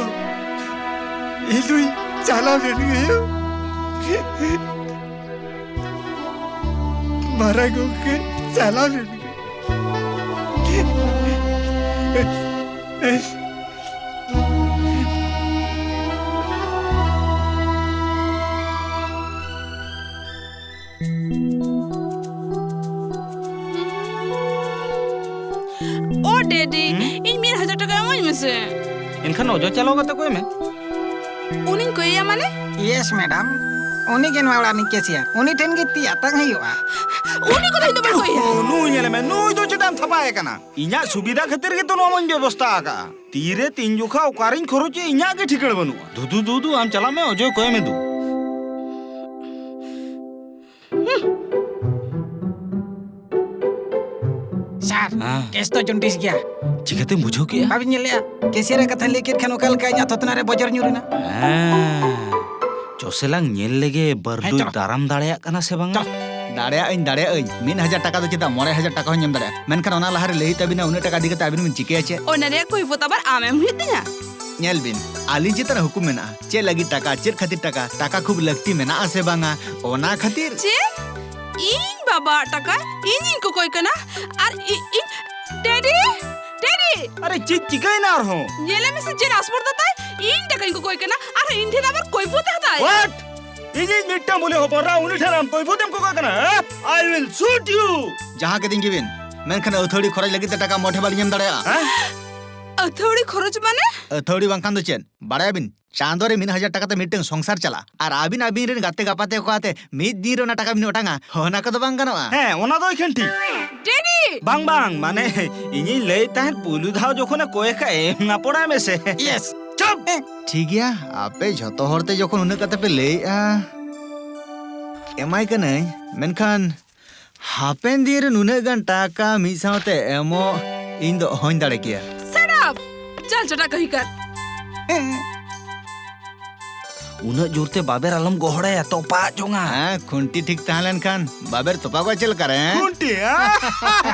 ᱤᱧ ᱫᱩᱧ ᱪᱟᱞᱟᱣ ᱞᱮᱱ ᱜᱮᱭᱟ᱾ ᱢᱟᱨᱟᱝ ᱜᱚᱢᱠᱮ, ᱪᱟᱞᱟᱣ ᱞᱮᱱ ᱜᱮ᱾ ᱳ ᱰᱮᱰᱤ, ᱦᱩᱸ? ᱤᱧ ᱢᱤᱫ ᱦᱟᱡᱟᱨ ᱴᱟᱠᱟ ᱮᱢᱟᱹᱧ ᱢᱮᱥᱮ᱾ ᱮᱱᱠᱷᱟᱱ ᱚᱡᱚᱭ ᱪᱟᱞᱟᱣ ᱠᱟᱛᱮ ᱠᱚᱭ ᱢᱮ᱾ ᱩᱱᱤᱧ ᱠᱚᱭᱮᱭᱟ ᱢᱟᱱᱮ? ᱭᱮᱥ ᱢᱮᱰᱟᱢ, ᱩᱱᱤ ᱜᱮ ᱱᱚᱣᱟ ᱚᱲᱟᱜ ᱨᱤᱱᱤᱡ ᱠᱮᱥᱤᱭᱟᱨ᱾ ᱩᱱᱤ ᱴᱷᱮᱱ ᱜᱮ ᱛᱤ ᱟᱛᱟᱝ ᱦᱩᱭᱩᱜᱼᱟ᱾ ᱩᱱᱤ ᱠᱚᱫᱚ ᱤᱧ ᱫᱚ ᱵᱟᱹᱧ ᱠᱚᱭᱮᱭᱟ᱾ ᱳ, ᱱᱩᱭ ᱧᱮᱞᱮ ᱢᱮ, ᱱᱩᱭ ᱫᱚ ᱪᱮᱫᱟᱜ ᱮᱢ ᱛᱷᱟᱯᱟᱭᱮ ᱠᱟᱱᱟ? ᱤᱧᱟᱜ ᱥᱩᱵᱤᱫᱷᱟ ᱠᱷᱟᱹᱛᱤᱨ ᱜᱮᱛᱚ ᱱᱚᱣᱟ ᱢᱟᱧ ᱵᱮᱵᱚᱥᱛᱷᱟ ᱟᱠᱟᱫᱼᱟ᱾ ᱛᱤᱨᱮ ᱛᱤᱱ ᱡᱚᱠᱷᱟ ᱚᱠᱟᱨᱤᱧ ᱠᱷᱚᱨᱚᱪᱮ ᱤᱧᱟᱜ ᱜᱮ ᱴᱷᱤᱠᱟᱹᱬ ᱵᱟᱹᱱᱩᱜᱼᱟ᱾ ᱫᱩᱫᱩ, ᱫᱩᱫᱩ, ᱟᱢ ᱪᱟᱞᱟᱜ ᱢᱮ, ᱚᱡᱚᱭ ᱠᱚᱭ ᱢᱮ ᱫᱩ᱾ ᱟᱨ ᱦᱮᱸ᱾ ᱠᱮᱥ ᱫᱚ ᱡᱚᱱᱰᱤᱥ ᱜᱮᱭᱟ᱾ ᱪᱤᱠᱟᱹᱛᱮᱢ ᱵᱩᱡᱷᱟᱹᱣ ᱠᱮᱜᱼᱟ? ᱵᱟᱵᱤᱱ ᱧᱮᱞ ᱞᱮᱜᱼᱟ? ᱠᱮᱥᱤᱭᱟᱨ ᱮ ᱠᱟᱛᱷᱟᱧ ᱞᱟᱹᱭ ᱠᱮᱫ ᱠᱷᱟᱱ ᱚᱠᱟ ᱞᱮᱠᱟ ᱤᱧᱟᱜ ᱛᱷᱚᱛᱱᱟ ᱨᱮ ᱵᱚᱡᱚᱨ ᱧᱩᱨ ᱮᱱᱟ? ᱦᱮᱸ᱾ ᱪᱚᱥᱮ ᱞᱟᱝ ᱧᱮᱞ ᱞᱮᱜᱮ, ᱵᱟᱹᱨᱰᱩᱭ ᱦᱮᱸ, ᱪᱚᱞᱚ᱾ ᱫᱟᱨᱟᱢ ᱫᱟᱲᱮᱭᱟᱜ ᱠᱟᱱᱟ ᱥᱮ ᱵᱟᱝᱟ? ᱪᱚᱞᱚ᱾ ᱫᱟᱲᱮᱭᱟᱜ ᱟᱹᱧ, ᱫᱟᱲᱮᱭᱟᱜ ᱟᱹᱧ᱾ ᱢᱤᱫ ᱦᱟᱡᱟᱨ ᱴᱟᱠᱟ ᱫᱚ ᱪᱮᱫᱟᱜ, ᱢᱚᱬᱮ ᱦᱟᱡᱟᱨ ᱴᱟᱠᱟ ᱦᱚᱸᱧ ᱮᱢ ᱫᱟᱲᱮᱭᱟᱜᱼᱟ᱾ ᱢᱮᱱᱠᱷᱟᱱ ᱚᱱᱟ ᱞᱟᱦᱟᱨᱮ ᱞᱟᱹᱭ ᱦᱩᱭᱩᱜ ᱛᱟᱵᱤᱱᱟ, ᱩᱱᱟᱹᱜ ᱴᱟᱠᱟ ᱤᱫᱤ ᱠᱟᱛᱮ ᱟᱵᱤᱱ ᱵᱤᱱ ᱪᱤᱠᱟᱹᱭᱟ ᱪᱮᱫ? ᱚᱱᱟ ᱨᱮᱭᱟᱜ ᱠᱚᱭᱯᱚᱛ ᱟᱵᱟᱨ ᱟᱢ ᱮᱢ ᱦᱩᱭᱩᱜ ᱛᱤᱧᱟ? ᱧᱮᱞ ᱵᱤᱱ, ᱟᱹᱞᱤᱧ ᱪᱮᱛᱟᱱ ᱨᱮ ᱦᱩᱠᱩᱢ ᱢᱮᱱᱟᱜᱼᱟ᱾ ᱪᱮᱫ ᱞᱟᱹᱜᱤᱫ ᱴᱟᱠᱟ, ᱪᱮᱫ ᱠᱷᱟᱹᱛᱤᱨ ᱴᱟᱠᱟ, ᱴᱟᱠᱟ ᱠᱷᱩᱵ ᱞᱟᱹᱠᱛᱤ ᱢᱮᱱᱟᱜᱼᱟ ᱥᱮ ᱵᱟᱝᱟ, ᱚᱱᱟ ᱠᱷᱟᱹᱛᱤᱨ᱾ ᱪᱮᱫ? ᱤᱧ ᱵᱟᱵᱟᱣᱟᱜ ᱴᱟᱠᱟ ᱤᱧᱤᱧ ᱠᱚᱠᱚᱭ ᱠᱟᱱᱟ? ᱟᱨ ᱤ-, ᱤᱧ, ᱰᱮᱰᱤ! ᱰᱮᱰᱤ! ᱟᱨᱮ, ᱪᱮᱫ ᱪᱤᱠᱟᱹᱭᱮᱱᱟ ᱟᱨᱦᱚᱸ? ᱧᱮᱞᱮ ᱢᱮᱥᱮ, ᱪᱮᱫ ᱟᱥᱯᱚᱨᱫᱟ ᱛᱟᱭ! ᱤᱧ ᱴᱟᱠᱟᱧ ᱠᱚᱠᱚᱭ ᱠᱟᱱᱟ ᱟᱨ ᱤᱧ ᱴᱷᱮᱱ ᱟᱵᱟᱨ ᱠᱚᱭᱯᱚᱛ ᱮ ᱦᱟᱛᱟᱣ ᱮᱫᱟ᱾ What? ᱤᱧᱤᱡ ᱢᱤᱫᱴᱟᱝ ᱵᱩᱞᱤ ᱦᱚᱯᱚᱱ ᱮᱨᱟ ᱩᱱᱤ ᱴᱷᱮᱱ ᱟᱢ ᱠᱚᱭᱯᱚᱛ ᱮᱢ ᱠᱚᱠᱚᱭ ᱠᱟᱱᱟ, ᱦᱮᱸ? I will shoot you! ᱡᱟᱦᱟᱸ ᱠᱮᱫᱤᱧ ᱜᱮᱵᱤᱱ, ᱢᱮᱱᱠᱷᱟᱱ ᱟᱹᱛᱷᱟᱹᱲᱤ ᱠᱷᱚᱨᱚᱪ ᱞᱟᱹᱜᱤᱫ ᱛᱮ ᱴᱟᱠᱟ ᱢᱚᱴᱷᱮ ᱵᱟᱹᱞᱤᱧ ᱮᱢ ᱫᱟᱲᱮᱭᱟᱜᱼᱟ᱾ ᱦᱮᱸ? ᱟᱹᱛᱷᱟᱹᱣᱲᱤ ᱠᱷᱚᱨᱚᱪ ᱢᱟᱱᱮ? ᱟᱹᱛᱷᱟᱹᱣᱲᱤ ᱵᱟᱝᱠᱷᱟᱱ ᱫᱚ ᱪᱮᱫ? ᱵᱟᱲᱟᱭᱟᱵᱤᱱ, ᱪᱟᱸᱫᱚ ᱨᱮ ᱢᱤᱫ ᱦᱟᱡᱟᱨ ᱴᱟᱠᱟ ᱛᱮ ᱢᱤᱫᱴᱟᱝ ᱥᱚᱝᱥᱟᱨ ᱪᱟᱞᱟᱜᱼᱟ, ᱟᱨ ᱟᱹᱵᱤᱱ ᱟᱹᱵᱤᱱ ᱨᱮᱱ ᱜᱟᱛᱮ ᱜᱟᱯᱟᱛᱮ ᱠᱚ ᱟᱛᱮ ᱢᱤᱫ ᱫᱤᱱ ᱨᱮ ᱚᱱᱟ ᱴᱟᱠᱟ ᱵᱤᱱ ᱚᱴᱟᱝᱟ, ᱚᱱᱟ ᱠᱚᱫᱚ ᱵᱟᱝ ᱜᱟᱱᱚᱜᱼᱟ᱾ ᱦᱮᱸ, ᱚᱱᱟ ᱫᱚ ᱮᱠᱷᱮᱱ ᱴᱷᱤᱠ᱾ ᱰᱮᱰᱤ! ᱵᱟᱝ, ᱵᱟᱝ, ᱢᱟᱱᱮ, ᱤᱧᱤᱧ ᱞᱟᱹᱭᱮᱫ ᱛᱟᱦᱮᱸᱫ, ᱯᱩᱭᱞᱩ ᱫᱷᱟᱣ ᱡᱚᱠᱷᱚᱱᱮ ᱠᱚᱭ ᱠᱷᱟᱡ, ᱮᱢ ᱱᱟᱯᱚᱲᱟᱭ ᱢᱮᱥᱮ᱾ Yes! ᱪᱩᱯ! ᱴᱷᱤᱠ ᱜᱮᱭᱟ, ᱟᱯᱮ ᱡᱷᱚᱛᱚ ᱦᱚᱲ ᱛᱮ ᱡᱚᱠᱷᱚᱱ ᱩᱱᱟᱹᱜ ᱠᱟᱛᱮ ᱯᱮ ᱞᱟᱹᱭᱮᱜᱼᱟ, ᱮᱢᱟᱭ ᱠᱟᱹᱱᱟᱹᱧ, ᱢᱮᱱᱠᱷᱟᱱ ᱦᱟᱯᱮᱱ ᱫᱤᱱ ᱨᱮ ᱱᱩᱱᱟᱹᱜ ᱜᱟᱱ ᱴᱟᱠᱟ ᱢᱤᱫ ᱥᱟᱶᱛᱮ ᱮᱢᱚᱜ ᱤᱧ ᱫᱚ ᱚᱦᱚᱧ ᱫᱟᱲᱮ ᱠᱮᱭᱟ᱾ Shut up! ᱪᱟᱞ ᱪᱚᱴᱟ ᱠᱟᱹᱦᱤ ᱠᱟᱨ᱾ ᱩᱱᱟᱹᱜ ᱡᱳᱨ ᱛᱮ ᱵᱟᱵᱮᱨ ᱟᱞᱚᱢ ᱜᱚᱦᱚᱲᱟᱭᱟ, ᱛᱚᱯᱟᱜ ᱡᱚᱝᱟ᱾ ᱦᱮᱸ, ᱠᱷᱩᱱᱴᱤ ᱴᱷᱤᱠ ᱛᱟᱦᱮᱸ ᱞᱮᱱᱠᱷᱟᱱ ᱵᱟᱵᱮᱨ ᱛᱚᱯᱟᱜᱚᱜᱼᱟ ᱪᱮᱫ ᱞᱮᱠᱟ ᱨᱮ? ᱠᱷᱩᱱᱴᱤ, ᱦᱮᱸ?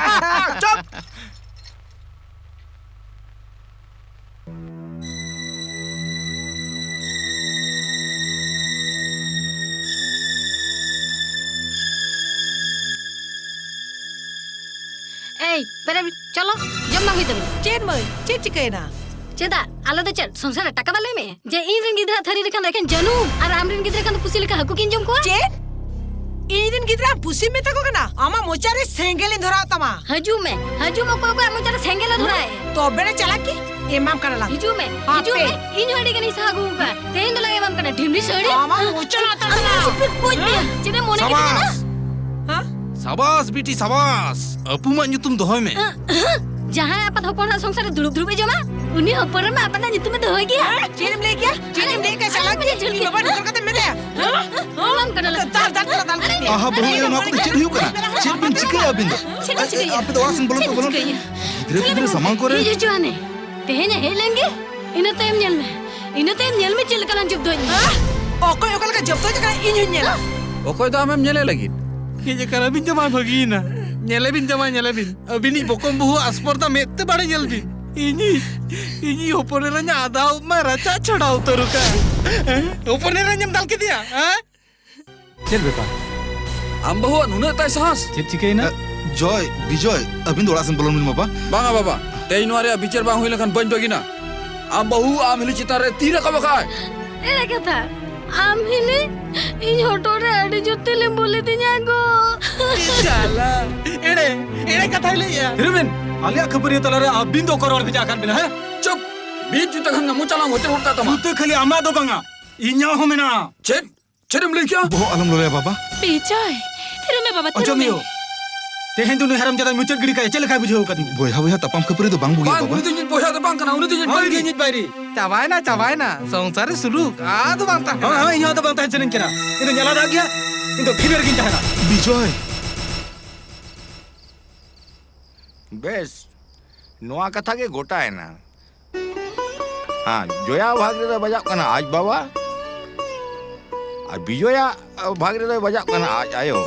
ᱪᱩᱯ! ᱮᱭ, ᱵᱮᱨᱮᱫ, ᱪᱚᱞᱚ, ᱡᱚᱢ ᱵᱟᱝ ᱦᱩᱭ ᱛᱟᱢᱟ᱾ ᱪᱮᱫ ᱢᱟᱹᱭ, ᱪᱮᱫ ᱪᱤᱠᱟᱹᱭᱮᱱᱟ? ᱪᱮᱫᱟᱜ? ᱟᱞᱮ ᱫᱚ ᱪᱮᱫ ᱥᱚᱝᱥᱟᱨ ᱨᱮ ᱴᱟᱠᱟ ᱵᱟᱞᱮ ᱮᱢᱮᱜᱼᱟ? ᱡᱮ ᱤᱧ ᱨᱮᱱ ᱜᱤᱫᱽᱨᱟᱹ ᱛᱷᱟᱹᱨᱤ ᱨᱮᱠᱷᱟᱱ ᱮᱠᱷᱮᱱ ᱡᱟᱹᱱᱩᱢ, ᱟᱨ ᱟᱢ ᱨᱮᱱ ᱜᱤᱫᱽᱨᱟᱹ ᱠᱷᱟᱱ ᱫᱚ ᱯᱩᱥᱤ ᱞᱮᱠᱟ ᱦᱟᱹᱠᱩ ᱠᱤᱱ ᱡᱚᱢ ᱠᱚᱣᱟ? ᱪᱮᱫ? ᱤᱧ ᱨᱮᱱ ᱜᱤᱫᱽᱨᱟᱹ ᱟᱢ ᱯᱩᱥᱤᱢ ᱢᱮᱛᱟ ᱠᱚ ᱠᱟᱱᱟ? ᱟᱢᱟᱜ ᱢᱚᱪᱟ ᱨᱮ ᱥᱮᱸᱜᱮᱞ ᱤᱧ ᱫᱷᱚᱨᱟᱣ ᱛᱟᱢᱟ᱾ ᱦᱤᱡᱩᱜ ᱢᱮ, ᱦᱤᱡᱩᱜ ᱢᱮ, ᱚᱠᱚᱭ ᱚᱠᱚᱭᱟᱜ ᱢᱚᱪᱟ ᱨᱮ ᱥᱮᱸᱜᱮᱞ ᱮ ᱫᱷᱚᱨᱟᱣ ᱮᱫ? ᱛᱚᱵᱮ ᱨᱮ ᱪᱟᱞᱟᱜ ᱠᱤ? ᱮᱢᱟᱢ ᱠᱟᱱᱟ ᱞᱟᱝ᱾ ᱦᱤᱡᱩᱜ ᱢᱮ, ᱦᱟᱯᱮ᱾ ᱦᱤᱡᱩᱜ ᱢᱮ, ᱤᱧ ᱦᱚᱸ ᱟᱹᱰᱤ ᱜᱟᱱᱤᱧ ᱥᱟᱦᱟ ᱟᱹᱜᱩ ᱟᱠᱟᱫ᱾ ᱛᱮᱦᱮᱧ ᱫᱚᱞᱟᱝ ᱮᱢᱟᱢ ᱠᱟᱱᱟ ᱰᱷᱤᱢᱰᱷᱤ ᱥᱟᱹᱲᱤ᱾ ᱟᱢᱟᱜ ᱢᱚᱪᱟ ᱨᱮ ᱟᱛᱟᱨ ᱛᱟᱞᱟᱝ᱾ ᱟᱢ ᱥᱩᱯᱤ ᱠᱚᱡ ᱢᱮ᱾ ᱪᱮᱫ ᱮᱢ ᱢᱚᱱᱮ ᱠᱮᱫᱟ ᱠᱟᱱᱟ? ᱥᱟᱵᱟᱥ! ᱦᱮᱸ? ᱥᱟᱵᱟᱥ ᱵᱤᱴᱤ, ᱥᱟᱵᱟᱥ! ᱟᱹᱯᱩᱢᱟᱜ ᱧᱩᱛᱩᱢ ᱫᱚᱦᱚᱭ ᱢᱮ᱾ ᱡᱟᱦᱟᱸᱭ ᱟᱯᱟᱛ ᱦᱚᱯᱚᱱᱟᱜ ᱥᱚᱝᱥᱟᱨ ᱨᱮ ᱫᱩᱲᱩᱵ ᱫᱩᱲᱩᱵ ᱮ ᱡᱚᱢᱟ, ᱩᱱᱤ ᱦᱚᱯᱚᱱ ᱨᱮᱢᱟ ᱟᱯᱟᱛᱟᱜ ᱧᱩᱛᱩᱢ ᱮ ᱫᱚᱦᱚᱭ ᱜᱮᱭᱟ᱾ ᱪᱮᱫ ᱮᱢ ᱞᱟᱹᱭ ᱠᱮᱭᱟ? ᱪᱮᱫ ᱮᱢ ᱞᱟᱹᱭ ᱠᱮᱭᱟ? ᱪᱟᱞᱟᱜ ᱟᱞᱮ ᱢᱟᱱᱮ ᱤᱧ ᱵᱟᱵᱟ ᱰᱚᱠᱴᱚᱨ ᱠᱟᱛᱮ ᱢᱮᱛᱟᱭᱟ᱾ ᱦᱮᱸ? ᱦᱮᱸ? ᱫᱟᱞ, ᱫᱟᱞ, ᱫᱟᱞ, ᱫᱟᱞ ᱠᱮᱫᱮᱭᱟ᱾ ᱟᱦᱟ, ᱵᱟᱹᱦᱩ ᱟᱭᱳ, ᱱᱚᱣᱟ ᱠᱚᱫᱚ ᱪᱮᱫ ᱦᱩᱭᱩᱜ ᱠᱟᱱᱟ? ᱪᱮᱫ ᱵᱤᱱ ᱪᱤᱠᱟᱹᱭᱟ ᱟᱹᱵᱤᱱ ᱫᱚ? ᱪᱮᱫ ᱮᱢ ᱪᱤᱠᱟᱹᱭᱟ? ᱟᱯᱮ ᱫᱚ ᱚᱲᱟᱜ ᱥᱮᱱ ᱵᱚᱞᱚᱱ ᱪᱮᱫ ᱯᱮ, ᱮᱢ ᱵᱚᱞᱚᱱ ᱯᱮ᱾ ᱪᱤᱠᱟᱹᱭᱟ? ᱜᱤᱫᱽᱨᱟᱹ ᱯᱤᱫᱽᱨᱟᱹ ᱥᱟᱢᱟᱝ ᱠᱚᱨᱮ᱾ ᱦᱤᱡᱩᱜ ᱦᱚᱪᱚ ᱟᱱᱮ᱾ ᱛᱮᱦᱮᱧ ᱮ ᱦᱮᱡ ᱞᱮᱱ ᱜᱮ, ᱤᱱᱟᱹ ᱛᱟᱭᱚᱢ ᱧᱮᱞ ᱢᱮ᱾ ᱤᱱᱟᱹ ᱛᱟᱭᱚᱢ ᱧᱮᱞ ᱢᱮ ᱪᱮᱫ ᱞᱮᱠᱟ ᱞᱟᱝ ᱡᱚᱵᱫᱚᱭᱮᱫ ᱢᱮᱭᱟ᱾ ᱚᱠᱚᱭ ᱚᱠᱟ ᱞᱮᱠᱟ ᱡᱚᱵᱫᱚᱭ ᱠᱟᱱᱟ ᱤᱧ ᱦᱚᱸᱧ ᱧᱮᱞᱟ᱾ ᱚᱠᱚᱭ ᱫᱚ ᱟᱢᱮᱢ ᱧᱮᱞᱮ ᱞᱟᱹᱜᱤᱫ? ᱦᱮᱡ ᱟᱠᱟᱱ ᱟᱹᱵᱤᱱ ᱡᱟᱢᱟᱭ ᱵᱷᱟᱹᱜᱤᱭᱮᱱᱟ᱾ ᱧᱮᱞᱮ ᱵᱤᱱ ᱡᱟᱢᱟᱭ, ᱧᱮᱞᱮ ᱵᱤᱱ᱾ ᱟᱹᱵᱤᱱᱤᱡ ᱵᱚᱠᱚᱢ ᱵᱟᱹᱦᱩ ᱟᱥᱯᱚᱨᱫᱟ ᱢᱮᱫ ᱛᱮ ᱵᱟᱲᱮ ᱧᱮᱞ ᱵᱤᱱ᱾ ᱤᱧᱤᱡ, ᱤᱧᱤᱡ ᱦᱚᱯᱚᱱ ᱮᱨᱟᱧ ᱟᱫᱟ ᱩᱵ ᱢᱟ ᱨᱟᱪᱟ ᱪᱷᱟᱰᱟᱣ ᱩᱛᱟᱹᱨ ᱟᱠᱟᱫ᱾ ᱦᱮᱸ? ᱦᱚᱯᱚᱱ ᱮᱨᱟᱧ ᱮᱢ ᱫᱟᱞ ᱠᱮᱫᱮᱭᱟ, ᱦᱮᱸ? ᱪᱮᱫ ᱵᱮᱯᱟᱨ? ᱟᱢ ᱵᱟᱹᱦᱩᱣᱟᱜ ᱱᱩᱱᱟᱹᱜ ᱛᱟᱭ ᱥᱟᱦᱟᱥ? ᱪᱮᱫ ᱪᱤᱠᱟᱹᱭᱮᱱᱟ? ᱮ, ᱡᱚᱭ, ᱵᱤᱡᱚᱭ, ᱟᱹᱵᱤᱱ ᱫᱚ ᱚᱲᱟᱜ ᱥᱮᱱ ᱵᱚᱞᱚᱱ ᱵᱤᱱ, ᱵᱟᱵᱟ᱾ ᱵᱟᱝᱟ, ᱵᱟᱵᱟ᱾ ᱛᱮᱦᱮᱧ ᱱᱚᱣᱟ ᱨᱮᱭᱟᱜ ᱵᱤᱪᱟᱹᱨ ᱵᱟᱝ ᱦᱩᱭ ᱞᱮᱱᱠᱷᱟᱱ ᱵᱟᱹᱧ ᱵᱟᱹᱜᱤᱱᱟ᱾ ᱟᱢ ᱵᱟᱹᱦᱩ ᱟᱢ ᱦᱤᱞᱤ ᱪᱮᱛᱟᱱ ᱨᱮ ᱛᱤ ᱨᱟᱠᱟᱵ ᱟᱠᱟᱫ᱾ ᱮᱲᱮ ᱠᱟᱛᱷᱟ᱾ ᱟᱢ ᱦᱤᱞᱤ, ᱤᱧ ᱦᱚᱴᱚᱜ ᱨᱮ ᱟᱹᱰᱤ ᱡᱳᱨ ᱛᱮᱞᱮᱢ ᱵᱚᱞ ᱞᱤᱫᱤᱧᱟ ᱜᱚ᱾ ᱪᱟᱞᱟ᱾ ᱮᱲᱮ, ᱮᱲᱮ ᱠᱟᱛᱷᱟᱭ ᱞᱟᱹᱭᱮᱜᱼᱟ᱾ ᱦᱤᱨᱳᱢᱤᱱ, ᱟᱞᱮᱭᱟᱜ ᱠᱷᱟᱹᱯᱟᱹᱨᱤ ᱛᱟᱞᱟᱨᱮ ᱟᱹᱵᱤᱱ ᱫᱚ ᱚᱠᱚᱭ ᱨᱚᱲ ᱵᱷᱮᱡᱟ ᱟᱠᱟᱫ ᱵᱤᱱᱟ, ᱦᱮᱸ? ᱪᱩᱯ! ᱢᱤᱫ ᱡᱩᱛᱟᱹ ᱠᱷᱟᱱ ᱜᱮ ᱢᱚᱪᱟ ᱞᱟᱝ ᱦᱚᱪᱚ ᱜᱚᱫ ᱠᱟᱜ ᱛᱟᱢᱟ᱾ ᱡᱩᱛᱟᱹ ᱠᱷᱟᱹᱞᱤ ᱟᱢᱟᱜ ᱫᱚ ᱵᱟᱝᱟ, ᱤᱧᱟᱹᱜ ᱦᱚᱸ ᱢᱮᱱᱟᱜᱼᱟ᱾ ᱪᱮᱫ? ᱪᱮᱫ ᱮᱢ ᱞᱟᱹᱭ ᱠᱮᱜᱼᱟ? ᱵᱚᱦᱚᱜ ᱟᱞᱚᱢ ᱞᱚᱞᱚᱭᱟ, ᱵᱟᱵᱟ᱾ ᱯᱤᱪᱟᱭ, ᱛᱷᱤᱨᱚᱜ ᱢᱮ ᱵᱟᱵᱟ, ᱛᱷᱤᱨᱚᱜ ᱚᱪᱚᱜ ᱢᱮ᱾ ᱢᱤᱭᱳ, ᱛᱮᱦᱮᱧ ᱫᱚ ᱱᱩᱭ ᱦᱟᱨᱟᱢ ᱡᱟᱫᱟ ᱢᱩᱪᱟᱹᱫ ᱜᱤᱰᱤ ᱠᱟᱭ, ᱪᱮᱫ ᱞᱮᱠᱟᱭ ᱵᱩᱡᱷᱟᱹᱣ ᱠᱟᱫᱤᱧᱟ? ᱵᱚᱭᱦᱟ ᱵᱚᱭᱦᱟ ᱛᱟᱯᱟᱢ ᱠᱷᱟᱹᱯᱟᱹᱨᱤ ᱫᱚ ᱵᱟᱝ ᱵᱩᱜᱤᱭᱟ, ᱵᱟᱝ, ᱵᱟᱵᱟ᱾ ᱩᱱᱤ ᱫᱚ ᱤᱧᱤᱡ ᱵᱚᱭᱦᱟ ᱫᱚ ᱵᱟᱝ ᱠᱟᱱᱟ, ᱩᱱᱤ ᱫᱚ ᱤᱧᱤᱡ ᱵᱟᱝ ᱵᱟᱹᱭᱨᱤ᱾ ᱜᱮ ᱤᱧᱤᱡ ᱵᱟᱹᱭᱨᱤ᱾ ᱪᱟᱵᱟᱭᱱᱟ, ᱪᱟᱵᱟᱭᱱᱟ, ᱥᱚᱝᱥᱟᱨ ᱨᱮ ᱥᱩᱞᱩᱠ ᱟᱫᱚ ᱵᱟᱝ ᱛᱟᱦᱮᱸ ᱠᱟᱱᱟ᱾ ᱦᱳᱭ, ᱦᱳᱭ, ᱤᱧ ᱦᱚᱸ ᱟᱫᱚ ᱵᱟᱝ ᱛᱟᱦᱮᱸ ᱥᱟᱱᱟᱧ ᱠᱟᱱᱟ᱾ ᱤᱧ ᱫᱚ ᱧᱟᱞᱟᱫ ᱜᱮᱭᱟ, ᱤᱧ ᱫᱚ ᱵᱷᱤᱱᱟᱹ ᱨᱮᱜᱤᱧ ᱛᱟᱦᱮᱱᱟ᱾ ᱵᱤᱡᱚᱭ᱾ ᱵᱮᱥ, ᱱᱚᱣᱟ ᱠᱟᱛᱷᱟ ᱜᱮ ᱜᱚᱴᱟᱭᱮᱱᱟ᱾ ᱦᱮᱸ, ᱡᱚᱭᱟ ᱵᱷᱟᱜᱽ ᱨᱮᱫᱚᱭ ᱵᱟᱡᱟᱜ ᱠᱟᱱᱟ ᱟᱡ ᱵᱟᱵᱟ, ᱟᱨ ᱵᱤᱡᱚᱭᱟᱜ ᱵᱷᱟᱜᱽ ᱨᱮᱫᱚᱭ ᱵᱟᱡᱟᱜ ᱠᱟᱱᱟ ᱟᱡ ᱟᱭᱳ᱾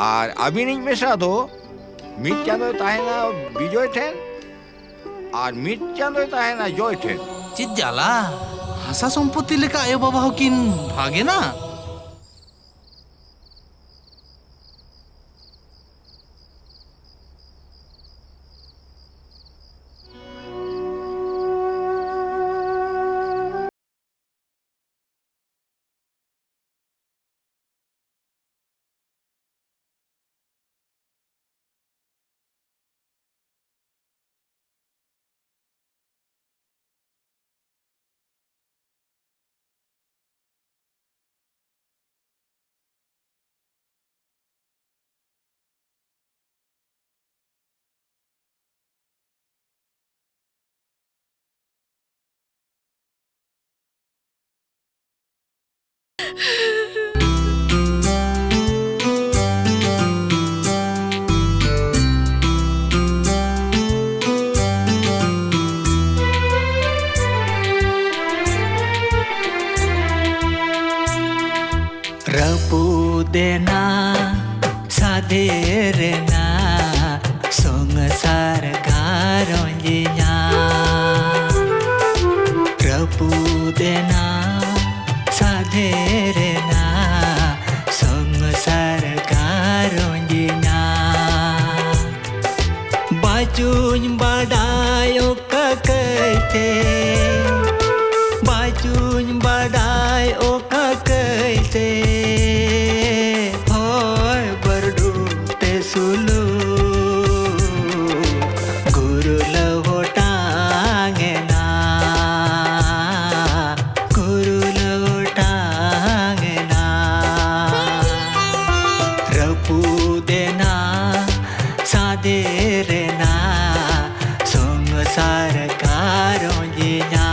ᱟᱨ ᱟᱹᱵᱤᱱᱤᱡ ᱢᱮᱥᱟ ᱫᱚ ᱢᱤᱫ ᱪᱟᱸᱫᱚᱭ ᱛᱟᱦᱮᱱᱟ ᱵᱤᱡᱚᱭ ᱴᱷᱮᱱ, ᱟᱨ ᱢᱤᱫ ᱪᱟᱸᱫᱚᱭ ᱛᱟᱦᱮᱱᱟ ᱡᱚᱭ ᱴᱷᱮᱱ᱾ ᱪᱮᱫ ᱡᱟᱞᱟ! ᱦᱟᱥᱟ ᱥᱚᱢᱯᱚᱛᱤ ᱞᱮᱠᱟ ᱟᱭᱳ ᱵᱟᱵᱟ ᱦᱚᱸᱠᱤᱱ ᱵᱷᱟᱜᱮᱱᱟ? ᱨᱟᱹᱯᱩᱫᱮᱱᱟ ᱥᱟᱫᱷᱮᱨᱮᱱᱟ ᱥᱚᱝᱥᱟᱨ ᱜᱷᱟᱨᱚᱸᱡᱽ ᱤᱧᱟᱹᱜ᱾ ᱨᱟᱹᱯᱩᱫᱮᱱᱟ ᱥᱟᱫᱷᱮᱨᱮᱱᱟ ᱥᱚᱝᱥᱟᱨ ᱜᱷᱟᱨᱚᱸᱡᱽ ᱤᱧᱟᱹᱜ᱾ ᱵᱟᱪᱩᱧ ᱵᱟᱰᱟᱭ ᱚᱠᱟ ᱠᱟᱹᱭᱛᱮ, ᱵᱟᱪᱩᱧ ᱵᱟᱰᱟᱭ ᱚᱠᱟ ᱠᱟᱹᱭᱛᱮ, ᱦᱚᱭ ᱵᱟᱹᱨᱰᱩ ᱛᱮ ᱥᱩᱞᱩ ᱜᱩᱨᱞᱟᱹᱣ ᱚᱴᱟᱝ ᱮᱱᱟ, ᱜᱩᱨᱞᱟᱹᱣ ᱚᱴᱟᱝ ᱮᱱᱟ᱾ ᱨᱟᱹᱯᱩᱫ ᱮᱱᱟ ᱥᱟᱫᱷᱮᱨᱮᱱᱟ ᱥᱚᱝᱥᱟᱨ ᱜᱷᱟᱨᱚᱸᱡᱽ ᱤᱧᱟᱹᱜ᱾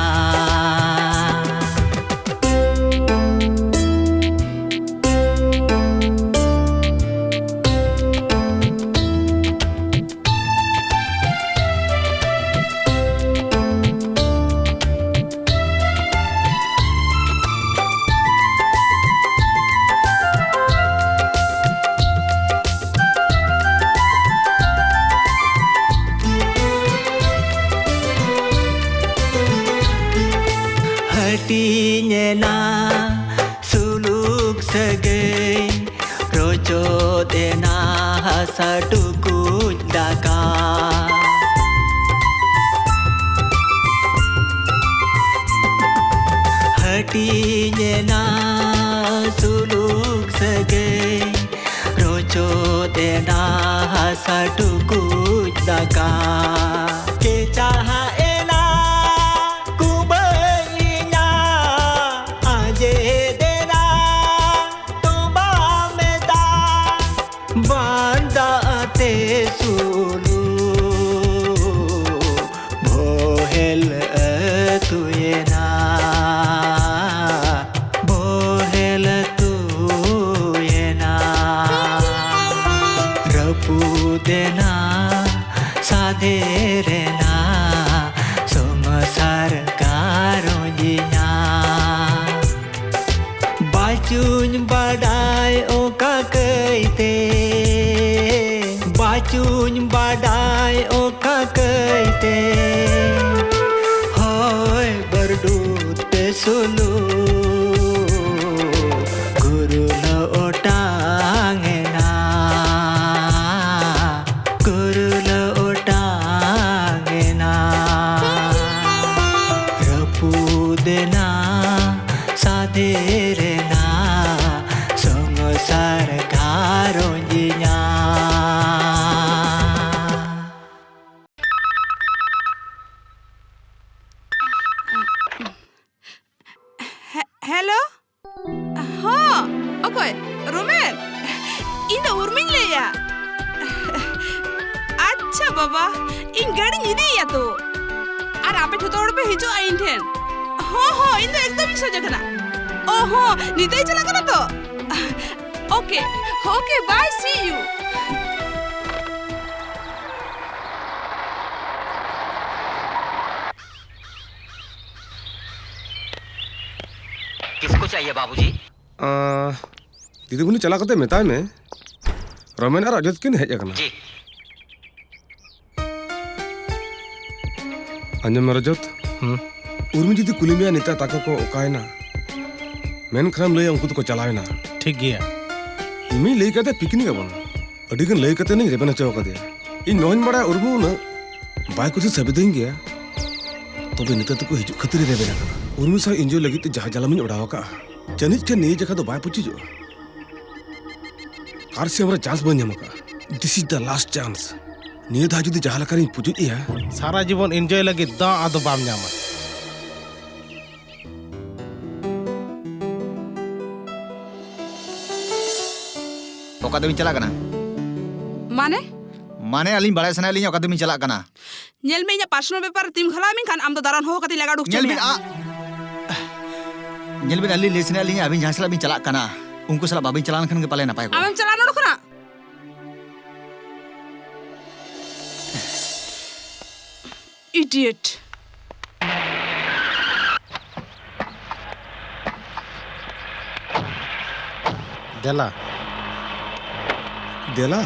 ᱦᱟᱹᱴᱤᱧ ᱮᱱᱟ ᱥᱩᱞᱩᱠ ᱥᱟᱹᱜᱟᱹᱭ, ᱨᱚᱪᱚᱫ ᱮᱱᱟ ᱦᱟᱥᱟ ᱴᱩᱠᱩᱡ ᱫᱟᱠᱟ᱾ ᱦᱟᱹᱴᱤᱧ ᱮᱱᱟ ᱥᱩᱞᱩᱠ ᱥᱟᱹᱜᱟᱹᱭ, ᱨᱚᱪᱚᱫ ᱮᱱᱟ ᱦᱟᱥᱟ ᱴᱩᱠᱩᱡ ᱫᱟᱠᱟ᱾ ᱪᱮᱪᱟᱦᱟᱜ ᱮᱱᱟ ᱠᱩᱵᱟᱹᱭ ᱤᱧᱟᱜ, ᱟᱸᱡᱮᱫ ᱮᱱᱟ ᱛᱚᱵᱟ ᱢᱮᱫᱟ᱾ ᱵᱟᱱ ᱫᱟᱜ ᱛᱮ ᱥᱩᱞᱩ ᱵᱚᱦᱮᱞ ᱟᱹᱛᱩᱭᱮᱱᱟ, ᱵᱚᱦᱮᱞ ᱥᱟᱫᱷᱮᱨᱮᱱᱟ ᱥᱚᱝᱥᱟᱨ ᱜᱷᱟᱨᱚᱸᱡᱽ ᱤᱧᱟᱹᱜ᱾ ᱵᱟᱪᱩᱧ ᱵᱟᱰᱟᱭ ᱚᱠᱟ ᱠᱟᱹᱭᱛᱮ, ᱵᱟᱪᱩᱧ ᱵᱟᱰᱟᱭ ᱚᱠᱟ ᱠᱟᱹᱭᱛᱮ, ᱦᱚᱭ ᱵᱟᱹᱨᱰᱩ ᱛᱮ ᱥᱩᱞᱩ ᱜᱩᱨᱞᱟᱹ ᱚᱴᱟᱝ ᱮᱱᱟ᱾ ᱜᱩᱨᱞ ᱚᱴᱟᱝ ᱮᱱᱟ, ᱨᱟᱹᱯᱩᱫ ᱮᱱᱟ, ᱥᱟᱫᱷᱮᱨ ᱮᱱᱟ ᱥᱚᱝᱥᱟᱨ ᱜᱷᱟᱨᱚᱸᱡᱽ ᱤᱧᱟᱹᱜ᱾ ᱦᱮ-, ᱦᱮᱞᱳ? ᱦᱚᱸ, ᱚᱠᱚᱭ? ᱨᱳᱢᱮᱱ? ᱤᱧ ᱫᱚ ᱩᱨᱢᱤᱧ ᱞᱟᱹᱭᱮᱜᱼᱟ᱾ ᱟᱪᱪᱷᱟ ᱵᱟᱵᱟ, ᱤᱧ ᱜᱟᱹᱰᱤᱧ ᱤᱫᱤᱭᱮᱭᱟ ᱛᱚ᱾ ᱟᱨ ᱟᱯᱮ ᱡᱷᱚᱛᱚ ᱦᱚᱲ ᱯᱮ ᱦᱤᱡᱩᱜᱼᱟ ᱤᱧ ᱴᱷᱮᱱ᱾ ᱦᱚᱸ, ᱦᱚᱸ, ᱤᱧ ᱫᱚ ᱮᱠᱫᱚᱢ ᱤᱧ ᱥᱚᱡᱷᱮ ᱠᱟᱱᱟ᱾ ᱚ ᱦᱚᱸ, ᱱᱤᱛᱟᱹᱭ ᱪᱟᱞᱟᱜ ᱠᱟᱱᱟ ᱛᱚ? Okay, okay, bye, see you. किसको चाहिए बाबूजी? ᱟᱸ, ᱫᱤᱫᱤᱢᱩᱱᱤ ᱪᱟᱞᱟᱣ ᱠᱟᱛᱮ ᱢᱮᱛᱟᱭ ᱢᱮ, ᱨᱚᱢᱮᱱ ᱟᱨ ᱚᱡᱚᱛ ᱠᱤᱱ ᱦᱮᱡ ᱟᱠᱟᱱᱟ᱾ ᱡᱤ᱾ ᱟᱸᱡᱚᱢ ᱢᱮ ᱨᱚᱡᱚᱛ, ᱦᱩᱸ? ᱩᱨᱢᱤ ᱡᱩᱫᱤ ᱠᱩᱞᱤ ᱢᱮᱭᱟ, "ᱱᱮᱛᱟᱨ ᱛᱟᱠᱚ ᱠᱚ ᱚᱠᱟᱭᱮᱱᱟ?" ᱢᱮᱱᱠᱷᱟᱱᱮᱢ ᱞᱟᱹᱭᱟ, "ᱩᱱᱠᱩ ᱫᱚᱠᱚ ᱪᱟᱞᱟᱣᱮᱱᱟ᱾" ᱴᱷᱤᱠ ᱜᱮᱭᱟ᱾ ᱤᱧᱤᱧ ᱞᱟᱹᱭ ᱠᱟᱫᱮ picnic ᱟᱵᱚᱱ᱾ ᱟᱹᱰᱤ ᱜᱟᱱ ᱞᱟᱹᱭ ᱠᱟᱛᱮ ᱤᱧ ᱨᱮᱵᱮᱱ ᱦᱚᱪᱚ ᱟᱠᱟᱫᱮᱭᱟ᱾ ᱤᱧ ᱱᱚᱣᱟᱧ ᱵᱟᱲᱟᱭᱟ, ᱩᱨᱢᱤ ᱩᱱᱟᱹᱜ ᱵᱟᱭ ᱠᱩᱥᱤ ᱥᱟᱹᱵᱤᱫᱟᱹᱧ ᱜᱮᱭᱟ᱾ ᱛᱚᱵᱮ ᱱᱤᱛᱚᱜ ᱫᱚᱠᱚ ᱦᱤᱡᱩᱜ ᱠᱷᱟᱹᱛᱤᱨ ᱮ ᱨᱮᱵᱮᱱ ᱟᱠᱟᱫᱟ᱾ ᱩᱨᱢᱤ ᱥᱟᱶ enjoy ᱞᱟᱹᱜᱤᱫ ᱛᱮ ᱡᱟᱦᱟᱸ ᱡᱟᱞᱟᱢᱤᱧ ᱚᱰᱟᱣ ᱟᱠᱟᱫᱼᱟ, ᱡᱟᱹᱱᱤᱡ ᱠᱷᱟᱱ ᱱᱤᱭᱟᱹ ᱡᱟᱭᱜᱟ ᱫᱚ ᱵᱟᱭ ᱯᱩᱪᱩᱡᱚᱜᱼᱟ᱾ ᱠᱟᱨᱥᱤ ᱟᱢᱨᱟ chance ᱵᱟᱹᱧ ᱧᱟᱢ ᱟᱠᱟᱫᱼᱟ᱾ This is the last chance. ᱱᱤᱭᱟᱹ ᱫᱷᱟᱣ ᱡᱩᱫᱤ ᱡᱟᱦᱟᱸ ᱞᱮᱠᱟᱨᱤᱧ ᱯᱩᱪᱩᱡ ᱮᱭᱟ, ᱥᱟᱨᱟ ᱡᱤᱵᱚᱱ enjoy ᱞᱟᱹᱜᱤᱫ ᱫᱟᱣ ᱟᱫᱚ ᱵᱟᱢ ᱧᱟᱢᱟ᱾ ᱚᱠᱟ ᱛᱮᱵᱤᱱ ᱪᱟᱞᱟᱜ ᱠᱟᱱᱟ? ᱢᱟᱱᱮ? ᱢᱟᱱᱮ, ᱟᱹᱞᱤᱧ ᱵᱟᱲᱟᱭ ᱥᱟᱱᱟᱭᱮᱫ ᱞᱤᱧᱟ, ᱚᱠᱟ ᱛᱮᱵᱤᱱ ᱪᱟᱞᱟᱜ ᱠᱟᱱᱟ? ᱧᱮᱞ ᱢᱮ, ᱤᱧᱟᱹᱜ personal ᱵᱮᱯᱟᱨ ᱨᱮ ᱛᱤᱢ ᱜᱷᱟᱞᱟᱣ ᱢᱮᱱᱠᱷᱟᱱ ᱟᱢ ᱫᱚ ᱫᱟᱨᱟᱱ ᱦᱚᱦᱚ ᱠᱟᱛᱮ ᱞᱟᱜᱟ ᱩᱰᱩᱠ ᱧᱮᱞ ᱵᱤᱱ, ᱢᱮᱭᱟ᱾ ᱟ-, ᱧᱮᱞ ᱵᱤᱱ, ᱟᱹᱞᱤᱧ ᱞᱟᱹᱭ ᱥᱟᱱᱟᱭᱮᱫ ᱞᱤᱧᱟ, ᱟᱹᱵᱤᱱ ᱡᱟᱦᱟᱸ ᱥᱟᱞᱟᱜ ᱵᱤᱱ ᱪᱟᱞᱟᱜ ᱠᱟᱱᱟ, ᱩᱱᱠᱩ ᱥᱟᱞᱟᱜ ᱵᱟᱵᱤᱱ ᱪᱟᱞᱟᱣ ᱞᱮᱱᱠᱷᱟᱱ ᱜᱮ ᱯᱟᱞᱮ ᱱᱟᱯᱟᱭ ᱠᱚᱜᱼᱟ᱾ ᱟᱢᱮᱢ ᱪᱟᱞᱟᱜ ᱱᱚᱰᱮ ᱠᱷᱚᱱᱟᱜ? Idiot. ᱫᱮᱞᱟ᱾ ᱫᱮᱞᱟ᱾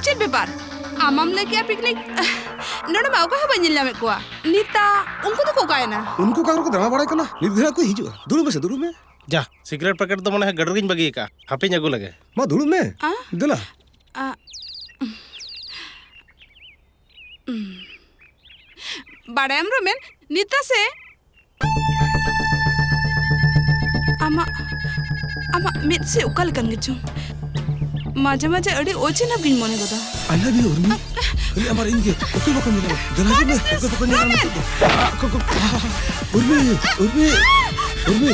ᱪᱮᱫ ᱵᱮᱯᱟᱨ? ᱟᱢᱟᱢ ᱞᱟᱹᱭ ᱠᱮᱜᱼᱟ ᱯᱤᱠᱱᱤᱠ? ᱱᱚᱰᱮ ᱢᱟ ᱚᱠᱚᱭ ᱦᱚᱸ ᱵᱟᱹᱧ ᱧᱮᱞ ᱧᱟᱢᱮᱫ ᱠᱚᱣᱟ᱾ ᱱᱤᱛᱟ, ᱩᱱᱠᱩ ᱫᱚᱠᱚ ᱚᱠᱟᱭᱮᱱᱟ? ᱩᱱᱠᱩ ᱚᱠᱟ ᱠᱚᱨᱮ ᱠᱚ ᱫᱟᱬᱟ ᱵᱟᱲᱟᱭ ᱠᱟᱱᱟ? ᱱᱤᱛ ᱫᱷᱟᱹᱨᱤᱡ ᱠᱚ ᱦᱤᱡᱩᱜᱼᱟ᱾ ᱫᱩᱲᱩᱵ ᱢᱮᱥᱮ, ᱫᱩᱲᱩᱵ ᱢᱮ᱾ ᱡᱟ, ᱥᱤᱜᱟᱨᱮᱴ ᱯᱮᱠᱮᱴ ᱫᱚ ᱢᱚᱱᱮ ᱦᱚᱭ ᱜᱟᱹᱰᱤ ᱨᱮᱜᱤᱧ ᱵᱟᱹᱜᱤ ᱟᱠᱟᱫᱼᱟ᱾ ᱦᱟᱯᱮᱧ ᱟᱹᱜᱩ ᱞᱮᱜᱮ᱾ ᱢᱟ ᱫᱩᱲᱩᱵ ᱢᱮ᱾ ᱟ? ᱫᱮᱞᱟ᱾ ᱟ, ᱩᱸ᱾ ᱵᱟᱲᱟᱭᱟᱢ ᱨᱚᱢᱮᱱ, ᱱᱤᱛᱟ ᱥᱮ ᱟᱢᱟᱜ, ᱟᱢᱟᱜ ᱢᱮᱫ ᱥᱮ ᱚᱠᱟ ᱞᱮᱠᱟᱱ ᱜᱮᱪᱚᱝ? ᱢᱟᱡᱷᱮ ᱢᱟᱡᱷᱮ ᱟᱹᱰᱤ ᱚᱪᱮᱱᱟ ᱜᱤᱧ ᱢᱚᱱᱮ ᱜᱚᱫᱟ᱾ I love you, ᱩᱨᱢᱤ᱾ ᱠᱷᱟᱹᱞᱤ ᱟᱢ ᱟᱨ ᱤᱧ ᱜᱮ᱾ ᱚᱠᱚᱭ ᱵᱟᱠᱚ ᱧᱮᱞᱟ? ᱫᱮᱞᱟ ᱦᱤᱡᱩᱜ ᱢᱮ᱾ ᱚᱠᱚᱭ ᱵᱟᱠᱚ ᱧᱮᱞᱟ ᱱᱤᱛᱚᱜ ᱫᱚ? ᱟ, ᱠᱚ, ᱠᱚ, ᱟ, ᱩᱨᱢᱤ, ᱩᱨᱢᱤ, ᱩᱨᱢᱤ᱾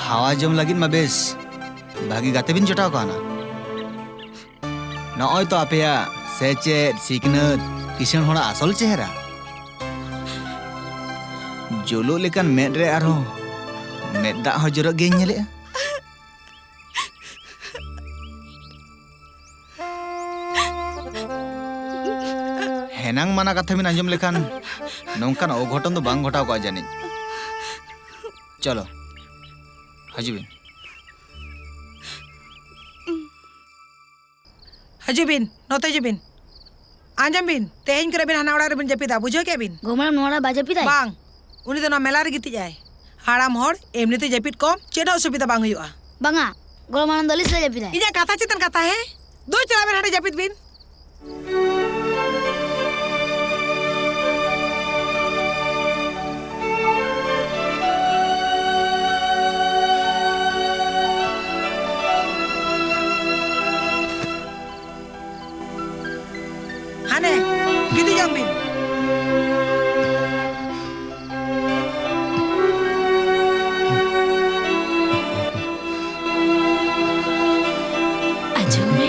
ᱦᱟᱣᱟ ᱡᱚᱢ ᱞᱟᱹᱜᱤᱫ ᱢᱟ ᱵᱮᱥ ᱵᱷᱟᱹᱜᱤ ᱜᱟᱛᱮ ᱵᱤᱱ ᱡᱚᱴᱟᱣ ᱠᱟᱣᱱᱟ᱾ ᱱᱚᱜᱼᱚᱭ ᱛᱚ ᱟᱯᱮᱭᱟᱜ ᱥᱮᱪᱮᱫ, ᱥᱤᱠᱷᱱᱟᱹᱛ, ᱠᱤᱥᱟᱹᱬ ᱦᱚᱲᱟᱜ ᱟᱥᱚᱞ ᱪᱮᱦᱨᱟ᱾ ᱡᱩᱞᱩᱜ ᱞᱮᱠᱟᱱ ᱢᱮᱫ ᱨᱮ ᱟᱨᱦᱚᱸ ᱢᱮᱫ ᱫᱟᱜ ᱦᱚᱸ ᱡᱚᱨᱚᱜ ᱜᱮᱧ ᱧᱮᱞᱮᱜᱼᱟ᱾ ᱦᱮᱱᱟᱝ ᱢᱟᱱᱟ ᱠᱟᱛᱷᱟ ᱵᱤᱱ ᱟᱸᱡᱚᱢ ᱞᱮᱠᱷᱟᱱ ᱱᱚᱝᱠᱟᱱ ᱚᱜᱷᱚᱴᱚᱱ ᱫᱚ ᱵᱟᱝ ᱜᱷᱚᱴᱟᱣ ᱠᱚᱜᱼᱟ ᱡᱟᱹᱱᱤᱡ᱾ ᱪᱚᱞᱚ, ᱦᱤᱡᱩᱜ ᱵᱤᱱ᱾ ᱦᱤᱡᱩᱜ ᱵᱤᱱ, ᱱᱚᱛᱮ ᱦᱤᱡᱩᱜ ᱵᱤᱱ᱾ ᱟᱸᱡᱚᱢ ᱵᱤᱱ, ᱛᱮᱦᱮᱧ ᱠᱷᱚᱱᱟᱜ ᱵᱤᱱ ᱦᱟᱱᱟ ᱚᱲᱟᱜ ᱨᱮᱵᱤᱱ ᱡᱟᱹᱯᱤᱫᱟ, ᱵᱩᱡᱷᱟᱹᱣ ᱠᱮᱜᱼᱟ ᱵᱤᱱ? ᱜᱚ ᱢᱟᱨᱟᱝ, ᱱᱚᱣᱟ ᱚᱲᱟᱜ ᱵᱟᱭ ᱡᱟᱹᱯᱤᱫᱟᱭ? ᱵᱟᱝ, ᱩᱱᱤ ᱫᱚ ᱱᱚᱣᱟ ᱢᱮᱞᱟ ᱨᱮ ᱜᱤᱛᱤᱡ ᱟᱭ᱾ ᱦᱟᱲᱟᱢ ᱦᱚᱲ ᱮᱢᱱᱤ ᱛᱮ ᱡᱟᱹᱯᱤᱫ ᱠᱚᱢ, ᱪᱮᱫ ᱦᱚᱸ ᱚᱥᱩᱵᱤᱫᱷᱟ ᱵᱟᱝ ᱦᱩᱭᱩᱜᱼᱟ᱾ ᱵᱟᱝᱟ, ᱜᱚ ᱢᱟᱨᱟᱝ ᱫᱚ ᱟᱹᱞᱤᱧ ᱥᱟᱞᱟᱜ ᱡᱟᱹᱯᱤᱫᱟᱭ᱾ ᱤᱧᱟᱹᱜ ᱠᱟᱛᱷᱟ ᱪᱮᱛᱟᱱ ᱠᱟᱛᱷᱟ, ᱦᱮᱸ? ᱫᱩ, ᱪᱟᱞᱟᱜ ᱵᱤᱱ ᱦᱟᱸᱰᱮ ᱡᱟᱹᱯᱤᱫ ᱵᱤᱱ᱾ ᱦᱟᱱᱮ, ᱜᱤᱛᱤᱡᱚᱜ ᱵᱤᱱ᱾ ᱟᱸᱡᱚᱢ ᱢᱮ᱾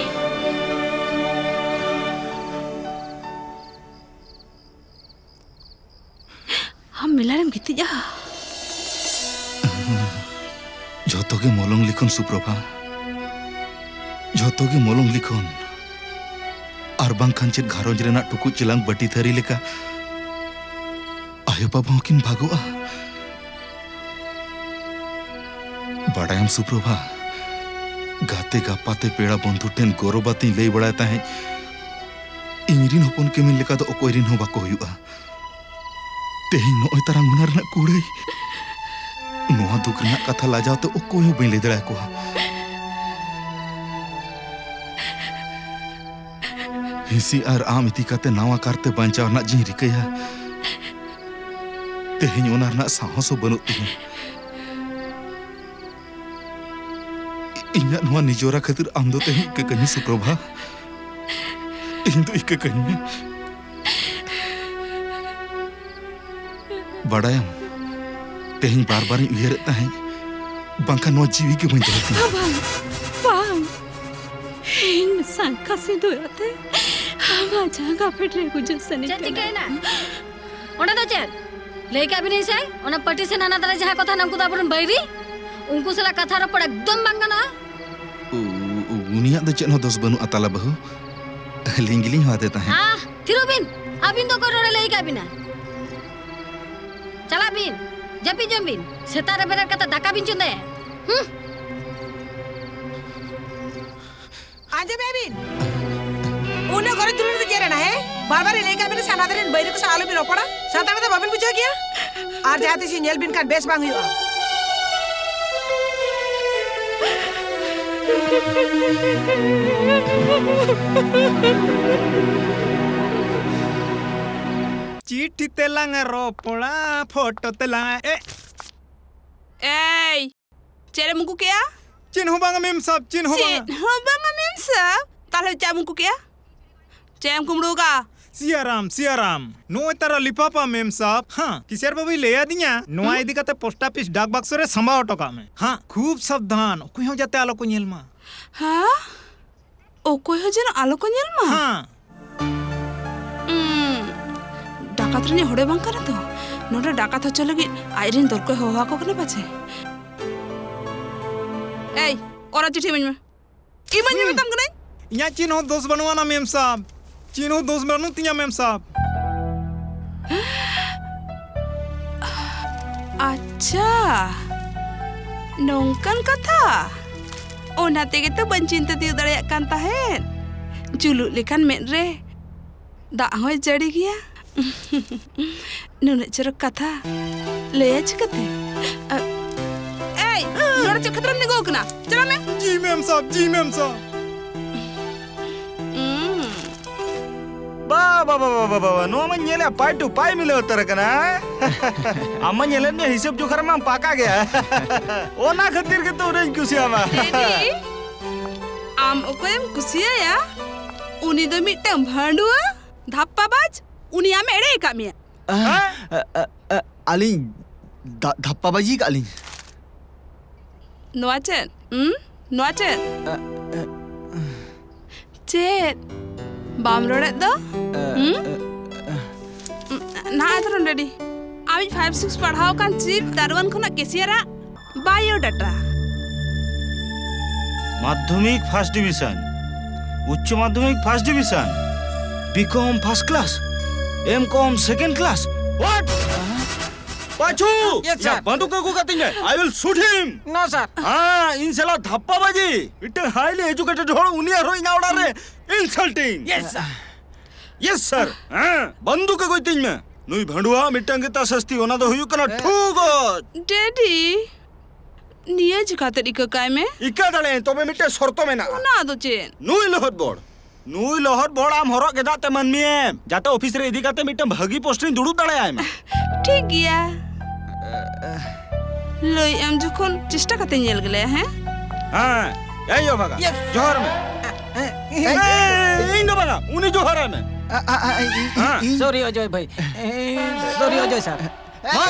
ᱟᱢ ᱢᱮᱞᱟ ᱨᱮᱢ ᱜᱤᱛᱤᱡᱼᱟ? ᱡᱷᱚᱛᱚ ᱜᱮ ᱢᱚᱞᱚᱝ ᱞᱤᱠᱷᱚᱱ, ᱥᱩᱯᱨᱚᱵᱷᱟ᱾ ᱡᱷᱚᱛᱚ ᱜᱮ ᱢᱚᱞᱚᱝ ᱞᱤᱠᱷᱚᱱ᱾ ᱟᱨ ᱵᱟᱝᱠᱷᱟᱱ ᱪᱮᱫ ᱜᱷᱟᱨᱚᱸᱡᱽ ᱨᱮᱱᱟᱜ ᱴᱩᱠᱩᱡ ᱪᱮᱞᱟᱝ ᱵᱟᱹᱴᱤ ᱛᱷᱟᱹᱨᱤ ᱞᱮᱠᱟ ᱟᱭᱳ ᱵᱟᱵᱟ ᱦᱚᱸᱠᱤᱱ ᱵᱷᱟᱜᱚᱜᱼᱟ? ᱵᱟᱰᱟᱭᱟᱢ ᱥᱩᱯᱨᱚᱵᱷᱟ, ᱜᱟᱛᱮ ᱜᱟᱯᱟᱛᱮ ᱯᱮᱲᱟ ᱵᱚᱱᱫᱷᱩ ᱴᱷᱮᱱ ᱜᱚᱨᱚᱵᱟᱛᱤᱧ ᱞᱟᱹᱭ ᱵᱟᱲᱟᱭ ᱛᱟᱦᱮᱸᱫ, ᱤᱧ ᱨᱤᱱ ᱦᱚᱯᱚᱱ ᱠᱤᱢᱤᱱ ᱞᱮᱠᱟ ᱫᱚ ᱚᱠᱚᱭ ᱨᱤᱱ ᱦᱚᱸ ᱵᱟᱠᱚ ᱦᱩᱭᱩᱜᱼᱟ᱾ ᱛᱮᱦᱮᱧ ᱱᱚᱜᱼᱚᱭ ᱛᱟᱨᱟᱝ ᱚᱱᱟ ᱨᱮᱱᱟᱜ ᱠᱩᱲᱟᱹᱭ᱾ ᱱᱚᱣᱟ ᱫᱩᱠ ᱨᱮᱱᱟᱜ ᱠᱟᱛᱷᱟ ᱞᱟᱡᱟᱣ ᱛᱮ ᱚᱠᱚᱭ ᱦᱚᱸ ᱵᱟᱹᱧ ᱞᱟᱹᱭ ᱫᱟᱲᱮ ᱟᱠᱚᱣᱟ᱾ ᱦᱤᱸᱥᱤ ᱟᱨ ᱟᱢ ᱤᱫᱤ ᱠᱟᱛᱮ ᱱᱟᱣᱟ ᱠᱟᱨᱛᱮ ᱵᱟᱧᱪᱟᱣ ᱨᱮᱱᱟᱜ ᱡᱤᱧ ᱨᱤᱠᱟᱹᱭᱟ, ᱛᱮᱦᱮᱧ ᱚᱱᱟ ᱨᱮᱱᱟᱜ ᱥᱟᱦᱚᱥ ᱦᱚᱸ ᱵᱟᱹᱱᱩᱜ ᱛᱤᱧᱟᱹ᱾ ᱤᱧᱟᱹᱜ ᱱᱚᱣᱟ ᱱᱤᱡᱚᱨᱟ ᱠᱷᱟᱹᱛᱤᱨ ᱟᱢ ᱫᱚ ᱛᱮᱦᱮᱧ ᱤᱠᱟᱹ ᱠᱟᱹᱧ ᱢᱮ, ᱥᱩᱯᱨᱚᱵᱷᱟ᱾ ᱤᱧ ᱫᱚ ᱤᱠᱟᱹ ᱠᱟᱹᱧ ᱢᱮ᱾ ᱵᱟᱰᱟᱭᱟᱢ, ᱛᱮᱦᱮᱧ ᱵᱟᱨ ᱵᱟᱨᱤᱧ ᱩᱭᱦᱟᱹᱨᱮᱫ ᱛᱟᱦᱮᱸᱫ, ᱵᱟᱝᱠᱷᱟᱱ ᱱᱚᱣᱟ ᱡᱤᱣᱤ ᱜᱮ ᱵᱟᱹᱧ ᱫᱚᱦᱚ ᱠᱮᱭᱟ᱾ ᱵᱟᱝ, ᱵᱟᱝ᱾ ᱤᱧ ᱥᱟᱝᱠᱷᱟ ᱥᱤᱸᱫᱩᱨ ᱟᱛᱮ ᱟᱢᱟᱜ ᱡᱟᱸᱜᱟ ᱯᱷᱮᱰ ᱨᱮ ᱜᱩᱡᱩᱜ ᱥᱟᱹᱱᱟᱧ ᱪᱮᱫ ᱠᱟᱱᱟ᱾ ᱪᱤᱠᱟᱹᱭᱮᱱᱟ? ᱚᱸᱰᱮ ᱫᱚ ᱪᱮᱫ? ᱞᱟᱹᱭ ᱠᱟᱜ ᱵᱤᱱᱟᱹᱧ ᱥᱮ, ᱚᱱᱟ ᱯᱟᱹᱴᱤ ᱥᱮ ᱦᱟᱱᱟ ᱫᱷᱟᱨᱮ ᱡᱟᱦᱟᱸᱭ ᱠᱚ ᱛᱟᱦᱮᱱᱟ, ᱩᱱᱠᱩ ᱫᱚ ᱟᱵᱚᱨᱮᱱ ᱵᱟᱹᱭᱨᱤ᱾ ᱩᱱᱠᱩ ᱥᱟᱞᱟᱜ ᱠᱟᱛᱷᱟ ᱨᱚᱯᱚᱲ ᱮᱠᱫᱚᱢ ᱵᱟᱝ ᱜᱟᱱᱚᱜᱼᱟ᱾ ᱩ-, ᱩ-, ᱩᱱᱤᱭᱟᱜ ᱫᱚ ᱪᱮᱫ ᱦᱚᱸ ᱫᱳᱥ ᱵᱟᱹᱱᱩᱜᱼᱟ, ᱛᱟᱞᱟ ᱵᱟᱹᱦᱩ᱾ ᱟᱹᱞᱤᱧ ᱜᱮᱞᱤᱧ ᱦᱚᱦᱚ ᱟᱫᱮ ᱛᱟᱦᱮᱸᱫ᱾ ᱟᱦ, ᱛᱷᱤᱨᱚᱜ ᱵᱤᱱ᱾ ᱟᱹᱵᱤᱱ ᱫᱚ ᱚᱠᱚᱭ ᱨᱚᱲᱮ ᱞᱟᱹᱭ ᱠᱟᱜ ᱵᱤᱱᱟ? ᱪᱟᱞᱟᱜ ᱵᱤᱱ, ᱡᱟᱹᱯᱤᱫ ᱡᱚᱝ ᱵᱤᱱ᱾ ᱥᱮᱛᱟᱜ ᱨᱮ ᱵᱮᱨᱮᱫ ᱠᱟᱛᱮ ᱫᱟᱠᱟ ᱵᱤᱱ ᱪᱚᱸᱫᱟᱭᱟ᱾ ᱦᱩᱸ᱾ ᱟᱸᱡᱚᱢᱮᱜᱼᱟ ᱵᱤᱱ? ᱩᱱᱟᱹᱜ ᱜᱚᱨᱚᱡ ᱫᱩᱞᱟᱹᱲ ᱫᱚ ᱪᱮᱫ ᱨᱮᱱᱟᱜ, ᱦᱮᱸ? ᱵᱟᱨ ᱵᱟᱨ ᱞᱟᱹᱭ ᱠᱟᱜ ᱵᱤᱱ ᱥᱮ, ᱦᱟᱱᱟ ᱫᱷᱟᱨᱮ ᱨᱮᱱ ᱵᱟᱹᱭᱨᱤ ᱠᱚ ᱥᱟᱶ ᱟᱞᱚ ᱵᱤᱱ ᱨᱚᱯᱚᱲᱟ᱾ ᱥᱟᱱᱛᱟᱲ ᱠᱟᱛᱷᱟ ᱵᱟᱵᱤᱱ ᱵᱩᱡᱷᱟᱹᱣ ᱜᱮᱭᱟ? ᱟᱨ ᱡᱟᱦᱟᱸ ᱛᱤᱥ ᱧᱮᱞ ᱵᱤᱱ ᱠᱷᱟᱱ ᱵᱮᱥ ᱵᱟᱝ ᱦᱩᱭᱩᱜᱼᱟ᱾ ᱪᱤᱴᱷᱤ ᱛᱮᱞᱟᱝ ᱨᱚᱯᱚᱲᱟ, ᱯᱷᱳᱴᱳ ᱛᱮᱞᱟᱝ, ᱮ᱾ ᱮᱭ, ᱪᱮᱫ ᱮᱢ ᱩᱠᱩ ᱠᱮᱜᱼᱟ? ᱪᱮᱫ ᱦᱚᱸ ᱵᱟᱝᱟ ᱢᱮᱢ ᱥᱟᱵ, ᱪᱮᱫ ᱦᱚᱸ ᱵᱟᱝᱟ᱾ ᱪᱮᱫ ᱦᱚᱸ ᱵᱟᱝᱟ ᱢᱮᱢ ᱥᱟᱵ? ᱛᱟᱦᱞᱮ ᱪᱮᱫ ᱮᱢ ᱩᱠᱩ ᱠᱮᱜᱼᱟ? ᱪᱮᱫ ᱮᱢ ᱠᱩᱢᱵᱽᱲᱩ ᱟᱠᱟᱜᱼᱟ? ᱥᱤᱭᱟᱨᱟᱢ, ᱥᱤᱭᱟᱨᱟᱢ, ᱱᱚᱜᱼᱚᱭ ᱛᱟᱨᱟ ᱞᱤᱯᱷᱟᱯᱟ ᱢᱮᱢ ᱥᱟᱵ᱾ ᱦᱟᱸ, ᱠᱤᱥᱟᱨ ᱵᱟᱹᱵᱩᱭ ᱞᱟᱹᱭ ᱟᱫᱤᱧᱟ, ᱱᱚᱣᱟ ᱦᱩᱸ? ᱤᱫᱤ ᱠᱟᱛᱮ ᱯᱳᱥᱴ ᱚᱯᱷᱤᱥ ᱰᱟᱠ ᱵᱟᱠᱥᱚ ᱨᱮ ᱥᱟᱢᱵᱟᱣ ᱦᱚᱴᱚ ᱠᱟᱜ ᱢᱮ᱾ ᱦᱟᱸ, ᱠᱷᱩᱵ ᱥᱟᱵᱫᱷᱟᱱ, ᱚᱠᱚᱭ ᱦᱚᱸ ᱡᱟᱛᱮ ᱟᱞᱚ ᱠᱚ ᱧᱮᱞ ᱢᱟ᱾ ᱦᱮᱸ? ᱚᱠᱚᱭ ᱦᱚᱸ ᱡᱮᱱᱚ ᱟᱞᱚ ᱠᱚ ᱧᱮᱞ ᱢᱟ? ᱦᱟᱸ᱾ ᱩᱸ, ᱰᱟᱠᱟᱛ ᱨᱤᱱᱤᱡ ᱦᱚᱲᱮ ᱵᱟᱝ ᱠᱟᱱᱟ ᱛᱚ? ᱱᱚᱰᱮ ᱰᱟᱠᱟᱛ ᱦᱚᱪᱚ ᱞᱟᱹᱜᱤᱫ ᱟᱡᱨᱤᱱ ᱫᱚᱞ ᱠᱚᱭ ᱦᱚᱦᱚ ᱟᱠᱚ ᱠᱟᱱᱟ ᱯᱟᱪᱮ᱾ ᱮᱭ, ᱚᱨᱟ ᱪᱤᱴᱷᱤ ᱤᱢᱟᱹᱧ ᱢᱮ᱾ ᱤᱢᱟᱹᱧ ᱢᱮ ᱦᱩᱸ᱾ ᱢᱮᱛᱟᱢ ᱠᱟᱹᱱᱟᱹᱧ᱾ ᱤᱧᱟᱹᱜ ᱪᱮᱫ ᱦᱚᱸ ᱫᱳᱥ ᱵᱟᱹᱱᱩᱜ ᱟᱱᱟ, ᱢᱮᱢ ᱥᱟᱵ᱾ ᱪᱮᱫ ᱦᱚᱸ ᱫᱳᱥ ᱵᱟᱹᱱᱩᱜ ᱛᱤᱧᱟᱹ, ᱢᱮᱢ ᱥᱟᱵ᱾ ᱟᱪᱪᱷᱟ, ᱱᱚᱝᱠᱟᱱ ᱠᱟᱛᱷᱟ? ᱚᱱᱟ ᱛᱮᱜᱮ ᱛᱚ ᱵᱟᱹᱧ ᱪᱤᱱᱛᱟᱹ ᱛᱤᱭᱳᱜ ᱫᱟᱲᱮᱭᱟᱜ ᱠᱟᱱ ᱛᱟᱦᱮᱸᱫ᱾ ᱡᱩᱞᱩᱜ ᱞᱮᱠᱷᱟᱱ ᱢᱮᱫ ᱨᱮ ᱫᱟᱜ ᱦᱚᱸᱭ ᱡᱟᱹᱲᱤ ᱜᱮᱭᱟ᱾ ᱱᱩᱱᱟᱹᱜ ᱪᱚᱨᱚᱠ ᱠᱟᱛᱷᱟ ᱞᱟᱹᱭᱟ ᱪᱤᱠᱟᱹᱛᱮ? ᱟ, ᱮᱭ, ᱱᱚᱰᱮ ᱪᱮᱫ ᱠᱷᱟᱹᱛᱤᱨᱮᱢ ᱛᱤᱸᱜᱩ ᱟᱠᱟᱱᱟ? ᱪᱟᱞᱟᱜ ᱢᱮ᱾ ᱡᱤ ᱢᱮᱢ ᱥᱟᱵ, ᱡᱤ ᱢᱮᱢ ᱥᱟᱵ᱾ ᱩᱸ᱾ ᱵᱟ, ᱵᱟ, ᱵᱟ, ᱱᱚᱣᱟ ᱢᱟ ᱧᱮᱞᱮ ᱯᱟᱭ ᱴᱩ ᱯᱟᱭ ᱢᱤᱞᱟᱹᱣ ᱩᱛᱟᱹᱨ ᱟᱠᱟᱱᱟ᱾ ᱟᱢ ᱢᱟ ᱧᱮᱞᱮᱫ ᱢᱮᱭᱟ ᱦᱤᱥᱟᱹᱵ ᱡᱚᱠᱷᱟ ᱨᱮᱢᱟ ᱯᱟᱠᱟ ᱜᱮᱭᱟ᱾ ᱚᱱᱟ ᱠᱷᱟᱹᱛᱤᱨ ᱜᱮᱛᱚ ᱩᱱᱟᱹᱜ ᱤᱧ ᱠᱩᱥᱤᱭᱟᱢᱟ᱾ ᱰᱮᱰᱤ, ᱟᱢ ᱚᱠᱚᱭᱮᱢ ᱠᱩᱥᱤᱭᱟᱭᱟ? ᱩᱱᱤ ᱫᱚ ᱢᱤᱫᱴᱟᱝ ᱵᱷᱟᱺᱰᱩᱣᱟᱹ, ᱫᱷᱟᱯᱯᱟᱵᱟᱡᱽ, ᱩᱱᱤ ᱟᱢᱮ ᱮᱲᱮ ᱟᱠᱟᱫ ᱢᱮᱭᱟ᱾ ᱟ, ᱦᱮᱸ? ᱟ, ᱟ, ᱟ, ᱟᱹᱞᱤᱧ ᱫᱷᱟ-, ᱫᱷᱟᱯᱯᱟ ᱵᱟᱹᱡᱤ ᱠᱟᱜ ᱞᱤᱧ᱾ ᱱᱚᱣᱟ ᱪᱮᱫ? ᱦᱩᱸ? ᱱᱚᱣᱟ ᱪᱮᱫ? ᱟ, ᱟ, ᱪᱮᱫ? ᱵᱟᱢ ᱨᱚᱲᱮᱫ ᱫᱚ? ᱟ, ᱦᱩᱸ? ᱟ, ᱟ᱾ ᱱᱟᱦᱟᱜ ᱟᱫᱚ ᱱᱚᱰᱮ ᱰᱤ᱾ ᱟᱢᱤᱡ ᱯᱷᱟᱭᱤᱵᱷ ᱥᱤᱠᱥ ᱯᱟᱲᱦᱟᱣ ᱠᱟᱱ ᱪᱤᱯ ᱫᱟᱨᱣᱟᱱ ᱠᱷᱚᱱᱟᱜ ᱠᱮᱥᱤᱭᱟᱨᱟᱜ ᱵᱟᱭᱳᱰᱟᱴᱟ᱾ ᱢᱟᱫᱽᱫᱷᱚᱢᱤᱠ first division, Uchcha Madhyamik first division, B Com first class, M com second class. What? ᱯᱟᱪᱷᱩ! Yes, sir. ᱭᱟ, ᱵᱟᱱᱫᱩᱠ ᱟᱹᱜᱩ ᱠᱟᱹᱛᱤᱧ ᱢᱮ᱾ I will shoot him. No, sir. ᱦᱮᱸ, ᱤᱧ ᱥᱟᱞᱟ ᱫᱷᱟᱯᱯᱟ ᱵᱟᱡᱤ᱾ ᱢᱤᱫᱴᱟᱝ highly educated ᱦᱚᱲ, ᱩᱱᱤ ᱟᱨᱦᱚᱸ ᱤᱧᱟᱜ ᱚᱲᱟᱜ ᱨᱮ insulting. Yes, sir. Yes, sir. ᱦᱮᱸ, ᱵᱟᱱᱫᱩᱠ ᱟᱹᱜᱩᱭ ᱛᱤᱧ ᱢᱮ᱾ ᱱᱩᱭ ᱵᱷᱟᱺᱰᱩᱣᱟᱹ ᱢᱤᱫᱴᱟᱝ ᱜᱮ ᱛᱟ ᱥᱟᱹᱥᱛᱤ, ᱚᱱᱟ ᱫᱚ ᱦᱩᱭᱩᱜ ᱠᱟᱱᱟ ᱦᱮᱸ᱾ ᱴᱷᱩ ᱜᱚᱡ᱾ ᱰᱮᱰᱤ, ᱱᱤᱭᱟᱹ ᱪᱤᱠᱟᱹᱛᱮ ᱤᱠᱟᱹ ᱠᱟᱭ ᱢᱮ? ᱤᱠᱟᱹ ᱫᱟᱲᱮᱭᱟᱜᱼᱟᱹᱧ, ᱛᱚᱵᱮ ᱢᱤᱫᱴᱮᱱ ᱥᱚᱨᱛᱚ ᱢᱮᱱᱟᱜᱼᱟ᱾ ᱚᱱᱟ ᱫᱚ ᱪᱮᱫ? ᱱᱩᱭ ᱞᱚᱦᱚᱫ ᱵᱚᱲ, ᱱᱩᱭ ᱞᱚᱦᱚᱫ ᱵᱚᱲ ᱟᱢ ᱦᱚᱨᱚᱜ ᱜᱮᱸᱫᱟᱜ ᱛᱮ ᱢᱟᱹᱱᱢᱤ ᱮᱢ, ᱡᱟᱛᱮ ᱚᱯᱷᱤᱥ ᱨᱮ ᱤᱫᱤ ᱠᱟᱛᱮ ᱢᱤᱫᱴᱟᱝ ᱵᱷᱟᱹᱜᱤ ᱯᱳᱥᱴ ᱨᱤᱧ ᱫᱩᱲᱩᱵ ᱫᱟᱲᱮᱭᱟᱭ ᱢᱟ᱾ ᱴᱷᱤᱠ ᱜᱮᱭᱟ᱾ ᱞᱟᱹᱭ ᱮᱢ ᱡᱚᱠᱷᱚᱱ ᱪᱮᱥᱴᱟ ᱠᱟᱛᱮ ᱧᱮᱞ ᱜᱮᱞᱮ, ᱦᱮᱸ? ᱦᱮᱸ, ᱮᱭ ᱭᱳ ᱵᱷᱟᱜᱟ, ᱡᱚᱦᱟᱨ ᱢᱮ᱾ ᱤᱧ ᱫᱚ ᱵᱟᱝᱟ, ᱩᱱᱤ ᱡᱚᱦᱟᱨᱟᱭ ᱢᱮ᱾ ᱟ, ᱟ, ᱟ, ᱤ-, ᱤ-, ᱦᱮᱸ᱾ ᱤᱧ ᱥᱚᱨᱤ ᱚᱡᱚᱭ ᱵᱷᱟᱹᱭ᱾ ᱥᱚᱨᱤ ᱚᱡᱚᱭ ᱥᱟᱨ᱾ ᱢᱟ᱾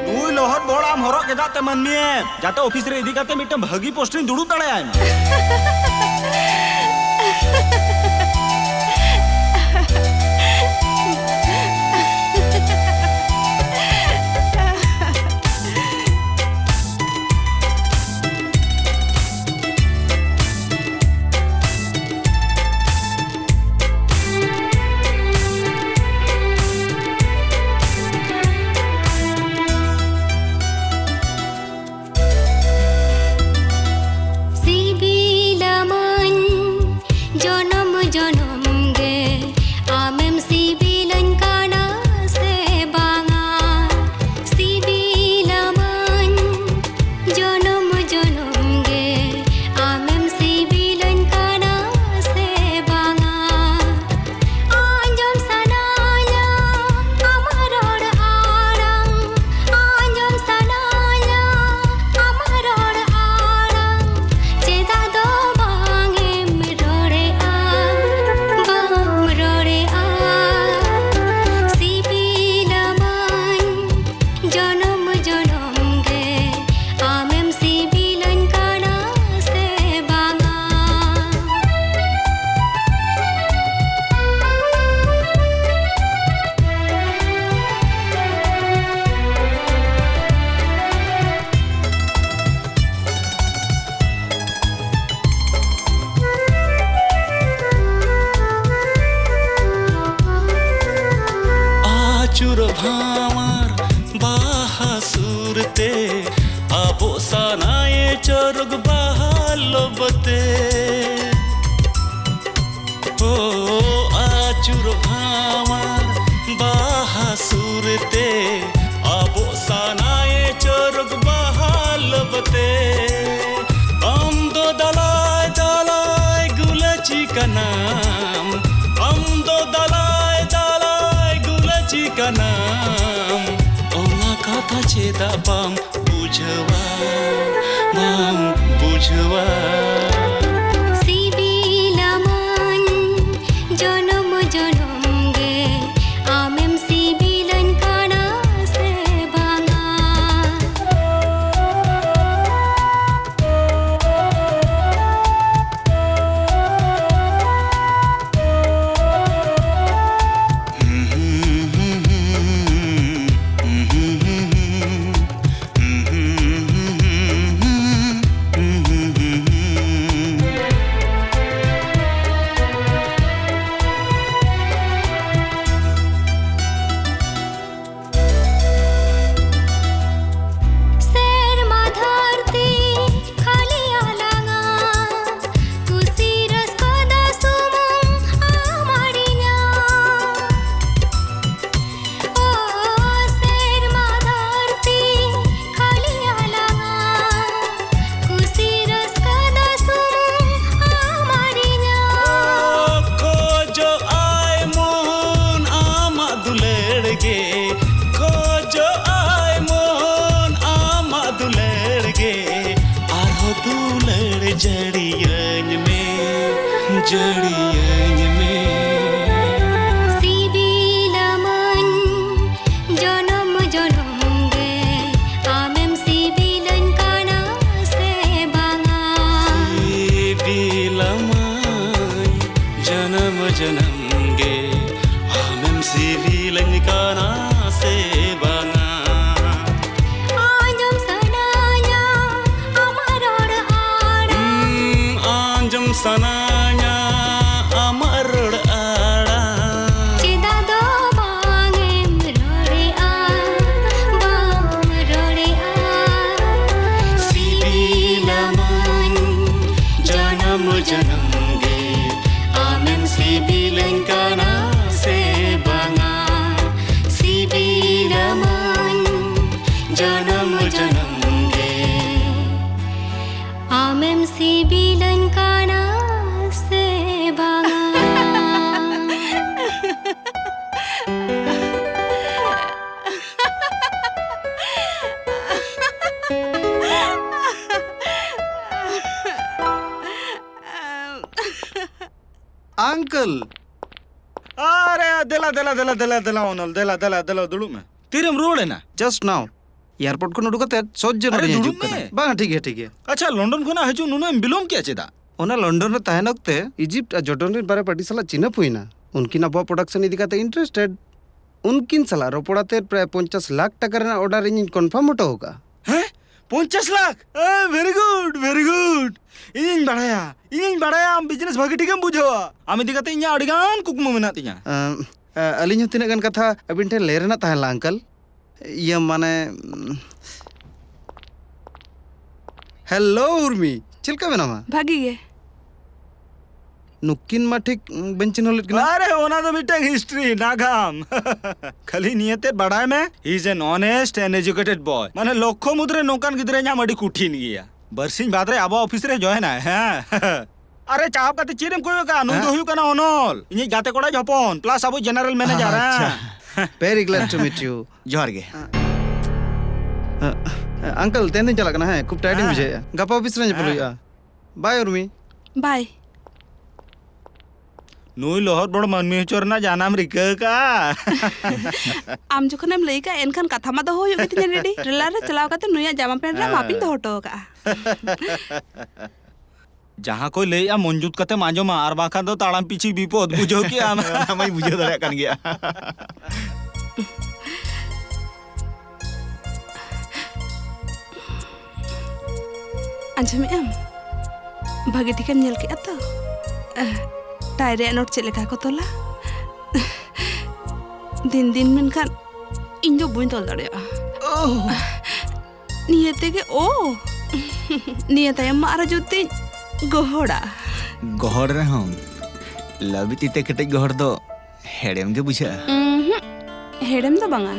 ᱱᱩᱭ ᱞᱚᱦᱚᱫ ᱵᱚᱦᱚᱲ ᱟᱢ ᱦᱚᱨᱚᱜ ᱜᱮᱫᱟᱜ ᱛᱮ ᱢᱟᱹᱱᱢᱤ ᱮᱢ, ᱡᱟᱛᱮ ᱚᱯᱷᱤᱥ ᱨᱮ ᱤᱫᱤ ᱠᱟᱛᱮ ᱢᱤᱫᱴᱟᱝ ᱵᱷᱟᱹᱜᱤ ᱯᱳᱥᱴ ᱨᱤᱧ ᱫᱩᱲᱩᱵ ᱫᱟᱲᱮᱭᱟᱭ ᱢᱟ᱾ ᱥᱤᱵᱤᱞᱟᱢᱟᱹᱧ ᱡᱚᱱᱚᱢ ᱡᱚᱱᱚᱢ ᱜᱮ, ᱟᱢᱮᱢ ᱥᱤᱵᱤᱞᱟᱹᱧ ᱠᱟᱱᱟ ᱥᱮ ᱵᱟᱝᱟ? ᱥᱤᱵᱤᱞᱟᱢᱟᱹᱧ ᱡᱚᱱᱚᱢ ᱡᱚᱱᱚᱢ ᱜᱮ, ᱟᱢᱮᱢ ᱥᱤᱵᱤᱞᱟᱹᱧ ᱠᱟᱱᱟ ᱥᱮ ᱵᱟᱝᱟ? ᱟᱸᱡᱚᱢ ᱥᱟᱱᱟᱧᱟ ᱟᱢᱟᱜ ᱨᱚᱲ ᱟᱲᱟᱝ, ᱟᱸᱡᱚᱢ ᱥᱟᱱᱟᱧᱟ ᱟᱢᱟᱜ ᱨᱚᱲ ᱟᱲᱟᱝ᱾ ᱪᱮᱫᱟᱜ ᱫᱚ ᱵᱟᱝ ᱮᱢ ᱨᱚᱲᱮᱜᱼᱟ, ᱵᱟᱢ ᱨᱚᱲᱮᱜᱼᱟ? ᱥᱤᱵᱤᱞᱟᱢᱟᱹᱧ ᱡᱚᱱᱚᱢ ᱡᱚᱱᱚᱢ ᱜᱮ, ᱟᱢᱮᱢ ᱥᱤᱵᱤᱞᱟᱹᱧ ᱠᱟᱱᱟ ᱥᱮ ᱵᱟᱝᱟ? ᱟᱹᱪᱩᱨ ᱵᱷᱟᱶᱟᱨ ᱵᱟᱦᱟ ᱥᱩᱨ ᱛᱮ, ᱟᱵᱚ ᱥᱟᱱᱟᱭᱮ ᱪᱚᱨᱚᱠ ᱵᱟᱦᱟ ᱞᱚᱵᱚ ᱛᱮ᱾ ᱳ ᱟᱹᱪᱩᱨ ᱵᱷᱟᱶᱟᱨ ᱵᱟᱦᱟ ᱥᱩᱨ ᱛᱮ, ᱟᱵᱚ ᱥᱟᱱᱟᱭᱮ ᱪᱚᱨᱚᱠ ᱵᱟᱦᱟ ᱞᱚᱵᱚ ᱛᱮ᱾ ᱟᱢ ᱫᱚ ᱫᱟᱞᱟᱭ ᱫᱟᱞᱟᱭ ᱜᱩᱞᱟᱹᱪᱤ ᱠᱟᱱᱟᱢ, ᱟᱢ ᱫᱚ ᱫᱟᱞᱟᱭ ᱫᱟᱞᱟᱭ ᱜᱩᱞᱟᱹᱪᱤ ᱪᱮᱫᱟᱜ ᱵᱟᱢ ᱵᱩᱡᱷᱟᱹᱣᱟ, ᱵᱟᱢ ᱵᱩᱡᱷᱟᱹᱣᱟ? ᱥᱤᱵᱤᱞᱟᱢᱟᱹᱧ ᱡᱚᱱᱚᱢ ᱡᱚᱱᱚᱢ ᱜᱮ, ᱟᱢᱮᱢ ᱥᱤᱵᱤᱞᱟᱹᱧ ᱠᱟᱱᱟ ᱥᱮ ᱵᱟᱝᱟ? ᱥᱮᱨᱢᱟ ᱫᱷᱟᱹᱨᱛᱤ ᱠᱷᱟᱹᱞᱤ ᱟᱞᱟᱝᱟ, ᱠᱩᱥᱤ ᱨᱟᱹᱥᱠᱟᱹ ᱫᱚ ᱥᱩᱢᱩᱝ ᱟᱢ ᱟᱨ ᱤᱧᱟᱹᱜ᱾ ᱚ, ᱥᱮᱨᱢᱟ ᱫᱷᱟᱹᱨᱛᱤ ᱠᱷᱟᱹᱞᱤ ᱟᱞᱟᱝᱟ, ᱠᱩᱥᱤ ᱨᱟᱹᱥᱠᱟᱹ ᱫᱚ ᱥᱩᱢᱩᱝ ᱟᱢ ᱟᱨ ᱤᱧᱟᱹᱜ᱾ ᱚ, ᱠᱷᱚᱡᱚᱜ ᱟᱭ ᱢᱚᱱ ᱟᱢᱟᱜ ᱫᱩᱞᱟᱹᱲ ᱜᱮ, ᱠᱷᱚᱡᱚᱜ ᱟᱭ ᱢᱚᱱ ᱟᱢᱟᱜ ᱫᱩᱞᱟᱹᱲ ᱜᱮ, ᱟᱨᱦᱚᱸ ᱫᱩᱞᱟᱹᱲ ᱡᱟᱹᱲᱤᱭᱟᱹᱧ ᱢᱮ, ᱡᱟᱹᱲᱤᱭᱟᱹᱧ ᱢᱮ᱾ ᱥᱤᱵᱤᱞᱟᱢᱟᱹᱧ ᱡᱚᱱᱚᱢ ᱡᱚᱱᱚᱢ ᱜᱮ, ᱟᱢᱮᱢ ᱥᱤᱵᱤᱞᱟᱹᱧ ᱠᱟᱱᱟ ᱥᱮ ᱵᱟᱝᱟ? ᱥᱤᱵᱤᱞᱟᱢᱟᱹᱧ ᱡᱚᱱᱚᱢ ᱡᱚᱱᱚᱢ ᱜᱮ, ᱟᱢᱮᱢ ᱥᱤᱵᱤᱞᱟᱹᱧ ᱠᱟᱱᱟ ᱥᱮ ᱵᱟᱝᱟ? ᱟᱸᱡᱚᱢ ᱥᱟᱱᱟᱧᱟ ᱟᱢᱟᱜ ᱨᱚᱲ ᱟᱲᱟᱝ᱾ ᱦᱩᱸ, ᱟᱸᱡᱚᱢ ᱥᱟᱱᱟᱧᱟ ᱟᱢᱟᱜ ᱨᱚᱲ ᱟᱲᱟᱝ᱾ ᱪᱮᱫᱟᱜ ᱫᱚ ᱵᱟᱝ ᱮᱢ ᱨᱚᱲᱮᱜᱼᱟ, ᱵᱟᱢ ᱨᱚᱲᱮᱜᱼᱟ? ᱥᱤᱵᱤᱞᱟᱢᱟᱹᱧ ᱡᱚᱱᱚᱢ ᱡᱚᱱᱚᱢ ᱜᱮ, ᱟᱢᱮᱢ ᱥᱤᱵᱤᱞᱟᱹᱧ ᱠᱟᱱᱟ ᱥᱮ ᱵᱟᱝᱟ? ᱥᱤᱵᱤᱞᱟᱢᱟᱹᱧ ᱡᱚᱱᱚᱢ ᱡᱚᱱᱚᱢ ᱜᱮ, ᱟᱢᱮᱢ ᱥᱤᱵᱤᱞᱟᱹᱧ ᱠᱟᱱᱟ ᱥᱮ ᱵᱟᱝᱟ? ᱟᱝᱠᱮᱞ᱾ ᱟᱨᱮ, ᱫᱮᱞᱟ, ᱫᱮᱞᱟ, ᱫᱮᱞᱟ, ᱫᱮᱞᱟ, ᱫᱮᱞᱟ, ᱚᱱᱚᱞ, ᱫᱮᱞᱟ, ᱫᱮᱞᱟ, ᱫᱮᱞᱟ, ᱫᱩᱲᱩᱵ ᱢᱮ᱾ ᱛᱤᱨᱮᱢ ᱨᱩᱣᱟᱹᱲ ᱮᱱᱟ? Just now. ᱮᱭᱟᱨᱯᱳᱨᱴ ᱠᱷᱚᱱ ᱩᱰᱩᱠ ᱠᱟᱛᱮ ᱥᱚᱡᱽᱡᱮ ᱟᱨᱮ, ᱱᱚᱰᱮ ᱫᱩᱲᱩᱵ ᱦᱤᱡᱩᱜ ᱠᱟᱱᱟ᱾ ᱢᱮ᱾ ᱵᱟᱝ, ᱴᱷᱤᱠ ᱜᱮᱭᱟ, ᱴᱷᱤᱠ ᱜᱮᱭᱟ᱾ ᱟᱪᱪᱷᱟ, ᱞᱚᱱᱰᱚᱱ ᱠᱷᱚᱱᱟᱜ ᱦᱤᱡᱩᱜ ᱱᱩᱱᱟᱹᱜ ᱮᱢ ᱵᱤᱞᱚᱢ ᱠᱮᱜᱼᱟ ᱪᱮᱫᱟᱜ? ᱚᱱᱟ ᱞᱚᱱᱰᱚᱱ ᱨᱮ ᱛᱟᱦᱮᱱ ᱚᱠᱛᱮ ᱤᱡᱤᱯᱴ ᱟᱨ ᱡᱚᱨᱰᱚᱱ ᱨᱮᱱ ᱵᱟᱨᱭᱟ ᱯᱟᱹᱴᱤ ᱥᱟᱞᱟᱜ ᱪᱤᱱᱦᱟᱹᱯ ᱦᱩᱭᱱᱟ᱾ ᱩᱱᱠᱤᱱ ᱟᱵᱚᱣᱟᱜ ᱯᱨᱚᱰᱟᱠᱥᱚᱱ ᱤᱫᱤ ᱠᱟᱛᱮ interested᱾ ᱩᱱᱠᱤᱱ ᱥᱟᱞᱟᱜ ᱨᱚᱯᱚᱲ ᱟᱛᱮ ᱯᱨᱟᱭ ᱯᱚᱧᱪᱟᱥ ᱞᱟᱠᱷ ᱴᱟᱠᱟ ᱨᱮᱱᱟᱜ ᱚᱨᱰᱟᱨ ᱤᱧᱤᱧ ᱠᱚᱱᱯᱷᱟᱨᱢ ᱦᱚᱴᱚ ᱟᱠᱟᱫᱼᱟ᱾ ᱦᱮᱸ? ᱯᱚᱧᱪᱟᱥ ᱞᱟᱠᱷ? ᱮ, very good, very good. ᱤᱧᱤᱧ ᱵᱟᱲᱟᱭᱟ, ᱤᱧᱤᱧ ᱵᱟᱲᱟᱭᱟ ᱟᱢ ᱵᱤᱡᱽᱱᱮᱥ ᱵᱷᱟᱹᱜᱤ ᱴᱷᱤᱠᱮᱢ ᱵᱩᱡᱷᱟᱹᱣᱟ᱾ ᱟᱢ ᱤᱫᱤ ᱠᱟᱛᱮ ᱤᱧᱟᱹᱜ ᱟᱹᱰᱤ ᱜᱟᱱ ᱠᱩᱠᱢᱩ ᱢᱮᱱᱟᱜ ᱛᱤᱧᱟᱹ᱾ ᱟᱢ, ᱟ, ᱟᱹᱞᱤᱧ ᱦᱚᱸ ᱛᱤᱱᱟᱹᱜ ᱜᱟᱱ ᱠᱟᱛᱷᱟ ᱟᱹᱵᱤᱱ ᱴᱷᱮᱱ ᱞᱟᱹᱭ ᱨᱮᱱᱟᱜ ᱛᱟᱦᱮᱸ ᱞᱮᱱᱟ, ᱟᱝᱠᱮᱞ᱾ ᱤᱭᱟᱹ, ᱢᱟᱱᱮ, ᱩᱢ, ᱦᱮᱞᱳ ᱩᱨᱢᱤ, ᱪᱮᱫ ᱞᱮᱠᱟ ᱢᱮᱱᱟᱢᱟ? ᱵᱷᱟᱹᱜᱤ ᱜᱮ᱾ ᱱᱩᱠᱤᱱ ᱢᱟ ᱴᱷᱤᱠ, ᱩᱢ, ᱵᱟᱹᱧ ᱪᱤᱱᱦᱟᱹᱣ ᱞᱮᱫ ᱠᱤᱱᱟ᱾ ᱟᱨᱮ, ᱚᱱᱟ ᱫᱚ ᱢᱤᱫᱴᱟᱝ ᱦᱤᱥᱴᱨᱤ, ᱱᱟᱜᱟᱢ᱾ ᱠᱷᱟᱹᱞᱤ ᱱᱤᱭᱟᱹ ᱛᱮᱫ ᱵᱟᱰᱟᱭ ᱢᱮ, he is an honest and educated boy. ᱢᱟᱱᱮ, ᱞᱚᱠᱠᱷᱚ ᱢᱩᱫᱽᱨᱮ ᱱᱚᱝᱠᱟᱱ ᱜᱤᱫᱽᱨᱟᱹ ᱧᱟᱢ ᱟᱹᱰᱤ ᱠᱚᱴᱷᱤᱱ ᱜᱮᱭᱟ᱾ ᱵᱟᱨᱥᱤᱧ ᱵᱟᱫᱽ ᱨᱮ ᱟᱵᱚ ᱚᱯᱷᱤᱥ ᱨᱮ ᱡᱚᱭᱮᱱᱟᱭ, ᱦᱮᱸ᱾ ᱟᱨᱮ, ᱪᱟᱯ ᱠᱟᱛᱮ ᱪᱮᱫ ᱮᱢ ᱠᱚᱭᱚᱜ ᱠᱟᱜᱼᱟ? ᱱᱩᱭ ᱫᱚ ᱦᱮᱸ? ᱦᱩᱭᱩᱜ ᱠᱟᱱᱟ ᱚᱱᱚᱞ, ᱤᱧᱤᱡ ᱜᱟᱛᱮ ᱠᱚᱲᱟᱭ ᱦᱚᱯᱚᱱ, plus ᱟᱵᱚ ᱡᱮᱱᱟᱨᱮᱞ ᱢᱮᱱᱮᱡᱟᱨ, ᱟᱪᱪᱷᱟ᱾ ᱦᱮᱸ᱾ Very glad to meet you. ᱡᱚᱦᱟᱨ ᱜᱮ᱾ ᱟᱸ, ᱟᱸ, ᱟᱝᱠᱮᱞ, ᱛᱮᱦᱮᱧ ᱫᱚᱧ ᱪᱟᱞᱟᱜ ᱠᱟᱱᱟ, ᱦᱮᱸ, ᱠᱷᱩᱵ ᱴᱟᱭᱟᱨᱰ ᱤᱧ ᱦᱮᱸ᱾ ᱵᱩᱡᱷᱟᱹᱣᱮᱫᱼᱟ᱾ ᱜᱟᱯᱟ ᱚᱯᱷᱤᱥ ᱨᱮ ᱧᱮᱯᱮᱞ ᱦᱮᱸ᱾ ᱦᱩᱭᱩᱜᱼᱟ᱾ ᱵᱟᱭ, ᱩᱨᱢᱤ᱾ ᱵᱟᱭ᱾ ᱱᱩᱭ ᱞᱚᱦᱚᱫ ᱵᱚᱲ ᱢᱟᱹᱱᱢᱤ ᱦᱚᱪᱚ ᱨᱮᱱᱟᱜ ᱡᱟᱱᱟᱢ ᱨᱤᱠᱟᱹ ᱠᱟᱜᱼᱟ᱾ ᱟᱢ ᱡᱚᱠᱷᱚᱱᱮᱢ ᱞᱟᱹᱭ ᱠᱟᱜᱼᱟ, ᱮᱱᱠᱷᱟᱱ ᱠᱟᱛᱷᱟ ᱢᱟ ᱫᱚᱦᱚ ᱦᱩᱭᱩᱜ ᱜᱮ ᱛᱤᱧᱟ, ᱰᱮᱰᱤ᱾ ᱴᱨᱮᱞᱟᱨ ᱨᱮ ᱪᱟᱞᱟᱣ ᱠᱟᱛᱮ ᱱᱩᱭᱟᱜ ᱡᱟᱢᱟ ᱯᱮᱱᱴ ᱨᱮ ᱦᱮᱸ᱾ ᱢᱟᱯᱤᱧ ᱫᱚᱦᱚ ᱦᱚᱴᱚ ᱠᱟᱜᱼᱟ᱾ ᱡᱟᱦᱟᱸ ᱠᱚᱭ ᱞᱟᱹᱭᱮᱜᱼᱟ, ᱢᱚᱱ ᱡᱩᱛ ᱠᱟᱛᱮᱢ ᱟᱸᱡᱚᱢᱟ, ᱟᱨ ᱵᱟᱝᱠᱷᱟᱱ ᱫᱚ ᱛᱟᱲᱟᱢ ᱯᱤᱪᱷᱤ ᱵᱤᱯᱚᱫ, ᱵᱩᱡᱷᱟᱹᱣ ᱠᱮᱜᱼᱟᱢ᱾ ᱚᱱᱟ ᱢᱟᱧ ᱵᱩᱡᱷᱟᱹᱣ ᱫᱟᱲᱮᱭᱟᱜ ᱠᱟᱱ ᱜᱮᱭᱟ᱾ ᱟᱸᱡᱚᱢᱮᱜᱼᱟᱢ? ᱵᱷᱟᱹᱜᱤ ᱴᱷᱤᱠᱮᱢ ᱧᱮᱞ ᱠᱮᱜᱼᱟ ᱛᱚ? ᱮ, ᱴᱟᱭ ᱨᱮᱭᱟᱜ ᱱᱳᱴ ᱪᱮᱫ ᱞᱮᱠᱟ ᱠᱚ ᱛᱚᱞᱟ? ᱫᱤᱱ ᱫᱤᱱ ᱢᱮᱱᱠᱷᱟᱱ ᱤᱧ ᱫᱚ ᱵᱟᱹᱧ ᱛᱚᱞ ᱫᱟᱲᱮᱭᱟᱜᱼᱟ᱾ ᱳᱦ! ᱱᱤᱭᱟᱹ ᱛᱮᱜᱮ, ᱳ! ᱱᱤᱭᱟᱹ ᱛᱟᱭᱚᱢ ᱢᱟ ᱟᱨᱚ ᱡᱩᱛᱤᱧ ᱜᱚᱦᱚᱲᱟ᱾ ᱜᱚᱦᱚᱲ ᱨᱮᱦᱚᱸ ᱞᱟᱹᱵᱤᱫ ᱛᱤ ᱛᱮ ᱠᱮᱴᱮᱡ ᱜᱚᱦᱚᱲ ᱫᱚ ᱦᱮᱲᱮᱢ ᱜᱮ ᱵᱩᱡᱷᱟᱹᱜᱼᱟ᱾ ᱩᱸᱦᱩᱸ, ᱦᱮᱲᱮᱢ ᱫᱚ ᱵᱟᱝᱟ,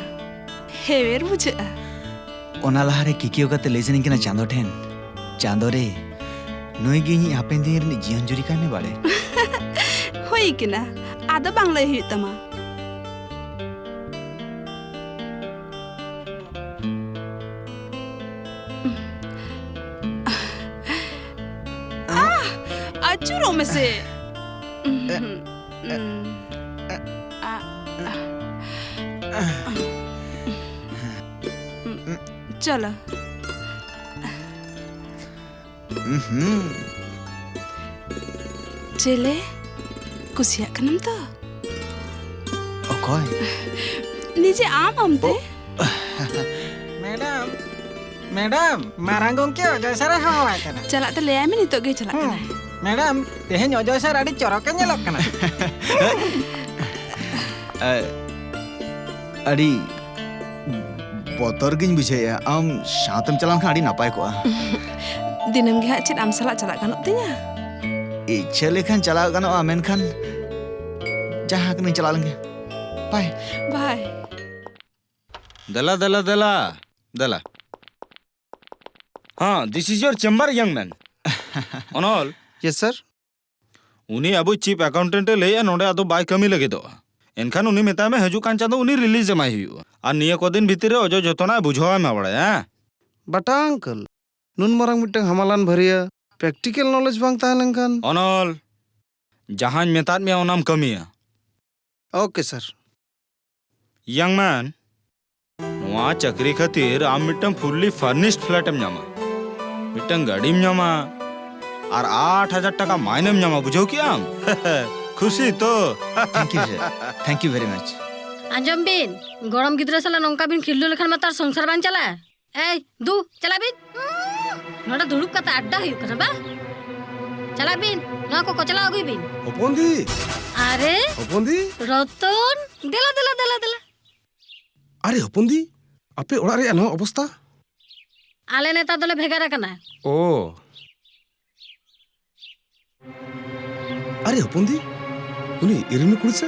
ᱦᱮᱣᱮᱨ ᱵᱩᱡᱷᱟᱹᱜᱼᱟ᱾ ᱚᱱᱟ ᱞᱟᱦᱟᱨᱮ ᱠᱤᱠᱤᱭᱟᱹᱣ ᱠᱟᱛᱮ ᱞᱟᱹᱭ ᱥᱟᱱᱟᱧ ᱠᱟᱱᱟ ᱪᱟᱸᱫᱚ ᱴᱷᱮᱱ, "ᱪᱟᱸᱫᱚ ᱨᱮ, ᱱᱩᱭ ᱜᱮ ᱤᱧᱤᱡ ᱦᱟᱯᱮᱱ ᱫᱤᱱ ᱨᱤᱱᱤᱡ ᱡᱤᱭᱚᱱ ᱡᱩᱨᱤ ᱠᱟᱭ ᱢᱮ ᱵᱟᱲᱮ᱾" ᱦᱩᱭ ᱠᱟᱱᱟ, ᱟᱫᱚ ᱵᱟᱝ ᱞᱟᱹᱭ ᱦᱩᱭᱩᱜ ᱛᱟᱢᱟ᱾ ᱟᱦ! ᱟᱹᱪᱩᱨᱚᱜ ᱢᱮᱥᱮ᱾ ᱩᱸ, ᱟ, ᱟ, ᱩᱸ, ᱪᱚᱞᱚ᱾ ᱩᱸᱦᱩᱸ᱾ ᱪᱮᱞᱮ? ᱠᱩᱥᱤᱭᱟᱜ ᱠᱟᱱᱟᱢ ᱛᱚ? ᱚᱠᱚᱭ? ᱱᱤᱡᱮ ᱟᱢ, ᱟᱢ ᱛᱮ? ᱚ᱾ ᱢᱮᱰᱟᱢ, ᱢᱮᱰᱟᱢ, ᱢᱟᱨᱟᱝ ᱜᱚᱢᱠᱮ ᱚᱡᱚᱭ ᱥᱟᱨᱮ ᱦᱚᱦᱚᱣᱟᱭ ᱠᱟᱱᱟ᱾ ᱪᱟᱞᱟᱜ ᱛᱮ ᱞᱟᱹᱭᱟᱭ ᱢᱮ, ᱱᱤᱛᱚᱜ ᱜᱮᱭ ᱪᱟᱞᱟᱜ ᱦᱩᱸ᱾ ᱠᱟᱱᱟᱭ᱾ ᱢᱮᱰᱟᱢ, ᱛᱮᱦᱮᱧ ᱚᱡᱚᱭ ᱥᱟᱨ ᱟᱹᱰᱤ ᱪᱚᱨᱚᱠᱮ ᱧᱮᱞᱚᱜ ᱠᱟᱱᱟ᱾ ᱮ, ᱟᱹᱰᱤ ᱵᱚᱛᱚᱨ ᱜᱤᱧ ᱵᱩᱡᱷᱟᱹᱣᱮᱫᱼᱟ᱾ ᱟᱢ ᱥᱟᱶᱛᱮᱢ ᱪᱟᱞᱟᱣ ᱞᱮᱱᱠᱷᱟᱱ ᱟᱹᱰᱤ ᱱᱟᱯᱟᱭ ᱠᱚᱜᱼᱟ᱾ ᱫᱤᱱᱟᱹᱢ ᱜᱮ ᱦᱟᱸᱜ ᱪᱮᱫ ᱟᱢ ᱥᱟᱞᱟᱜ ᱪᱟᱞᱟᱜ ᱜᱟᱱᱚᱜ ᱛᱤᱧᱟ? ᱤᱪᱪᱷᱟᱹ ᱞᱮᱠᱷᱟᱱ ᱪᱟᱞᱟᱣ ᱜᱟᱱᱚᱜᱼᱟ, ᱢᱮᱱᱠᱷᱟᱱ ᱡᱟᱦᱟᱸ ᱠᱟᱹᱱᱟᱹᱧ ᱪᱟᱞᱟᱣ ᱞᱮᱱ ᱜᱮ᱾ ᱵᱟᱭ᱾ ᱵᱟᱭ᱾ ᱫᱮᱞᱟ, ᱫᱮᱞᱟ, ᱫᱮᱞᱟ, ᱫᱮᱞᱟ᱾ ᱦᱮᱸ, this is your chamber, young man. ᱚᱱᱚᱞ᱾ Yes, sir. ᱩᱱᱤ ᱟᱵᱚ chief accountant ᱮ ᱞᱟᱹᱭᱮᱜᱼᱟ, ᱱᱚᱰᱮ ᱟᱫᱚ ᱵᱟᱭ ᱠᱟᱹᱢᱤ ᱞᱟᱹᱜᱤᱫᱚᱜᱼᱟ᱾ ᱮᱱᱠᱷᱟᱱ ᱩᱱᱤ ᱢᱮᱛᱟᱭ ᱢᱮ, ᱦᱤᱡᱩᱜ ᱠᱟᱱ ᱪᱟᱸᱫᱚ ᱩᱱᱤ release ᱮᱢᱟᱭ ᱦᱩᱭᱩᱜᱼᱟ᱾ ᱟᱨ ᱱᱤᱭᱟᱹ ᱠᱚ ᱫᱤᱱ ᱵᱷᱤᱛᱤᱨ ᱨᱮ ᱚᱡᱚᱭ ᱡᱚᱛᱚᱱᱟᱜ ᱮ ᱵᱩᱡᱷᱟᱹᱣᱟᱭ ᱢᱟ, ᱵᱟᱲᱟᱭᱟ, ᱦᱮᱸ? ᱵᱟᱴᱟ uncle, ᱱᱩᱱ ᱢᱟᱨᱟᱝ ᱢᱤᱫᱴᱟᱝ ᱦᱟᱢᱟᱞᱟᱱ ᱵᱷᱟᱹᱨᱤᱭᱟᱹ, practical knowledge ᱵᱟᱝ ᱛᱟᱦᱮᱸ ᱞᱮᱱᱠᱷᱟᱱ᱾ ᱚᱱᱚᱞ, ᱡᱟᱦᱟᱸᱧ ᱢᱮᱛᱟᱫ ᱢᱮᱭᱟ ᱚᱱᱟᱢ ᱠᱟᱹᱢᱤᱭᱟ᱾ Okay, sir. Young man, ᱱᱚᱣᱟ ᱪᱟᱹᱠᱨᱤ ᱠᱷᱟᱹᱛᱤᱨ ᱟᱢ ᱢᱤᱫᱴᱟᱝ fully furnished flat ᱮᱢ ᱧᱟᱢᱟ, ᱢᱤᱫᱴᱟᱝ ᱜᱟᱹᱰᱤᱢ ᱧᱟᱢᱟ, ᱟᱨ ᱟᱴ ᱦᱟᱡᱟᱨ ᱴᱟᱠᱟ ᱢᱟᱭᱱᱮᱢ ᱧᱟᱢᱟ, ᱵᱩᱡᱷᱟᱹᱣ ᱠᱮᱜᱼᱟᱢ? ᱠᱷᱩᱥᱤ ᱛᱚ? Thank you, sir. Thank you very much. ᱟᱸᱡᱚᱢ ᱵᱤᱱ, ᱜᱚᱲᱚᱢ ᱜᱤᱫᱽᱨᱟᱹ ᱥᱟᱞᱟᱜ ᱱᱚᱝᱠᱟ ᱵᱤᱱ ᱠᱷᱤᱞᱰᱩ ᱞᱮᱠᱷᱟᱱ ᱢᱟ ᱛᱟᱨ ᱥᱚᱝᱥᱟᱨ ᱵᱟᱝ ᱪᱟᱞᱟᱜᱼᱟ᱾ ᱮᱭ, ᱫᱩ, ᱪᱟᱞᱟᱜ ᱵᱤᱱ᱾ ᱱᱚᱰᱮ ᱫᱩᱲᱩᱵ ᱠᱟᱛᱮ ᱟᱰᱰᱟ ᱦᱩᱭᱩᱜ ᱠᱟᱱᱟ ᱵᱟᱝ? ᱪᱟᱞᱟᱜ ᱵᱤᱱ, ᱱᱚᱣᱟ ᱠᱚ ᱠᱚᱪᱞᱟᱣ ᱟᱹᱜᱩᱭ ᱵᱤᱱ᱾ ᱦᱚᱯᱚᱱ ᱫᱤ! ᱟᱨᱮ! ᱦᱚᱯᱚᱱ ᱫᱤ! ᱨᱚᱛᱚᱱ! ᱫᱮᱞᱟ, ᱫᱮᱞᱟ, ᱫᱮᱞᱟ, ᱫᱮᱞᱟ᱾ ᱟᱨᱮ ᱦᱚᱯᱚᱱ ᱫᱤ, ᱟᱯᱮ ᱚᱲᱟᱜ ᱨᱮᱭᱟᱜ ᱱᱚᱣᱟ ᱚᱵᱚᱥᱛᱟ? ᱟᱞᱮ ᱱᱮᱛᱟᱨ ᱫᱚᱞᱮ ᱵᱷᱮᱜᱟᱨ ᱟᱠᱟᱱᱟ᱾ ᱚ᱾ ᱟᱨᱮ ᱦᱚᱯᱚᱱ ᱫᱤ, ᱩᱱᱤ ᱤᱨᱤᱞ ᱠᱩᱲᱤ ᱥᱮ?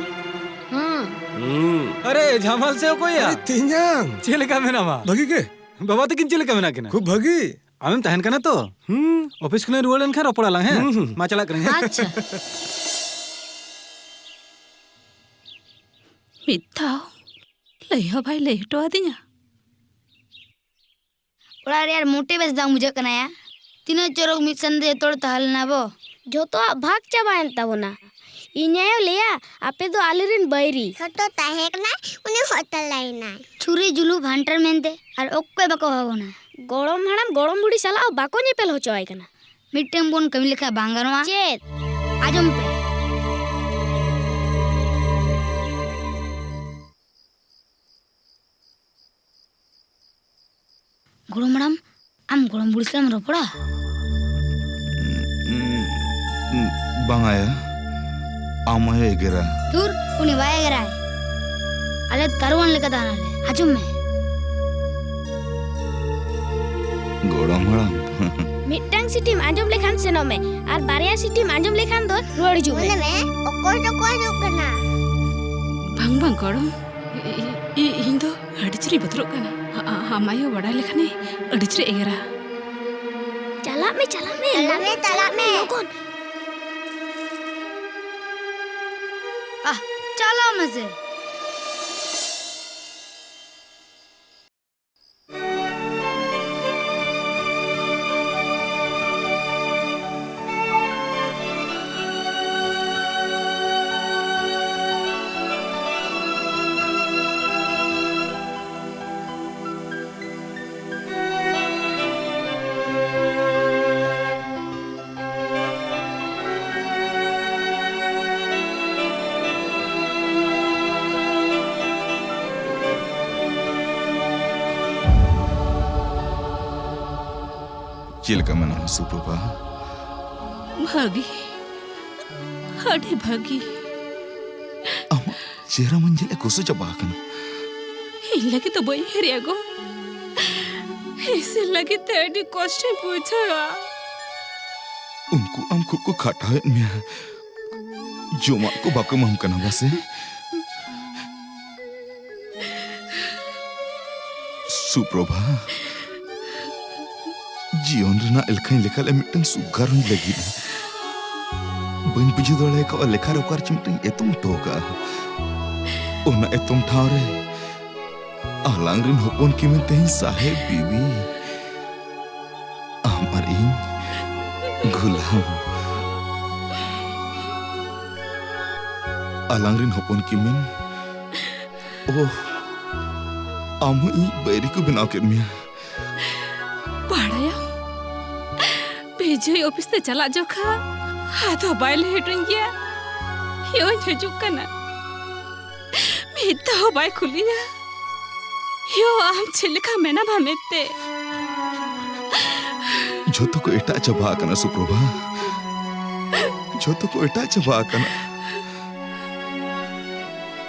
ᱦᱩᱸ᱾ ᱦᱩᱸ᱾ ᱟᱨᱮ ᱡᱷᱟᱢᱟᱞ ᱥᱮ ᱚᱠᱚᱭᱟ? ᱟᱨᱮ ᱛᱮᱧᱟᱝ᱾ ᱪᱮᱫ ᱞᱮᱠᱟ ᱢᱮᱱᱟᱢᱟ? ᱵᱷᱟᱹᱜᱤ ᱜᱮ᱾ ᱵᱟᱵᱟ ᱛᱟᱹᱠᱤᱱ ᱪᱮᱫ ᱞᱮᱠᱟ ᱢᱮᱱᱟᱜ ᱠᱤᱱᱟ? ᱠᱷᱩᱵ ᱵᱷᱟᱹᱜᱤ᱾ ᱟᱢᱮᱢ ᱛᱟᱦᱮᱱ ᱠᱟᱱᱟ ᱛᱚ? ᱦᱩᱸ᱾ ᱚᱯᱷᱤᱥ ᱠᱷᱚᱱᱤᱧ ᱨᱩᱣᱟᱹᱲ ᱞᱮᱱᱠᱷᱟᱱ ᱨᱚᱯᱚᱲ ᱟᱞᱟᱝ, ᱦᱮᱸ? ᱦᱩᱸ, ᱦᱩᱸ᱾ ᱢᱟ ᱪᱟᱞᱟᱜ ᱠᱟᱹᱱᱟᱹᱧ, ᱦᱮᱸ? ᱟᱪᱪᱷᱟ᱾ ᱢᱤᱫ ᱫᱷᱟᱣ ᱞᱟᱹᱭ ᱦᱚᱸ ᱵᱟᱭ ᱞᱟᱹᱭ ᱦᱚᱴᱚ ᱟᱹᱫᱤᱧᱟ᱾ ᱚᱲᱟᱜ ᱨᱮ ᱟᱨ ᱢᱚᱴᱮ ᱵᱮᱥ ᱵᱟᱝ ᱵᱩᱡᱷᱟᱹᱜ ᱠᱟᱱᱟ ᱭᱟ᱾ ᱛᱤᱱᱟᱹᱜ ᱪᱚᱨᱚᱠ ᱢᱤᱫ ᱥᱟᱶᱛᱮ ᱡᱚᱛᱚ ᱦᱚᱲ ᱛᱟᱦᱮᱸ ᱞᱮᱱᱟ ᱵᱚ᱾ ᱡᱚᱛᱚᱣᱟᱜ ᱵᱷᱟᱜᱽ ᱪᱟᱵᱟᱭᱮᱱ ᱛᱟᱵᱚᱱᱟ᱾ ᱤᱧ ᱟᱭᱳ ᱞᱟᱹᱭᱟ, ᱟᱯᱮ ᱫᱚ ᱟᱞᱮᱨᱮᱱ ᱵᱟᱹᱭᱨᱤ᱾ ᱪᱷᱳᱴᱳ ᱛᱟᱦᱮᱸ ᱠᱟᱱᱟᱭ, ᱩᱱᱤ ᱦᱚᱸ ᱛᱟᱞᱟᱭᱮᱱᱟᱭ᱾ ᱪᱷᱩᱨᱤ ᱡᱩᱞᱩᱯ ᱦᱟᱱᱴᱟᱨ ᱢᱮᱱᱛᱮ ᱟᱨ ᱚᱠᱚᱭ ᱵᱟᱠᱚ ᱦᱚᱦᱚ ᱵᱚᱱᱟ᱾ ᱜᱚᱲᱚᱢ ᱦᱟᱲᱟᱢ ᱜᱚᱲᱚᱢ ᱵᱩᱲᱦᱤ ᱥᱟᱞᱟᱜ ᱦᱚᱸ ᱵᱟᱠᱚ ᱧᱮᱯᱮᱞ ᱦᱚᱪᱚ ᱟᱭ ᱠᱟᱱᱟ᱾ ᱢᱤᱫᱴᱟᱝ ᱵᱚᱱ ᱠᱟᱹᱢᱤ ᱞᱮᱠᱷᱟᱱ ᱵᱟᱝ ᱜᱟᱱᱚᱜᱼᱟ? ᱪᱮᱫ? ᱟᱸᱡᱚᱢ ᱯᱮ᱾ ᱜᱚᱲᱚᱢ ᱦᱟᱲᱟᱢ, ᱟᱢ ᱜᱚᱲᱚᱢ ᱵᱩᱲᱦᱤ ᱥᱟᱞᱟᱜ ᱮᱢ ᱨᱚᱯᱚᱲᱟ? ᱩᱸ, ᱩᱸ, ᱵᱟᱝᱟ ᱭᱟ, ᱟᱢ ᱟᱭᱳ ᱮᱜᱮᱨᱟ᱾ ᱫᱩᱨ, ᱩᱱᱤ ᱵᱟᱭ ᱮᱜᱮᱨᱟᱭ᱾ ᱟᱞᱮ ᱛᱟᱹᱨᱩᱵᱟᱱ ᱞᱮᱠᱟ ᱫᱟᱬᱟᱱᱟᱞᱮ᱾ ᱟᱸᱡᱚᱢ ᱢᱮ᱾ ᱜᱚᱲᱚᱢ ᱦᱟᱲᱟᱢ᱾ ᱢᱤᱫᱴᱟᱝ ᱥᱤᱴᱤᱢ ᱟᱸᱡᱚᱢ ᱞᱮᱠᱷᱟᱱ ᱥᱮᱱᱚᱜ ᱢᱮ, ᱟᱨ ᱵᱟᱨᱭᱟ ᱥᱤᱴᱤᱢ ᱟᱸᱡᱚᱢ ᱞᱮᱠᱷᱟᱱ ᱫᱚ ᱨᱩᱣᱟᱹᱲ ᱦᱤᱡᱩᱜ ᱢᱮ᱾ ᱢᱚᱱᱮ ᱢᱮ, ᱚᱠᱚᱭ ᱫᱚᱠᱚ ᱦᱤᱡᱩᱜ ᱠᱟᱱᱟ? ᱵᱟᱝ, ᱵᱟᱝ, ᱜᱚᱲᱚᱢ᱾ ᱤ-, ᱤ-, ᱤ-, ᱤᱧ ᱫᱚ ᱟᱹᱰᱤ ᱡᱳᱨᱤᱧ ᱵᱚᱛᱚᱨᱚᱜ ᱠᱟᱱᱟ᱾ ᱟ-, ᱟ-, ᱟᱢ ᱟᱭᱳ ᱵᱟᱲᱟᱭ ᱞᱮᱠᱷᱟᱱᱮ ᱟᱹᱰᱤ ᱡᱳᱨᱮ ᱮᱜᱮᱨᱟ᱾ ᱪᱟᱞᱟᱜ ᱢᱮ, ᱪᱟᱞᱟᱜ ᱢᱮ, ᱪᱟᱞᱟᱜ ᱢᱮ, ᱞᱚᱜᱚᱱ, ᱪᱟᱞᱟᱜ ᱪᱟᱞᱟᱜ ᱢᱮ᱾ ᱢᱮ, ᱞᱚᱜᱚᱱ᱾ ᱟᱦ, ᱪᱟᱞᱟᱜ ᱢᱮᱥᱮ᱾ ᱪᱮᱫ ᱞᱮᱠᱟ ᱢᱮᱱᱟᱢᱟ ᱥᱩᱯᱨᱚᱵᱷᱟ? ᱵᱷᱟᱹᱜᱤ, ᱟᱹᱰᱤ ᱵᱷᱟᱹᱜᱤ᱾ ᱟᱢᱟᱜ ᱪᱮᱦᱨᱟ ᱢᱟᱧ ᱧᱮᱞ ᱠᱩᱥᱤ ᱪᱟᱵᱟ ᱟᱠᱟᱱᱟ᱾ ᱤᱧ ᱞᱟᱹᱜᱤᱫ ᱫᱚ ᱵᱟᱹᱧ ᱩᱭᱦᱟᱹᱨᱮᱜᱼᱟ ᱜᱚ᱾ ᱤᱥᱤᱱ ᱞᱟᱹᱜᱤᱫ ᱛᱮ ᱟᱹᱰᱤ ᱠᱚᱥᱴᱚᱧ ᱵᱩᱡᱷᱟᱹᱣᱟ᱾ ᱩᱱᱠᱩ ᱟᱢ ᱠᱷᱩᱵ ᱠᱚ ᱠᱷᱟᱴᱟᱣᱮᱫ ᱢᱮᱭᱟ᱾ ᱡᱚᱢᱟᱜ ᱠᱚ ᱵᱟᱠᱚ ᱮᱢᱟᱢ ᱠᱟᱱᱟ ᱵᱟᱥᱮ? ᱥᱩᱯᱨᱚᱵᱷᱟ, ᱡᱤᱭᱚᱱ ᱨᱮᱱᱟᱜ ᱮᱞᱠᱷᱟᱧ ᱞᱮᱠᱷᱟ ᱞᱮᱫ ᱢᱤᱫᱴᱟᱝ ᱥᱩᱠ ᱜᱷᱟᱨᱚᱸᱡᱽ ᱞᱟᱹᱜᱤᱫ᱾ ᱵᱟᱹᱧ ᱵᱩᱡᱷᱟᱹᱣ ᱫᱟᱲᱮ ᱠᱟᱣᱟ ᱞᱮᱠᱷᱟ ᱨᱮ ᱚᱠᱟᱨᱮ ᱪᱚ ᱢᱤᱫᱴᱟᱝ ᱮᱛᱚᱢ ᱦᱚᱴᱚ ᱟᱠᱟᱫᱼᱟ᱾ ᱚᱱᱟ ᱮᱛᱚᱢ ᱴᱷᱟᱶ ᱨᱮ ᱟᱞᱟᱝ ᱨᱮᱱ ᱦᱚᱯᱚᱱ ᱠᱤᱱ ᱢᱮᱱ ᱛᱮᱦᱮᱧ ᱥᱟᱦᱮᱵ ᱵᱤᱵᱤ, ᱟᱢ ᱟᱨ ᱤᱧ ᱜᱩᱞᱟᱢ᱾ ᱟᱞᱟᱝ ᱨᱤᱱ ᱦᱚᱯᱚᱱ ᱠᱤᱢᱤᱱ᱾ ᱳᱦ, ᱟᱢ ᱦᱚᱸ ᱤᱧ ᱵᱟᱹᱭᱨᱤ ᱠᱚ ᱵᱮᱱᱟᱣ ᱠᱮᱫ ᱢᱮᱭᱟ᱾ ᱵᱟᱲᱟᱭᱟᱢ, ᱵᱤᱡᱚᱭ ᱚᱯᱷᱤᱥ ᱛᱮ ᱪᱟᱞᱟᱜ ᱡᱚᱠᱷᱟ ᱟᱫᱚ ᱵᱟᱭ ᱞᱟᱹᱭ ᱦᱚᱴᱚᱧ ᱜᱮᱭᱟ, ᱭᱳᱧ ᱦᱤᱡᱩᱜ ᱠᱟᱱᱟ᱾ ᱢᱤᱫ ᱫᱷᱟᱣ ᱦᱚᱸ ᱵᱟᱭ ᱠᱩᱞᱤᱭᱟ, ᱭᱳ, ᱟᱢ ᱪᱮᱫ ᱞᱮᱠᱟ ᱢᱮᱱᱟᱢᱟ ᱢᱮᱱᱛᱮ᱾ ᱡᱷᱚᱛᱚ ᱠᱚ ᱮᱴᱟᱜ ᱪᱟᱵᱟ ᱟᱠᱟᱱᱟ, ᱥᱩᱯᱨᱚᱵᱷᱟ᱾ ᱡᱷᱚᱛᱚ ᱠᱚ ᱮᱴᱟᱜ ᱪᱟᱵᱟ ᱟᱠᱟᱱᱟ᱾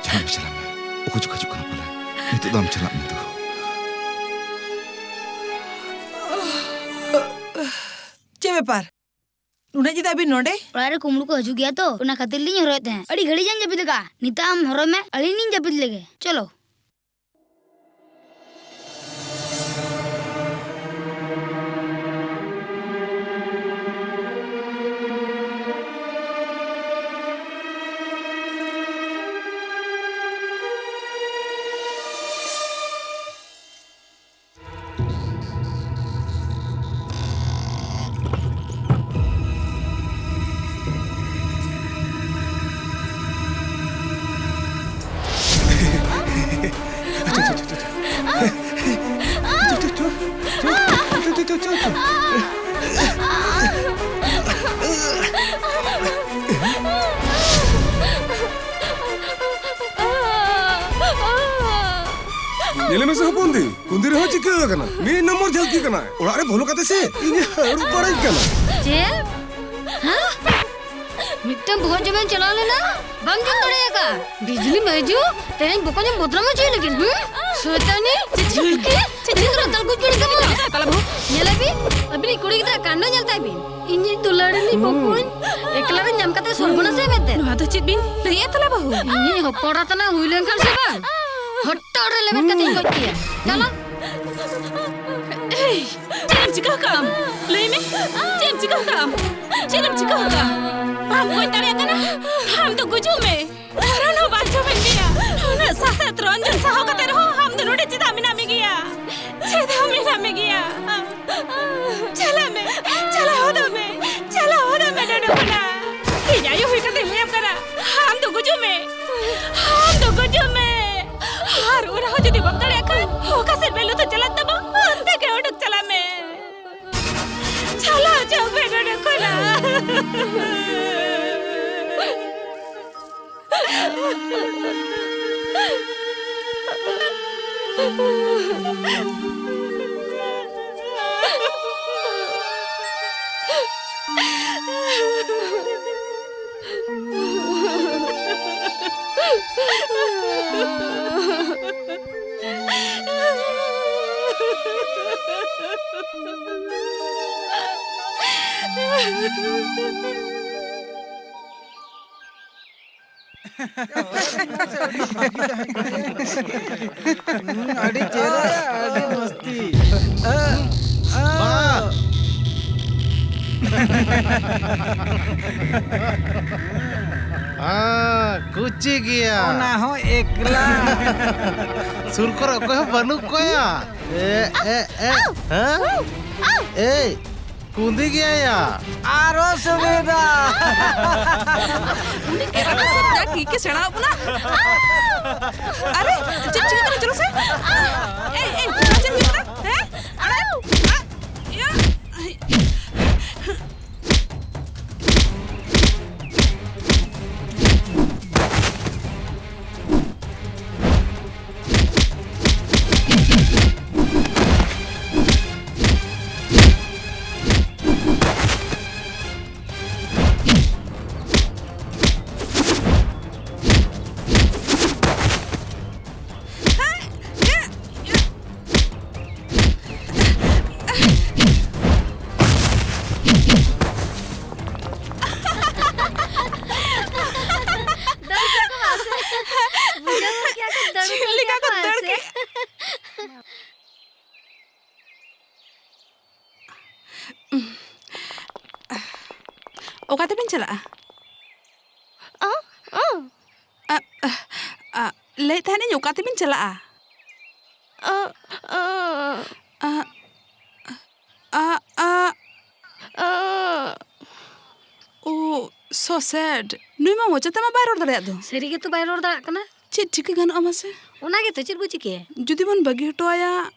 ᱪᱟᱞᱟᱜ ᱢᱮ, ᱪᱟᱞᱟᱜ ᱢᱮ᱾ ᱚᱠᱚᱭ ᱪᱚᱠᱚ ᱦᱤᱡᱩᱜ ᱠᱟᱱᱟ ᱯᱟᱞᱮ᱾ ᱱᱤᱛᱚᱜ ᱫᱚ ᱟᱢ ᱪᱟᱞᱟᱜ ᱢᱮ ᱫᱩ᱾ ᱪᱮᱫ ᱵᱮᱯᱟᱨ? ᱱᱩᱱᱟᱹᱜ ᱧᱤᱫᱟᱹ ᱟᱹᱵᱤᱱ ᱱᱚᱰᱮ? ᱚᱲᱟᱜ ᱨᱮ ᱠᱩᱢᱵᱽᱲᱩ ᱠᱚ ᱦᱤᱡᱩᱜ ᱜᱮᱭᱟ ᱛᱚ, ᱚᱱᱟ ᱠᱷᱟᱹᱛᱤᱨ ᱞᱤᱧ ᱦᱚᱨᱦᱚᱭᱮᱫ ᱛᱟᱦᱮᱸᱫ᱾ ᱟᱹᱰᱤ ᱜᱷᱟᱹᱲᱤᱡ ᱮᱢ ᱡᱟᱹᱯᱤᱫ ᱟᱠᱟᱫᱼᱟ᱾ ᱱᱤᱛᱚᱜ ᱟᱢ ᱦᱚᱨᱦᱚᱭ ᱢᱮ, ᱟᱹᱞᱤᱧ ᱞᱤᱧ ᱡᱟᱹᱯᱤᱫ ᱞᱮᱜᱮ᱾ ᱪᱚᱞᱚ᱾ ᱧᱮᱞᱮ ᱢᱮᱥᱮ ᱦᱚᱯᱚᱱ ᱫᱤ, ᱠᱩᱸᱫᱤ ᱨᱮᱦᱚᱸ ᱪᱤᱠᱟᱹ ᱟᱠᱟᱱᱟ? ᱢᱤᱫ ᱱᱚᱢᱵᱚᱨ ᱡᱷᱟᱹᱞᱠᱤ ᱠᱟᱱᱟᱭ᱾ ᱚᱲᱟᱜ ᱨᱮ ᱵᱚᱞᱚ ᱠᱟᱛᱮ ᱥᱮ ᱤᱧᱮ ᱦᱟᱹᱨᱩᱵ ᱵᱟᱲᱟᱧ ᱠᱟᱱᱟ᱾ ᱪᱮᱫ? ᱦᱮᱸ? ᱢᱤᱫᱴᱟᱝ ᱵᱚᱦᱚᱜ ᱡᱚᱢᱮᱢ ᱪᱟᱞᱟᱣ ᱞᱮᱱᱟ, ᱵᱟᱢ ᱡᱚᱢ ᱫᱟᱲᱮᱭᱟᱠᱟᱫᱼᱟ᱾ ᱵᱤᱡᱽᱞᱤ ᱢᱟᱹᱭᱡᱩ, ᱛᱮᱦᱮᱧ ᱵᱚᱠᱚᱧᱮᱢ ᱵᱚᱫᱱᱟᱢ ᱦᱚᱪᱚᱭ ᱞᱟᱹᱜᱤᱫ, ᱦᱩᱸ? ᱥᱚᱭᱛᱟᱱᱤ, ᱪᱮᱫ ᱪᱤᱠᱟᱹ? ᱪᱮᱫ ᱪᱤᱠᱟᱹ? ᱛᱟᱞ ᱜᱩᱡ ᱜᱤᱰᱤ ᱠᱟᱢᱟ᱾ ᱛᱟᱞᱟ ᱵᱟᱹᱦᱩ᱾ ᱧᱮᱞᱮ ᱵᱤᱱ, ᱟᱹᱵᱤᱱᱤᱡ ᱠᱩᱲᱤ ᱜᱤᱫᱽᱨᱟᱹ ᱠᱟᱱᱰᱚ ᱧᱮᱞ ᱛᱟᱭ ᱵᱤᱱ᱾ ᱤᱧᱤᱡ ᱫᱩᱞᱟᱹᱲᱤᱱᱤᱡ ᱵᱚᱠᱚᱧ ᱮᱠᱞᱟ ᱨᱮ ᱧᱟᱢ ᱠᱟᱛᱮ ᱥᱚᱨᱵᱚᱱᱟᱥ ᱮ ᱢᱮᱱᱛᱮ᱾ ᱱᱚᱣᱟ ᱫᱚ ᱪᱮᱫ ᱵᱤᱱ ᱞᱟᱹᱭᱮᱫᱼᱟ ᱛᱟᱞᱟ ᱵᱟᱹᱦᱩ? ᱤᱧᱤᱡ ᱦᱚᱯᱚᱱ ᱮᱨᱟ ᱛᱟᱱᱟᱜ ᱦᱩᱭ ᱞᱮᱱᱠᱷᱟᱱ ᱥᱮ ᱵᱟᱝ, ᱦᱚᱴᱚᱜ ᱨᱮ ᱞᱮᱵᱮᱫ ᱠᱟᱛᱮᱧ ᱜᱚᱡ ᱠᱮᱭᱟ᱾ ᱪᱟᱞᱟᱜ᱾ ᱮᱭ, ᱪᱮᱫ ᱮᱢ ᱪᱤᱠᱟᱹ ᱟᱠᱟᱫ ᱟᱢ? ᱞᱟᱹᱭ ᱢᱮ, ᱪᱮᱫ ᱮᱢ ᱪᱤᱠᱟᱹ ᱟᱠᱟᱫ ᱟᱢ? ᱪᱮᱫ ᱮᱢ ᱪᱤᱠᱟᱹ ᱟᱠᱟᱫ ᱟᱢ? ᱵᱟᱢ ᱜᱚᱡ ᱫᱟᱲᱮᱭᱟᱜ ᱠᱟᱱᱟ? ᱟᱢ ᱫᱚ ᱜᱩᱡᱩᱜ ᱢᱮ᱾ ᱫᱷᱚᱨᱚᱱ ᱦᱚᱸ ᱵᱟᱧᱪᱟᱣ ᱢᱮᱱ ᱜᱮᱭᱟ᱾ ᱱᱩᱱᱟᱹᱜ ᱥᱟᱥᱮᱛ ᱨᱚᱧᱡᱚᱱ ᱥᱟᱦᱟᱣ ᱠᱟᱛᱮ ᱨᱮᱦᱚᱸ ᱟᱢ ᱫᱚ ᱱᱚᱰᱮ ᱪᱮᱫᱟᱜ ᱢᱮᱱᱟᱜ ᱢᱮ ᱜᱮᱭᱟ? ᱪᱮᱫᱟᱜ ᱢᱮᱱᱟᱜ ᱢᱮ ᱜᱮᱭᱟ? ᱪᱟᱞᱟᱜ ᱢᱮ, ᱪᱟᱞᱟᱣ ᱦᱚᱫᱚᱜ ᱢᱮ, ᱪᱟᱞᱟᱣ ᱦᱚᱫᱚᱜ ᱢᱮ ᱱᱚᱰᱮ ᱠᱷᱚᱱᱟᱜ᱾ ᱤᱧ ᱟᱭᱳ ᱦᱩᱭ ᱠᱟᱛᱮ ᱞᱟᱹᱭᱟᱢ ᱠᱟᱱᱟ, ᱟᱢ ᱫᱚ ᱜᱩᱡᱩᱜ ᱢᱮ᱾ ᱟᱹᱰᱤ ᱪᱮᱦᱨᱟ, ᱟᱹᱰᱤ ᱢᱚᱥᱛᱤ᱾ ᱵᱟ᱾ ᱦᱮᱸ, ᱠᱩᱪᱤ ᱜᱮᱭᱟ᱾ ᱚᱱᱟ ᱦᱚᱸ ᱮᱠᱞᱟ᱾ ᱥᱩᱨ ᱠᱚᱨᱮ ᱚᱠᱚᱭ ᱦᱚᱸ ᱵᱟᱹᱱᱩᱜ ᱠᱚᱣᱟ᱾ ᱮ, ᱮ, ᱮ, ᱦᱮᱸ? ᱮᱭ, ᱠᱩᱸᱫᱤ ᱜᱮᱭᱟᱭᱟ᱾ ᱟᱨᱚ ᱥᱩᱵᱤᱫᱷᱟ᱾ ᱩᱱᱤ ᱠᱮᱨᱟᱴᱮ ᱥᱮ ᱡᱟ ᱠᱤᱠ ᱮ ᱥᱮᱬᱟ ᱟᱵᱚᱱᱟ᱾ ᱟᱨᱮ, ᱪᱮᱫ ᱪᱤᱠᱟᱹᱜ ᱠᱟᱱᱟ? ᱪᱚᱞᱚ ᱥᱮ᱾ ᱮᱭ, ᱮᱭ, ᱪᱮᱫ ᱦᱩᱭᱩᱜ ᱠᱟᱱᱟ? ᱦᱮᱸ? ᱟᱲᱟᱜ, ᱟᱲᱟᱜ, ᱤᱭᱟᱹ᱾ ᱫᱚᱨᱠᱟᱨ ᱠᱚ ᱢᱟᱥᱮ᱾ ᱵᱩᱡᱷᱟᱹᱣ ᱜᱚᱫ ᱠᱮᱭᱟ ᱠᱚ, ᱫᱟᱹᱲ ᱪᱮᱫ ᱩᱛᱟᱹᱨ ᱞᱮᱠᱟ ᱠᱮᱭᱟ ᱠᱚ ᱠᱚ ᱫᱟᱹᱲ ᱢᱟᱥᱮ᱾ ᱠᱮᱫᱟ? ᱚᱠᱟ ᱛᱮᱵᱤᱱ ᱪᱟᱞᱟᱜᱼᱟ? ᱚ, ᱚ᱾ ᱟ, ᱟ, ᱟ, ᱞᱟᱹᱭᱮᱫ ᱛᱟᱦᱮᱱᱤᱧ, ᱚᱠᱟ ᱛᱮᱵᱤᱱ ᱪᱟᱞᱟᱜᱼᱟ? ᱚ, ᱚ᱾ ᱟ, ᱟ, ᱟ᱾ ᱚ᱾ ᱳ, so sad. ᱱᱩᱭ ᱢᱟ ᱢᱚᱪᱟ ᱛᱮᱢᱟ ᱵᱟᱭ ᱨᱚᱲ ᱫᱟᱲᱮᱭᱟᱜ ᱫᱚ᱾ ᱥᱟᱹᱨᱤ ᱜᱮᱛᱚ ᱵᱟᱭ ᱨᱚᱲ ᱫᱟᱲᱮᱭᱟᱜ ᱠᱟᱱᱟ᱾ ᱪᱮᱫ ᱪᱤᱠᱟᱹ ᱜᱟᱱᱚᱜᱼᱟ ᱢᱟᱥᱮ? ᱚᱱᱟ ᱜᱮᱛᱚ, ᱪᱮᱫ ᱵᱚ ᱪᱤᱠᱟᱹᱭᱟ? ᱡᱩᱫᱤ ᱵᱚᱱ ᱵᱟᱹᱜᱤ ᱦᱚᱴᱚ ᱟᱭᱟ,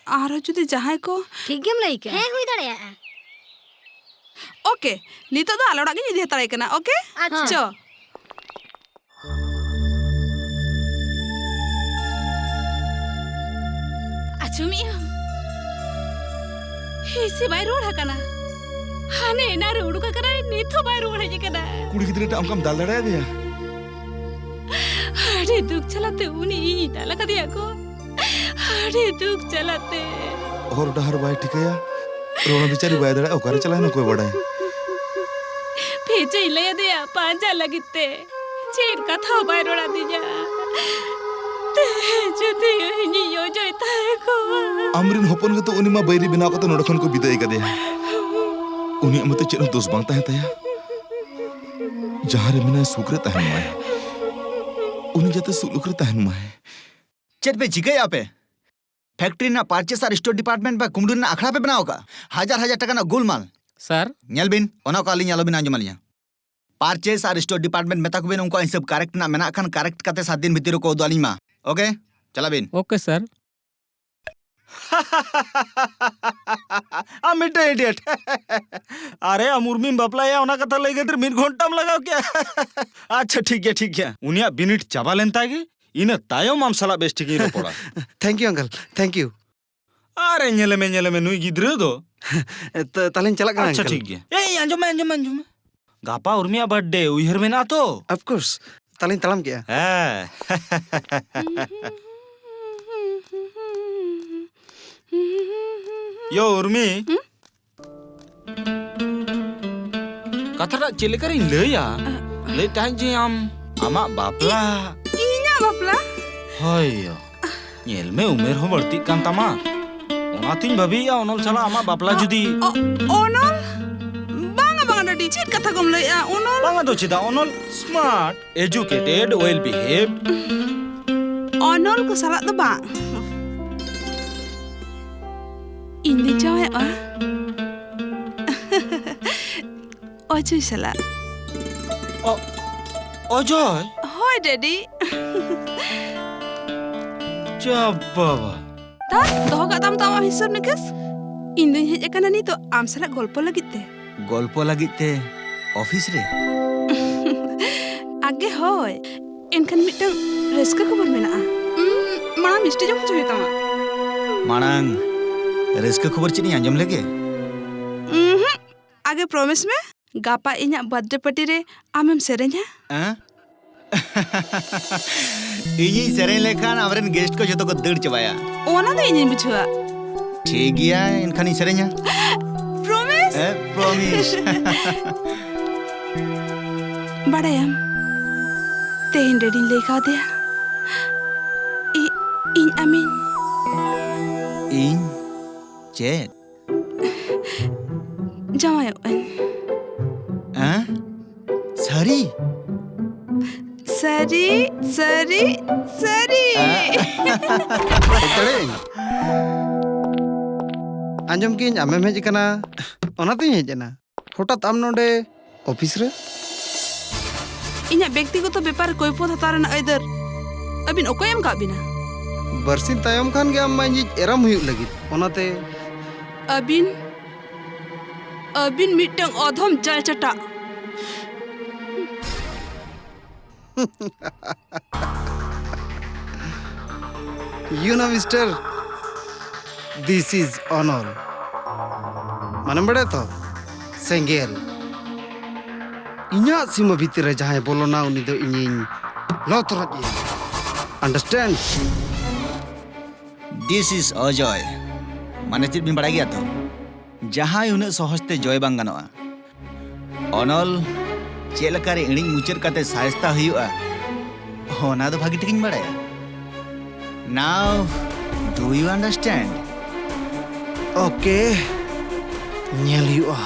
ᱟᱨᱦᱚᱸ ᱡᱩᱫᱤ ᱡᱟᱦᱟᱸᱭ ᱠᱚ ᱴᱷᱤᱠ ᱜᱮᱢ ᱞᱟᱹᱭ ᱠᱮᱜᱼᱟ᱾ ᱦᱮᱸ, ᱦᱩᱭ ᱫᱟᱲᱮᱭᱟᱜᱼᱟ᱾ ᱚ, ᱳᱠᱮ, ᱱᱤᱛᱚᱜ ᱫᱚ ᱟᱞᱮ ᱚᱲᱟᱜ ᱜᱤᱧ ᱤᱫᱤ ᱦᱟᱛᱟᱲᱟᱭ ᱠᱟᱱᱟ, ᱳᱠᱮ? ᱟᱪᱪᱷᱟ᱾ ᱪᱚ᱾ ᱟᱸᱡᱚᱢᱮᱜ ᱟᱢ? ᱦᱤᱥᱤ ᱵᱟᱭ ᱨᱩᱣᱟᱹᱲ ᱟᱠᱟᱱᱟ᱾ ᱦᱟᱱᱮ ᱮᱱᱟᱝ ᱨᱮ ᱩᱰᱩᱠ ᱟᱠᱟᱱᱟᱭ, ᱱᱤᱛ ᱦᱚᱸ ᱵᱟᱭ ᱨᱩᱣᱟᱹᱲ ᱦᱮᱡ ᱟᱠᱟᱱᱟ᱾ ᱠᱩᱲᱤ ᱜᱤᱫᱽᱨᱟᱹ ᱴᱟᱜ ᱚᱱᱠᱟᱢ ᱫᱟᱞ ᱫᱟᱲᱮᱭᱟᱫᱮᱭᱟ? ᱟᱹᱰᱤ ᱫᱩᱠ ᱡᱟᱞᱟᱛᱮ ᱩᱱᱤ ᱤᱧ ᱫᱟᱞ ᱟᱠᱟᱫᱮᱭᱟ ᱠᱚ᱾ ᱟᱹᱰᱤ ᱫᱩᱠ ᱡᱟᱞᱟᱛᱮ᱾ ᱦᱚᱨ ᱰᱟᱦᱟᱨ ᱵᱟᱭ ᱴᱷᱤᱠᱟᱹᱭᱟ, ᱨᱚᱲ ᱵᱤᱪᱟᱹᱨᱤ ᱵᱟᱭ ᱫᱟᱲᱮᱭᱟᱜᱼᱟ, ᱚᱠᱟᱨᱮ ᱪᱟᱞᱟᱣᱮᱱᱟ ᱚᱠᱚᱭ ᱵᱟᱰᱟᱭ᱾ ᱵᱷᱮᱡᱟᱧ ᱞᱟᱹᱭ ᱟᱫᱮᱭᱟ ᱯᱟᱸᱡᱟ ᱞᱟᱹᱜᱤᱫ ᱛᱮ᱾ ᱪᱮᱫ ᱠᱟᱛᱷᱟ ᱦᱚᱸ ᱵᱟᱭ ᱨᱚᱲ ᱟᱹᱫᱤᱧᱟ᱾ ᱛᱮᱦᱮᱧ ᱡᱩᱫᱤ ᱤᱧᱤᱧ ᱚᱡᱚᱭ ᱛᱟᱦᱮᱸ ᱠᱚᱜᱼᱟ᱾ ᱟᱢᱨᱮᱱ ᱦᱚᱯᱚᱱ ᱜᱮᱛᱚ ᱩᱱᱤ ᱢᱟ ᱵᱟᱹᱭᱨᱤ ᱵᱮᱱᱟᱣ ᱠᱟᱛᱮ ᱱᱚᱰᱮ ᱠᱷᱚᱱ ᱠᱚ ᱵᱤᱫᱟᱹᱭ ᱠᱟᱫᱮᱭᱟ᱾ ᱩᱱᱤᱭᱟᱜ ᱢᱟᱛᱚ ᱪᱮᱫ ᱦᱚᱸ ᱫᱳᱥ ᱵᱟᱝ ᱛᱟᱦᱮᱸ ᱛᱟᱭᱟ᱾ ᱡᱟᱦᱟᱸ ᱨᱮ ᱢᱮᱱᱟᱭ ᱥᱩᱠ ᱨᱮ ᱛᱟᱦᱮᱱ ᱢᱟᱭ᱾ ᱩᱱᱤ ᱡᱟᱛᱮ ᱥᱩᱞᱩᱠ ᱨᱮ ᱛᱟᱦᱮᱱ ᱢᱟᱭ᱾ ᱪᱮᱫ ᱯᱮ ᱪᱤᱠᱟᱹᱭᱮᱫᱼᱟ ᱯᱮ? ᱯᱷᱮᱠᱴᱨᱤ ᱨᱮᱱᱟᱜ ᱯᱟᱨᱪᱮᱥ ᱟᱨ ᱥᱴᱳᱨ ᱰᱤᱯᱟᱨᱴᱢᱮᱱᱴ ᱯᱮ ᱠᱩᱢᱵᱽᱲᱩ ᱨᱮᱱᱟᱜ ᱟᱠᱷᱲᱟ ᱯᱮ ᱵᱮᱱᱟᱣ ᱟᱠᱟᱫᱼᱟ᱾ ᱦᱟᱡᱟᱨ ᱦᱟᱡᱟᱨ ᱴᱟᱠᱟ ᱨᱮᱱᱟᱜ ᱜᱳᱞᱢᱟᱞ᱾ ᱥᱟᱨ᱾ ᱧᱮᱞ ᱵᱤᱱ, ᱚᱱᱟ ᱠᱚ ᱟᱹᱞᱤᱧ ᱟᱞᱚᱵᱤᱱ ᱟᱸᱡᱚᱢ ᱟᱹᱞᱤᱧᱟ᱾ ᱯᱟᱨᱪᱮᱥ ᱟᱨ ᱥᱴᱳᱨ ᱰᱤᱯᱟᱨᱴᱢᱮᱱᱴ ᱢᱮᱛᱟ ᱠᱚᱵᱤᱱ ᱩᱱᱠᱩᱣᱟᱜ ᱦᱤᱥᱟᱹᱵ ᱠᱟᱨᱮᱠᱴ ᱨᱮᱱᱟᱜ ᱢᱮᱱᱟᱜ ᱠᱷᱟᱱ ᱠᱟᱨᱮᱠᱴ ᱠᱟᱛᱮ ᱥᱟᱛ ᱫᱤᱱ ᱵᱷᱤᱛᱤᱨ ᱨᱮᱠᱚ ᱩᱫᱩᱜ ᱟᱹᱞᱤᱧ ᱢᱟ᱾ ᱳᱠᱮ, ᱪᱟᱞᱟᱜ ᱵᱤᱱ᱾ ᱳᱠᱮ ᱥᱟᱨ᱾ ᱟᱢ ᱢᱤᱫᱴᱮᱱ ᱤᱰᱤᱭᱮᱴ᱾ ᱟᱨᱮ, ᱟᱢ ᱩᱨᱢᱤᱢ ᱵᱟᱯᱞᱟᱭᱟ, ᱚᱱᱟ ᱠᱟᱛᱷᱟ ᱞᱟᱹᱭ ᱠᱷᱟᱹᱛᱤᱨ ᱢᱤᱫ ᱜᱷᱚᱱᱴᱟᱢ ᱞᱟᱜᱟᱣ ᱠᱮᱫᱼᱟ᱾ ᱟᱪᱪᱷᱟ, ᱴᱷᱤᱠ ᱜᱮᱭᱟ, ᱴᱷᱤᱠ ᱜᱮᱭᱟ᱾ ᱩᱱᱤᱭᱟᱜ ᱵᱤᱱᱤᱰ ᱪᱟᱵᱟ ᱞᱮᱱ ᱛᱟᱭ ᱜᱮ, ᱤᱱᱟᱹ ᱛᱟᱭᱚᱢ ᱟᱢ ᱥᱟᱞᱟᱜ ᱵᱮᱥ ᱴᱷᱤᱠᱤᱧ ᱨᱚᱯᱚᱲᱟ᱾ Thank you uncle, thank you. ᱟᱨᱮ, ᱧᱮᱞᱮᱢᱮ, ᱧᱮᱞᱮᱢᱮ, ᱱᱩᱭ ᱜᱤᱫᱽᱨᱟᱹ ᱫᱚ᱾ ᱛᱟ-, ᱛᱟᱦᱞᱮᱧ ᱪᱟᱞᱟᱜ ᱠᱟᱱᱟ ᱟᱪᱪᱷᱟ, ᱟᱝᱠᱮᱞ᱾ ᱴᱷᱤᱠ ᱜᱮᱭᱟ᱾ ᱮᱭ, ᱟᱸᱡᱚᱢ ᱢᱮ, ᱟᱸᱡᱚᱢ ᱢᱮ, ᱟᱸᱡᱚᱢ ᱢᱮ᱾ ᱜᱟᱯᱟ ᱩᱨᱢᱤᱭᱟᱜ ᱵᱟᱨᱛᱷᱰᱮ, ᱩᱭᱦᱟᱹᱨ ᱢᱮᱱᱟᱜᱼᱟ ᱛᱚ? Of course, ᱛᱟᱦᱞᱮᱧ ᱛᱟᱲᱟᱢ ᱠᱮᱜᱼᱟ᱾ ᱦᱮᱸ᱾ ᱭᱳ, ᱩᱨᱢᱤ᱾ ᱦᱩᱸ? ᱠᱟᱛᱷᱟᱴᱟᱜ ᱪᱮᱫ ᱞᱮᱠᱟᱨᱤᱧ ᱞᱟᱹᱭᱟ? ᱞᱟᱹᱭ ᱛᱟᱦᱮᱸᱫ ᱡᱮ ᱟᱢ, ᱟᱢᱟᱜ ᱵᱟᱯᱞᱟ᱾ ᱤᱧᱟᱜ ᱵᱟᱯᱞᱟ? ᱦᱳᱭ ᱭᱳ᱾ ᱧᱮᱞ ᱢᱮ, ᱩᱢᱮᱨ ᱦᱚᱸ ᱵᱟᱹᱲᱛᱤᱜ ᱠᱟᱱ ᱛᱟᱢᱟ᱾ ᱚᱱᱟᱛᱤᱧ ᱵᱷᱟᱹᱵᱤᱭᱮᱫᱼᱟ, ᱚᱱᱚᱞ ᱥᱟᱞᱟᱜ ᱟᱢᱟᱜ ᱵᱟᱯᱞᱟ ᱚ-, ᱡᱩᱫᱤ ᱚ-, ᱚᱱᱚᱞ? ᱵᱟᱝᱟ, ᱵᱟᱝᱟ, ᱰᱟᱹᱰᱤ, ᱪᱮᱫ ᱠᱟᱛᱷᱟ ᱠᱚᱢ ᱞᱟᱹᱭᱮᱫᱼᱟ? ᱚᱱᱚᱞ? ᱵᱟᱝᱟ ᱫᱚ ᱪᱮᱫᱟᱜ, ᱚᱱᱚᱞ smart, educated, well behaved. ᱚᱱᱚᱞ ᱠᱚ ᱥᱟᱞᱟᱜ ᱫᱚ ᱵᱟᱝ᱾ ᱤᱧ ᱫᱚᱧ ᱡᱟᱶᱟᱭᱚᱜᱼᱟ᱾ ᱚᱡᱚᱭ ᱥᱟᱞᱟᱜ᱾ ᱚ-, ᱚᱡᱚᱭ? ᱦᱳᱭ, ᱰᱮᱰᱤ᱾ ᱪᱟ ᱵᱟᱵᱟ᱾ ᱛᱟ, ᱫᱚᱦᱚ ᱠᱟᱜ ᱛᱟᱢ ᱛᱚ ᱟᱢᱟᱜ ᱦᱤᱥᱟᱹᱵ ᱱᱤᱠᱟᱹᱥ? ᱤᱧ ᱫᱚᱧ ᱦᱮᱡ ᱟᱠᱟᱱᱟ ᱱᱤᱛᱚᱜ ᱟᱢ ᱥᱟᱞᱟᱜ ᱜᱚᱞᱯᱚ ᱞᱟᱹᱜᱤᱫ ᱛᱮ᱾ ᱜᱚᱞᱯᱚ ᱞᱟᱹᱜᱤᱫ ᱛᱮ ᱚᱯᱷᱤᱥ ᱨᱮ? ᱟᱜᱮ ᱦᱳᱭ, ᱮᱱᱠᱷᱟᱱ ᱢᱤᱫᱴᱟᱝ ᱨᱟᱹᱥᱠᱟᱹ ᱠᱷᱚᱵᱚᱨ ᱢᱮᱱᱟᱜᱼᱟ᱾ ᱩᱸ, ᱢᱟᱲᱟᱝ ᱢᱤᱥᱴᱤ ᱡᱚᱢ ᱦᱚᱪᱚ ᱦᱩᱭᱩᱜ ᱛᱟᱢᱟ᱾ ᱢᱟᱲᱟᱝ ᱨᱟᱹᱥᱠᱟᱹ ᱠᱷᱚᱵᱚᱨ ᱪᱮᱫ ᱤᱧ ᱟᱸᱡᱚᱢ ᱞᱮᱜᱮ? ᱩᱸᱦᱩᱸ, ᱟᱜᱮ ᱯᱨᱚᱢᱤᱥ ᱢᱮ, ᱜᱟᱯᱟ ᱤᱧᱟᱜ ᱵᱟᱨᱛᱷᱰᱮ ᱯᱟᱨᱴᱤ ᱨᱮ ᱟᱢᱮᱢ ᱥᱮᱨᱮᱧᱟ᱾ ᱦᱮᱸ? ᱤᱧᱤᱧ ᱥᱮᱨᱮᱧ ᱞᱮᱠᱷᱟᱱ ᱟᱢᱨᱮᱱ ᱜᱮᱥᱴ ᱠᱚ ᱡᱚᱛᱚ ᱠᱚ ᱫᱟᱹᱲ ᱪᱟᱵᱟᱭᱟ᱾ ᱚᱱᱟ ᱫᱚ ᱤᱧᱤᱧ ᱵᱩᱡᱷᱟᱹᱣᱟ᱾ ᱴᱷᱤᱠ ᱜᱮᱭᱟ, ᱮᱱᱠᱷᱟᱱᱤᱧ ᱥᱮᱨᱮᱧᱟ᱾ ᱯᱨᱚᱢᱤᱥ? ᱦᱮᱸ, ᱯᱨᱚᱢᱤᱥ᱾ ᱵᱟᱲᱟᱭᱟᱢ, ᱛᱮᱦᱮᱧ ᱰᱮᱰᱤᱧ ᱞᱟᱹᱭ ᱠᱟᱣᱫᱮᱭᱟ, ᱤ-, ᱤᱧ ᱟᱢᱤᱧ ᱤᱧ? ᱪᱮᱫ? ᱡᱟᱶᱟᱭᱚᱜ ᱟᱹᱧ᱾ ᱦᱮᱸ? ᱥᱟᱹᱨᱤ? ᱥᱟᱹᱨᱤ, ᱥᱟᱹᱨᱤ, ᱥᱟᱹᱨᱤ᱾ ᱦᱮᱸ? ᱫᱟᱲᱮᱭᱟᱜ ᱟᱹᱧ? ᱟᱸᱡᱚᱢ ᱠᱤᱧ ᱟᱢᱮᱢ ᱦᱮᱡ ᱟᱠᱟᱱᱟ, ᱚᱱᱟᱛᱤᱧ ᱦᱮᱡ ᱮᱱᱟ᱾ ᱦᱚᱴᱟᱛ ᱟᱢ ᱱᱚᱰᱮ ᱚᱯᱷᱤᱥ ᱨᱮ? ᱤᱧᱟᱹᱜ ᱵᱮᱠᱛᱤᱜᱚᱛᱚ ᱵᱮᱯᱟᱨ ᱨᱮ ᱠᱳᱭᱯᱷᱚᱛ ᱦᱟᱛᱟᱣ ᱨᱮᱱᱟᱜ ᱟᱹᱭᱫᱟᱹᱨ ᱟᱹᱵᱤᱱ ᱚᱠᱚᱭ ᱮᱢ ᱠᱟᱜ ᱵᱤᱱᱟ? ᱵᱟᱨᱥᱤᱧ ᱛᱟᱭᱚᱢ ᱠᱷᱟᱱ ᱜᱮ ᱟᱢ ᱢᱟ ᱤᱧᱤᱡ ᱮᱨᱟᱢ ᱦᱩᱭᱩᱜ ᱞᱟᱹᱜᱤᱫ, ᱚᱱᱟᱛᱮ᱾ ᱟᱹᱵᱤᱱ, ᱟᱹᱵᱤᱱ ᱢᱤᱫᱴᱟᱝ ᱚᱫᱷᱚᱢ ᱡᱟᱭ ᱪᱟᱴᱟ᱾ You know, mister, this is honor. ᱢᱟᱱᱮᱢ ᱵᱟᱲᱟᱭᱟ ᱛᱚ? ᱥᱮᱸᱜᱮᱞ᱾ ᱤᱧᱟᱹᱜ ᱥᱤᱢᱟᱹ ᱵᱷᱤᱛᱤᱨ ᱨᱮ ᱡᱟᱦᱟᱸᱭ ᱵᱚᱞᱚᱱᱟ, ᱩᱱᱤ ᱫᱚ ᱤᱧᱤᱧ ᱞᱚ ᱛᱚᱨᱚᱡ ᱮᱭᱟ᱾ Understand? This is ᱚᱡᱚᱭ᱾ ᱢᱟᱱᱮ ᱪᱮᱫ ᱵᱤᱱ ᱵᱟᱲᱟᱭ ᱜᱮᱭᱟ ᱛᱚ? ᱡᱟᱦᱟᱸᱭ ᱩᱱᱟᱹᱜ ᱥᱚᱦᱚᱡ ᱛᱮ ᱡᱚᱭ ᱵᱟᱝ ᱜᱟᱱᱚᱜᱼᱟ᱾ ᱚᱱᱚᱞ, ᱪᱮᱫ ᱞᱮᱠᱟᱨᱮ ᱤᱬᱤᱡ ᱢᱩᱪᱟᱹᱫ ᱠᱟᱛᱮ ᱥᱟᱭᱥᱛᱟ ᱦᱩᱭᱩᱜᱼᱟ, ᱚᱱᱟ ᱫᱚ ᱵᱷᱟᱜᱮ ᱴᱷᱤᱠᱤᱧ ᱵᱟᱲᱟᱭᱟ᱾ Now, do you understand? Okay, ᱧᱮᱞ ᱦᱩᱭᱩᱜᱼᱟ᱾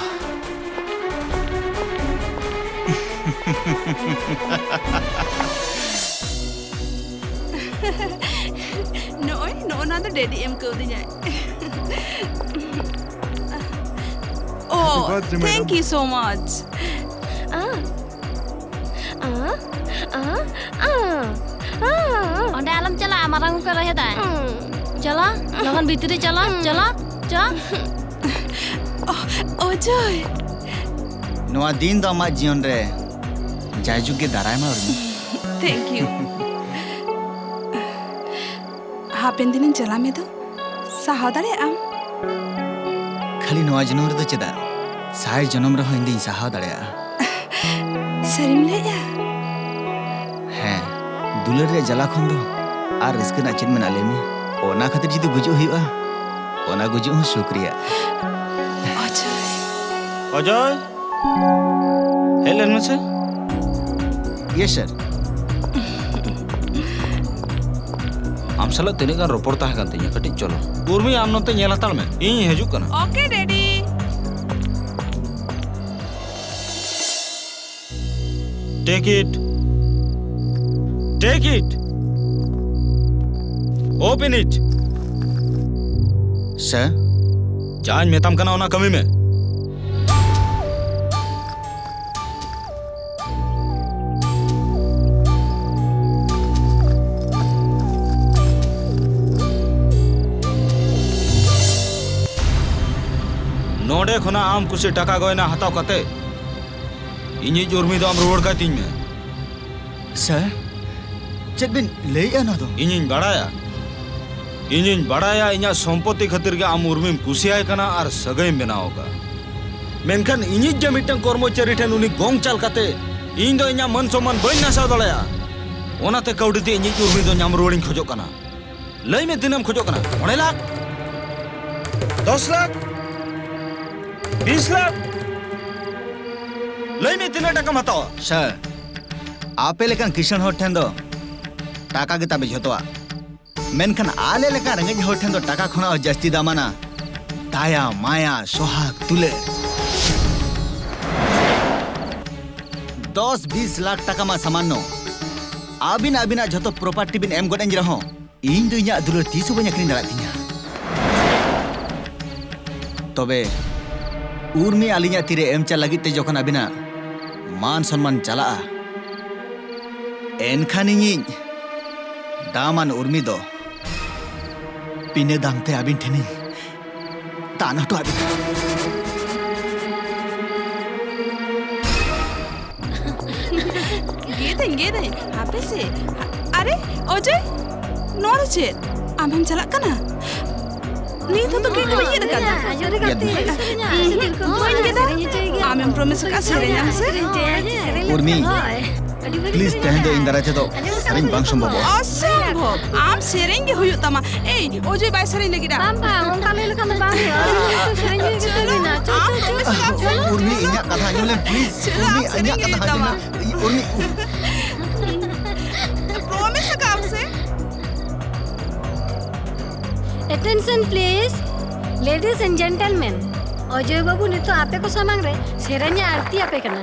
ᱱᱚᱜᱼᱚᱭ, ᱱᱚᱜᱼᱚ ᱱᱟ ᱫᱚ ᱰᱮᱰᱤ ᱮᱢ ᱠᱟᱹᱣᱫᱤᱧᱟᱭ᱾ Oh, Happy birthday, madam. Thank you so much. ᱟ, ᱟ, ᱟ, ᱟ, ᱟ᱾ ᱚᱸᱰᱮ ᱟᱞᱚᱢ ᱪᱟᱞᱟᱜᱼᱟ, ᱢᱟᱨᱟᱝ ᱜᱚᱢᱠᱮ ᱨᱚᱦᱮᱫᱟᱭ᱾ ᱩᱸ᱾ ᱪᱟᱞᱟᱜ, ᱞᱚᱜᱚᱱ ᱵᱷᱤᱛᱨᱤ ᱪᱟᱞᱟᱜ, ᱩᱸ᱾ ᱪᱟᱞᱟᱜ, ᱪᱟᱞᱟᱜ᱾ ᱚ, ᱚᱡᱚᱭ᱾ ᱱᱚᱣᱟ ᱫᱤᱱ ᱫᱚ ᱟᱢᱟᱜ ᱡᱤᱭᱚᱱ ᱨᱮ ᱡᱟᱭᱡᱩᱜᱽ ᱜᱮ ᱫᱟᱨᱟᱭ ᱢᱟ, ᱩᱨᱢᱤ᱾ Thank you. ᱦᱟᱯᱮᱱ ᱫᱤᱱᱤᱧ ᱪᱟᱞᱟᱣ ᱢᱮ ᱫᱚ, ᱥᱟᱦᱟᱣ ᱫᱟᱲᱮᱭᱟᱜ ᱟᱢ? ᱠᱷᱟᱹᱞᱤ ᱱᱚᱣᱟ ᱡᱚᱱᱚᱢ ᱨᱮᱫᱚ ᱪᱮᱫᱟᱜ, ᱥᱟᱭ ᱡᱚᱱᱚᱢ ᱨᱮᱦᱚᱸ ᱤᱧ ᱫᱩᱧ ᱥᱟᱦᱟᱣ ᱫᱟᱲᱮᱭᱟᱜᱼᱟ᱾ ᱥᱟᱹᱨᱤᱢ ᱞᱟᱹᱭᱮᱜᱼᱟ? ᱦᱮᱸ, ᱫᱩᱞᱟᱹᱲ ᱨᱮᱭᱟᱜ ᱡᱟᱞᱟ ᱠᱷᱚᱱ ᱫᱚ ᱟᱨ ᱨᱟᱹᱥᱠᱟᱹ ᱨᱮᱱᱟᱜ ᱪᱮᱫ ᱢᱮᱱᱟᱜᱼᱟ, ᱞᱟᱹᱭ ᱢᱮ? ᱚᱱᱟ ᱠᱷᱟᱹᱛᱤᱨ ᱡᱩᱫᱤ ᱜᱩᱡᱩᱜ ᱦᱩᱭᱩᱜᱼᱟ, ᱚᱱᱟ ᱜᱩᱡᱩᱜ ᱦᱚᱸ ᱥᱩᱠ ᱨᱮᱭᱟᱜ᱾ ᱚᱡᱚᱭ᱾ ᱚᱡᱚᱭ! ᱦᱮᱡ ᱞᱮᱱ ᱢᱮᱥᱮ᱾ Yes, sir. ᱟᱢ ᱥᱟᱞᱟᱜ ᱛᱤᱱᱟᱹᱜ ᱜᱟᱱ ᱨᱚᱯᱚᱲ ᱛᱟᱦᱮᱸ ᱠᱟᱱ ᱛᱤᱧᱟ, ᱠᱟᱹᱴᱤᱡ ᱪᱚᱞᱚ᱾ ᱩᱨᱢᱤ, ᱟᱢ ᱱᱚᱛᱮ ᱧᱮᱞ ᱦᱟᱛᱟᱲ ᱢᱮ, ᱤᱧᱤᱧ ᱦᱤᱡᱩᱜ ᱠᱟᱱᱟ᱾ Okay, Daddy. Take it. Take it. Open it. Sir? ᱡᱟᱧ ᱢᱮᱛᱟᱢ ᱠᱟᱱᱟ, ᱚᱱᱟ ᱠᱟᱹᱢᱤ ᱢᱮ᱾ ᱱᱚᱰᱮ ᱠᱷᱚᱱᱟᱜ ᱟᱢ ᱠᱩᱥᱤ ᱴᱟᱠᱟ ᱜᱚᱭᱱᱟ ᱦᱟᱛᱟᱣ ᱠᱟᱛᱮ ᱤᱧᱤᱡ ᱩᱨᱢᱤ ᱫᱚ ᱟᱢ ᱨᱩᱣᱟᱹᱲ ᱠᱟᱭ ᱛᱤᱧ ᱢᱮ᱾ Sir, ᱪᱮᱫ ᱵᱤᱱ ᱞᱟᱹᱭᱮᱜᱼᱟ ᱱᱚᱣᱟ ᱫᱚ? ᱤᱧᱤᱧ ᱵᱟᱲᱟᱭᱟ, ᱤᱧᱤᱧ ᱵᱟᱲᱟᱭᱟ ᱤᱧᱟᱜ ᱥᱚᱢᱯᱚᱛᱤ ᱠᱷᱟᱹᱛᱤᱨ ᱜᱮ ᱟᱢ ᱩᱨᱢᱤᱢ ᱠᱩᱥᱤᱭᱟᱭ ᱠᱟᱱᱟ ᱟᱨ ᱥᱟᱹᱜᱟᱹᱭᱮᱢ ᱵᱮᱱᱟᱣ ᱟᱠᱟᱫᱼᱟ᱾ ᱢᱮᱱᱠᱷᱟᱱ ᱤᱧᱤᱡ ᱡᱮ ᱢᱤᱫᱴᱟᱝ ᱠᱚᱨᱢᱚᱪᱟᱨᱤ ᱴᱷᱮᱱ ᱩᱱᱤ ᱜᱚᱝ ᱪᱟᱞ ᱠᱟᱛᱮ ᱤᱧ ᱫᱚ ᱤᱧᱟᱜ ᱢᱟᱹᱱ ᱥᱚᱢᱢᱟᱱ ᱵᱟᱹᱧ ᱱᱟᱥᱟᱣ ᱫᱟᱲᱮᱭᱟᱜᱼᱟ᱾ ᱚᱱᱟᱛᱮ ᱠᱟᱹᱣᱰᱤ ᱛᱮ ᱤᱧᱤᱡ ᱩᱨᱢᱤ ᱫᱚ ᱧᱟᱢ ᱨᱩᱣᱟᱹᱲᱤᱧ ᱠᱷᱚᱡᱚᱜ ᱠᱟᱱᱟ᱾ ᱞᱟᱹᱭ ᱢᱮ, ᱛᱤᱱᱟᱹᱜ ᱮᱢ ᱠᱷᱚᱡᱚᱜ ᱠᱟᱱᱟ? ᱢᱚᱬᱮ ᱞᱟᱠᱷ? ᱫᱚᱥ ᱞᱟᱠᱷ? ᱵᱤᱥ ᱞᱟᱠᱷ? ᱞᱟᱹᱭ ᱢᱮ, ᱛᱤᱱᱟᱹᱜ ᱴᱟᱠᱟᱢ ᱦᱟᱛᱟᱣᱟ? Sir, ᱟᱯᱮ ᱞᱮᱠᱟᱱ ᱠᱤᱥᱟᱹᱬ ᱦᱚᱲ ᱴᱷᱮᱱ ᱫᱚ ᱴᱟᱠᱟ ᱜᱮ ᱛᱟᱯᱮ ᱡᱷᱚᱛᱚᱣᱟᱜ, ᱢᱮᱱᱠᱷᱟᱱ ᱟᱞᱮ ᱞᱮᱠᱟᱱ ᱨᱮᱸᱜᱮᱡ ᱦᱚᱲ ᱴᱷᱮᱱ ᱫᱚ ᱴᱟᱠᱟ ᱠᱷᱚᱱᱟᱜ ᱦᱚᱸ ᱡᱟᱹᱥᱛᱤ ᱫᱟᱢᱟᱱᱟ ᱫᱟᱭᱟ, ᱢᱟᱭᱟ, ᱥᱚᱦᱟᱜᱽ, ᱫᱩᱞᱟᱹᱲ᱾ ᱫᱚᱥ ᱵᱤᱥ ᱞᱟᱠᱷ ᱴᱟᱠᱟ ᱢᱟ ᱥᱟᱢᱟᱱᱱᱚ, ᱟᱹᱵᱤᱱ ᱟᱹᱵᱤᱱᱟᱜ ᱡᱷᱚᱛᱚ property ᱵᱤᱱ ᱮᱢ ᱜᱚᱫ ᱟᱹᱧ ᱨᱮᱦᱚᱸ, ᱤᱧ ᱫᱚ ᱤᱧᱟᱜ ᱫᱩᱞᱟᱹᱲ ᱛᱤᱥ ᱦᱚᱸ ᱵᱟᱹᱧ ᱟᱹᱠᱷᱨᱤᱧ ᱫᱟᱲᱮᱭᱟᱜ ᱛᱤᱧᱟ᱾ ᱛᱚᱵᱮ ᱩᱨᱢᱤ ᱟᱹᱞᱤᱧᱟᱜ ᱛᱤᱨᱮ ᱮᱢ ᱪᱟᱞ ᱞᱟᱹᱜᱤᱫ ᱛᱮ ᱡᱚᱠᱷᱚᱱ ᱟᱹᱵᱤᱱᱟᱜ ᱢᱟᱱ ᱥᱚᱱᱢᱟᱱ ᱪᱟᱞᱟᱜᱼᱟ, ᱮᱱᱠᱷᱟᱱ ᱤᱧᱤᱡ ᱫᱟᱢᱟᱱ ᱩᱨᱢᱤ ᱫᱚ ᱵᱤᱱᱟᱹ ᱫᱟᱢ ᱛᱮ ᱟᱹᱵᱤᱱ ᱴᱷᱮᱱᱤᱧ ᱫᱟᱱ ᱦᱚᱴᱚ ᱟᱹᱵᱤᱱᱟ᱾ ᱛᱮᱧ ᱜᱮᱫᱟᱹᱧ᱾ ᱦᱟᱯᱮ ᱥᱮ᱾ ᱟᱨᱮ, ᱚᱡᱚᱭ, ᱱᱚᱣᱟ ᱫᱚ ᱪᱮᱫ? ᱟᱢᱮᱢ ᱪᱟᱞᱟᱜ ᱠᱟᱱᱟ? ᱱᱤᱛ ᱦᱚᱸᱛᱚ ᱠᱮᱠ ᱠᱚ ᱤᱭᱟᱹ ᱟᱠᱟᱫᱟ᱾ ᱟᱸᱡᱚᱢ ᱨᱮ ᱜᱮᱫ ᱜᱟᱛᱮ᱾ ᱢᱮ᱾ ᱵᱟᱹᱧ ᱜᱮᱫᱟ᱾ ᱥᱮᱨᱮᱧ ᱦᱚᱪᱚᱭ ᱜᱮᱭᱟ᱾ ᱟᱢᱮᱢ ᱯᱨᱚᱢᱤᱥ ᱟᱠᱟᱫᱼᱟ, ᱥᱮᱨᱮᱧᱟᱢ ᱥᱮ? ᱥᱮᱨᱮᱧ ᱦᱚᱪᱚᱭ ᱜᱮᱭᱟ᱾ ᱩᱨᱢᱤ, ᱦᱳᱭ᱾ ᱟᱹᱰᱤ ᱵᱷᱟᱹᱜᱤ please, ᱥᱮᱨᱮᱧ ᱛᱮᱦᱮᱧ ᱫᱚ ᱠᱟᱱᱟ᱾ ᱤᱧ ᱫᱟᱨᱟᱭ ᱛᱮᱫᱚ ᱟᱸᱡᱚᱢ ᱥᱮᱨᱮᱧ ᱠᱟᱫᱟ ᱵᱟᱝ ᱵᱤᱱ? ᱥᱚᱢᱵᱷᱚᱵᱚᱜᱼᱟ᱾ ᱚᱥᱚᱢᱵᱷᱚᱵ᱾ ᱟᱢ ᱥᱮᱨᱮᱧ ᱜᱮ ᱦᱩᱭᱩᱜ ᱛᱟᱢᱟ᱾ ᱮᱭ, ᱚᱡᱚᱭ ᱵᱟᱭ ᱥᱮᱨᱮᱧ ᱞᱟᱹᱜᱤᱫᱼᱟ᱾ ᱵᱟᱝ, ᱵᱟᱝ, ᱚᱱᱠᱟ ᱞᱟᱹᱭ ᱞᱮᱠᱷᱟᱱ ᱫᱚ ᱵᱟᱝ ᱦᱩᱭᱩᱜᱼᱟ᱾ ᱩᱱᱤ ᱥᱮᱨᱮᱧ ᱜᱮ ᱪᱚᱞᱚ, ᱠᱟᱛᱷᱟ ᱢᱮᱱᱟᱜᱼᱟ᱾ ᱪᱚᱞᱚ, ᱟᱢ ᱪᱚᱞᱚ, ᱯᱨᱚᱢᱤᱥ ᱪᱚᱞᱚ, ᱠᱟᱜ ᱟᱢ᱾ ᱪᱚᱞᱚ᱾ ᱩᱨᱢᱤ, ᱟᱢ ᱤᱧᱟᱹᱜ ᱥᱮᱨᱮᱧ ᱠᱟᱛᱷᱟ ᱜᱮ ᱟᱸᱡᱚᱢ ᱞᱮᱢ, ᱦᱩᱭᱩᱜ ᱛᱟᱢᱟ᱾ Please. ᱩᱨᱢᱤ, ᱤᱧᱟᱹᱜ ᱠᱟᱛᱷᱟ ᱟᱸᱡᱚᱢ ᱞᱮᱢ᱾ ᱩᱨᱢᱤ᱾ ᱯᱨᱚᱢᱤᱥ ᱟᱠᱟᱫ ᱟᱢ ᱥᱮ? Attention please, ladies and gentlemen, ᱚᱡᱚᱭ ᱵᱟᱹᱵᱩ ᱱᱤᱛᱚᱜ ᱟᱯᱮ ᱠᱚ ᱥᱟᱢᱟᱝ ᱨᱮ ᱥᱮᱨᱮᱧ ᱮ ᱟᱬᱛᱤ ᱟᱯᱮ ᱠᱟᱱᱟ᱾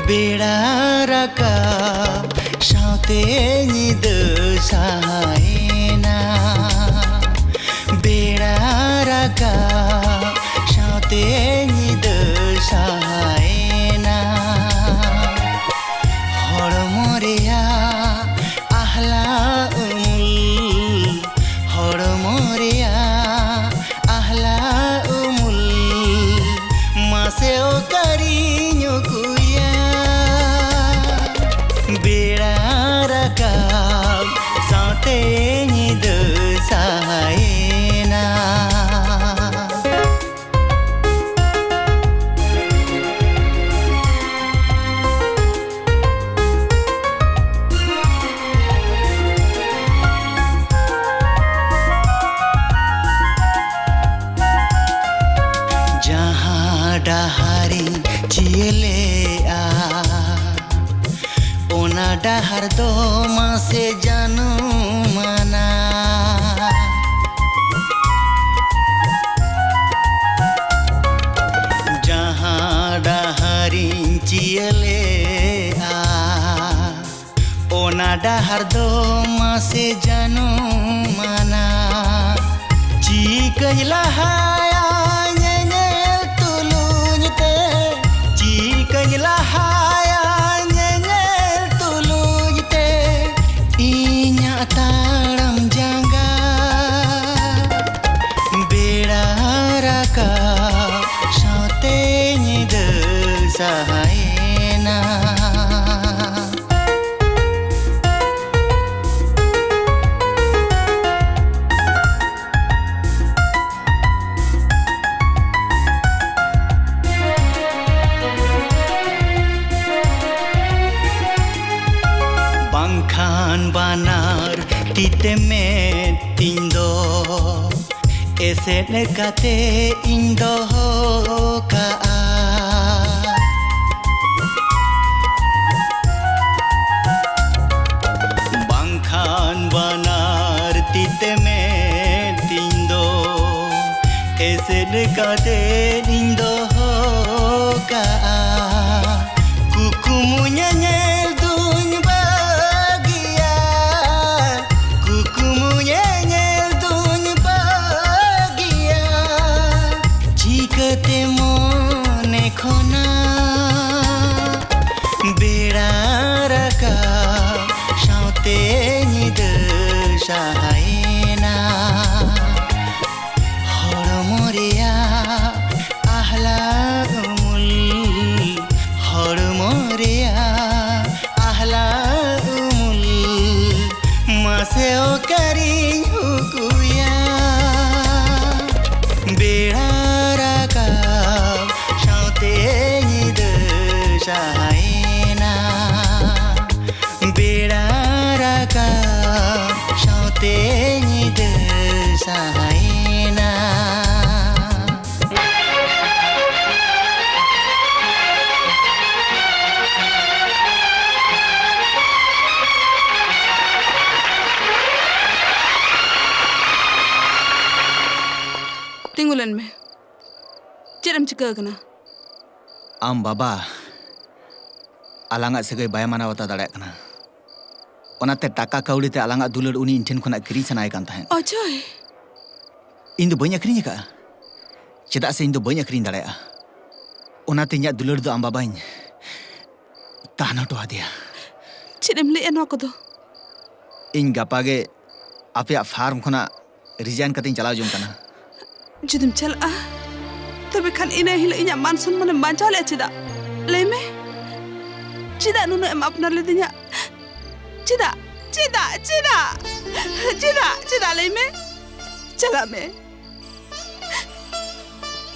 ᱵᱮᱲᱟ ᱨᱟᱠᱟᱵ ᱥᱟᱶᱛᱮ ᱧᱤᱫᱟᱹ ᱥᱟᱦᱟᱭᱮᱱᱟ᱾ ᱵᱮᱲᱟ ᱨᱟᱠᱟᱵ ᱥᱟᱶᱛᱮ ᱧᱤᱫᱟᱹ ᱥᱟᱦᱟᱭᱮᱱᱟ᱾ ᱦᱚᱲᱢᱚ ᱨᱮᱭᱟᱜ ᱟᱦᱞᱟ ᱩᱢᱩᱞ, ᱦᱚᱲᱢᱚ ᱨᱮᱭᱟᱜ ᱟᱦᱞᱟ ᱩᱢᱩᱞ, ᱢᱟᱥᱮ ᱚᱠᱟᱨᱤᱧ ᱩᱠᱩᱭᱟ? ᱵᱮᱲᱟ ᱨᱟᱠᱟᱵ ᱥᱟᱶᱛᱮ ᱧᱤᱫᱟᱹ ᱥᱟᱦᱟᱭᱮᱱᱟ᱾ ᱡᱟᱦᱟᱸ ᱰᱟᱦᱟᱨᱤᱧ ᱪᱤᱭᱟᱹᱞᱮᱜᱼᱟ, ᱚᱱᱟ ᱰᱟᱦᱟᱨ ᱫᱚ ᱢᱟᱥᱮ ᱡᱟᱱᱟᱢ ᱰᱟᱦᱟᱨ ᱫᱚ ᱢᱟᱥᱮ ᱡᱟᱹᱱᱩᱢᱟᱱᱟ᱾ ᱪᱤᱠᱟᱹᱧ ᱞᱟᱦᱟᱭᱟ ᱧᱮᱧᱮᱞ ᱛᱩᱞᱩᱡ ᱛᱮ, ᱪᱤᱠᱟᱹᱧ ᱞᱟᱦᱟᱭᱟ ᱧᱮᱧᱮᱞ ᱛᱩᱞᱩᱡ ᱛᱮ, ᱤᱧᱟᱜ ᱛᱟᱲᱟᱢ ᱡᱟᱸᱜᱟ ᱵᱮᱲᱟ ᱨᱟᱠᱟᱵ ᱥᱟᱶᱛᱮ ᱧᱤᱫᱟᱹ ᱥᱟᱦᱟᱭᱮᱱᱟ᱾ ᱵᱟᱝᱠᱷᱟᱱ ᱵᱟᱱᱟᱨ ᱛᱤ ᱛᱮ ᱢᱮᱫ ᱛᱤᱧ ᱫᱚ ᱮᱥᱮᱫ ᱠᱟᱛᱮ ᱤᱧ ᱫᱚᱦᱚ ᱠᱟᱜᱼᱟ᱾ ᱵᱟᱝᱠᱷᱟᱱ ᱵᱟᱱᱟᱨ ᱛᱤ ᱛᱮ ᱢᱮᱫ ᱛᱤᱧ ᱫᱚ ᱮᱥᱮᱫ ᱠᱟᱛᱮ ᱤᱧ ᱫᱚᱦᱚ ᱠᱟᱜᱼᱟ᱾ ᱠᱩᱠᱢᱩ ᱧᱮᱧᱮᱞ ᱫᱩᱧ ᱵᱟᱹᱜᱤᱭᱟ, ᱠᱩᱠᱢᱩ ᱧᱮᱧᱮᱞ ᱫᱩᱧ ᱵᱟᱹᱜᱤᱭᱟ᱾ ᱪᱤᱠᱟᱹᱛᱮ ᱢᱚᱱᱮ ᱠᱷᱚᱱᱟᱜ ᱵᱮᱲᱟ ᱨᱟᱠᱟᱵ ᱥᱟᱶᱛᱮ ᱧᱤᱫᱟᱹ ᱥᱟᱦᱟᱭᱮᱱᱟ᱾ ᱦᱚᱲᱢᱚ ᱨᱮᱭᱟᱜ ᱟᱦᱞᱟ ᱩᱢᱩᱞ, ᱦᱚᱲᱢᱚ ᱨᱮᱭᱟᱜ ᱟᱦᱞᱟ ᱩᱢᱩᱞ, ᱢᱟᱥᱮ ᱚᱠᱟᱨᱤᱧ ᱩᱠᱩᱭᱟ? ᱵᱮᱲᱟ ᱨᱟᱠᱟᱵ ᱥᱟᱶᱛᱮ ᱧᱤᱫᱟᱹ ᱥᱟᱦᱟᱭᱮᱱᱟ᱾ ᱵᱮᱲᱟ ᱨᱟᱠᱟᱵ ᱥᱟᱶᱛᱮ ᱧᱤᱫᱟᱹ ᱥᱟᱦᱟᱭᱮᱱᱟ᱾ ᱛᱤᱸᱜᱩ ᱞᱮᱱ ᱢᱮ᱾ ᱪᱮᱫ ᱮᱢ ᱪᱤᱠᱟᱹ ᱟᱠᱟᱱᱟ? ᱟᱢ ᱵᱟᱵᱟ ᱟᱞᱟᱝᱟᱜ ᱥᱟᱹᱜᱟᱹᱭ ᱵᱟᱭ ᱢᱟᱱᱟᱣ ᱵᱟᱛᱟᱣ ᱫᱟᱲᱮᱭᱟᱜ ᱠᱟᱱᱟ᱾ ᱚᱱᱟᱛᱮ ᱴᱟᱠᱟ ᱠᱟᱹᱣᱰᱤ ᱛᱮ ᱟᱞᱟᱝᱟᱜ ᱫᱩᱞᱟᱹᱲ ᱩᱱᱤ ᱤᱧ ᱴᱷᱮᱱ ᱠᱷᱚᱱᱟᱜ ᱠᱤᱨᱤᱧ ᱥᱟᱱᱟᱭᱮ ᱠᱟᱱ ᱛᱟᱦᱮᱸᱫ᱾ ᱚᱡᱚᱭ! ᱤᱧ ᱫᱚ ᱵᱟᱹᱧ ᱟᱹᱠᱷᱨᱤᱧ ᱟᱠᱟᱫᱼᱟ, ᱪᱮᱫᱟᱜ ᱥᱮ ᱤᱧ ᱫᱚ ᱵᱟᱹᱧ ᱟᱹᱠᱷᱨᱤᱧ ᱫᱟᱲᱮᱭᱟᱜᱼᱟ᱾ ᱚᱱᱟᱛᱮ ᱤᱧᱟᱹᱜ ᱫᱩᱞᱟᱹᱲ ᱫᱚ ᱟᱢ ᱵᱟᱵᱟᱧ ᱛᱟᱦᱮᱱ ᱦᱚᱴᱚ ᱟᱫᱮᱭᱟ᱾ ᱪᱮᱫ ᱮᱢ ᱞᱟᱹᱭᱮᱫᱼᱟ ᱱᱚᱣᱟ ᱠᱚᱫᱚ? ᱤᱧ ᱜᱟᱯᱟ ᱜᱮ ᱟᱯᱮᱭᱟᱜ ᱯᱷᱟᱨᱢ ᱠᱷᱚᱱᱟᱜ ᱨᱤᱡᱟᱭᱤᱱ ᱠᱟᱛᱮᱧ ᱪᱟᱞᱟᱣ ᱡᱚᱝ ᱠᱟᱱᱟ᱾ ᱡᱩᱫᱤᱢ ᱪᱟᱞᱟᱜᱼᱟ, ᱛᱚᱵᱮ ᱠᱷᱟᱱ ᱤᱱᱟᱹ ᱦᱤᱞᱳᱜ ᱤᱧᱟᱹᱜ ᱢᱟᱱ ᱥᱚᱱᱢᱟᱱᱮᱢ ᱵᱟᱧᱪᱟᱣ ᱞᱮᱫᱼᱟ ᱪᱮᱫᱟᱜ? ᱞᱟᱹᱭ ᱢᱮ, ᱪᱮᱫᱟᱜ ᱱᱩᱱᱟᱹᱜ ᱮᱢ ᱟᱯᱱᱟᱨ ᱞᱤᱫᱤᱧᱟ? ᱪᱮᱫᱟᱜ? ᱪᱮᱫᱟᱜ? ᱪᱮᱫᱟᱜ? ᱪᱮᱫᱟᱜ? ᱪᱮᱫᱟᱜ? ᱞᱟᱹᱭ ᱢᱮ᱾ ᱪᱟᱞᱟᱜ ᱢᱮ᱾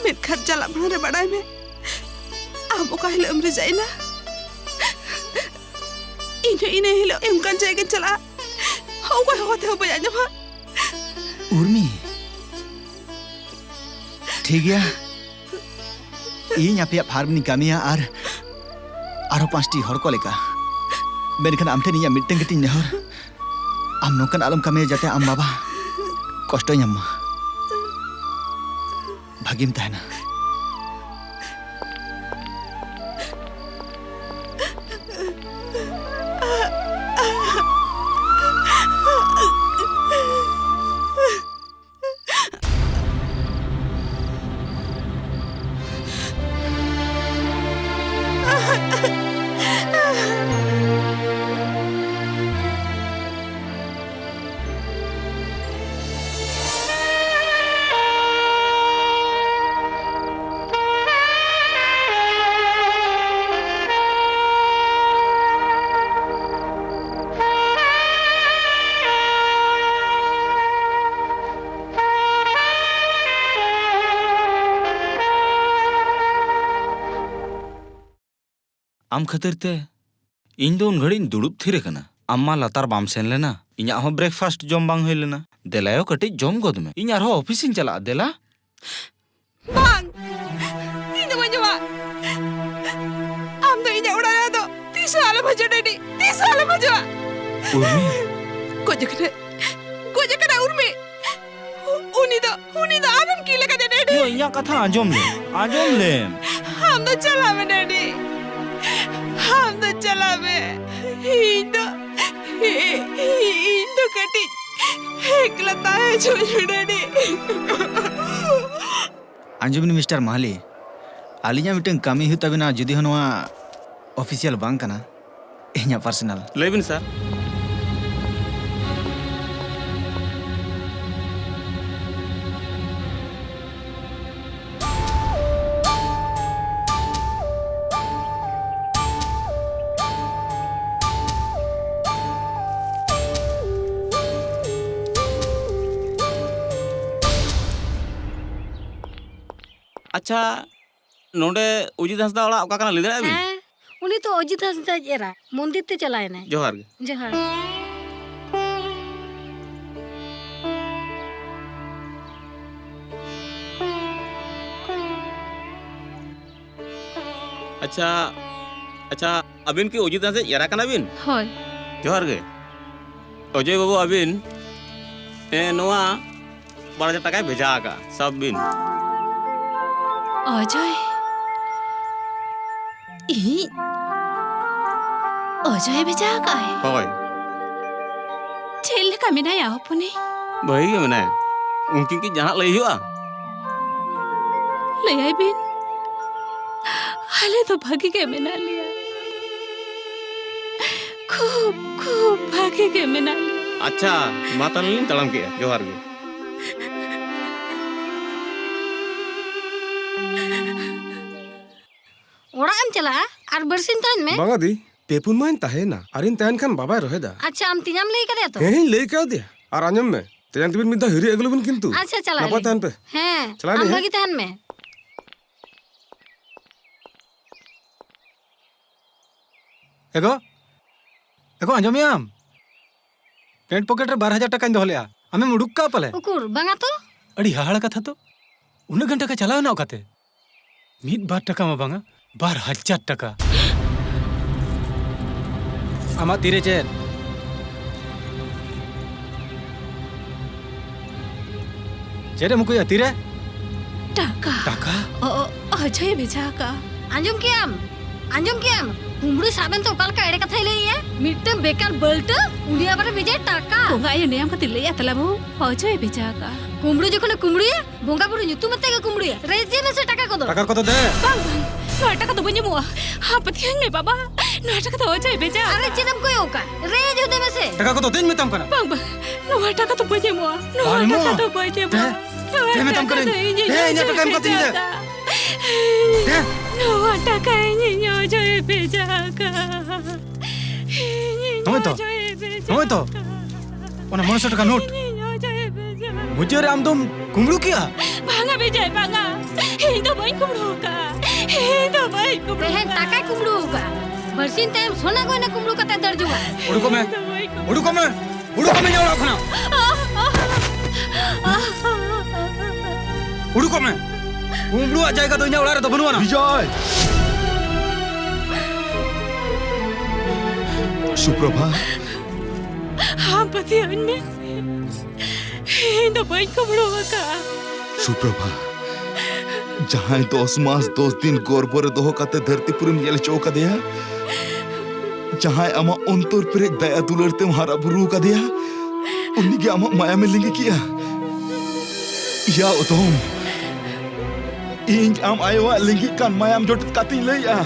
ᱢᱮᱱᱠᱷᱟᱱ ᱪᱟᱞᱟᱜ ᱢᱟᱲᱟᱝ ᱨᱮ ᱵᱟᱰᱟᱭ ᱢᱮ, ᱟᱢ ᱚᱠᱟ ᱦᱤᱞᱳᱜ ᱮᱢ ᱨᱤᱡᱟᱭᱤᱱᱟ, ᱤᱧ ᱦᱚᱸ ᱤᱱᱟᱹ ᱦᱤᱞᱳᱜ ᱚᱱᱠᱟᱱ ᱡᱟᱭᱜᱟᱧ ᱪᱟᱞᱟᱜᱼᱟ, ᱚᱠᱚᱭ ᱦᱚᱦᱚ ᱛᱮᱦᱚᱸ ᱵᱟᱹᱧ ᱟᱸᱡᱚᱢᱟ᱾ ᱩᱨᱢᱤ, ᱴᱷᱤᱠ ᱜᱮᱭᱟ, ᱤᱧ ᱟᱯᱮᱭᱟᱜ ᱯᱷᱟᱨᱢ ᱨᱤᱧ ᱠᱟᱹᱢᱤᱭᱟ ᱟᱨ ᱟᱨᱦᱚᱸ ᱯᱟᱸᱪᱴᱤ ᱦᱚᱲ ᱠᱚ ᱞᱮᱠᱟ᱾ ᱢᱮᱱᱠᱷᱟᱱ ᱟᱢ ᱴᱷᱮᱱ ᱤᱧᱟᱹᱜ ᱢᱤᱫᱴᱟᱝ ᱜᱮᱛᱤᱧ ᱱᱮᱦᱚᱨ, ᱟᱢ ᱱᱚᱝᱠᱟᱱ ᱟᱞᱚᱢ ᱠᱟᱹᱢᱤᱭᱟ ᱡᱟᱛᱮ ᱟᱢ ᱵᱟᱵᱟ ᱠᱚᱥᱴᱚᱭ ᱧᱟᱢ ᱢᱟ᱾ ᱵᱷᱟᱹᱜᱤᱢ ᱛᱟᱦᱮᱱᱟ᱾ ᱟᱢ ᱠᱷᱟᱹᱛᱤᱨ ᱛᱮ ᱤᱧ ᱫᱚ ᱩᱱ ᱜᱷᱟᱹᱲᱤᱡ ᱤᱧ ᱫᱩᱲᱩᱵ ᱛᱷᱤᱨ ᱟᱠᱟᱱᱟ᱾ ᱟᱢ ᱢᱟ ᱞᱟᱛᱟᱨ ᱵᱟᱢ ᱥᱮᱱ ᱞᱮᱱᱟ, ᱤᱧᱟᱜ ᱦᱚᱸ breakfast ᱡᱚᱢ ᱵᱟᱝ ᱦᱩᱭ ᱞᱮᱱᱟ᱾ ᱫᱮᱞᱟᱭᱳ, ᱠᱟᱹᱴᱤᱡ ᱡᱚᱢ ᱜᱚᱫ ᱢᱮ, ᱤᱧ ᱟᱨᱦᱚᱸ ᱚᱯᱷᱤᱥ ᱤᱧ ᱪᱟᱞᱟᱜᱼᱟ᱾ ᱫᱮᱞᱟ᱾ ᱵᱟᱝ, ᱤᱧ ᱫᱚ ᱵᱟᱹᱧ ᱡᱚᱢᱟ᱾ ᱟᱢ ᱫᱚ ᱤᱧᱟᱜ ᱚᱲᱟᱜ ᱨᱮ ᱟᱫᱚ ᱛᱤᱥ ᱦᱚᱸ ᱟᱞᱚᱢ ᱦᱤᱡᱩᱜᱼᱟ, ᱰᱮᱰᱤ, ᱛᱤᱥ ᱦᱚᱸ ᱟᱞᱚᱢ ᱦᱤᱡᱩᱜᱼᱟ᱾ ᱩᱨᱢᱤ᱾ ᱜᱚᱡ ᱟᱠᱟᱱᱟᱭ, ᱜᱚᱡ ᱟᱠᱟᱱᱟᱭ ᱩᱨᱢᱤ᱾ ᱩᱱᱤ ᱫᱚ, ᱩᱱᱤ ᱫᱚ ᱟᱢᱮᱢ ᱠᱤᱞ ᱟᱠᱟᱫᱮᱭᱟ, ᱰᱮᱰᱤ᱾ ᱤᱧᱟᱜ ᱠᱟᱛᱷᱟ ᱟᱸᱡᱚᱢ ᱞᱮᱢ, ᱟᱸᱡᱚᱢ ᱞᱮᱢ᱾ ᱟᱢ ᱫᱚ ᱪᱟᱞᱟᱜ ᱢᱮ, ᱰᱮᱰᱤ᱾ ᱟᱢ ᱫᱚ ᱪᱟᱞᱟᱜ ᱢᱮ᱾ ᱤᱧ ᱫᱚ, ᱤᱧ ᱫᱚ ᱠᱟᱹᱴᱤᱡ ᱮᱠᱞᱟ ᱛᱟᱦᱮᱸ ᱦᱚᱪᱚᱧ ᱢᱮ, ᱰᱮᱰᱤ᱾ ᱟᱸᱡᱚᱢ ᱵᱤᱱ, ᱢᱤᱥᱴᱟᱨ ᱢᱟᱦᱟᱞᱤ, ᱟᱹᱞᱤᱧᱟᱜ ᱢᱤᱫᱴᱟᱝ ᱠᱟᱹᱢᱤ ᱦᱩᱭᱩᱜ ᱛᱟᱵᱤᱱᱟ, ᱡᱩᱫᱤ ᱦᱚᱸ ᱱᱚᱣᱟ ᱚᱯᱷᱤᱥᱤᱭᱟᱞ ᱵᱟᱝ ᱠᱟᱱᱟ, ᱤᱧᱟᱹᱜ ᱯᱟᱨᱥᱚᱱᱟᱞ᱾ ᱞᱟᱹᱭ ᱵᱤᱱ, ᱥᱟᱨ᱾ ᱟᱪᱪᱷᱟ, ᱱᱚᱰᱮ ᱚᱡᱤᱛ ᱦᱟᱸᱥᱫᱟ ᱚᱲᱟᱜ ᱚᱠᱟ ᱠᱟᱱᱟ, ᱞᱟᱹᱭ ᱫᱟᱲᱮᱭᱟᱜᱼᱟ ᱵᱤᱱ? ᱦᱮᱸ, ᱩᱱᱤ ᱛᱚ ᱚᱡᱤᱛ ᱦᱟᱸᱥᱫᱟᱭ ᱮᱨᱟ, ᱢᱚᱱᱫᱤᱨ ᱛᱮ ᱪᱟᱞᱟᱣ ᱮᱱᱟᱭ᱾ ᱡᱚᱦᱟᱨ ᱜᱮ᱾ ᱡᱚᱦᱟᱨ᱾ ᱟᱪᱪᱷᱟ, ᱟᱪᱪᱷᱟ, ᱟᱹᱵᱤᱱ ᱠᱤ ᱚᱡᱤᱛ ᱦᱟᱸᱥᱫᱟ ᱮᱨᱟ ᱠᱟᱱᱟ ᱵᱤᱱ? ᱦᱳᱭ᱾ ᱡᱚᱦᱟᱨ ᱜᱮ᱾ ᱚᱡᱚᱭ ᱵᱟᱹᱵᱩ, ᱟᱹᱵᱤᱱ, ᱮ, ᱱᱚᱣᱟ ᱵᱟᱨ ᱦᱟᱡᱟᱨ ᱴᱟᱠᱟᱭ ᱵᱷᱮᱡᱟ ᱟᱠᱟᱫᱼᱟ, ᱥᱟᱵ ᱵᱤᱱ᱾ ᱚᱡᱚᱭ? ᱤᱧ? ᱚᱡᱚᱭᱮ ᱵᱷᱮᱡᱟ ᱟᱠᱟᱫᱼᱟᱭ? ᱦᱳᱭ᱾ ᱪᱮᱫ ᱞᱮᱠᱟ ᱢᱮᱱᱟᱭᱟ ᱦᱚᱯᱚᱱᱤ? ᱵᱷᱟᱹᱜᱤ ᱜᱮ ᱢᱮᱱᱟᱭᱟ᱾ ᱩᱱᱠᱤᱱ ᱠᱤ ᱡᱟᱦᱟᱱᱟᱜ ᱞᱟᱹᱭ ᱦᱩᱭᱩᱜᱼᱟ? ᱞᱟᱹᱭᱟᱭ ᱵᱤᱱ, ᱟᱞᱮ ᱫᱚ ᱵᱷᱟᱹᱜᱤ ᱜᱮ ᱢᱮᱱᱟᱜ ᱞᱮᱭᱟ᱾ ᱠᱷᱩᱵ, ᱠᱷᱩᱵ ᱵᱷᱟᱹᱜᱤ ᱜᱮ ᱢᱮᱱᱟᱜ ᱞᱮᱭᱟ᱾ ᱟᱪᱪᱷᱟ, ᱢᱟ ᱛᱟᱦᱞᱮ ᱞᱤᱧ ᱛᱟᱲᱟᱢ ᱠᱮᱜᱼᱟ᱾ ᱡᱚᱦᱟᱨ ᱜᱮ᱾ ᱚᱲᱟᱜ ᱮᱢ ᱪᱟᱞᱟᱜᱼᱟ ᱟᱨ ᱵᱟᱨᱥᱤᱧ ᱛᱟᱦᱮᱱ ᱢᱮ? ᱵᱟᱝᱟ ᱫᱤ, ᱯᱮ ᱯᱩᱱ ᱢᱟᱦᱟᱧ ᱛᱟᱦᱮᱱᱟ᱾ ᱟᱨᱤᱧ ᱛᱟᱦᱮᱱ ᱠᱷᱟᱱ ᱵᱟᱵᱟᱭ ᱨᱚᱦᱮᱫᱟ᱾ ᱟᱪᱪᱷᱟ, ᱟᱢ ᱛᱮᱧᱟᱢ ᱞᱟᱹᱭ ᱠᱟᱫᱮᱭᱟ ᱛᱚ? ᱦᱮᱸ, ᱦᱮᱸᱧ ᱞᱟᱹᱭ ᱠᱟᱣᱫᱮᱭᱟ᱾ ᱟᱨ ᱟᱸᱡᱚᱢ ᱢᱮ, ᱛᱮᱭᱟᱝ ᱛᱟᱹᱵᱤᱱ ᱢᱤᱫ ᱫᱷᱟᱣ ᱦᱤᱨᱤ ᱟᱹᱜᱩ ᱞᱮᱵᱤᱱ ᱠᱤᱱᱛᱩ᱾ ᱟᱪᱪᱷᱟ, ᱪᱟᱞᱟᱜ ᱱᱟᱯᱟᱭ ᱟᱹᱞᱤᱧ᱾ ᱛᱟᱦᱮᱱ ᱯᱮ᱾ ᱦᱮᱸ, ᱪᱟᱞᱟᱜ ᱟᱢ ᱟᱹᱞᱤᱧ, ᱦᱮᱸ? ᱵᱷᱟᱹᱜᱤ ᱛᱟᱦᱮᱱ ᱢᱮ᱾ ᱮᱜᱳ, ᱮᱜᱳ, ᱟᱸᱡᱚᱢᱮᱜ ᱟᱢ? ᱯᱮᱱᱴ ᱯᱚᱠᱮᱴ ᱨᱮ ᱵᱟᱨ ᱦᱟᱡᱟᱨ ᱴᱟᱠᱟᱧ ᱫᱚᱦᱚ ᱞᱮᱜᱼᱟ, ᱟᱢᱮᱢ ᱩᱰᱩᱠ ᱠᱟᱜᱼᱟ ᱯᱟᱞᱮ? ᱩᱠᱩᱨ, ᱵᱟᱝᱟ ᱛᱚ᱾ ᱟᱹᱰᱤ ᱦᱟᱦᱟᱲᱟ ᱠᱟᱛᱷᱟ ᱛᱚ, ᱩᱱᱟᱹᱜ ᱜᱟᱱ ᱴᱟᱠᱟ ᱪᱟᱞᱟᱣ ᱮᱱᱟ ᱚᱠᱟᱛᱮ? ᱢᱤᱫ ᱵᱟᱨ ᱴᱟᱠᱟ ᱢᱟ ᱵᱟᱝᱟ, ᱵᱟᱨ ᱦᱟᱡᱟᱨ ᱴᱟᱠᱟ᱾ ᱟᱢᱟᱜ ᱛᱤᱨᱮ ᱪᱮᱫ? ᱪᱮᱫ ᱮᱢ ᱩᱠᱩᱭᱟ ᱛᱤᱨᱮ? ᱴᱟᱠᱟ᱾ ᱴᱟᱠᱟ? ᱚ, ᱚ, ᱚᱡᱚᱭᱮ ᱵᱷᱮᱡᱟ ᱟᱠᱟᱜᱼᱟ᱾ ᱟᱸᱡᱚᱢ ᱠᱮᱜᱼᱟᱢ? ᱟᱸᱡᱚᱢ ᱠᱮᱜᱼᱟᱢ? ᱠᱩᱢᱵᱽᱲᱩ ᱥᱟᱵ ᱮᱱᱛᱮ ᱚᱠᱟ ᱞᱮᱠᱟ ᱮᱲᱮ ᱠᱟᱛᱷᱟᱭ ᱞᱟᱹᱭᱮᱜᱼᱟ? ᱢᱤᱫᱴᱟᱝ ᱵᱮᱠᱟᱨ ᱵᱟᱹᱞᱴᱟᱹ, ᱩᱱᱤ ᱟᱵᱟᱨᱮ ᱵᱷᱮᱡᱟᱭ ᱴᱟᱠᱟ᱾ ᱵᱚᱸᱜᱟ ᱟᱭᱳ ᱱᱮᱭᱟᱢ ᱠᱟᱛᱮ ᱞᱟᱹᱭᱟ ᱛᱟᱞᱟ ᱵᱟᱹᱦᱩ, ᱚᱡᱚᱭ ᱵᱷᱮᱡᱟ ᱟᱠᱟᱫᱼᱟ᱾ ᱠᱩᱢᱵᱽᱲᱩ ᱡᱚᱠᱷᱚᱱᱮ ᱠᱩᱢᱵᱽᱲᱩᱭᱟ, ᱵᱚᱸᱜᱟ ᱵᱩᱨᱩ ᱧᱩᱛᱩᱢ ᱟᱛᱮ ᱜᱮ ᱠᱩᱢᱵᱽᱲᱩᱭᱟ᱾ ᱨᱮᱡ ᱢᱮᱥᱮ ᱴᱟᱠᱟ ᱠᱚᱫᱚ᱾ ᱴᱟᱠᱟ ᱠᱚᱫᱚ ᱫᱮ᱾ ᱵᱟᱝ, ᱵᱟᱝ, ᱱᱚᱣᱟ ᱴᱟᱠᱟ ᱫᱚ ᱵᱟᱹᱧ ᱮᱢᱚᱜᱼᱟ᱾ ᱦᱟ, ᱯᱟᱹᱛᱭᱟᱹᱣᱟᱹᱧ ᱢᱮ ᱵᱟᱵᱟ, ᱱᱚᱣᱟ ᱴᱟᱠᱟ ᱫᱚ ᱚᱡᱚᱭ ᱵᱷᱮᱡᱟ ᱟᱠᱟᱫᱼᱟ᱾ ᱟᱨᱮ ᱪᱮᱫ ᱮᱢ ᱠᱚᱭᱚᱜ ᱠᱟᱜ? ᱨᱮᱡ ᱦᱚᱫᱮ ᱢᱮᱥᱮ᱾ ᱴᱟᱠᱟ ᱠᱚᱫᱚ ᱫᱮᱧ ᱢᱮᱛᱟᱢ ᱠᱟᱱᱟ᱾ ᱵᱟᱝ, ᱵᱟᱝ, ᱱᱚᱣᱟ ᱴᱟᱠᱟ ᱫᱚ ᱵᱟᱹᱧ ᱮᱢᱚᱜᱼᱟ᱾ ᱱᱚᱣᱟ ᱵᱟᱢ ᱴᱟᱠᱟ ᱮᱢᱚᱜᱼᱟ? ᱫᱚ ᱵᱟᱹᱧ ᱮᱢᱚᱜᱼᱟ᱾ ᱫᱮ, ᱱᱚᱣᱟ ᱫᱮ ᱢᱮᱛᱟᱢ ᱴᱟᱠᱟ ᱠᱟᱹᱱᱟᱹᱧ᱾ ᱫᱚ ᱤᱧᱤᱧ ᱫᱮ, ᱤᱧᱟᱹᱜ ᱚᱡᱚᱭ ᱴᱟᱠᱟ ᱮᱢ ᱵᱷᱮᱡᱟ ᱠᱟᱹᱛᱤᱧ ᱫᱮ᱾ ᱟᱠᱟᱫᱼᱟ᱾ ᱫᱮ᱾ ᱱᱚᱣᱟ ᱴᱟᱠᱟ ᱤᱧᱤᱧ ᱚᱡᱚᱭ ᱵᱷᱮᱡᱟ ᱟᱠᱟᱫᱼᱟ᱾ ᱤᱧᱤᱧ ᱱᱚᱜᱼᱚᱭ ᱛᱚ᱾ ᱚᱡᱚᱭ ᱵᱷᱮᱡᱟ ᱱᱚᱜᱼᱚᱭ ᱛᱚ᱾ ᱟᱠᱟᱫᱼᱟ᱾ ᱚᱱᱟ ᱢᱚᱬᱮ ᱥᱚ ᱴᱟᱠᱟ ᱱᱳᱴ᱾ ᱤᱧᱤᱧ ᱚᱡᱚᱭ ᱵᱷᱮᱡᱟ ᱟᱠᱟᱫᱼᱟ᱾ ᱢᱩᱪᱟᱹᱫ ᱨᱮ ᱟᱢ ᱫᱚᱢ ᱠᱩᱢᱵᱽᱲᱩ ᱠᱮᱜᱼᱟ? ᱵᱟᱝᱟ ᱵᱤᱡᱚᱭ, ᱵᱟᱝᱟ᱾ ᱤᱧ ᱫᱚ ᱵᱟᱹᱧ ᱠᱩᱢᱵᱽᱲᱩ ᱟᱠᱟᱫᱼᱟ᱾ ᱤᱧ ᱫᱚ ᱵᱟᱹᱧ ᱠᱩᱢᱵᱽᱲᱩ ᱛᱮᱦᱮᱧ ᱟᱠᱟᱫᱼᱟ᱾ ᱴᱟᱠᱟᱭ ᱠᱩᱢᱵᱽᱲᱩ ᱟᱠᱟᱫᱼᱟ᱾ ᱵᱟᱨᱥᱤᱧ ᱛᱟᱭᱚᱢ ᱥᱚᱱᱟ ᱜᱚᱭᱱᱟ ᱠᱩᱢᱵᱽᱲᱩ ᱠᱟᱛᱮ ᱫᱟᱹᱲ ᱡᱚᱝᱟ᱾ ᱩᱰᱩᱠᱚᱜ ᱢᱮ᱾ ᱤᱧ ᱫᱚ ᱵᱟᱹᱧ ᱠᱩᱢᱵᱽᱲᱩ ᱩᱰᱩᱠᱚᱜ ᱢᱮ᱾ ᱩᱰᱩᱠᱚᱜ ᱢᱮ ᱤᱧᱟᱹᱜ ᱚᱲᱟᱜ ᱠᱷᱚᱱᱟᱜ᱾ ᱩᱰᱩᱠᱚᱜ ᱢᱮ᱾ ᱠᱩᱢᱵᱽᱲᱩᱣᱟᱜ ᱡᱟᱭᱜᱟ ᱫᱚ ᱤᱧᱟᱹᱜ ᱚᱲᱟᱜ ᱨᱮᱫᱚ ᱵᱟᱹᱱᱩᱜ ᱟᱱᱟ᱾ ᱵᱤᱡᱚᱭ! ᱥᱩᱯᱨᱚᱵᱷᱟ᱾ ᱟᱢ ᱯᱟᱹᱛᱭᱟᱹᱣᱟᱹᱧ ᱢᱮ᱾ ᱤᱧ ᱫᱚ ᱵᱟᱹᱧ ᱠᱩᱢᱵᱽᱲᱩ ᱟᱠᱟᱫᱼᱟ᱾ ᱥᱩᱯᱨᱚᱵᱷᱟ, ᱡᱟᱦᱟᱸᱭ ᱫᱚᱥ ᱢᱟᱥ ᱫᱚᱥ ᱫᱤᱱ ᱜᱚᱨᱵᱷᱚ ᱨᱮ ᱫᱚᱦᱚ ᱠᱟᱛᱮ ᱫᱷᱟᱹᱨᱛᱤ ᱯᱩᱨᱤᱢ ᱧᱮᱞ ᱦᱚᱪᱚ ᱠᱟᱫᱮᱭᱟ, ᱡᱟᱦᱟᱸᱭ ᱟᱢᱟᱜ ᱚᱱᱛᱚᱨ ᱯᱮᱨᱮᱡ ᱫᱟᱭᱟ ᱫᱩᱞᱟᱹᱲ ᱛᱮᱢ ᱦᱟᱨᱟ ᱵᱩᱨᱩ ᱠᱟᱫᱮᱭᱟ, ᱩᱱᱤᱜᱮ ᱟᱢᱟᱜ ᱢᱟᱭᱟᱢᱮ ᱞᱤᱸᱜᱤ ᱠᱮᱜᱼᱟ᱾ ᱤᱭᱟ ᱚᱫᱚᱢ, ᱤᱧ ᱟᱢ ᱟᱭᱳᱣᱟᱜ ᱞᱤᱸᱜᱤᱜ ᱠᱟᱱ ᱢᱟᱭᱟᱢ ᱡᱚᱴᱮᱫ ᱠᱟᱛᱮᱧ ᱞᱟᱹᱭᱮᱜᱼᱟ,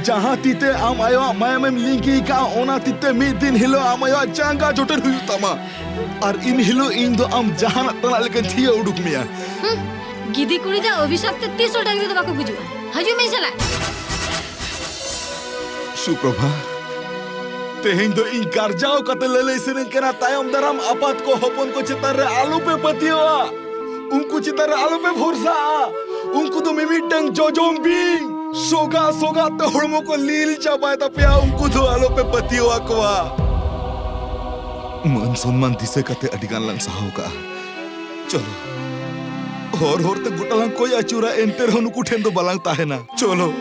ᱡᱟᱦᱟᱸ ᱛᱤ ᱛᱮ ᱟᱢ ᱟᱭᱳᱣᱟᱜ ᱢᱟᱭᱟᱢᱮᱢ ᱞᱤᱸᱜᱤ ᱠᱟᱜᱼᱟ, ᱚᱱᱟ ᱛᱤ ᱛᱮ ᱢᱤᱫ ᱫᱤᱱ ᱦᱤᱞᱳᱜ ᱟᱢ ᱟᱭᱳᱣᱟᱜ ᱡᱟᱸᱜᱟ ᱡᱚᱴᱮᱫ ᱦᱩᱭᱩᱜ ᱛᱟᱢᱟ᱾ ᱟᱨ ᱤᱱ ᱦᱤᱞᱳᱜ ᱤᱧ ᱫᱚ ᱟᱢ ᱡᱟᱦᱟᱱᱟᱜ ᱛᱟᱱᱟᱜ ᱞᱮᱠᱟᱧ ᱛᱷᱤᱭᱟᱹ ᱩᱰᱩᱠ ᱢᱮᱭᱟ᱾ ᱦᱩᱸ, ᱜᱤᱫᱤ ᱠᱩᱲᱤ ᱫᱚ ᱚᱵᱷᱤᱥᱟᱯ ᱛᱮ ᱛᱤᱥ ᱦᱚᱸ ᱰᱟᱹᱝᱨᱤ ᱫᱚ ᱵᱟᱠᱚ ᱜᱩᱡᱩᱜᱼᱟ᱾ ᱦᱤᱡᱩᱜ ᱢᱮ ᱤᱧ ᱥᱟᱞᱟᱜ᱾ ᱥᱩᱯᱨᱚᱵᱷᱟ, ᱛᱮᱦᱮᱧ ᱫᱚ ᱤᱧ ᱜᱟᱨᱡᱟᱣ ᱠᱟᱛᱮ ᱞᱟᱹᱞᱟᱹᱭ ᱥᱟᱱᱟᱧ ᱠᱟᱱᱟ, ᱛᱟᱭᱚᱢ ᱫᱟᱨᱟᱢ ᱟᱯᱟᱛ ᱠᱚ ᱦᱚᱯᱚᱱ ᱠᱚ ᱪᱮᱛᱟᱱ ᱨᱮ ᱟᱞᱚᱯᱮ ᱯᱟᱹᱛᱭᱟᱹᱣᱟ, ᱩᱱᱠᱩ ᱪᱮᱛᱟᱱ ᱨᱮ ᱟᱞᱚᱯᱮ ᱵᱷᱚᱨᱥᱟᱜᱼᱟ᱾ ᱩᱱᱠᱩ ᱫᱚ ᱢᱤᱢᱤᱫᱴᱟᱝ ᱡᱚᱡᱚᱢ ᱵᱤᱧ, ᱥᱚᱜᱟ ᱥᱚᱜᱟ ᱛᱮ ᱦᱚᱲᱢᱚ ᱠᱚ ᱞᱤᱞ ᱪᱟᱵᱟᱭ ᱛᱟᱯᱮᱭᱟ, ᱩᱱᱠᱩ ᱫᱚ ᱟᱞᱚᱯᱮ ᱯᱟᱹᱛᱭᱟᱹᱣ ᱟᱠᱚᱣᱟ᱾ ᱢᱟᱹᱱ ᱥᱚᱱᱢᱟᱱ ᱫᱤᱥᱟᱹ ᱠᱟᱛᱮ ᱟᱹᱰᱤ ᱜᱟᱱ ᱞᱟᱝ ᱥᱟᱦᱟᱣ ᱠᱟᱜᱼᱟ᱾ ᱪᱚᱞᱚ, ᱦᱚᱨ ᱦᱚᱨ ᱛᱮ ᱜᱚᱴᱟ ᱞᱟᱝ ᱠᱚᱭ ᱟᱹᱪᱩᱨᱟ, ᱮᱱᱛᱮ ᱨᱮᱦᱚᱸ ᱱᱩᱠᱩ ᱴᱷᱮᱱ ᱫᱚ ᱵᱟᱞᱟᱝ ᱛᱟᱦᱮᱱᱟ᱾ ᱪᱚᱞᱚ,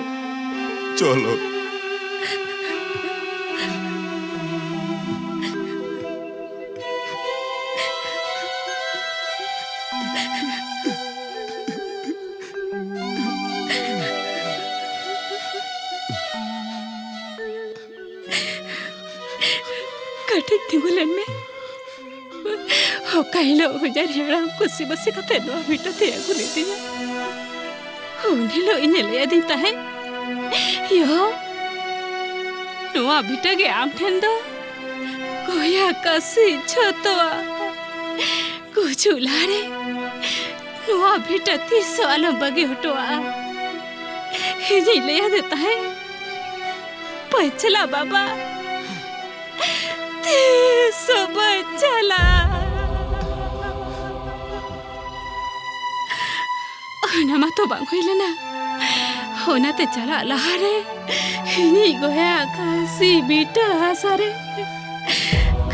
ᱪᱚᱞᱚ᱾ ᱴᱷᱤᱠ ᱛᱤᱸᱜᱩ ᱞᱮᱱ ᱢᱮ᱾ ᱚᱠᱟ ᱦᱤᱞᱳᱜ ᱦᱩᱡᱟᱨᱤ ᱦᱟᱲᱟᱢ ᱠᱩᱥᱤ ᱵᱟᱹᱥᱤ ᱠᱟᱛᱮ ᱱᱚᱣᱟ ᱵᱷᱤᱴᱟᱹ ᱛᱮᱭ ᱟᱹᱜᱩ ᱞᱤᱫᱤᱧᱟ, ᱩᱱ ᱦᱤᱞᱳᱜ ᱤᱧᱮ ᱞᱟᱹᱭ ᱟᱹᱫᱤᱧ ᱛᱟᱦᱮᱸᱫ, "ᱭᱳ, ᱱᱚᱣᱟ ᱵᱷᱤᱴᱟᱹ ᱜᱮ ᱟᱢ ᱴᱷᱮᱱ ᱫᱚ ᱠᱚᱭᱟ ᱠᱟᱹᱥᱤ ᱡᱷᱚᱛᱚᱣᱟᱜ᱾ ᱜᱩᱡᱩᱜ ᱞᱟᱦᱟᱨᱮ ᱱᱚᱣᱟ ᱵᱷᱤᱴᱟᱹ ᱛᱤᱥ ᱦᱚᱸ ᱟᱞᱚᱢ ᱵᱟᱹᱜᱤ ᱦᱚᱴᱚᱣᱟᱜᱼᱟ᱾" ᱤᱧᱤᱧ ᱞᱟᱹᱭ ᱟᱫᱮ ᱛᱟᱦᱮᱸᱫ, "ᱵᱟᱹᱧ ᱪᱟᱞᱟᱜ ᱵᱟᱵᱟ, ᱛᱤᱥ ᱦᱚᱸ ᱵᱟᱹᱧ ᱪᱟᱞᱟᱜᱼᱟ᱾" ᱚᱱᱟ ᱢᱟᱛᱚ ᱵᱟᱝ ᱦᱩᱭ ᱞᱮᱱᱟ᱾ ᱚᱱᱟᱛᱮ ᱪᱟᱞᱟᱜ ᱞᱟᱦᱟᱨᱮ ᱤᱧᱤᱡ ᱜᱚᱭᱟ ᱠᱟᱹᱥᱤ ᱵᱷᱤᱴᱟᱹ ᱦᱟᱥᱟ ᱨᱮ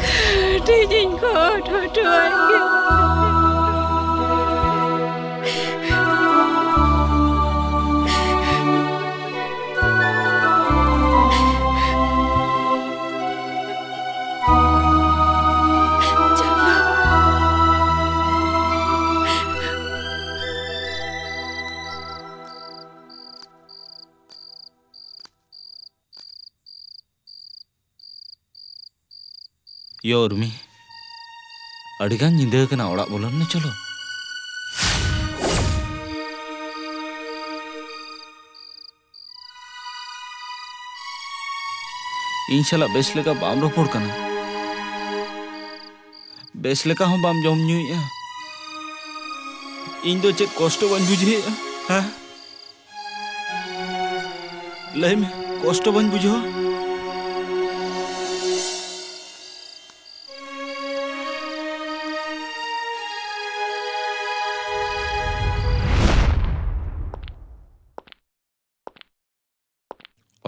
ᱠᱟᱹᱴᱤᱡ ᱤᱧ ᱜᱚᱰ ᱦᱚᱴᱚ ᱟᱭ ᱜᱮ᱾ ᱭᱳ ᱩᱨᱢᱤ, ᱟᱹᱰᱤᱜᱟᱱ ᱧᱤᱫᱟᱹ ᱟᱠᱟᱱᱟ, ᱚᱲᱟᱜ ᱵᱚᱞᱚᱱ ᱢᱮ, ᱪᱚᱞᱚ᱾ ᱤᱧ ᱥᱟᱞᱟᱜ ᱵᱮᱥ ᱞᱮᱠᱟ ᱵᱟᱢ ᱨᱚᱯᱚᱲ ᱠᱟᱱᱟ, ᱵᱮᱥ ᱞᱮᱠᱟ ᱦᱚᱸ ᱵᱟᱢ ᱡᱚᱢ ᱧᱩᱭᱮᱫᱼᱟ᱾ ᱤᱧ ᱫᱚ ᱪᱮᱫ ᱠᱚᱥᱴᱚ ᱵᱟᱹᱧ ᱵᱩᱡᱷᱟᱹᱣᱮᱫᱼᱟ, ᱦᱮᱸ? ᱞᱟᱹᱭ ᱢᱮ, ᱠᱚᱥᱴᱚ ᱵᱟᱹᱧ ᱵᱩᱡᱷᱟᱹᱣᱟ?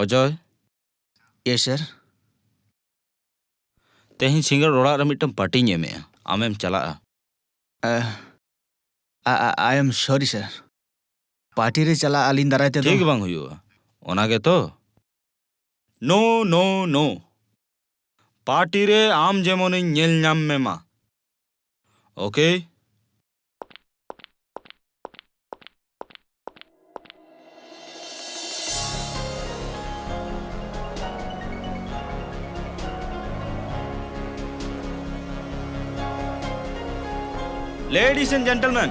ᱚᱡᱚᱭ᱾ ᱭᱮᱥ, ᱥᱟᱨ᱾ ᱛᱮᱦᱮᱧ ᱥᱤᱸᱜᱟᱹᱲ ᱚᱲᱟᱜ ᱨᱮ ᱢᱤᱫᱴᱟᱝ ᱯᱟᱨᱴᱤᱧ ᱮᱢᱮᱜᱼᱟ, ᱟᱢᱮᱢ ᱪᱟᱞᱟᱜᱼᱟ? ᱟᱭ ᱮᱢ ᱥᱚᱨᱤ, ᱥᱟᱨ᱾ ᱯᱟᱨᱴᱤ ᱨᱮ ᱪᱟᱞᱟᱜ ᱟᱹᱞᱤᱧ ᱫᱟᱨᱟᱭ ᱛᱮᱫᱚ ᱴᱷᱤᱠ ᱵᱟᱝ ᱦᱩᱭᱩᱜᱼᱟ᱾ ᱚᱱᱟ ᱜᱮᱛᱚ? No, no, no. ᱯᱟᱨᱴᱤ ᱨᱮ ᱟᱢ ᱡᱮᱢᱚᱱᱤᱧ ᱧᱮᱞ ᱧᱟᱢ ᱢᱮ ᱢᱟ᱾ ᱳᱠᱮ? Ladies and gentlemen,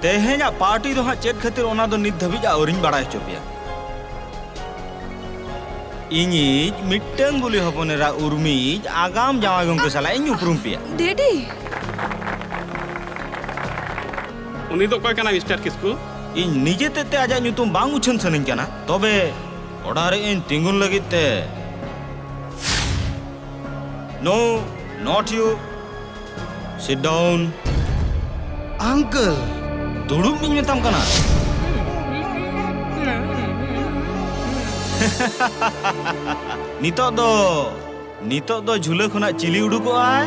ᱛᱮᱦᱮᱧᱟᱜ ᱯᱟᱨᱴᱤ ᱫᱚ ᱦᱟᱸᱜ ᱪᱮᱫ ᱠᱷᱟᱹᱛᱤᱨ, ᱚᱱᱟ ᱫᱚ ᱱᱤᱛ ᱫᱷᱟᱹᱵᱤᱡ ᱟᱹᱣᱨᱤᱧ ᱵᱟᱲᱟᱭ ᱦᱚᱪᱚ ᱯᱮᱭᱟ᱾ ᱤᱧᱤᱡ ᱢᱤᱫᱴᱟᱹᱝ ᱵᱩᱞᱤ ᱦᱚᱯᱚᱱ ᱮᱨᱟ ᱩᱨᱢᱤᱭᱤᱡ ᱟᱜᱟᱢ ᱡᱟᱶᱟᱭ ᱜᱚᱢᱠᱮ ᱥᱟᱞᱟᱜ ᱤᱧ ᱩᱯᱨᱩᱢ ᱯᱮᱭᱟ᱾ ᱰᱮᱰᱤ! ᱩᱱᱤ ᱫᱚ ᱚᱠᱚᱭ ᱠᱟᱱᱟᱭ, ᱢᱤᱥᱴᱟᱨ ᱠᱤᱥᱠᱩ? ᱤᱧ ᱱᱤᱡᱮ ᱛᱮᱫ ᱛᱮ ᱟᱡᱟᱜ ᱧᱩᱛᱩᱢ ᱵᱟᱝ ᱩᱪᱷᱟᱹᱱ ᱥᱟᱹᱱᱟᱹᱧ ᱠᱟᱱᱟ, ᱛᱚᱵᱮ ᱚᱰᱟᱨ ᱨᱮ ᱤᱧ ᱛᱤᱸᱜᱩᱱ ᱞᱟᱹᱜᱤᱫ ᱛᱮ᱾ No, not you. Sit down. ᱟᱝᱠᱮᱞ! ᱫᱩᱲᱩᱵ ᱤᱧ ᱢᱮᱛᱟᱢ ᱠᱟᱱᱟ᱾ ᱱᱤᱛᱚᱜ ᱫᱚ, ᱱᱤᱛᱚᱜ ᱫᱚ ᱡᱷᱩᱞᱟᱹ ᱠᱷᱚᱱᱟᱜ ᱪᱤᱞᱤ ᱩᱰᱩᱠᱚᱜᱼᱟᱭ?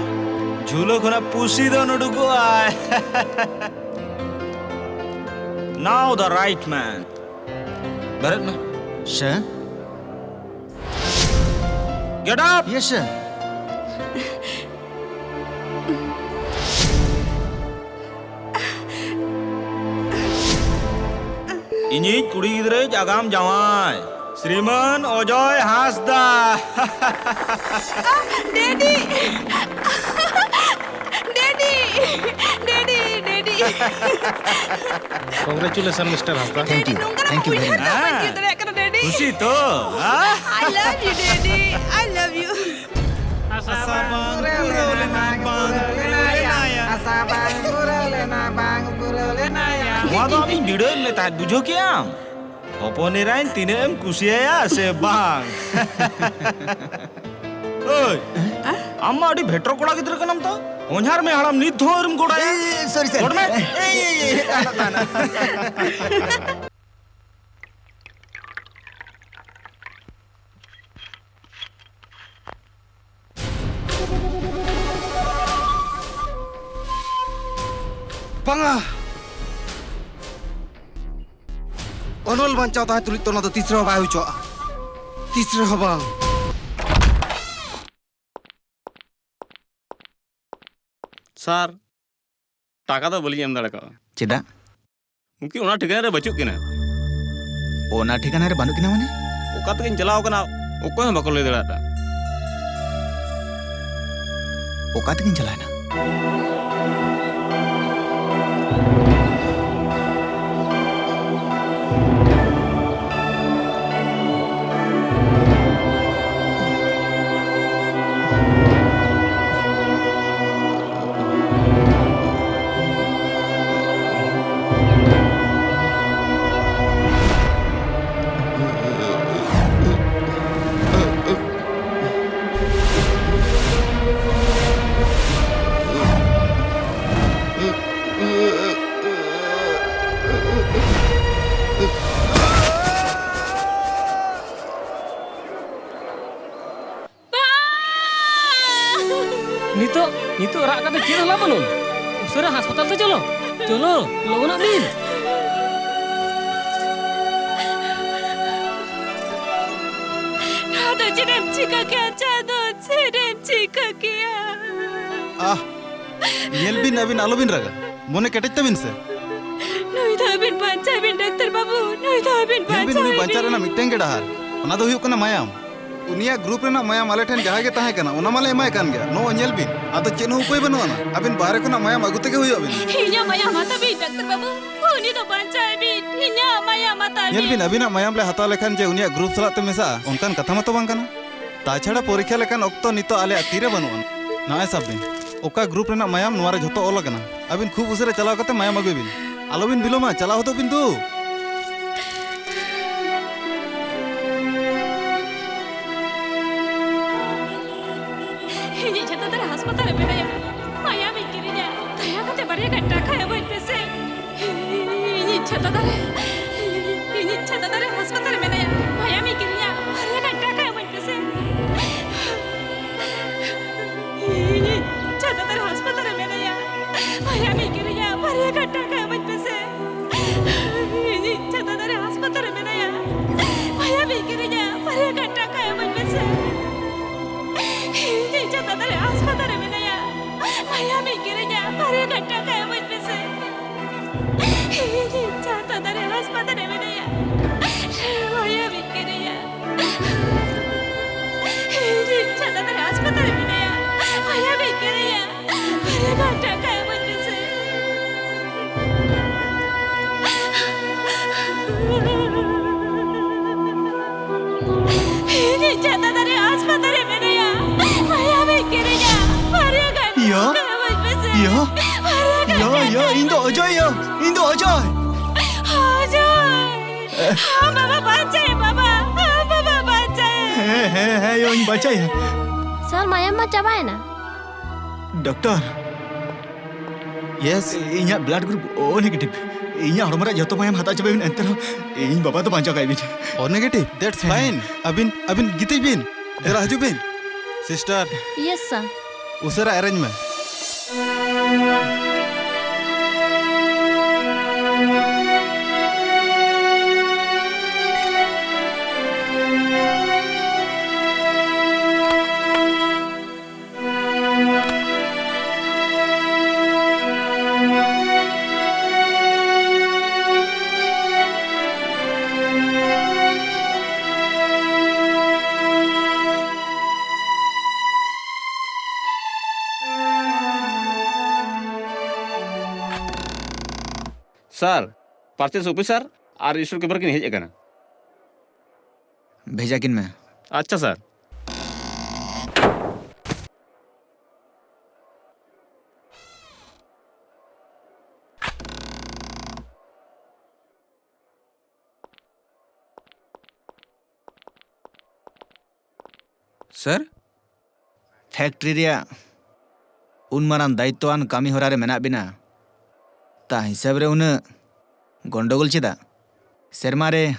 ᱡᱷᱩᱞᱟᱹ ᱠᱷᱚᱱᱟᱜ ᱯᱩᱥᱤ ᱫᱚᱱ ᱩᱰᱩᱠᱚᱜᱼᱟᱭ᱾ Now the right man. ᱵᱮᱨᱮᱫ ᱢᱮ᱾ Sir. Get up! Yes, sir. ᱤᱧᱤᱡ ᱠᱩᱲᱤ ᱜᱤᱫᱽᱨᱟᱹᱭᱤᱡ ᱟᱜᱟᱢ ᱡᱟᱶᱟᱭ, ᱥᱨᱤᱢᱟᱱ ᱚᱡᱚᱭ ᱦᱟᱸᱥᱫᱟ᱾ ᱰᱮᱰᱤ! ᱰᱮᱰᱤ! ᱰᱮᱰᱤ! ᱰᱮᱰᱤ! Congratulations, Mister Hansda. Thank you. ᱰᱮᱰᱤ, ᱱᱚᱝᱠᱟᱱᱟᱜ ᱛᱷᱮᱝᱠ ᱤᱭᱩ ᱩᱭᱦᱟᱹᱨ ᱵᱷᱮᱨᱤ ᱫᱚ ᱢᱟᱪ᱾ ᱵᱟᱹᱧ ᱪᱮᱫ ᱫᱟᱲᱮᱭᱟᱜ ᱠᱟᱱᱟ, ᱰᱮᱰᱤ᱾ ᱠᱩᱥᱤ ᱛᱚ, ᱦᱮᱸ? I love you, ᱰᱮᱰᱤ. I love you. ᱟᱥᱟ ᱵᱟᱝ ᱯᱩᱨᱟᱹᱣ ᱞᱮᱱᱟ, ᱵᱟᱝ ᱯᱩᱨᱟᱹᱣ ᱞᱮᱱᱟᱭᱟ᱾ ᱟᱥᱟ ᱵᱟᱝ ᱯᱩᱨᱟᱹᱣ ᱞᱮᱱᱟ, ᱵᱟᱝ ᱯᱩᱨᱟᱹᱣ ᱞᱮᱱᱟᱭᱟ᱾ ᱱᱚᱣᱟ ᱫᱚ ᱟᱢᱤᱧ ᱵᱤᱰᱟᱹᱣᱮᱫ ᱢᱮ ᱛᱟᱦᱮᱸᱫ, ᱵᱩᱡᱷᱟᱹᱣ ᱠᱮᱜᱼᱟᱢ? ᱦᱚᱯᱚᱱ ᱮᱨᱟᱧ ᱛᱤᱱᱟᱹᱜ ᱮᱢ ᱠᱩᱥᱤᱭᱟᱭᱟ ᱥᱮ ᱵᱟᱝ? ᱳᱭ, ᱟᱢ ᱢᱟ ᱟᱹᱰᱤ ᱵᱷᱮᱴᱨᱚ ᱠᱚᱲᱟ ᱜᱤᱫᱽᱨᱟᱹ ᱠᱟᱱᱟᱢ ᱛᱚ᱾ ᱦᱚᱧᱦᱟᱨ ᱢᱮ ᱦᱟᱲᱟᱢ ᱱᱤᱛ ᱦᱚᱸ ᱟᱹᱣᱨᱤᱢ ᱜᱚᱲᱟᱭᱟ᱾ ᱮ, sorry, sir. ᱜᱚᱲ ᱢᱮ᱾ ᱮ, ᱮ, ᱮ, ᱮ, ᱟᱞᱚ, ᱟᱞᱚ᱾ ᱵᱟᱝᱟ! ᱚᱱᱚᱞ ᱵᱟᱧᱪᱟᱣ ᱛᱟᱦᱮᱸ ᱛᱩᱞᱩᱡ ᱛᱚ ᱚᱱᱟ ᱫᱚ ᱛᱤᱥ ᱨᱮᱦᱚᱸ ᱵᱟᱭ ᱦᱩᱭ ᱦᱚᱪᱚᱣᱟᱜᱼᱟ᱾ ᱛᱤᱥ ᱨᱮᱦᱚᱸ ᱵᱟᱝ᱾ ᱥᱟᱨ, ᱴᱟᱠᱟ ᱫᱚ ᱵᱟᱹᱞᱤᱧ ᱮᱢ ᱫᱟᱲᱮ ᱠᱟᱣᱟ᱾ ᱪᱮᱫᱟᱜ? ᱩᱱᱠᱤᱱ ᱚᱱᱟ ᱴᱷᱤᱠᱟᱹᱱᱟ ᱨᱮ ᱵᱟᱹᱪᱩᱜ ᱠᱤᱱᱟ᱾ ᱚᱱᱟ ᱴᱷᱤᱠᱟᱹᱱᱟ ᱨᱮ ᱵᱟᱹᱱᱩᱜ ᱠᱤᱱᱟ ᱢᱟᱱᱮ? ᱚᱠᱟ ᱛᱮᱠᱤᱱ ᱪᱟᱞᱟᱣ ᱠᱟᱱᱟ, ᱚᱠᱚᱭ ᱦᱚᱸ ᱵᱟᱠᱚ ᱞᱟᱹᱭ ᱫᱟᱲᱮᱭᱟᱜᱼᱟ᱾ ᱚᱠᱟ ᱛᱮᱠᱤᱱ ᱪᱟᱞᱟᱣᱮᱱᱟ? ᱱᱤᱛᱚᱜ, ᱱᱤᱛᱚᱜ ᱨᱟᱜ ᱠᱟᱛᱮ ᱪᱮᱫ ᱦᱚᱸ ᱞᱟᱵᱷ ᱵᱟᱹᱱᱩᱜ᱾ ᱩᱥᱟᱹᱨᱟ ᱦᱟᱥᱯᱟᱛᱟᱞ ᱛᱮ ᱪᱚᱞᱚ, ᱪᱚᱞᱚ, ᱞᱚᱜᱚᱱᱚᱜ ᱵᱤᱱ᱾ ᱱᱚᱣᱟ ᱫᱚ ᱪᱮᱫ ᱮᱢ ᱪᱤᱠᱟᱹ ᱠᱮᱜᱼᱟ ᱪᱟᱸᱫᱚ? ᱪᱮᱫ ᱮᱢ ᱪᱤᱠᱟᱹ ᱠᱮᱜᱼᱟ? ᱟᱦ, ᱧᱮᱞ ᱵᱤᱱ, ᱟᱹᱵᱤᱱ ᱟᱞᱚᱵᱤᱱ ᱨᱟᱜᱟ᱾ ᱢᱚᱱᱮ ᱠᱮᱴᱮᱡ ᱛᱟᱵᱤᱱ ᱥᱮ᱾ ᱱᱩᱭ ᱫᱚ ᱟᱹᱵᱤᱱ ᱵᱟᱧᱪᱟᱣ ᱵᱤᱱ, ᱰᱟᱠᱛᱟᱨ ᱵᱟᱹᱵᱩ, ᱱᱩᱭ ᱫᱚ ᱟᱹᱵᱤᱱ ᱧᱮᱞ ᱵᱤᱱ, ᱵᱟᱧᱪᱟᱣ ᱩᱱᱤ ᱵᱟᱧᱪᱟᱣ ᱵᱤᱱ᱾ ᱨᱮᱱᱟᱜ ᱢᱤᱫᱴᱮᱱ ᱜᱮ ᱰᱟᱦᱟᱨ, ᱚᱱᱟ ᱫᱚ ᱦᱩᱭᱩᱜ ᱠᱟᱱᱟ ᱢᱟᱭᱟᱢ᱾ ᱩᱱᱤᱭᱟᱜ ᱜᱨᱩᱯ ᱨᱮᱱᱟᱜ ᱢᱟᱭᱟᱢ ᱟᱞᱮ ᱴᱷᱮᱱ ᱡᱟᱦᱟᱸ ᱜᱮ ᱛᱟᱦᱮᱸ ᱠᱟᱱᱟ, ᱚᱱᱟ ᱢᱟᱞᱮ ᱮᱢᱟᱭ ᱠᱟᱱ ᱜᱮᱭᱟ᱾ ᱱᱚᱜᱼᱚᱭ ᱧᱮᱞ ᱵᱤᱱ, ᱟᱫᱚ ᱪᱮᱫ ᱦᱚᱸ ᱩᱯᱟᱹᱭ ᱵᱟᱹᱱᱩᱜ ᱟᱱᱟ᱾ ᱟᱹᱵᱤᱱ ᱵᱟᱦᱨᱮ ᱠᱷᱚᱱᱟᱜ ᱢᱟᱭᱟᱢ ᱟᱹᱜᱩ ᱛᱮᱜᱮ ᱦᱩᱭᱩᱜ ᱟᱹᱵᱤᱱ᱾ ᱤᱧᱟᱹᱜ ᱢᱟᱭᱟᱢ ᱦᱟᱛᱟᱣ ᱵᱤᱱ, ᱰᱟᱠᱛᱟᱨ ᱵᱟᱹᱵᱩ, ᱩᱱᱤ ᱫᱚ ᱵᱟᱧᱪᱟᱣ ᱵᱤᱱ, ᱤᱧᱟᱹᱜ ᱢᱟᱭᱟᱢ ᱦᱟᱛᱟᱣ ᱧᱮᱞ ᱵᱤᱱ, ᱵᱤᱱ᱾ ᱟᱹᱵᱤᱱᱟᱜ ᱢᱟᱭᱟᱢ ᱞᱮ ᱦᱟᱛᱟᱣ ᱞᱮᱠᱷᱟᱱ ᱡᱮ ᱩᱱᱤᱭᱟᱜ ᱜᱨᱩᱯ ᱥᱟᱞᱟᱜ ᱛᱮ ᱢᱮᱥᱟᱜᱼᱟ, ᱚᱱᱠᱟᱱ ᱠᱟᱛᱷᱟ ᱢᱟᱛᱚ ᱵᱟᱝ ᱠᱟᱱᱟ᱾ ᱛᱟᱪᱷᱟᱲᱟ ᱯᱚᱨᱤᱠᱠᱷᱟ ᱞᱮᱠᱟᱱ ᱚᱠᱛᱚ ᱱᱤᱛᱚᱜ ᱟᱞᱮᱭᱟᱜ ᱛᱤᱨᱮ ᱵᱟᱹᱱᱩᱜᱼᱟ᱾ ᱱᱚᱜᱼᱚᱭ ᱥᱟᱵ ᱵᱤᱱ, ᱚᱠᱟ ᱜᱨᱩᱯ ᱨᱮᱱᱟᱜ ᱢᱟᱭᱟᱢ ᱱᱚᱣᱟ ᱨᱮ ᱡᱷᱚᱛᱚ ᱚᱞ ᱟᱠᱟᱱᱟ᱾ ᱟᱹᱵᱤᱱ ᱠᱷᱩᱵ ᱩᱥᱟᱹᱨᱟ ᱪᱟᱞᱟᱣ ᱠᱟᱛᱮ ᱢᱟᱭᱟᱢ ᱟᱹᱜᱩᱭ ᱵᱤᱱ᱾ ᱟᱞᱚᱵᱤᱱ ᱵᱤᱞᱚᱢᱟ, ᱪᱟᱞᱟᱣ ᱦᱚᱫᱚᱜ ᱵᱤᱱ ᱫᱩ᱾ ᱤᱧᱤᱡ ᱪᱷᱟᱛᱟ ᱫᱟᱨᱮ ᱦᱟᱥᱯᱟᱛᱟᱞ ᱨᱮ ᱢᱮᱱᱟᱭᱟ, ᱢᱟᱭᱟᱢᱤᱧ ᱠᱤᱨᱤᱧᱟ, ᱫᱟᱭᱟ ᱠᱟᱛᱮ ᱵᱟᱨᱭᱟ ᱜᱟᱱ ᱴᱟᱠᱟ ᱮᱢᱟᱹᱧ ᱯᱮᱥᱮ᱾ ᱤᱧᱤᱡ ᱪᱷᱟᱛᱟ ᱫᱟᱨᱮ, ᱤᱧᱤᱡ ᱪᱷᱟᱛᱟ ᱫᱟᱨᱮ ᱦᱟᱥᱯᱟᱛᱟᱞ ᱨᱮ ᱢᱮᱱᱟᱭᱟ, ᱢᱟᱭᱟᱢᱤᱧ ᱠᱤᱨᱤᱧᱟ, ᱵᱟᱨᱭᱟ ᱜᱟᱱ ᱴᱟᱠᱟ ᱮᱢᱟᱹᱧ ᱯᱮᱥᱮ᱾ ᱤᱧᱤᱡ ᱪᱷᱟᱛᱟ ᱫᱟᱨᱮ ᱦᱟᱥᱯᱟᱛᱟᱞ ᱨᱮ ᱢᱮᱱᱟᱭᱟ, ᱢᱟᱭᱟᱢᱤᱧ ᱠᱤᱨᱤᱧᱟ, ᱵᱟᱨᱭᱟ ᱜᱟᱱ ᱴᱟᱠᱟ ᱮᱢᱟᱹᱧ ᱯᱮᱥᱮ᱾ ᱤᱧᱤᱡ ᱪᱷᱟᱛᱟ ᱫᱟᱨᱮ ᱦᱟᱥᱯᱟᱛᱟᱞ ᱨᱮ ᱢᱮᱱᱟᱭᱟ, ᱢᱟᱭᱟᱢᱤᱧ ᱠᱤᱨᱤᱧᱟ, ᱵᱟᱨᱭᱟ ᱜᱟᱱ ᱴᱟᱠᱟ ᱮᱢᱟᱹᱧ ᱯᱮᱥᱮ᱾ ᱤᱧᱤᱡ ᱪᱷᱟᱛᱟ ᱫᱟᱨᱮ ᱦᱟᱥᱯᱟᱛᱟᱞ ᱨᱮ ᱢᱮᱱᱟᱭᱟ, ᱢᱟᱭᱟᱢᱤᱧ ᱠᱤᱨᱤᱧᱟ, ᱵᱟᱨᱭᱟ ᱜᱟᱱ ᱴᱟᱠᱟ ᱮᱢᱟᱹᱧ ᱯᱮᱥᱮ᱾ ᱤᱧᱤᱡ ᱪᱷᱟᱛᱟ ᱫᱟᱨᱮ ᱦᱟᱥᱯᱟᱛᱟᱞ ᱚᱡᱚᱭ ᱭᱳ, ᱤᱧ ᱫᱚ ᱚᱡᱚᱭ᱾ ᱚᱡᱚᱭ! ᱦᱟᱸ, ᱵᱟᱵᱟ ᱵᱟᱧᱪᱟᱭ, ᱵᱟᱵᱟ! ᱦᱟᱸ, ᱵᱟᱵᱟ ᱵᱟᱧᱪᱟᱭ! ᱦᱮᱸ, ᱦᱮᱸ, ᱦᱮᱸ ᱭᱳ, ᱤᱧ ᱵᱟᱧᱪᱟᱭᱟ᱾ ᱥᱟᱨ, ᱢᱟᱭᱟᱢ ᱢᱟ ᱪᱟᱵᱟᱭᱮᱱᱟ᱾ ᱰᱚᱠᱴᱚᱨ᱾ ᱤᱭᱮᱥ? ᱤᱧᱟᱹᱜ ᱵᱞᱟᱰ ᱜᱨᱩᱯ ᱳ ᱱᱮᱜᱮᱴᱤᱵᱷ᱾ ᱤᱧᱟᱹᱜ ᱦᱚᱲᱢᱚ ᱨᱮᱭᱟᱜ ᱡᱚᱛᱚ ᱢᱟᱭᱟᱢ ᱦᱟᱛᱟᱣ ᱪᱟᱵᱟᱭ ᱵᱤᱱ, ᱮᱱᱛᱮ ᱨᱮᱦᱚᱸ ᱤᱧ ᱵᱟᱵᱟ ᱫᱚ ᱵᱟᱧᱪᱟᱣ ᱠᱟᱭ ᱵᱤᱱ᱾ ᱳ ᱱᱮᱜᱮᱴᱤᱵᱷ? ᱫᱮᱴᱥ ᱯᱷᱟᱭᱤᱱ᱾ ᱟᱹᱵᱤᱱ, ᱟᱹᱵᱤᱱ ᱜᱤᱛᱤᱡ ᱵᱤᱱ᱾ ᱫᱮᱞᱟ ᱦᱤᱡᱩᱜ ᱵᱤᱱ᱾ ᱥᱤᱥᱴᱟᱨ᱾ ᱤᱭᱮᱥ, ᱥᱟᱨ᱾ ᱩᱥᱟᱹᱨᱟ ᱮᱨᱮᱧᱡᱽ ᱢᱮ᱾ ᱥᱟᱨ, ᱯᱟᱨᱪᱮᱥ ᱚᱯᱷᱤᱥᱟᱨ ᱟᱨ ᱥᱴᱳᱨ ᱠᱤᱯᱟᱨ ᱠᱤᱱ ᱦᱮᱡ ᱟᱠᱟᱱᱟ᱾ ᱵᱷᱮᱡᱟ ᱠᱤᱱ ᱢᱮ᱾ ᱟᱪᱪᱷᱟ, ᱥᱟᱨ᱾ ᱥᱟᱨ? ᱯᱷᱮᱠᱴᱨᱤ ᱨᱮᱭᱟᱜ ᱩᱱ ᱢᱟᱨᱟᱝ ᱫᱟᱭᱤᱛᱛᱚᱣᱟᱱ ᱠᱟᱹᱢᱤ ᱦᱚᱨᱟ ᱨᱮ ᱢᱮᱱᱟᱜ ᱵᱤᱱᱟ, ᱛᱟ ᱦᱤᱥᱟᱹᱵ ᱨᱮ ᱩᱱᱟᱹᱜ ᱜᱚᱱᱰᱚᱜᱳᱞ ᱪᱮᱫᱟᱜ? ᱥᱮᱨᱢᱟ ᱨᱮ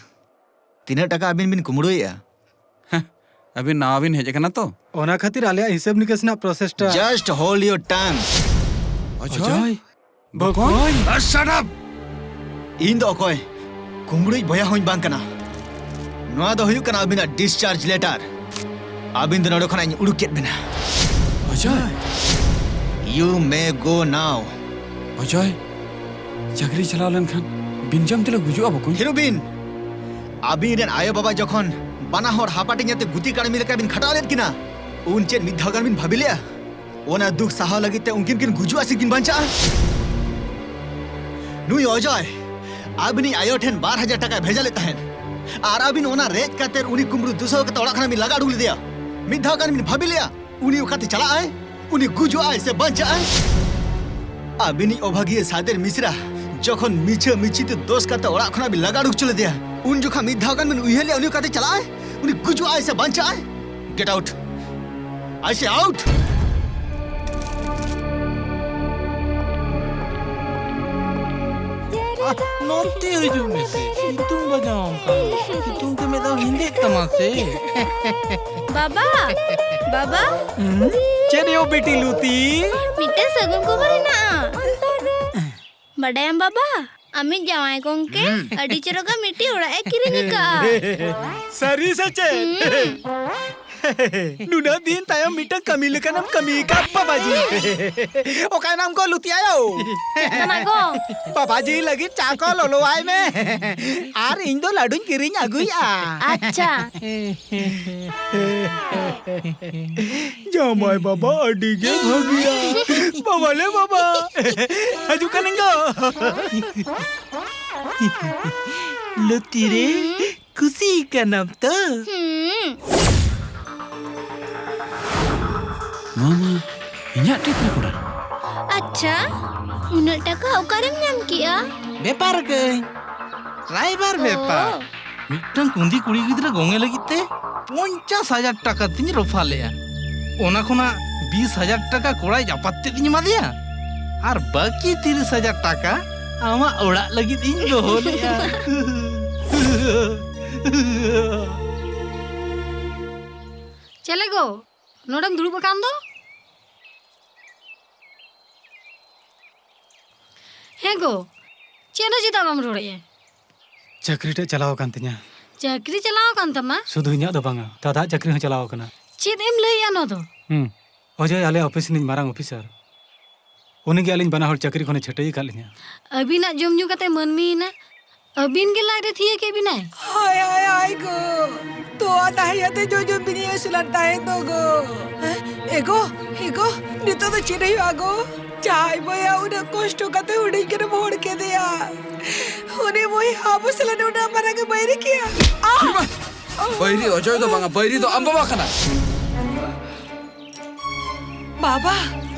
ᱛᱤᱱᱟᱹᱜ ᱴᱟᱠᱟ ᱟᱹᱵᱤᱱ ᱵᱤᱱ ᱠᱩᱢᱵᱽᱲᱩᱭᱮᱫᱼᱟ? ᱦᱮᱸ, ᱟᱹᱵᱤᱱ ᱱᱟᱣᱟ ᱵᱤᱱ ᱦᱮᱡ ᱟᱠᱟᱱᱟ ᱛᱚ? ᱚᱱᱟ ᱠᱷᱟᱹᱛᱤᱨ ᱟᱞᱮᱭᱟᱜ ᱦᱤᱥᱟᱹᱵ ᱱᱤᱠᱟᱹᱥ ᱨᱮᱱᱟᱜ ᱯᱨᱚᱥᱮᱥ ᱴᱟ Just hold your tongue. ᱚᱡᱚᱭ? ᱵᱚᱠᱚᱧ? ᱟᱨ shut up! ᱤᱧ ᱫᱚ ᱚᱠᱚᱭ ᱠᱩᱢᱵᱽᱲᱩᱭᱤᱡ ᱵᱚᱭᱦᱟ ᱦᱚᱸᱧ ᱵᱟᱝ ᱠᱟᱱᱟ᱾ ᱱᱚᱣᱟ ᱫᱚ ᱦᱩᱭᱩᱜ ᱠᱟᱱᱟ ᱟᱹᱵᱤᱱᱟᱜ discharge letter. ᱟᱹᱵᱤᱱ ᱫᱚ ᱱᱚᱰᱮ ᱠᱷᱚᱱᱟᱜ ᱤᱧ ᱩᱰᱩᱠ ᱠᱮᱫ ᱵᱤᱱᱟ᱾ ᱚᱡᱚᱭ! You may go now. ᱚᱡᱚᱭ, ᱪᱟᱹᱠᱨᱤ ᱪᱟᱞᱟᱣ ᱞᱮᱱᱠᱷᱟᱱ ᱵᱤᱱ ᱡᱚᱢ ᱛᱮᱞᱮ ᱜᱩᱡᱩᱜᱼᱟ ᱵᱚᱠᱚᱧ᱾ ᱛᱷᱤᱨᱩ ᱵᱤᱱ! ᱟᱹᱵᱤᱱ ᱨᱮᱱ ᱟᱭᱳ ᱵᱟᱵᱟ ᱡᱚᱠᱷᱚᱱ ᱵᱟᱱᱟ ᱦᱚᱲ ᱦᱟᱯᱟᱴᱤᱧ ᱟᱛᱮ ᱜᱩᱛᱤ ᱠᱟᱹᱲᱢᱤ ᱞᱮᱠᱟ ᱵᱤᱱ ᱠᱷᱟᱴᱟᱣ ᱞᱮᱫ ᱠᱤᱱᱟ, ᱩᱱ ᱪᱮᱫ ᱢᱤᱫ ᱫᱷᱟᱣ ᱜᱟᱱ ᱵᱤᱱ ᱵᱷᱟᱹᱵᱤ ᱞᱮᱜᱼᱟ? ᱚᱱᱟ ᱫᱩᱠ ᱥᱟᱦᱟᱣ ᱞᱟᱹᱜᱤᱫ ᱛᱮ ᱩᱱᱠᱤᱱ ᱠᱤᱱ ᱜᱩᱡᱩᱜᱼᱟ ᱥᱮ ᱠᱤᱱ ᱵᱟᱧᱪᱟᱜᱼᱟ? ᱱᱩᱭ ᱚᱡᱚᱭ ᱟᱹᱵᱤᱱᱤᱡ ᱟᱭᱳ ᱴᱷᱮᱱ ᱵᱟᱨ ᱦᱟᱡᱟᱨ ᱴᱟᱠᱟᱭ ᱵᱷᱮᱡᱟ ᱞᱮᱫ ᱛᱟᱦᱮᱸᱫ, ᱟᱨ ᱟᱹᱵᱤᱱ ᱚᱱᱟ ᱨᱮᱡ ᱠᱟᱛᱮ ᱩᱱᱤ ᱠᱩᱢᱵᱽᱲᱩ ᱫᱩᱥᱟᱹᱣ ᱠᱟᱛᱮ ᱚᱲᱟᱜ ᱠᱷᱚᱱᱟᱜ ᱵᱤᱱ ᱞᱟᱜᱟ ᱩᱰᱩᱠ ᱞᱮᱫᱮᱭᱟ᱾ ᱢᱤᱫ ᱫᱷᱟᱣ ᱜᱟᱱ ᱵᱤᱱ ᱵᱷᱟᱹᱵᱤ ᱞᱮᱜᱼᱟ, ᱩᱱᱤ ᱚᱠᱟᱛᱮ ᱪᱟᱞᱟᱜ ᱟᱭ? ᱩᱱᱤ ᱜᱩᱡᱩᱜ ᱟᱭ ᱥᱮ ᱵᱟᱧᱪᱟᱜ ᱟᱭ? ᱟᱹᱵᱤᱱᱤᱡ ᱚᱵᱷᱟᱜᱤᱭᱟᱹ ᱥᱟᱫᱮᱨ ᱢᱤᱥᱨᱟ ᱡᱚᱠᱷᱚᱱ ᱢᱤᱪᱷᱟᱹ ᱢᱤᱪᱷᱤ ᱛᱮ ᱫᱳᱥ ᱠᱟᱛᱮ ᱚᱲᱟᱜ ᱠᱷᱚᱱᱟᱜ ᱵᱤᱱ ᱞᱟᱜᱟ ᱩᱰᱩᱠ ᱦᱚᱪᱚ ᱞᱮᱫᱮᱭᱟ, ᱩᱱ ᱡᱚᱠᱷᱚᱱ ᱢᱤᱫ ᱫᱷᱟᱣ ᱜᱟᱱ ᱵᱤᱱ ᱩᱭᱦᱟᱹᱨ ᱞᱮᱭᱟ ᱩᱱᱤ ᱚᱠᱟᱛᱮ ᱪᱟᱞᱟᱜᱼᱟᱭ? ᱩᱱᱤ ᱜᱩᱡᱩᱜᱼᱟᱭ ᱥᱮ ᱵᱟᱧᱪᱟᱜᱼᱟᱭ? Get out! I say out! ᱱᱚᱛᱮ ᱦᱤᱡᱩᱜ ᱢᱮᱥᱮ, ᱥᱤᱛᱩᱝ ᱵᱟᱡᱟᱣᱟᱢ ᱠᱟᱱᱟ᱾ ᱥᱤᱛᱩᱝ ᱛᱮ ᱢᱮᱫ ᱫᱚ ᱦᱮᱸᱫᱮᱜ ᱛᱟᱢᱟ ᱥᱮ᱾ ᱵᱟᱵᱟ, ᱵᱟᱵᱟ, ᱪᱮᱫ ᱭᱳ ᱵᱤᱴᱤ ᱞᱩᱛᱤ? ᱢᱤᱫᱴᱮᱱ ᱥᱟᱹᱜᱩᱱ ᱠᱷᱚᱵᱚᱨ ᱦᱮᱱᱟᱜᱼᱟ᱾ ᱵᱟᱰᱟᱭᱟᱢ ᱵᱟᱵᱟ, ᱟᱢᱤᱡ ᱡᱟᱶᱟᱭ ᱜᱚᱝᱠᱮ ᱟᱹᱰᱤ ᱪᱚᱨᱚᱠᱟ ᱢᱤᱫᱴᱤᱡ ᱚᱲᱟᱜ ᱮ ᱠᱤᱨᱤᱧ ᱟᱠᱟᱫᱼᱟ᱾ ᱥᱟᱹᱨᱤ ᱥᱮ ᱪᱮᱫ? ᱱᱩᱱᱟᱹᱜ ᱫᱤᱱ ᱛᱟᱭᱚᱢ ᱢᱤᱫᱴᱟᱝ ᱠᱟᱹᱢᱤ ᱞᱮᱠᱟᱱᱮᱢ ᱠᱟᱹᱢᱤ ᱟᱠᱟᱫ ᱵᱟᱵᱟᱡᱤ᱾ ᱚᱠᱟᱭ ᱱᱟᱢ ᱠᱚ ᱞᱩᱛᱤ ᱟᱭᱳ? ᱪᱮᱫ ᱠᱟᱱᱟ ᱜᱚ? ᱵᱟᱵᱟᱡᱤ ᱞᱟᱹᱜᱤᱫ ᱪᱟ ᱠᱚ ᱞᱚᱞᱚᱣᱟᱭ ᱢᱮ᱾ ᱟᱨ ᱤᱧ ᱫᱚ ᱞᱟᱹᱰᱩᱧ ᱠᱤᱨᱤᱧ ᱟᱹᱜᱩᱭᱟ᱾ ᱟᱪᱪᱷᱟ᱾ ᱡᱟᱢᱟᱭ ᱵᱟᱵᱟ ᱟᱹᱰᱤ ᱜᱮ ᱵᱷᱟᱹᱜᱤᱭᱟ᱾ ᱵᱟᱵᱟ ᱞᱮ ᱵᱟᱵᱟ, ᱦᱤᱡᱩᱜ ᱠᱟᱹᱱᱟᱹᱧ ᱜᱚ᱾ ᱞᱩᱛᱤ ᱨᱮ, ᱠᱩᱥᱤ ᱠᱟᱱᱟᱢ ᱛᱚ? ᱦᱩᱸ᱾ ᱱᱚᱣᱟ ᱢᱟ ᱤᱧᱟᱹᱜ tape recorder᱾ ᱟᱪᱪᱷᱟ, ᱩᱱᱟᱹᱜ ᱴᱟᱠᱟ ᱚᱠᱟᱨᱮᱢ ᱧᱟᱢ ᱠᱮᱜᱼᱟ? ᱵᱮᱯᱟᱨ ᱠᱟᱹᱧ, ᱨᱟᱭᱵᱟᱨ ᱵᱮᱯᱟᱨ᱾ ᱳ᱾ ᱢᱤᱫᱴᱟᱝ ᱠᱩᱸᱫᱤ ᱠᱩᱲᱤ ᱜᱤᱫᱽᱨᱟᱹ ᱜᱚᱝᱮ ᱞᱟᱹᱜᱤᱫ ᱛᱮ ᱯᱚᱧᱪᱟᱥ ᱦᱟᱡᱟᱨ ᱴᱟᱠᱟ ᱛᱤᱧ ᱨᱚᱯᱷᱟ ᱞᱮᱜᱼᱟ᱾ ᱚᱱᱟ ᱠᱷᱚᱱᱟᱜ ᱵᱤᱥ ᱦᱟᱡᱟᱨ ᱴᱟᱠᱟ ᱠᱚᱲᱟᱭ ᱟᱯᱟᱛ ᱛᱮᱫ ᱤᱧ ᱮᱢᱟᱫᱮᱭᱟ, ᱟᱨ ᱵᱟᱹᱠᱤ ᱛᱤᱨᱤᱥ ᱦᱟᱡᱟᱨ ᱴᱟᱠᱟ ᱟᱢᱟᱜ ᱚᱲᱟᱜ ᱞᱟᱹᱜᱤᱫ ᱤᱧ ᱫᱚᱦᱚ ᱞᱮᱜᱼᱟ᱾ ᱪᱮᱞᱮ ᱜᱚ, ᱱᱚᱰᱮᱢ ᱫᱩᱲᱩᱵ ᱟᱠᱟᱱ ᱫᱚ? ᱦᱮᱸ ᱜᱚ, ᱪᱮᱫ ᱦᱚᱸ ᱪᱮᱫᱟᱜ ᱵᱟᱢ ᱨᱚᱲᱮᱫᱼᱟ? ᱪᱟᱹᱠᱨᱤ ᱴᱟᱜ ᱪᱟᱞᱟᱣ ᱟᱠᱟᱱ ᱛᱤᱧᱟ᱾ ᱪᱟᱹᱠᱨᱤ ᱪᱟᱞᱟᱣ ᱟᱠᱟᱱ ᱛᱟᱢᱟ? ᱥᱩᱫᱷᱩ ᱤᱧᱟᱹᱜ ᱫᱚ ᱵᱟᱝᱟ, ᱫᱟᱫᱟᱣᱟᱜ ᱪᱟᱹᱠᱨᱤ ᱦᱚᱸ ᱪᱟᱞᱟᱣ ᱟᱠᱟᱱᱟ᱾ ᱪᱮᱫ ᱮᱢ ᱞᱟᱹᱭᱮᱫᱼᱟ ᱱᱚᱣᱟ ᱫᱚ? ᱦᱩᱸ, ᱚᱡᱚᱭ ᱟᱞᱮ ᱚᱯᱷᱤᱥ ᱨᱤᱱᱤᱡ ᱢᱟᱨᱟᱝ ᱚᱯᱷᱤᱥᱟᱨ, ᱩᱱᱤ ᱜᱮ ᱟᱹᱞᱤᱧ ᱵᱟᱱᱟ ᱦᱚᱲ ᱪᱟᱹᱠᱨᱤ ᱠᱷᱚᱱᱮ ᱪᱷᱟᱹᱴᱟᱹᱭ ᱟᱠᱟᱫ ᱞᱤᱧᱟ᱾ ᱟᱹᱵᱤᱱᱟᱜ ᱡᱚᱢ ᱧᱩ ᱠᱟᱛᱮ ᱢᱟᱹᱱᱢᱤ ᱮᱱᱟ, ᱟᱹᱵᱤᱱ ᱜᱮ ᱞᱟᱡ ᱨᱮ ᱛᱷᱤᱭᱟᱹ ᱠᱮᱫ ᱵᱤᱱᱟᱭ᱾ ᱦᱟᱭ ᱦᱟᱭ ᱦᱟᱭ ᱜᱚ, ᱛᱚᱣᱟ ᱫᱟᱦᱮ ᱟᱛᱮ ᱡᱚᱡᱚᱢ ᱵᱤᱱᱤ ᱟᱹᱥᱩᱞᱟᱱ ᱛᱟᱦᱮᱸ ᱫᱚ ᱜᱚ᱾ ᱮᱜᱳ, ᱮᱜᱳ, ᱱᱤᱛᱚᱜ ᱫᱚ ᱪᱮᱫ ᱦᱩᱭᱩᱜᱼᱟ ᱜᱚ? ᱡᱟᱦᱟᱸᱭ ᱵᱚᱭᱦᱟ ᱩᱱᱟᱹᱜ ᱠᱚᱥᱴᱚ ᱠᱟᱛᱮ ᱦᱩᱰᱤᱧ ᱠᱷᱚᱱᱮᱢ ᱦᱚᱲ ᱠᱮᱫᱮᱭᱟ, ᱩᱱᱤ ᱵᱚᱭᱦᱟ ᱟᱵᱚ ᱥᱟᱞᱟᱜ ᱩᱱᱟᱹᱜ ᱢᱟᱨᱟᱝ ᱮ ᱵᱟᱹᱭᱨᱤ ᱠᱮᱭᱟ᱾ ᱟᱦ! ᱵᱟᱹᱭᱨᱤ ᱚᱡᱚᱭ ᱫᱚ ᱵᱟᱝᱟ, ᱵᱟᱹᱭᱨᱤ ᱫᱚ ᱟᱢ ᱵᱟᱵᱟ ᱠᱟᱱᱟ᱾ ᱵᱟᱵᱟ,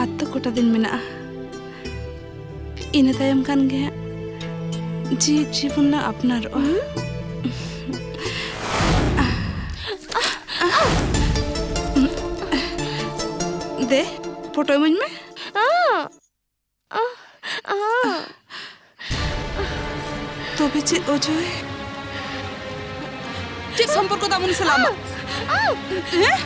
ᱟᱨ ᱛᱚ ᱠᱚᱴᱟ ᱫᱤᱱ ᱢᱮᱱᱟᱜᱼᱟ, ᱤᱱᱟᱹ ᱛᱟᱭᱚᱢ ᱠᱷᱟᱱ ᱜᱮ ᱦᱟᱸᱜ ᱡᱤᱣᱤᱫ ᱡᱤᱵᱚᱱ ᱞᱟᱝ ᱟᱯᱱᱟᱨᱚᱜᱼᱟ᱾ ᱫᱮ, ᱯᱷᱳᱴᱳ ᱤᱢᱟᱹᱧ ᱢᱮ᱾ ᱛᱚᱵᱮ ᱪᱮᱫ ᱚᱡᱚᱭ? ᱪᱮᱫ ᱥᱚᱢᱯᱚᱨᱠᱚ ᱛᱟᱢ ᱩᱱᱤ ᱥᱟᱞᱟᱜ ᱟᱢᱟᱜ? ᱦᱮᱸ?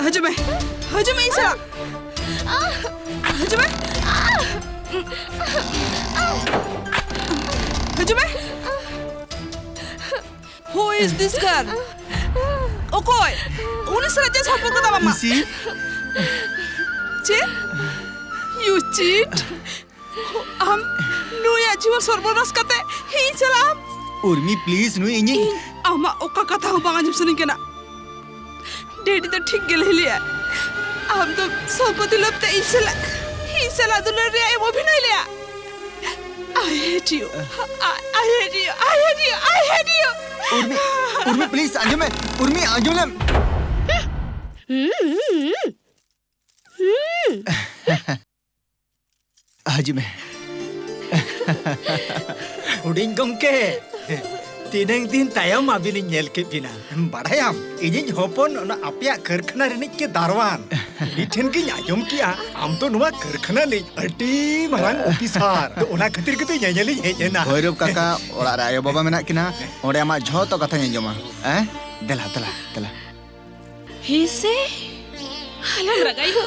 ᱦᱤᱡᱩᱜ ᱢᱮ, ᱦᱤᱡᱩᱜ ᱢᱮ ᱤᱧ ᱥᱟᱞᱟᱜ᱾ ᱦᱤᱡᱩᱜ ᱢᱮ᱾ ᱟᱸᱡᱚᱢ ᱢᱮ᱾ Who is this girl? ᱚᱠᱚᱭ? ᱩᱱᱤ ᱥᱟᱞᱟᱜ ᱪᱮᱫ ᱥᱚᱢᱯᱚᱨᱠᱚ ᱛᱟᱢ ᱟᱢᱟᱜ? ᱤᱥᱤ᱾ ᱪᱮᱫ? You cheat? ᱟᱢ ᱱᱩᱭᱟᱜ ᱡᱤᱵᱚᱱ ᱥᱚᱨᱵᱚᱱᱟᱥ ᱠᱟᱛᱮ ᱤᱧ ᱥᱟᱞᱟᱜ ᱟᱢ? ᱩᱨᱢᱤ, please, ᱱᱩᱭ ᱤᱧᱤᱧ ᱤᱧ ᱟᱢᱟᱜ ᱚᱠᱟ ᱠᱟᱛᱷᱟ ᱦᱚᱸ ᱵᱟᱝ ᱟᱸᱡᱚᱢ ᱥᱟᱱᱟᱧ ᱠᱟᱱᱟ᱾ ᱰᱮᱰᱤ ᱫᱚ ᱴᱷᱤᱠ ᱜᱮ ᱞᱟᱹᱭ ᱞᱮᱭᱟ᱾ ᱟᱢ ᱫᱚ ᱥᱚᱢᱯᱚᱛᱤ ᱞᱳᱵᱷ ᱛᱮ ᱤᱧ ᱥᱟᱞᱟᱜ, ᱤᱧ ᱥᱟᱞᱟᱜ ᱫᱩᱞᱟᱹᱲ ᱨᱮᱭᱟᱜ ᱮᱢ ᱚᱵᱷᱤᱱᱚᱭ ᱞᱮᱭᱟ᱾ I hate you. I, I hate you. I hate you. I hate you. ᱩᱨᱢᱤ, ᱩᱨᱢᱤ, please, ᱟᱸᱡᱚᱢ ᱢᱮ᱾ ᱩᱨᱢᱤ, ᱟᱸᱡᱚᱢ ᱞᱮᱢ᱾ ᱦᱤᱡᱩᱜ ᱢᱮ᱾ ᱦᱩᱰᱤᱧ ᱜᱚᱢᱠᱮ, ᱛᱤᱱᱟᱹᱝ ᱫᱤᱱ ᱛᱟᱭᱚᱢ ᱟᱹᱵᱤᱱᱤᱧ ᱧᱮᱞ ᱠᱮᱫ ᱵᱤᱱᱟ᱾ ᱵᱟᱲᱟᱭᱟᱢ, ᱤᱧᱤᱡ ᱦᱚᱯᱚᱱ ᱚᱱᱟ ᱟᱯᱮᱭᱟᱜ ᱠᱟᱹᱨᱠᱷᱟᱱᱟ ᱨᱤᱱᱤᱡ ᱜᱮ ᱫᱟᱨᱣᱟᱱ᱾ ᱩᱱᱤ ᱴᱷᱮᱱ ᱜᱤᱧ ᱟᱸᱡᱚᱢ ᱠᱮᱜᱼᱟ, ᱟᱢ ᱫᱚ ᱱᱚᱣᱟ ᱠᱟᱹᱨᱠᱷᱟᱱᱟ ᱨᱤᱱᱤᱡ ᱟᱹᱰᱤ ᱢᱟᱨᱟᱝ ᱚᱯᱷᱤᱥᱟᱨ᱾ ᱛᱚ, ᱚᱱᱟ ᱠᱷᱟᱹᱛᱤᱨ ᱜᱮᱛᱚ ᱧᱮᱧᱮᱞᱤᱧ ᱦᱮᱡ ᱮᱱᱟ᱾ ᱵᱷᱳᱭᱨᱳᱵ ᱠᱟᱠᱟ, ᱚᱲᱟᱜ ᱨᱮ ᱟᱭᱳ ᱵᱟᱵᱟ ᱢᱮᱱᱟᱜ ᱠᱤᱱᱟ, ᱚᱸᱰᱮ ᱟᱢᱟᱜ ᱡᱷᱚᱛᱚ ᱠᱟᱛᱷᱟᱧ ᱟᱸᱡᱚᱢᱟ᱾ ᱦᱮᱸ, ᱫᱮᱞᱟ, ᱫᱮᱞᱟ, ᱫᱮᱞᱟ᱾ ᱦᱮᱸ ᱥᱮ, ᱟᱞᱚᱢ ᱨᱟᱜᱟ ᱭᱳ᱾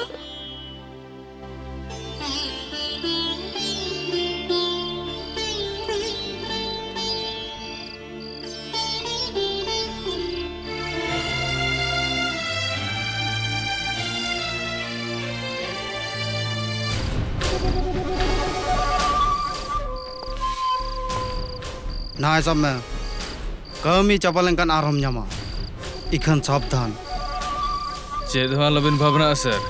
ᱱᱟᱭ ᱥᱟᱵ ᱢᱮ᱾ ᱠᱟᱹᱢᱤ ᱪᱟᱵᱟ ᱞᱮᱱᱠᱷᱟᱱ ᱟᱨᱦᱚᱸᱢ ᱧᱟᱢᱟ᱾ ᱤᱠᱷᱟᱹᱱ ᱥᱟᱵᱫᱷᱟᱱ᱾ ᱪᱮᱫ ᱦᱚᱸ ᱟᱞᱚᱵᱤᱱ ᱵᱷᱟᱵᱽᱱᱟᱜᱼᱟ, ᱥᱟᱨ᱾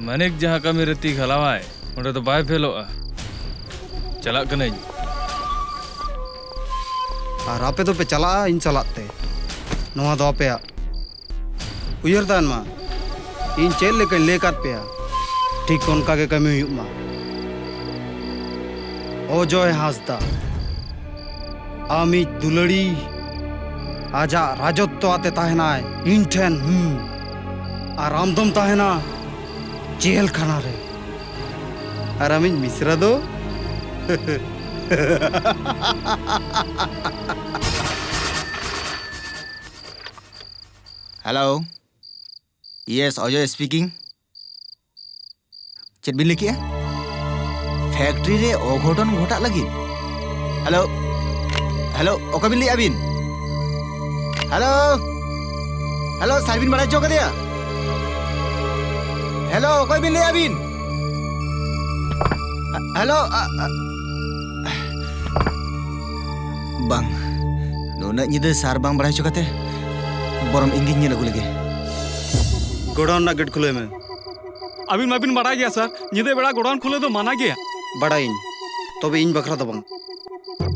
ᱢᱟᱹᱱᱤᱠ ᱡᱟᱦᱟᱸ ᱠᱟᱹᱢᱤ ᱨᱮ ᱛᱤ ᱜᱷᱟᱞᱟᱣᱟᱭ, ᱚᱸᱰᱮ ᱫᱚ ᱵᱟᱭ ᱯᱷᱮᱞᱚᱜᱼᱟ᱾ ᱪᱟᱞᱟᱜ ᱠᱟᱹᱱᱟᱹᱧ᱾ ᱟᱨ ᱟᱯᱮ ᱫᱚᱯᱮ ᱪᱟᱞᱟᱜᱼᱟ ᱤᱧ ᱥᱟᱞᱟᱜ ᱛᱮ᱾ ᱱᱚᱣᱟ ᱫᱚ ᱟᱯᱮᱭᱟᱜ᱾ ᱩᱭᱦᱟᱹᱨ ᱛᱟᱦᱮᱱ ᱢᱟ, ᱤᱧ ᱪᱮᱫ ᱞᱮᱠᱟᱧ ᱞᱟᱹᱭ ᱟᱠᱟᱫ ᱯᱮᱭᱟ, ᱴᱷᱤᱠ ᱚᱱᱠᱟ ᱜᱮ ᱠᱟᱹᱢᱤ ᱦᱩᱭᱩᱜ ᱢᱟ᱾ ᱚᱡᱚᱭ ᱦᱟᱸᱥᱫᱟ, ᱟᱢᱤᱡ ᱫᱩᱞᱟᱹᱲᱤ ᱟᱡᱟᱜ ᱨᱟᱡᱚᱛᱛᱚ ᱟᱛᱮ ᱛᱟᱦᱮᱱᱟᱭ ᱤᱧ ᱴᱷᱮᱱ, ᱦᱩᱸ᱾ ᱟᱨ ᱟᱢ ᱫᱚᱢ ᱛᱟᱦᱮᱱᱟ ᱡᱮᱞ ᱠᱷᱟᱱᱟ ᱨᱮ᱾ ᱟᱨ ᱟᱢᱤᱡ ᱢᱤᱥᱨᱟ ᱫᱚ? Hello. Yes, ᱚᱡᱚᱭ speaking. ᱪᱮᱫ ᱵᱤᱱ ᱞᱟᱹᱭ ᱠᱮᱜᱼᱟ? ᱯᱷᱮᱠᱴᱨᱤ ᱨᱮ ᱚᱜᱷᱚᱴᱚᱱ ᱜᱷᱚᱴᱟᱜ ᱞᱟᱹᱜᱤᱫ? ᱦᱮᱞᱳ, ᱦᱮᱞᱳ, ᱚᱠᱚᱭ ᱵᱤᱱ ᱞᱟᱹᱭᱮᱫᱼᱟ ᱵᱤᱱ? ᱦᱮᱞᱳ, ᱦᱮᱞᱳ, ᱥᱟᱨ ᱵᱤᱱ ᱵᱟᱲᱟᱭ ᱦᱚᱪᱚ ᱠᱟᱫᱮᱭᱟ? ᱦᱮᱞᱳ, ᱚᱠᱚᱭ ᱵᱤᱱ ᱞᱟᱹᱭᱮᱫᱼᱟ ᱵᱤᱱ? ᱦᱮᱞᱳ, ᱟ, ᱟ, ᱵᱟᱝ, ᱱᱩᱱᱟᱹᱜ ᱧᱤᱫᱟᱹ ᱥᱟᱨ ᱵᱟᱝ ᱵᱟᱲᱟᱭ ᱦᱚᱪᱚ ᱠᱟᱛᱮ ᱵᱚᱨᱚᱝ ᱤᱧ ᱜᱤᱧ ᱧᱮᱞ ᱟᱹᱜᱩ ᱞᱮᱜᱮ᱾ ᱜᱳᱰᱟᱣᱩᱱ ᱨᱮᱱᱟᱜ ᱜᱮᱴ ᱠᱷᱩᱞᱟᱹᱣ ᱢᱮ᱾ ᱟᱹᱵᱤᱱ ᱢᱟᱵᱤᱱ ᱵᱟᱲᱟᱭ ᱜᱮᱭᱟ ᱥᱟᱨ, ᱧᱤᱫᱟᱹ ᱵᱮᱲᱟ ᱜᱳᱰᱟᱣᱩᱱ ᱠᱷᱩᱞᱟᱹᱣ ᱫᱚ ᱢᱟᱱᱟ ᱜᱮᱭᱟ᱾ ᱵᱟᱲᱟᱭᱟᱹᱧ, ᱛᱚᱵᱮ ᱤᱧ ᱵᱟᱠᱷᱨᱟ ᱫᱚ ᱵᱟᱝ᱾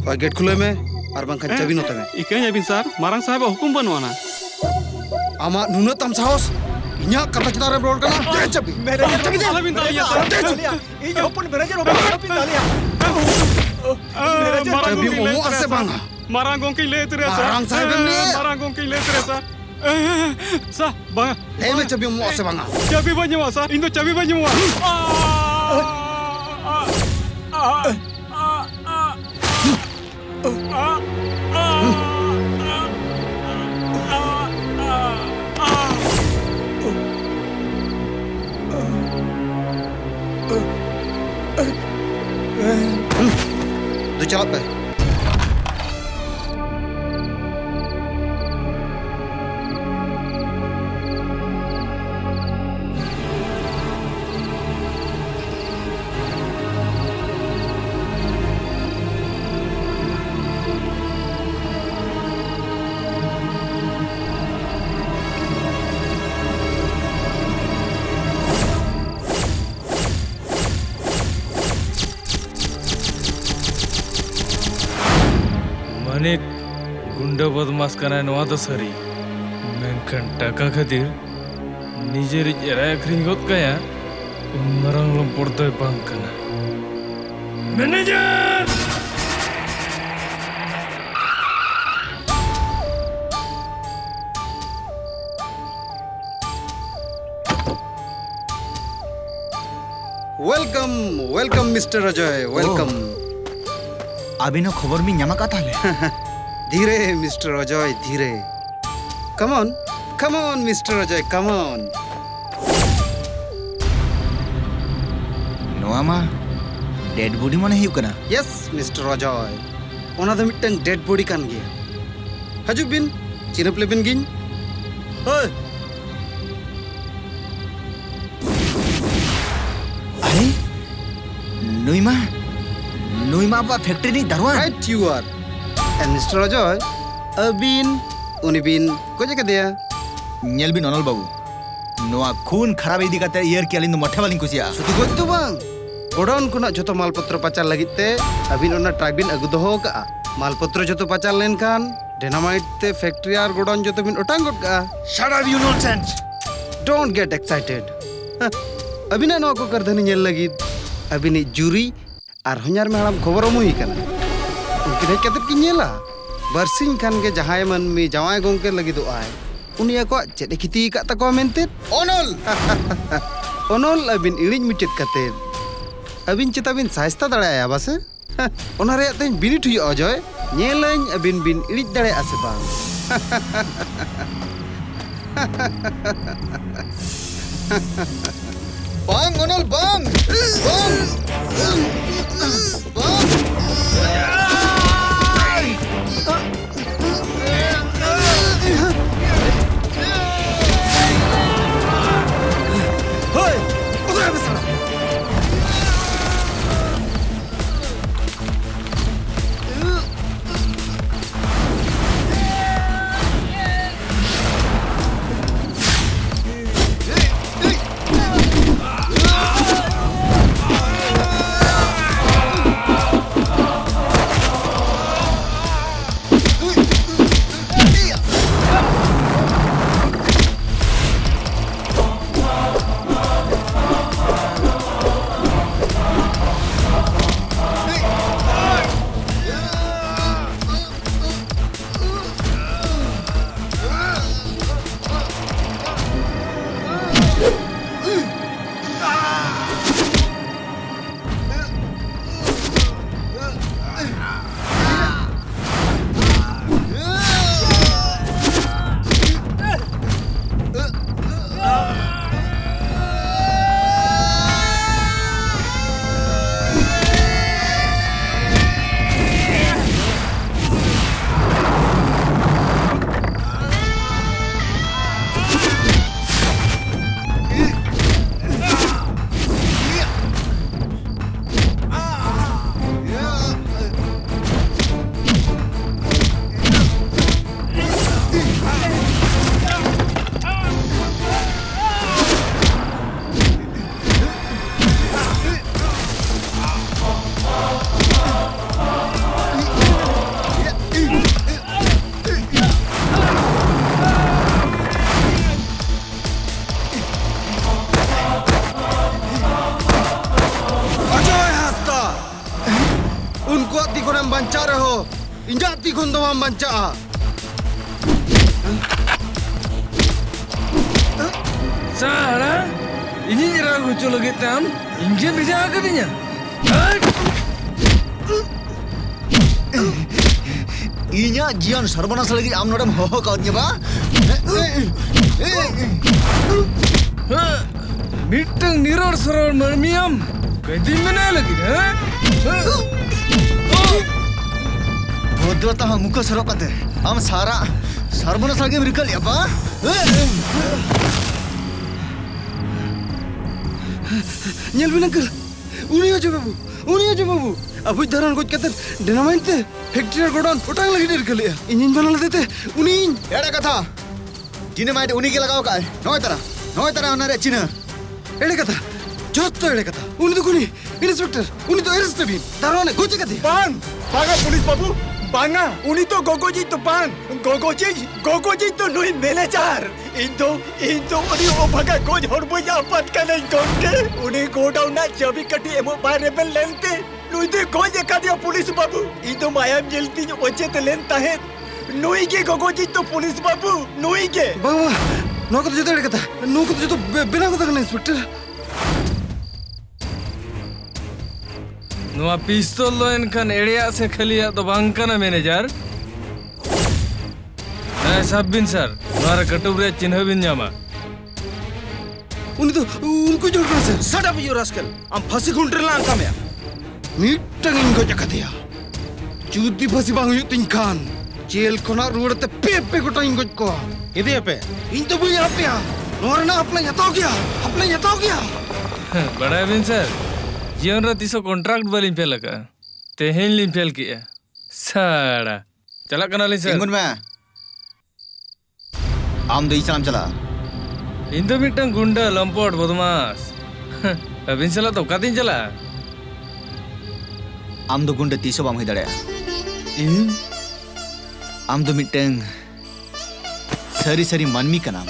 ᱦᱳᱭ ᱜᱮᱴ ᱠᱷᱩᱞᱟᱹᱣ ᱢᱮ, ᱟᱨ ᱵᱟᱝᱠᱷᱟᱱ ᱪᱟᱹᱵᱤ ᱱᱚᱛᱮ ᱢᱮ᱾ ᱤᱠᱟᱹᱧ ᱟᱹᱵᱤᱱ ᱥᱟᱨ, ᱢᱟᱨᱟᱝ ᱥᱟᱦᱮᱵᱟᱜ ᱦᱩᱠᱩᱢ ᱵᱟᱹᱱᱩᱜ ᱟᱱᱟ᱾ ᱟᱢᱟᱜ ᱱᱩᱱᱟᱹᱜ ᱛᱟᱢ ᱥᱟᱦᱚᱥ, ᱤᱧᱟᱹᱜ ᱠᱟᱛᱷᱟ ᱪᱮᱛᱟᱱ ᱨᱮᱢ ᱨᱚᱲ ᱠᱟᱱᱟ? ᱫᱮ ᱪᱟᱹᱵᱤ᱾ ᱢᱮᱱᱮᱡᱟᱨ ᱟᱞᱚᱵᱤᱱ ᱫᱟᱞᱮᱭᱟ ᱥᱟᱨ᱾ ᱫᱮ ᱪᱟᱹᱵᱤ᱾ ᱤᱧ ᱦᱚᱯᱚᱱ ᱢᱮᱱᱮᱡᱟᱨ ᱦᱚᱯᱚᱱ ᱟᱞᱚᱵᱤᱱ ᱫᱟᱞᱮᱭᱟ᱾ ᱢᱮᱱᱮᱡᱟᱨ ᱢᱟᱨᱟᱝ ᱪᱟᱹᱵᱤ ᱜᱚᱢᱠᱮᱧ ᱞᱟᱹᱭ ᱮᱢᱚᱜᱼᱟ ᱩᱛᱟᱹᱨᱮᱫᱼᱟ ᱥᱮ ᱥᱟᱨ᱾ ᱵᱟᱝᱟ? ᱢᱟᱨᱟᱝ ᱜᱚᱢᱠᱮᱧ ᱞᱟᱹᱭ ᱩᱛᱟᱹᱨᱮᱫᱼᱟ ᱥᱟᱨ᱾ ᱢᱟᱨᱟᱝ ᱥᱟᱦᱮᱵ ᱮᱢ ᱞᱟᱹᱭᱟ? ᱢᱟᱨᱟᱝ ᱜᱚᱢᱠᱮᱧ ᱞᱟᱹᱭ ᱩᱛᱟᱹᱨᱮᱫᱼᱟ ᱥᱟᱨ᱾ ᱥᱟᱨ, ᱵᱟᱝᱟ᱾ ᱞᱟᱹᱭ ᱢᱮ, ᱪᱟᱹᱵᱤ ᱮᱢᱚᱜᱼᱟ ᱥᱮ ᱵᱟᱝᱟ? ᱪᱟᱹᱵᱤ ᱵᱟᱹᱧ ᱮᱢᱚᱜᱼᱟ ᱥᱟᱨ, ᱤᱧ ᱫᱚ ᱪᱟᱹᱵᱤ ᱵᱟᱹᱧ ᱮᱢᱚᱜᱼᱟ᱾ ᱫᱩ ᱪᱟᱞᱟᱜ ᱯᱮ᱾ ᱢᱟᱹᱱᱤᱠ ᱜᱩᱱᱰᱟᱹ ᱵᱚᱫᱢᱟᱥ ᱠᱟᱱᱟᱭ, ᱱᱚᱣᱟ ᱫᱚ ᱥᱟᱹᱨᱤ᱾ ᱢᱮᱱᱠᱷᱟᱱ ᱴᱟᱠᱟ ᱠᱷᱟᱹᱛᱤᱨ ᱱᱤᱡᱮᱨᱤᱡ ᱮᱨᱟᱭ ᱟᱹᱠᱷᱨᱤᱧ ᱜᱚᱫ ᱠᱟᱭᱟ, ᱩᱱ ᱢᱟᱨᱟᱝ ᱞᱚᱢᱯᱚᱴ ᱫᱚᱭ ᱵᱟᱝ ᱠᱟᱱᱟ᱾ Manager! Welcome, welcome, Mister Ajoy, welcome. ᱳ, ᱟᱹᱵᱤᱱ ᱦᱚᱸ ᱠᱷᱚᱵᱚᱨ ᱵᱤᱱ ᱧᱟᱢ ᱟᱠᱟᱫ ᱛᱟᱦᱞᱮ? ᱫᱷᱤᱨᱮ, Mister Ajoy, ᱫᱷᱤᱨᱮ᱾ Come on, come on, Mister Ajoy, come on. ᱱᱚᱣᱟ ᱢᱟ dead body ᱢᱚᱱᱮ ᱦᱩᱭᱩᱜ ᱠᱟᱱᱟ᱾ Yes, Mister Ajoy. ᱚᱱᱟ ᱫᱚ ᱢᱤᱫᱴᱟᱝ ᱰᱮᱰ ᱵᱚᱰᱤ ᱠᱟᱱ ᱜᱮᱭᱟ᱾ ᱦᱤᱡᱩᱜ ᱵᱤᱱ, ᱪᱤᱱᱦᱟᱹᱯ ᱞᱮᱵᱤᱱ ᱜᱤᱧ᱾ ᱦᱳᱭ᱾ ᱟᱨᱮ, ᱱᱩᱭ ᱢᱟ, ᱱᱩᱭ ᱢᱟ ᱟᱵᱚᱣᱟᱜ ᱯᱷᱮᱠᱴᱨᱤ ᱨᱤᱱᱤᱡ ᱫᱟᱨᱣᱟᱱ᱾ Right you are. And mister Ajoy, ᱟᱹᱵᱤᱱ ᱩᱱᱤ ᱵᱤᱱ ᱜᱚᱡ ᱟᱠᱟᱫᱮᱭᱟ᱾ ᱧᱮᱞ ᱵᱤᱱ ᱚᱱᱚᱞ ᱵᱟᱹᱵᱩ, ᱱᱚᱣᱟ ᱠᱷᱩᱱ ᱠᱷᱟᱨᱟᱵ ᱤᱫᱤ ᱠᱟᱛᱮ ᱤᱭᱟᱹᱨᱠᱤ ᱟᱹᱞᱤᱧ ᱫᱚ ᱢᱚᱴᱷᱮ ᱵᱟᱹᱞᱤᱧ ᱠᱩᱥᱤᱭᱟᱜᱼᱟ᱾ ᱥᱩᱫᱷᱩ ᱜᱚᱡ ᱫᱚ ᱵᱟᱝ, ᱜᱳᱰᱟᱣᱩᱱ ᱠᱷᱚᱱᱟᱜ ᱡᱷᱚᱛᱚ ᱢᱟᱞᱯᱚᱛᱨᱚ ᱯᱟᱪᱟᱨ ᱞᱟᱹᱜᱤᱫ ᱛᱮ ᱟᱹᱵᱤᱱ ᱚᱱᱟ ᱴᱨᱟᱠ ᱵᱤᱱ ᱟᱹᱜᱩ ᱫᱚᱦᱚ ᱟᱠᱟᱫᱼᱟ᱾ ᱢᱟᱞᱯᱚᱛᱨᱚ ᱡᱷᱚᱛᱚ ᱯᱟᱪᱟᱨ ᱞᱮᱱᱠᱷᱟᱱ ᱰᱮᱱᱟᱢᱟᱭᱤᱴ ᱛᱮ ᱯᱷᱮᱠᱴᱨᱤ ᱟᱨ ᱜᱳᱰᱟᱣᱩᱱ ᱡᱷᱚᱛᱚ ᱵᱤᱱ ᱚᱴᱟᱝ ᱜᱚᱫ ᱠᱟᱜᱼᱟ᱾ Shut up, you nonsense! Don't get excited. ᱦᱮᱸ, ᱟᱹᱵᱤᱱᱟᱜ ᱱᱚᱣᱟ ᱠᱚ ᱠᱟᱹᱨᱫᱷᱟᱹᱱᱤ ᱧᱮᱞ ᱞᱟᱹᱜᱤᱫ ᱟᱹᱵᱤᱱᱤᱡ ᱡᱩᱨᱤ ᱟᱨ ᱦᱚᱧᱦᱟᱨ ᱢᱮ ᱦᱟᱲᱟᱢ ᱠᱷᱚᱵᱚᱨ ᱮᱢ ᱦᱩᱭ ᱠᱟᱱᱟ᱾ ᱩᱱᱠᱤᱱ ᱦᱮᱡ ᱠᱟᱛᱮᱫ ᱠᱤᱱ ᱧᱮᱞᱟ᱾ ᱵᱟᱨᱥᱤᱧ ᱠᱷᱟᱱ ᱜᱮ ᱡᱟᱦᱟᱸᱭ ᱢᱟᱹᱱᱢᱤ ᱡᱟᱶᱟᱭ ᱜᱚᱝᱠᱮ ᱞᱟᱹᱜᱤᱫᱚᱜ ᱟᱭ, ᱩᱱᱤ ᱟᱠᱚᱣᱟᱜ ᱪᱮᱫ ᱮ ᱠᱷᱤᱛᱤ ᱟᱠᱟᱫ ᱛᱟᱠᱚᱣᱟ ᱢᱮᱱᱛᱮ? ᱚᱱᱚᱞ! ᱚᱱᱚᱞ ᱟᱹᱵᱤᱱ ᱤᱬᱤᱡ ᱢᱩᱪᱟᱹᱫ ᱠᱟᱛᱮᱫ ᱟᱹᱵᱤᱱ ᱪᱮᱛᱟ ᱵᱤᱱ ᱥᱟᱭᱥᱛᱟ ᱫᱟᱲᱮ ᱟᱭᱟ ᱵᱟᱥᱮ? ᱚᱱᱟ ᱨᱮᱭᱟᱜ ᱛᱮᱦᱮᱧ ᱵᱤᱱᱤᱰ ᱦᱩᱭᱩᱜᱼᱟ, ᱚᱡᱚᱭ᱾ ᱧᱮᱞᱟᱹᱧ ᱟᱹᱵᱤᱱ ᱵᱤᱱ ᱤᱬᱤᱡ ᱫᱟᱲᱮᱭᱟᱜᱼᱟ ᱥᱮ ᱵᱟᱝ᱾ ᱵᱟᱝ, ᱚᱱᱚᱞ, ᱵᱟᱝ! ᱵᱟᱝ! ᱵᱟᱝ! ᱦᱳᱭ! ᱚᱫᱚᱭ ᱢᱮ ᱥᱟᱞᱟ! ᱵᱟᱧᱪᱟᱜ ᱨᱮᱦᱚᱸ ᱤᱧᱟᱹᱜ ᱛᱤ ᱠᱷᱚᱱ ᱫᱚ ᱵᱟᱢ ᱵᱟᱧᱪᱟᱜᱼᱟ᱾ ᱥᱟᱲᱟ, ᱤᱧᱤᱧ ᱨᱟᱜ ᱦᱚᱪᱚ ᱞᱟᱹᱜᱤᱫ ᱛᱮ ᱟᱢ ᱤᱧ ᱜᱮᱢ ᱵᱷᱮᱡᱟ ᱟᱠᱟᱫᱤᱧᱟ? ᱤᱧᱟᱹᱜ ᱡᱤᱭᱚᱱ ᱥᱚᱨᱵᱚᱱᱟᱥ ᱞᱟᱹᱜᱤᱫ ᱟᱢ ᱱᱚᱰᱮᱢ ᱦᱚᱦᱚ ᱠᱟᱣᱫᱤᱧᱟ ᱵᱟ? ᱢᱤᱫᱴᱟᱝ ᱱᱤᱨᱚᱲ ᱥᱚᱨᱚᱲ ᱢᱟᱹᱱᱢᱤᱭᱟᱢ ᱠᱟᱹᱭᱫᱤᱢ ᱢᱮᱱᱟᱭ ᱞᱟᱹᱜᱤᱫ, ᱦᱮᱸ? ᱵᱷᱚᱫᱨᱚᱛᱟ ᱦᱚᱸ ᱢᱩᱠᱷᱟᱹ ᱥᱚᱨᱚᱜ ᱠᱟᱛᱮ ᱟᱢ ᱥᱟᱨᱟ ᱥᱚᱨᱵᱚᱱᱟᱥ ᱞᱟᱹᱜᱤᱫ ᱮᱢ ᱨᱤᱠᱟᱹ ᱞᱮᱜᱼᱟ ᱵᱟ? ᱧᱮᱞ ᱵᱤᱱ uncle, ᱩᱱᱤ ᱦᱚᱸ ᱡᱮ ᱵᱟᱹᱵᱩ, ᱩᱱᱤ ᱦᱚᱸ ᱡᱮ ᱵᱟᱹᱵᱩ, ᱟᱵᱚᱭᱤᱡ ᱫᱟᱨᱟᱱ ᱜᱚᱡ ᱠᱟᱛᱮ dynamite ᱛᱮ factory ᱟᱨ godown ᱚᱴᱟᱝ ᱞᱟᱹᱜᱤᱫ ᱮ ᱨᱤᱠᱟᱹ ᱞᱮᱜᱼᱟ᱾ ᱤᱧᱤᱧ ᱵᱟᱱᱟ ᱞᱮᱫᱮ ᱛᱮ ᱩᱱᱤᱧ ᱮᱲᱮ ᱠᱟᱛᱷᱟ᱾ Dynamite ᱩᱱᱤ ᱜᱮ ᱞᱟᱜᱟᱣ ᱠᱟᱜᱼᱟᱭ᱾ ᱱᱚᱜᱼᱚᱭ ᱛᱟᱨᱟ, ᱱᱚᱜᱼᱚᱭ ᱛᱟᱨᱟ ᱚᱱᱟ ᱨᱮᱭᱟᱜ ᱪᱤᱱᱦᱟᱹ᱾ ᱮᱲᱮ ᱠᱟᱛᱷᱟ, ᱡᱚᱛᱚ ᱮᱲᱮ ᱠᱟᱛᱷᱟ᱾ ᱩᱱᱤ ᱫᱚ ᱠᱩᱱᱤ, inspector, ᱩᱱᱤ ᱫᱚ arrest ᱮ ᱵᱤᱱ᱾ ᱫᱟᱨᱣᱟᱱᱮ ᱜᱚᱡ ᱟᱠᱟᱫᱮᱭᱟ᱾ ᱵᱟᱝ, ᱵᱟᱝᱟ ᱯᱩᱞᱤᱥ ᱵᱟᱹᱵᱩ, ᱵᱟᱝᱟ᱾ ᱩᱱᱤ ᱫᱚ ᱜᱚᱜᱚᱡᱤᱡ ᱫᱚ ᱵᱟᱝ, ᱜᱚᱜᱚᱡᱤᱡ, ᱜᱚᱜᱚᱡᱤᱡ ᱫᱚ ᱱᱩᱭ manager᱾ ᱤᱧ ᱫᱚ, ᱤᱧ ᱫᱚ ᱩᱱᱤ ᱚᱵᱷᱟᱜᱟ ᱜᱚᱡ ᱦᱚᱲᱢᱚᱧ ᱟᱯᱟᱛ ᱠᱟᱱᱟᱧ ᱜᱚᱢᱠᱮ᱾ ᱩᱱᱤ godown ᱨᱮᱱᱟᱜ ᱪᱟᱹᱵᱤ ᱠᱟᱹᱴᱷᱤ ᱮᱢᱚᱜ ᱵᱟᱭ ᱨᱮᱵᱮᱱ ᱞᱮᱱᱛᱮ ᱱᱩᱭ ᱫᱚᱭ ᱜᱚᱡ ᱟᱠᱟᱫᱮᱭᱟ ᱯᱩᱞᱤᱥ ᱵᱟᱹᱵᱩ᱾ ᱤᱧ ᱫᱚ ᱢᱟᱭᱟᱢ ᱧᱮᱞ ᱛᱤᱧ ᱚᱪᱮᱛ ᱞᱮᱱ ᱛᱟᱦᱮᱸᱫ᱾ ᱱᱩᱭ ᱜᱮ ᱜᱚᱜᱚᱡᱤᱡ ᱫᱚ ᱯᱩᱞᱤᱥ ᱵᱟᱹᱵᱩ, ᱱᱩᱭ ᱜᱮ᱾ ᱵᱟᱝ, ᱵᱟᱝ, ᱱᱚᱣᱟ ᱠᱚᱫᱚ ᱡᱚᱛᱚ ᱮᱲᱮ ᱠᱟᱛᱷᱟ᱾ ᱱᱚᱣᱟ ᱠᱚᱫᱚ ᱡᱚᱛᱚ ᱵᱮ-, ᱵᱮᱱᱟᱣ ᱠᱟᱛᱷᱟ ᱠᱟᱱᱟ, inspector᱾ ᱱᱚᱣᱟ pistol ᱫᱚ ᱮᱱᱠᱷᱟᱱ ᱮᱲᱮᱭᱟᱜ ᱥᱮ ᱠᱷᱟᱹᱞᱤᱭᱟᱜ ᱫᱚ ᱵᱟᱝ ᱠᱟᱱᱟ, manager᱾ ᱦᱮᱸ, ᱥᱟᱵ ᱵᱤᱱ sir, ᱱᱚᱣᱟ ᱨᱮ ᱠᱟᱹᱴᱩᱵ ᱨᱮᱭᱟᱜ ᱪᱤᱱᱦᱟᱹ ᱵᱤᱱ ᱧᱟᱢᱟ᱾ ᱩᱱᱤ ᱫᱚ ᱩᱱᱠᱩ ᱡᱚᱲ ᱠᱟᱱᱟ sir᱾ Shut up, you rascal! ᱟᱢ ᱯᱷᱟᱹᱥᱤ ᱠᱷᱩᱱᱴᱤ ᱨᱮᱞᱟᱝ ᱟᱠᱟᱢᱮᱭᱟ᱾ ᱢᱤᱫᱴᱟᱝ ᱤᱧ ᱜᱚᱡ ᱟᱠᱟᱫᱮᱭᱟ᱾ ᱡᱩᱫᱤ ᱯᱷᱟᱹᱥᱤ ᱵᱟᱝ ᱦᱩᱭᱩᱜ ᱛᱤᱧ ᱠᱷᱟᱱ, ᱡᱮᱞ ᱠᱷᱚᱱᱟᱜ ᱨᱩᱣᱟᱹᱲ ᱛᱮ ᱯᱮ ᱯᱮ ᱜᱚᱴᱟᱧ ᱜᱚᱡ ᱠᱚᱣᱟ᱾ ᱤᱫᱤᱭᱮᱯᱮ᱾ ᱤᱧ ᱫᱚ ᱵᱟᱹᱧ ᱟᱯᱮᱭᱟ᱾ ᱱᱚᱣᱟ ᱨᱮᱱᱟᱜ ᱦᱟᱯᱞᱟᱧ ᱦᱟᱛᱟᱣ ᱜᱮᱭᱟ, ᱦᱟᱯᱞᱟᱧ ᱦᱟᱛᱟᱣ ᱜᱮᱭᱟ᱾ ᱵᱟᱲᱟᱭᱟᱵᱤᱱ sir, ᱡᱤᱭᱚᱱ ᱨᱮ ᱛᱤᱥ ᱦᱚᱸ contract ᱵᱟᱹᱞᱤᱧ fail ᱟᱠᱟᱫᱼᱟ᱾ ᱛᱮᱦᱮᱧ ᱞᱤᱧ fail ᱠᱮᱜᱼᱟ᱾ ᱥᱟᱲᱟ᱾ ᱪᱟᱞᱟᱜ ᱠᱟᱱᱟᱞᱤᱧ sir᱾ ᱛᱤᱸᱜᱩᱱ ᱢᱮ᱾ ᱟᱢ ᱫᱚ ᱤᱧ ᱥᱟᱞᱟᱜ ᱮᱢ ᱪᱟᱞᱟᱜᱼᱟ? ᱤᱧ ᱫᱚ ᱢᱤᱫᱴᱟᱝ ᱜᱩᱱᱰᱟᱹ, ᱞᱚᱢᱯᱚᱴ, ᱵᱚᱫᱢᱟᱥ᱾ ᱟᱹᱵᱤᱱ ᱥᱟᱞᱟᱜ ᱫᱚ ᱚᱠᱟᱛᱤᱧ ᱪᱟᱞᱟᱜᱼᱟ? ᱟᱢ ᱫᱚ ᱜᱩᱱᱰᱟᱹ ᱛᱤᱥ ᱦᱚᱸ ᱵᱟᱢ ᱦᱩᱭ ᱫᱟᱲᱮᱭᱟᱜᱼᱟ᱾ ᱤᱧ? ᱟᱢ ᱫᱚ ᱢᱤᱫᱴᱟᱝ ᱥᱟᱹᱨᱤ ᱥᱟᱹᱨᱤ ᱢᱟᱹᱱᱢᱤ ᱠᱟᱱᱟᱢ᱾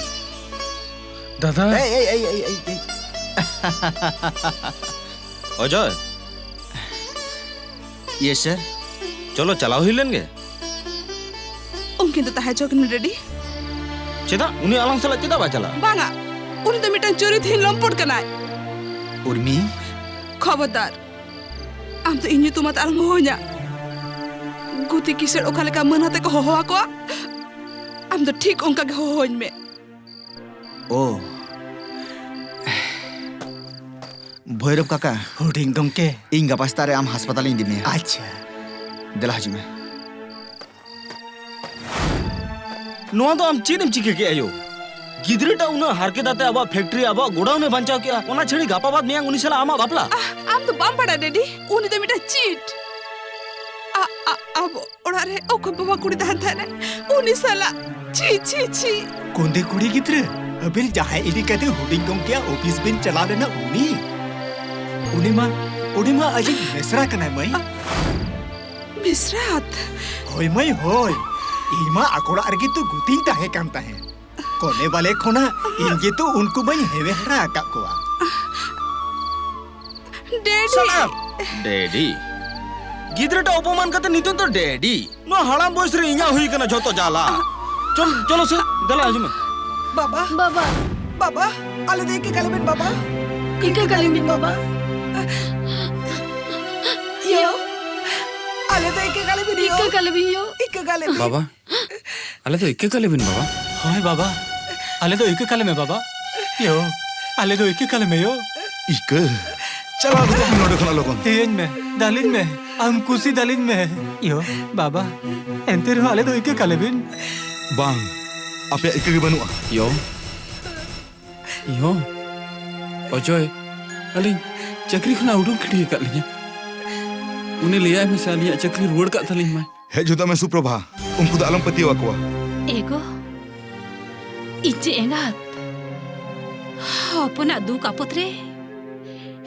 ᱫᱟᱫᱟ᱾ ᱮᱭ, ᱮᱭ, ᱮᱭ, ᱮᱭ, ᱮᱭ, ᱮᱭ᱾ ᱚᱡᱚᱭ᱾ Yes, sir. ᱪᱚᱞᱚ, ᱪᱟᱞᱟᱣ ᱦᱩᱭ ᱞᱮᱱ ᱜᱮ᱾ ᱩᱱᱠᱤᱱ ᱫᱚ ᱛᱟᱦᱮᱸ ᱦᱚᱪᱚ ᱠᱤᱱ ᱢᱮ, ᱰᱮᱰᱤ᱾ ᱪᱮᱫᱟᱜ? ᱩᱱᱤ ᱟᱞᱟᱝ ᱥᱟᱞᱟᱜ ᱪᱮᱫᱟᱜ ᱵᱟᱭ ᱪᱟᱞᱟᱜᱼᱟ? ᱵᱟᱝᱟ, ᱩᱱᱤ ᱫᱚ ᱢᱤᱫᱴᱟᱝ ᱪᱩᱨᱤᱛᱦᱤᱱ ᱞᱚᱢᱯᱚᱴ ᱠᱟᱱᱟᱭ᱾ ᱩᱨᱢᱤ᱾ ᱠᱷᱚᱵᱚᱨᱫᱟᱨ, ᱟᱢ ᱫᱚ ᱤᱧ ᱧᱩᱛᱩᱢ ᱟᱛᱮ ᱟᱞᱚᱢ ᱦᱚᱦᱚᱧᱟ᱾ ᱜᱩᱛᱤ ᱠᱤᱥᱟᱹᱲ ᱚᱠᱟ ᱞᱮᱠᱟ ᱢᱟᱹᱱ ᱟᱛᱮ ᱠᱚ ᱦᱚᱦᱚ ᱟᱠᱚᱣᱟ, ᱟᱢ ᱫᱚ ᱴᱷᱤᱠ ᱚᱱᱠᱟ ᱜᱮ ᱦᱚᱦᱚᱧ ᱢᱮ᱾ ᱳ᱾ ᱵᱷᱳᱭᱨᱚᱵ ᱠᱟᱠᱟ᱾ ᱦᱩᱰᱤᱧ ᱜᱚᱢᱠᱮ᱾ ᱤᱧ ᱜᱟᱯᱟ ᱥᱮᱛᱟᱜ ᱨᱮ ᱟᱢ ᱦᱟᱥᱯᱟᱛᱟᱞ ᱤᱧ ᱤᱫᱤ ᱢᱮᱭᱟ᱾ ᱟᱪᱪᱷᱟ᱾ ᱫᱮᱞᱟ ᱦᱤᱡᱩᱜ ᱢᱮ᱾ ᱱᱚᱣᱟ ᱫᱚ ᱟᱢ ᱪᱮᱫ ᱮᱢ ᱪᱤᱠᱟᱹ ᱠᱮᱜᱼᱟ ᱭᱳ? ᱜᱤᱫᱽᱨᱟᱹᱴᱟᱜ ᱩᱱᱟᱹᱜ ᱦᱟᱨᱠᱮᱛ ᱟᱛᱮ ᱟᱵᱚᱣᱟᱜ ᱯᱷᱮᱠᱴᱨᱤ, ᱟᱵᱚᱣᱟᱜ ᱜᱳᱰᱟᱣᱩᱱ ᱮ ᱵᱟᱧᱪᱟᱣ ᱠᱮᱜᱼᱟ, ᱚᱱᱟ ᱪᱷᱟᱹᱲᱤ ᱜᱟᱯᱟ ᱵᱟᱫ ᱢᱮᱭᱟᱝ ᱩᱱᱤ ᱥᱟᱞᱟᱜ ᱟᱢᱟᱜ ᱵᱟᱯᱞᱟ? ᱟᱦ, ᱟᱢ ᱫᱚ ᱵᱟᱢ ᱵᱟᱲᱟᱭᱟ, ᱰᱮᱰᱤ? ᱩᱱᱤ ᱫᱚ ᱢᱤᱫᱴᱟᱝ ᱪᱤᱴ᱾ ᱟ, ᱟ, ᱟᱵᱚ ᱚᱲᱟᱜ ᱨᱮ ᱚᱠᱚᱭ ᱵᱟᱵᱟ ᱠᱩᱲᱤ ᱛᱟᱦᱮᱱ ᱛᱟᱦᱮᱱᱟ, ᱩᱱᱤ ᱥᱟᱞᱟᱜ᱾ ᱪᱷᱤ, ᱪᱷᱤ, ᱪᱷᱤ᱾ ᱠᱩᱸᱫᱤ ᱠᱩᱲᱤ ᱜᱤᱫᱽᱨᱟᱹ, ᱟᱹᱵᱤᱱ ᱡᱟᱦᱟᱸᱭ ᱤᱫᱤ ᱠᱟᱛᱮ ᱦᱩᱰᱤᱧ ᱜᱚᱢᱠᱮᱭᱟᱜ ᱚᱯᱷᱤᱥ ᱵᱤᱱ ᱪᱟᱞᱟᱣ ᱞᱮᱱᱟ, ᱩᱱᱤ? ᱩᱱᱤ ᱢᱟ, ᱩᱱᱤ ᱢᱟ ᱟᱡᱤᱡ ᱢᱤᱥᱨᱟ ᱠᱟᱱᱟᱭ, ᱢᱟᱹᱭ᱾ ᱢᱤᱥᱨᱟᱛ? ᱦᱳᱭ, ᱢᱟᱹᱭ, ᱦᱳᱭ᱾ ᱤᱧ ᱢᱟ ᱟᱠᱚ ᱚᱲᱟᱜ ᱨᱮᱜᱮ ᱛᱚ ᱜᱩᱛᱤᱧ ᱛᱟᱦᱮᱸ ᱠᱟᱱ ᱛᱟᱦᱮᱸᱫ᱾ ᱠᱚᱞᱮ ᱵᱟᱞᱮ ᱠᱷᱚᱱᱟᱜ ᱤᱧ ᱜᱮᱛᱚ ᱩᱱᱠᱩ ᱢᱟᱧ ᱦᱮᱣᱮ ᱦᱟᱨᱟ ᱟᱠᱟᱫ ᱠᱚᱣᱟ᱾ ᱰᱮᱰᱤ! Shut up! ᱰᱮᱰᱤ? ᱜᱤᱫᱽᱨᱟᱹᱴᱟᱜ ᱚᱯᱚᱢᱟᱱ ᱠᱟᱛᱮ ᱱᱤᱛᱚᱜ ᱫᱚ ᱰᱮᱰᱤ? ᱱᱚᱣᱟ ᱦᱟᱲᱟᱢ ᱵᱚᱭᱮᱥ ᱨᱮ ᱤᱧᱟᱜ ᱦᱩᱭ ᱠᱟᱱᱟ ᱡᱷᱚᱛᱚ ᱡᱟᱞᱟ᱾ ᱪᱚᱞ, ᱪᱚᱞᱚ ᱥᱮ, ᱫᱮᱞᱟ ᱦᱤᱡᱩᱜ ᱢᱮ᱾ ᱵᱟᱵᱟ, ᱵᱟᱵᱟ᱾ ᱵᱟᱵᱟ, ᱟᱞᱮ ᱫᱚ ᱤᱠᱟᱹ ᱠᱟᱞᱮ ᱵᱮᱱ, ᱵᱟᱵᱟ᱾ ᱤᱠᱟᱹ ᱠᱟᱞᱮ ᱵᱮᱱ, ᱵᱟᱵᱟ᱾ ᱭᱳ, ᱟᱞᱮ ᱫᱚ ᱤᱠᱟᱹ ᱠᱟᱞᱮ ᱵᱮᱱ, ᱭᱳ᱾ ᱤᱠᱟᱹ ᱠᱟᱞᱮ ᱵᱮᱱ, ᱭᱳ᱾ ᱤᱠᱟᱹ ᱠᱟᱞᱮ ᱵᱮᱱ᱾ ᱵᱟᱵᱟ, ᱟᱞᱮ ᱫᱚ ᱤᱠᱟᱹ ᱠᱟᱞᱮ ᱵᱮᱱ, ᱵᱟᱵᱟ᱾ ᱦᱳᱭ, ᱵᱟᱵᱟ᱾ ᱟᱞᱮ ᱫᱚ ᱤᱠᱟᱹ ᱠᱟᱞᱮ ᱢᱮ, ᱵᱟᱵᱟ᱾ ᱭᱳ, ᱟᱞᱮ ᱫᱚ ᱤᱠᱟᱹ ᱠᱟᱞᱮ ᱢᱮ, ᱭᱳ᱾ ᱤᱠᱟᱹ? ᱪᱟᱞᱟᱣ ᱜᱚᱫᱚᱜ ᱢᱮ ᱱᱚᱰᱮ ᱠᱷᱚᱱᱟᱜ ᱞᱚᱜᱚᱱ᱾ ᱤᱭᱟᱹᱧ ᱢᱮ, ᱫᱟᱞᱤᱧ ᱢᱮ, ᱟᱢ ᱠᱩᱥᱤ ᱫᱟᱞᱤᱧ ᱢᱮ᱾ ᱭᱳ, ᱵᱟᱵᱟ, ᱮᱱᱛᱮ ᱨᱮᱦᱚᱸ ᱟᱞᱮ ᱫᱚ ᱤᱠᱟᱹ ᱠᱟᱞᱮ ᱵᱮᱱ᱾ ᱵᱟᱝ, ᱟᱯᱮᱭᱟᱜ ᱤᱠᱟᱹ ᱜᱮ ᱵᱟᱹᱱᱩᱜᱼᱟ᱾ ᱭᱳ, ᱭᱳ, ᱚᱡᱚᱭ, ᱟᱹᱞᱤᱧ ᱪᱟᱹᱠᱨᱤ ᱠᱷᱚᱱᱟᱜ ᱩᱰᱩᱠ ᱜᱤᱰᱤ ᱟᱠᱟᱫ ᱞᱤᱧᱟ᱾ ᱩᱱᱤ ᱞᱟᱹᱭᱟᱭ ᱢᱮᱥᱮ ᱟᱹᱞᱤᱧᱟᱜ ᱪᱟᱹᱠᱨᱤ ᱨᱩᱣᱟᱹᱲ ᱠᱟᱜ ᱛᱟᱹᱞᱤᱧ ᱢᱟᱭ᱾ ᱦᱮᱡ ᱦᱚᱫᱚᱜ ᱢᱮ ᱥᱩᱯᱨᱚᱵᱷᱟ, ᱩᱱᱠᱩ ᱫᱚ ᱟᱞᱚᱢ ᱯᱟᱹᱛᱭᱟᱹᱣ ᱟᱠᱚᱣᱟ᱾ ᱮᱜᱳ, ᱤᱧ ᱡᱮ ᱮᱸᱜᱟᱛ, ᱦᱚᱯᱚᱱᱟᱜ ᱫᱩᱠ ᱟᱯᱚᱫ ᱨᱮ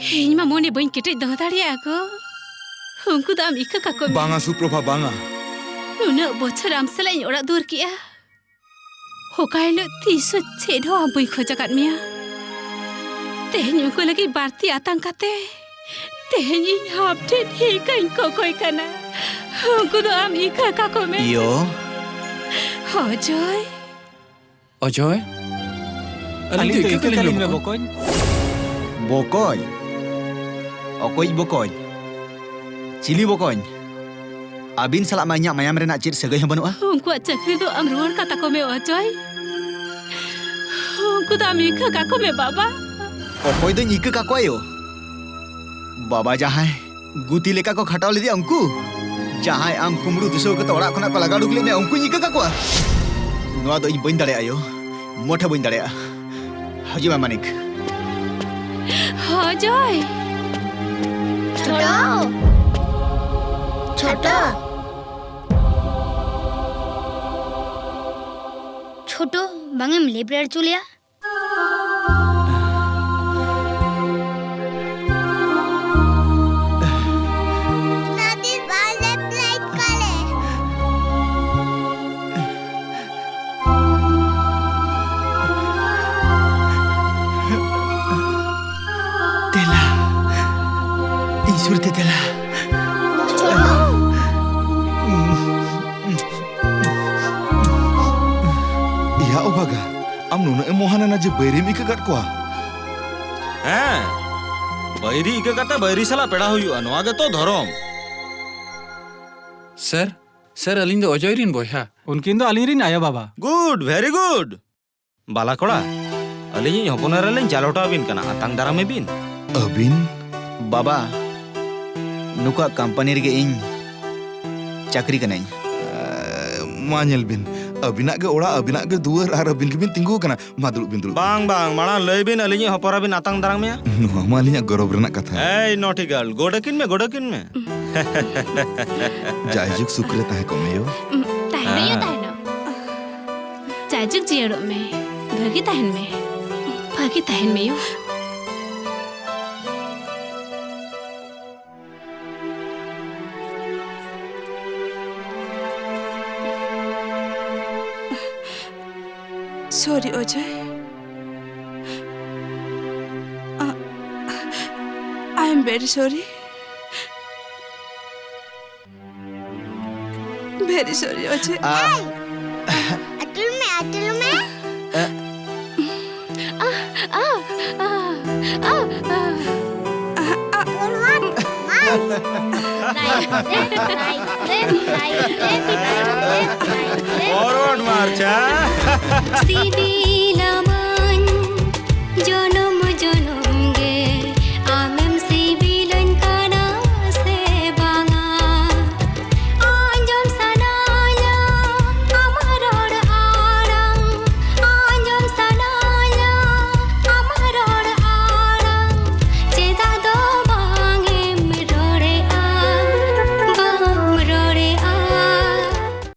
ᱤᱧ ᱢᱟ ᱢᱚᱱᱮ ᱵᱟᱹᱧ ᱠᱮᱴᱮᱡ ᱫᱚᱦᱚ ᱫᱟᱲᱮᱭᱟᱜᱼᱟ ᱜᱳ᱾ ᱩᱱᱠᱩ ᱫᱚ ᱟᱢ ᱤᱠᱟᱹ ᱠᱟᱠᱚ ᱢᱮ᱾ ᱵᱟᱝᱟ ᱥᱩᱯᱨᱚᱵᱷᱟ, ᱵᱟᱝᱟ᱾ ᱱᱩᱱᱟᱹᱜ ᱵᱚᱪᱷᱚᱨ ᱟᱢ ᱥᱟᱞᱟᱜ ᱤᱧ ᱚᱲᱟᱜ ᱫᱩᱣᱟᱹᱨ ᱠᱮᱜᱼᱟ, ᱚᱠᱟ ᱦᱤᱞᱳᱜ ᱛᱤᱥ ᱦᱚᱸ ᱪᱮᱫ ᱦᱚᱸ ᱟᱢ ᱵᱟᱹᱧ ᱠᱷᱚᱡ ᱟᱠᱟᱫ ᱢᱮᱭᱟ᱾ ᱛᱮᱦᱮᱧ ᱩᱱᱠᱩ ᱞᱟᱹᱜᱤᱫ ᱵᱟᱹᱲᱛᱤ ᱟᱛᱟᱝ ᱠᱟᱛᱮ, ᱛᱮᱦᱮᱧ ᱤᱧ ᱟᱢ ᱴᱷᱮᱱ ᱦᱤᱠᱟᱹᱧ ᱠᱚᱠᱚᱭ ᱠᱟᱱᱟ᱾ ᱩᱱᱠᱩ ᱫᱚ ᱟᱢ ᱤᱠᱟᱹ ᱠᱟᱠᱚ ᱢᱮ᱾ ᱤᱭᱳ᱾ ᱚᱡᱚᱭ᱾ ᱚᱡᱚᱭ? ᱟᱹᱞᱤᱧ ᱫᱚ ᱤᱠᱟᱹ ᱠᱟᱹᱞᱤᱧ ᱢᱮ, ᱵᱚᱠᱚᱧ᱾ ᱵᱚᱠᱚᱧ? ᱚᱠᱚᱭᱤᱡ ᱵᱚᱠᱚᱧ? ᱪᱤᱞᱤ ᱵᱚᱠᱚᱧ? ᱟᱹᱵᱤᱱ ᱥᱟᱞᱟᱜ ᱢᱟ ᱤᱧᱟᱹᱜ ᱢᱟᱭᱟᱢ ᱨᱮᱱᱟᱜ ᱪᱮᱫ ᱥᱟᱹᱜᱟᱹᱭ ᱦᱚᱸ ᱵᱟᱹᱱᱩᱜᱼᱟ᱾ ᱩᱱᱠᱩᱣᱟᱜ ᱪᱟᱹᱠᱨᱤ ᱫᱚ ᱟᱢ ᱨᱩᱣᱟᱹᱲ ᱠᱟᱛᱟ ᱠᱚᱢᱮ, ᱚᱡᱚᱭ᱾ ᱩᱱᱠᱩ ᱫᱚ ᱟᱢ ᱤᱠᱟᱹ ᱠᱟᱠᱚ ᱢᱮ, ᱵᱟᱵᱟ᱾ ᱚᱠᱚᱭ ᱫᱚᱧ ᱤᱠᱟᱹ ᱠᱟᱠᱚᱣᱟ ᱭᱳ? ᱵᱟᱵᱟ ᱡᱟᱦᱟᱸᱭ ᱜᱩᱛᱤ ᱞᱮᱠᱟ ᱠᱚ ᱠᱷᱟᱴᱟᱣ ᱞᱮᱫᱮᱭᱟ ᱩᱱᱠᱩ? ᱡᱟᱦᱟᱸᱭ ᱟᱢ ᱠᱩᱢᱵᱽᱲᱩ ᱫᱤᱥᱟᱹᱣ ᱠᱟᱛᱮ ᱚᱲᱟᱜ ᱠᱷᱚᱱᱟᱜ ᱠᱚ ᱞᱟᱜᱟ ᱩᱰᱩᱠ ᱞᱮᱫ ᱢᱮᱭᱟ, ᱩᱱᱠᱩᱧ ᱤᱠᱟᱹ ᱠᱟᱠᱚᱣᱟ? ᱱᱚᱣᱟ ᱫᱚ ᱤᱧ ᱵᱟᱹᱧ ᱫᱟᱲᱮᱭᱟᱜᱼᱟ ᱭᱳ, ᱢᱚᱴᱷᱮ ᱵᱟᱹᱧ ᱫᱟᱲᱮᱭᱟᱜᱼᱟ᱾ ᱦᱤᱡᱩᱜ ᱢᱮ ᱢᱟᱱᱤᱠ᱾ ᱚᱡᱚᱭ! ᱪᱷᱳᱴᱳ! ᱪᱷᱳᱴᱳ! ᱪᱷᱳᱴᱳ, ᱵᱟᱝ ᱮᱢ ᱞᱮᱵᱽ ᱨᱮ ᱦᱚᱪᱚ ᱞᱮᱭᱟ? ᱫᱟᱫᱤ ᱵᱟᱭ ᱞᱮᱵᱽ ᱞᱟᱹᱭ ᱠᱟᱞᱮ᱾ ᱫᱮᱞᱟ, ᱤᱧ ᱥᱩᱨ ᱛᱮ ᱫᱮᱞᱟ᱾ ᱪᱷᱳᱴᱳ᱾ ᱤᱭᱟ ᱚᱵᱷᱟᱜᱟ, ᱟᱢ ᱱᱩᱱᱟᱹᱜ ᱮᱢ ᱢᱚᱦᱟᱱ ᱮᱱᱟ ᱡᱮ ᱵᱟᱹᱭᱨᱤᱢ ᱤᱠᱟᱹ ᱠᱟᱫ ᱠᱚᱣᱟ? ᱦᱮᱸ, ᱵᱟᱹᱭᱨᱤ ᱤᱠᱟᱹ ᱠᱟᱛᱮ ᱵᱟᱹᱭᱨᱤ ᱥᱟᱞᱟᱜ ᱯᱮᱲᱟ ᱦᱩᱭᱩᱜᱼᱟ, ᱱᱚᱣᱟ ᱜᱮᱛᱚ ᱫᱷᱚᱨᱚᱢ᱾ ᱥᱮᱨ, ᱥᱮᱨ, ᱟᱹᱞᱤᱧ ᱫᱚ ᱚᱡᱚᱭ ᱨᱤᱱ ᱵᱚᱭᱦᱟ᱾ ᱩᱱᱠᱤᱱ ᱫᱚ ᱟᱹᱞᱤᱧ ᱨᱤᱱ ᱟᱭᱳ ᱵᱟᱵᱟ᱾ Good, very good. ᱵᱟᱞᱟ ᱠᱚᱲᱟ, ᱟᱹᱞᱤᱧᱤᱡ ᱦᱚᱯᱚᱱ ᱮᱨᱟ ᱞᱤᱧ ᱪᱟᱞ ᱦᱚᱴᱚ ᱟᱹᱵᱤᱱ ᱠᱟᱱᱟ, ᱟᱛᱟᱝ ᱫᱟᱨᱟᱢᱮ ᱵᱤᱱ᱾ ᱟᱹᱵᱤᱱ? ᱵᱟᱵᱟ, ᱱᱩᱠᱩᱣᱟᱜ ᱠᱳᱢᱯᱟᱱᱤ ᱨᱮᱜᱮ ᱤᱧ ᱪᱟᱹᱠᱨᱤ ᱠᱟᱹᱱᱟᱹᱧ᱾ ᱮ, ᱢᱟ ᱧᱮᱞ ᱵᱤᱱ, ᱟᱹᱵᱤᱱᱟᱜ ᱜᱮ ᱚᱲᱟᱜ, ᱟᱹᱵᱤᱱᱟᱜ ᱜᱮ ᱫᱩᱣᱟᱹᱨ, ᱟᱨ ᱟᱹᱵᱤᱱ ᱜᱮᱵᱤᱱ ᱛᱤᱸᱜᱩ ᱟᱠᱟᱱᱟ᱾ ᱢᱟ ᱫᱩᱲᱩᱵ ᱵᱤᱱ, ᱫᱩᱲᱩᱵ ᱵᱤᱱ᱾ ᱵᱟᱝ, ᱵᱟᱝ, ᱢᱟᱲᱟᱝ ᱞᱟᱹᱭ ᱵᱤᱱ, ᱟᱹᱞᱤᱧᱤᱡ ᱦᱚᱯᱚᱱ ᱮᱨᱟ ᱵᱤᱱ ᱟᱛᱟᱝ ᱫᱟᱨᱟᱢ ᱢᱮᱭᱟ? ᱱᱚᱣᱟ ᱢᱟ ᱟᱹᱞᱤᱧᱟᱜ ᱜᱚᱨᱚᱵᱽ ᱨᱮᱱᱟᱜ ᱠᱟᱛᱷᱟ᱾ ᱮᱭ naughty girl, ᱜᱚᱰ ᱟᱹᱠᱤᱱ ᱢᱮ, ᱜᱚᱰ ᱟᱹᱠᱤᱱ ᱢᱮ᱾ ᱡᱟᱭᱡᱩᱜᱽ ᱥᱩᱠ ᱨᱮ ᱛᱟᱦᱮᱸ ᱠᱚᱜ ᱢᱮ ᱭᱳ᱾ ᱛᱟᱦᱮᱱᱟ ᱭᱳ, ᱦᱮᱸ᱾ ᱛᱟᱦᱮᱱᱟ᱾ ᱡᱟᱭᱡᱩᱜᱽ ᱡᱤᱭᱟᱹᱲᱚᱜ ᱢᱮ, ᱵᱷᱟᱹᱜᱤ ᱛᱟᱦᱮᱱ ᱢᱮ, ᱵᱷᱟᱹᱜᱤ ᱛᱟᱦᱮᱱ ᱢᱮ ᱭᱳ᱾ Sorry, Ajay. Uh, I am very sorry. ᱥᱚᱨᱤ, ᱥᱚᱨᱤ, ᱚᱡᱮ᱾ ᱟᱹᱴᱩᱞ ᱢᱮ, ᱟᱹᱴᱩᱞ ᱢᱮ᱾ Forward march, ᱦᱮᱸ? ᱥᱤᱵᱤ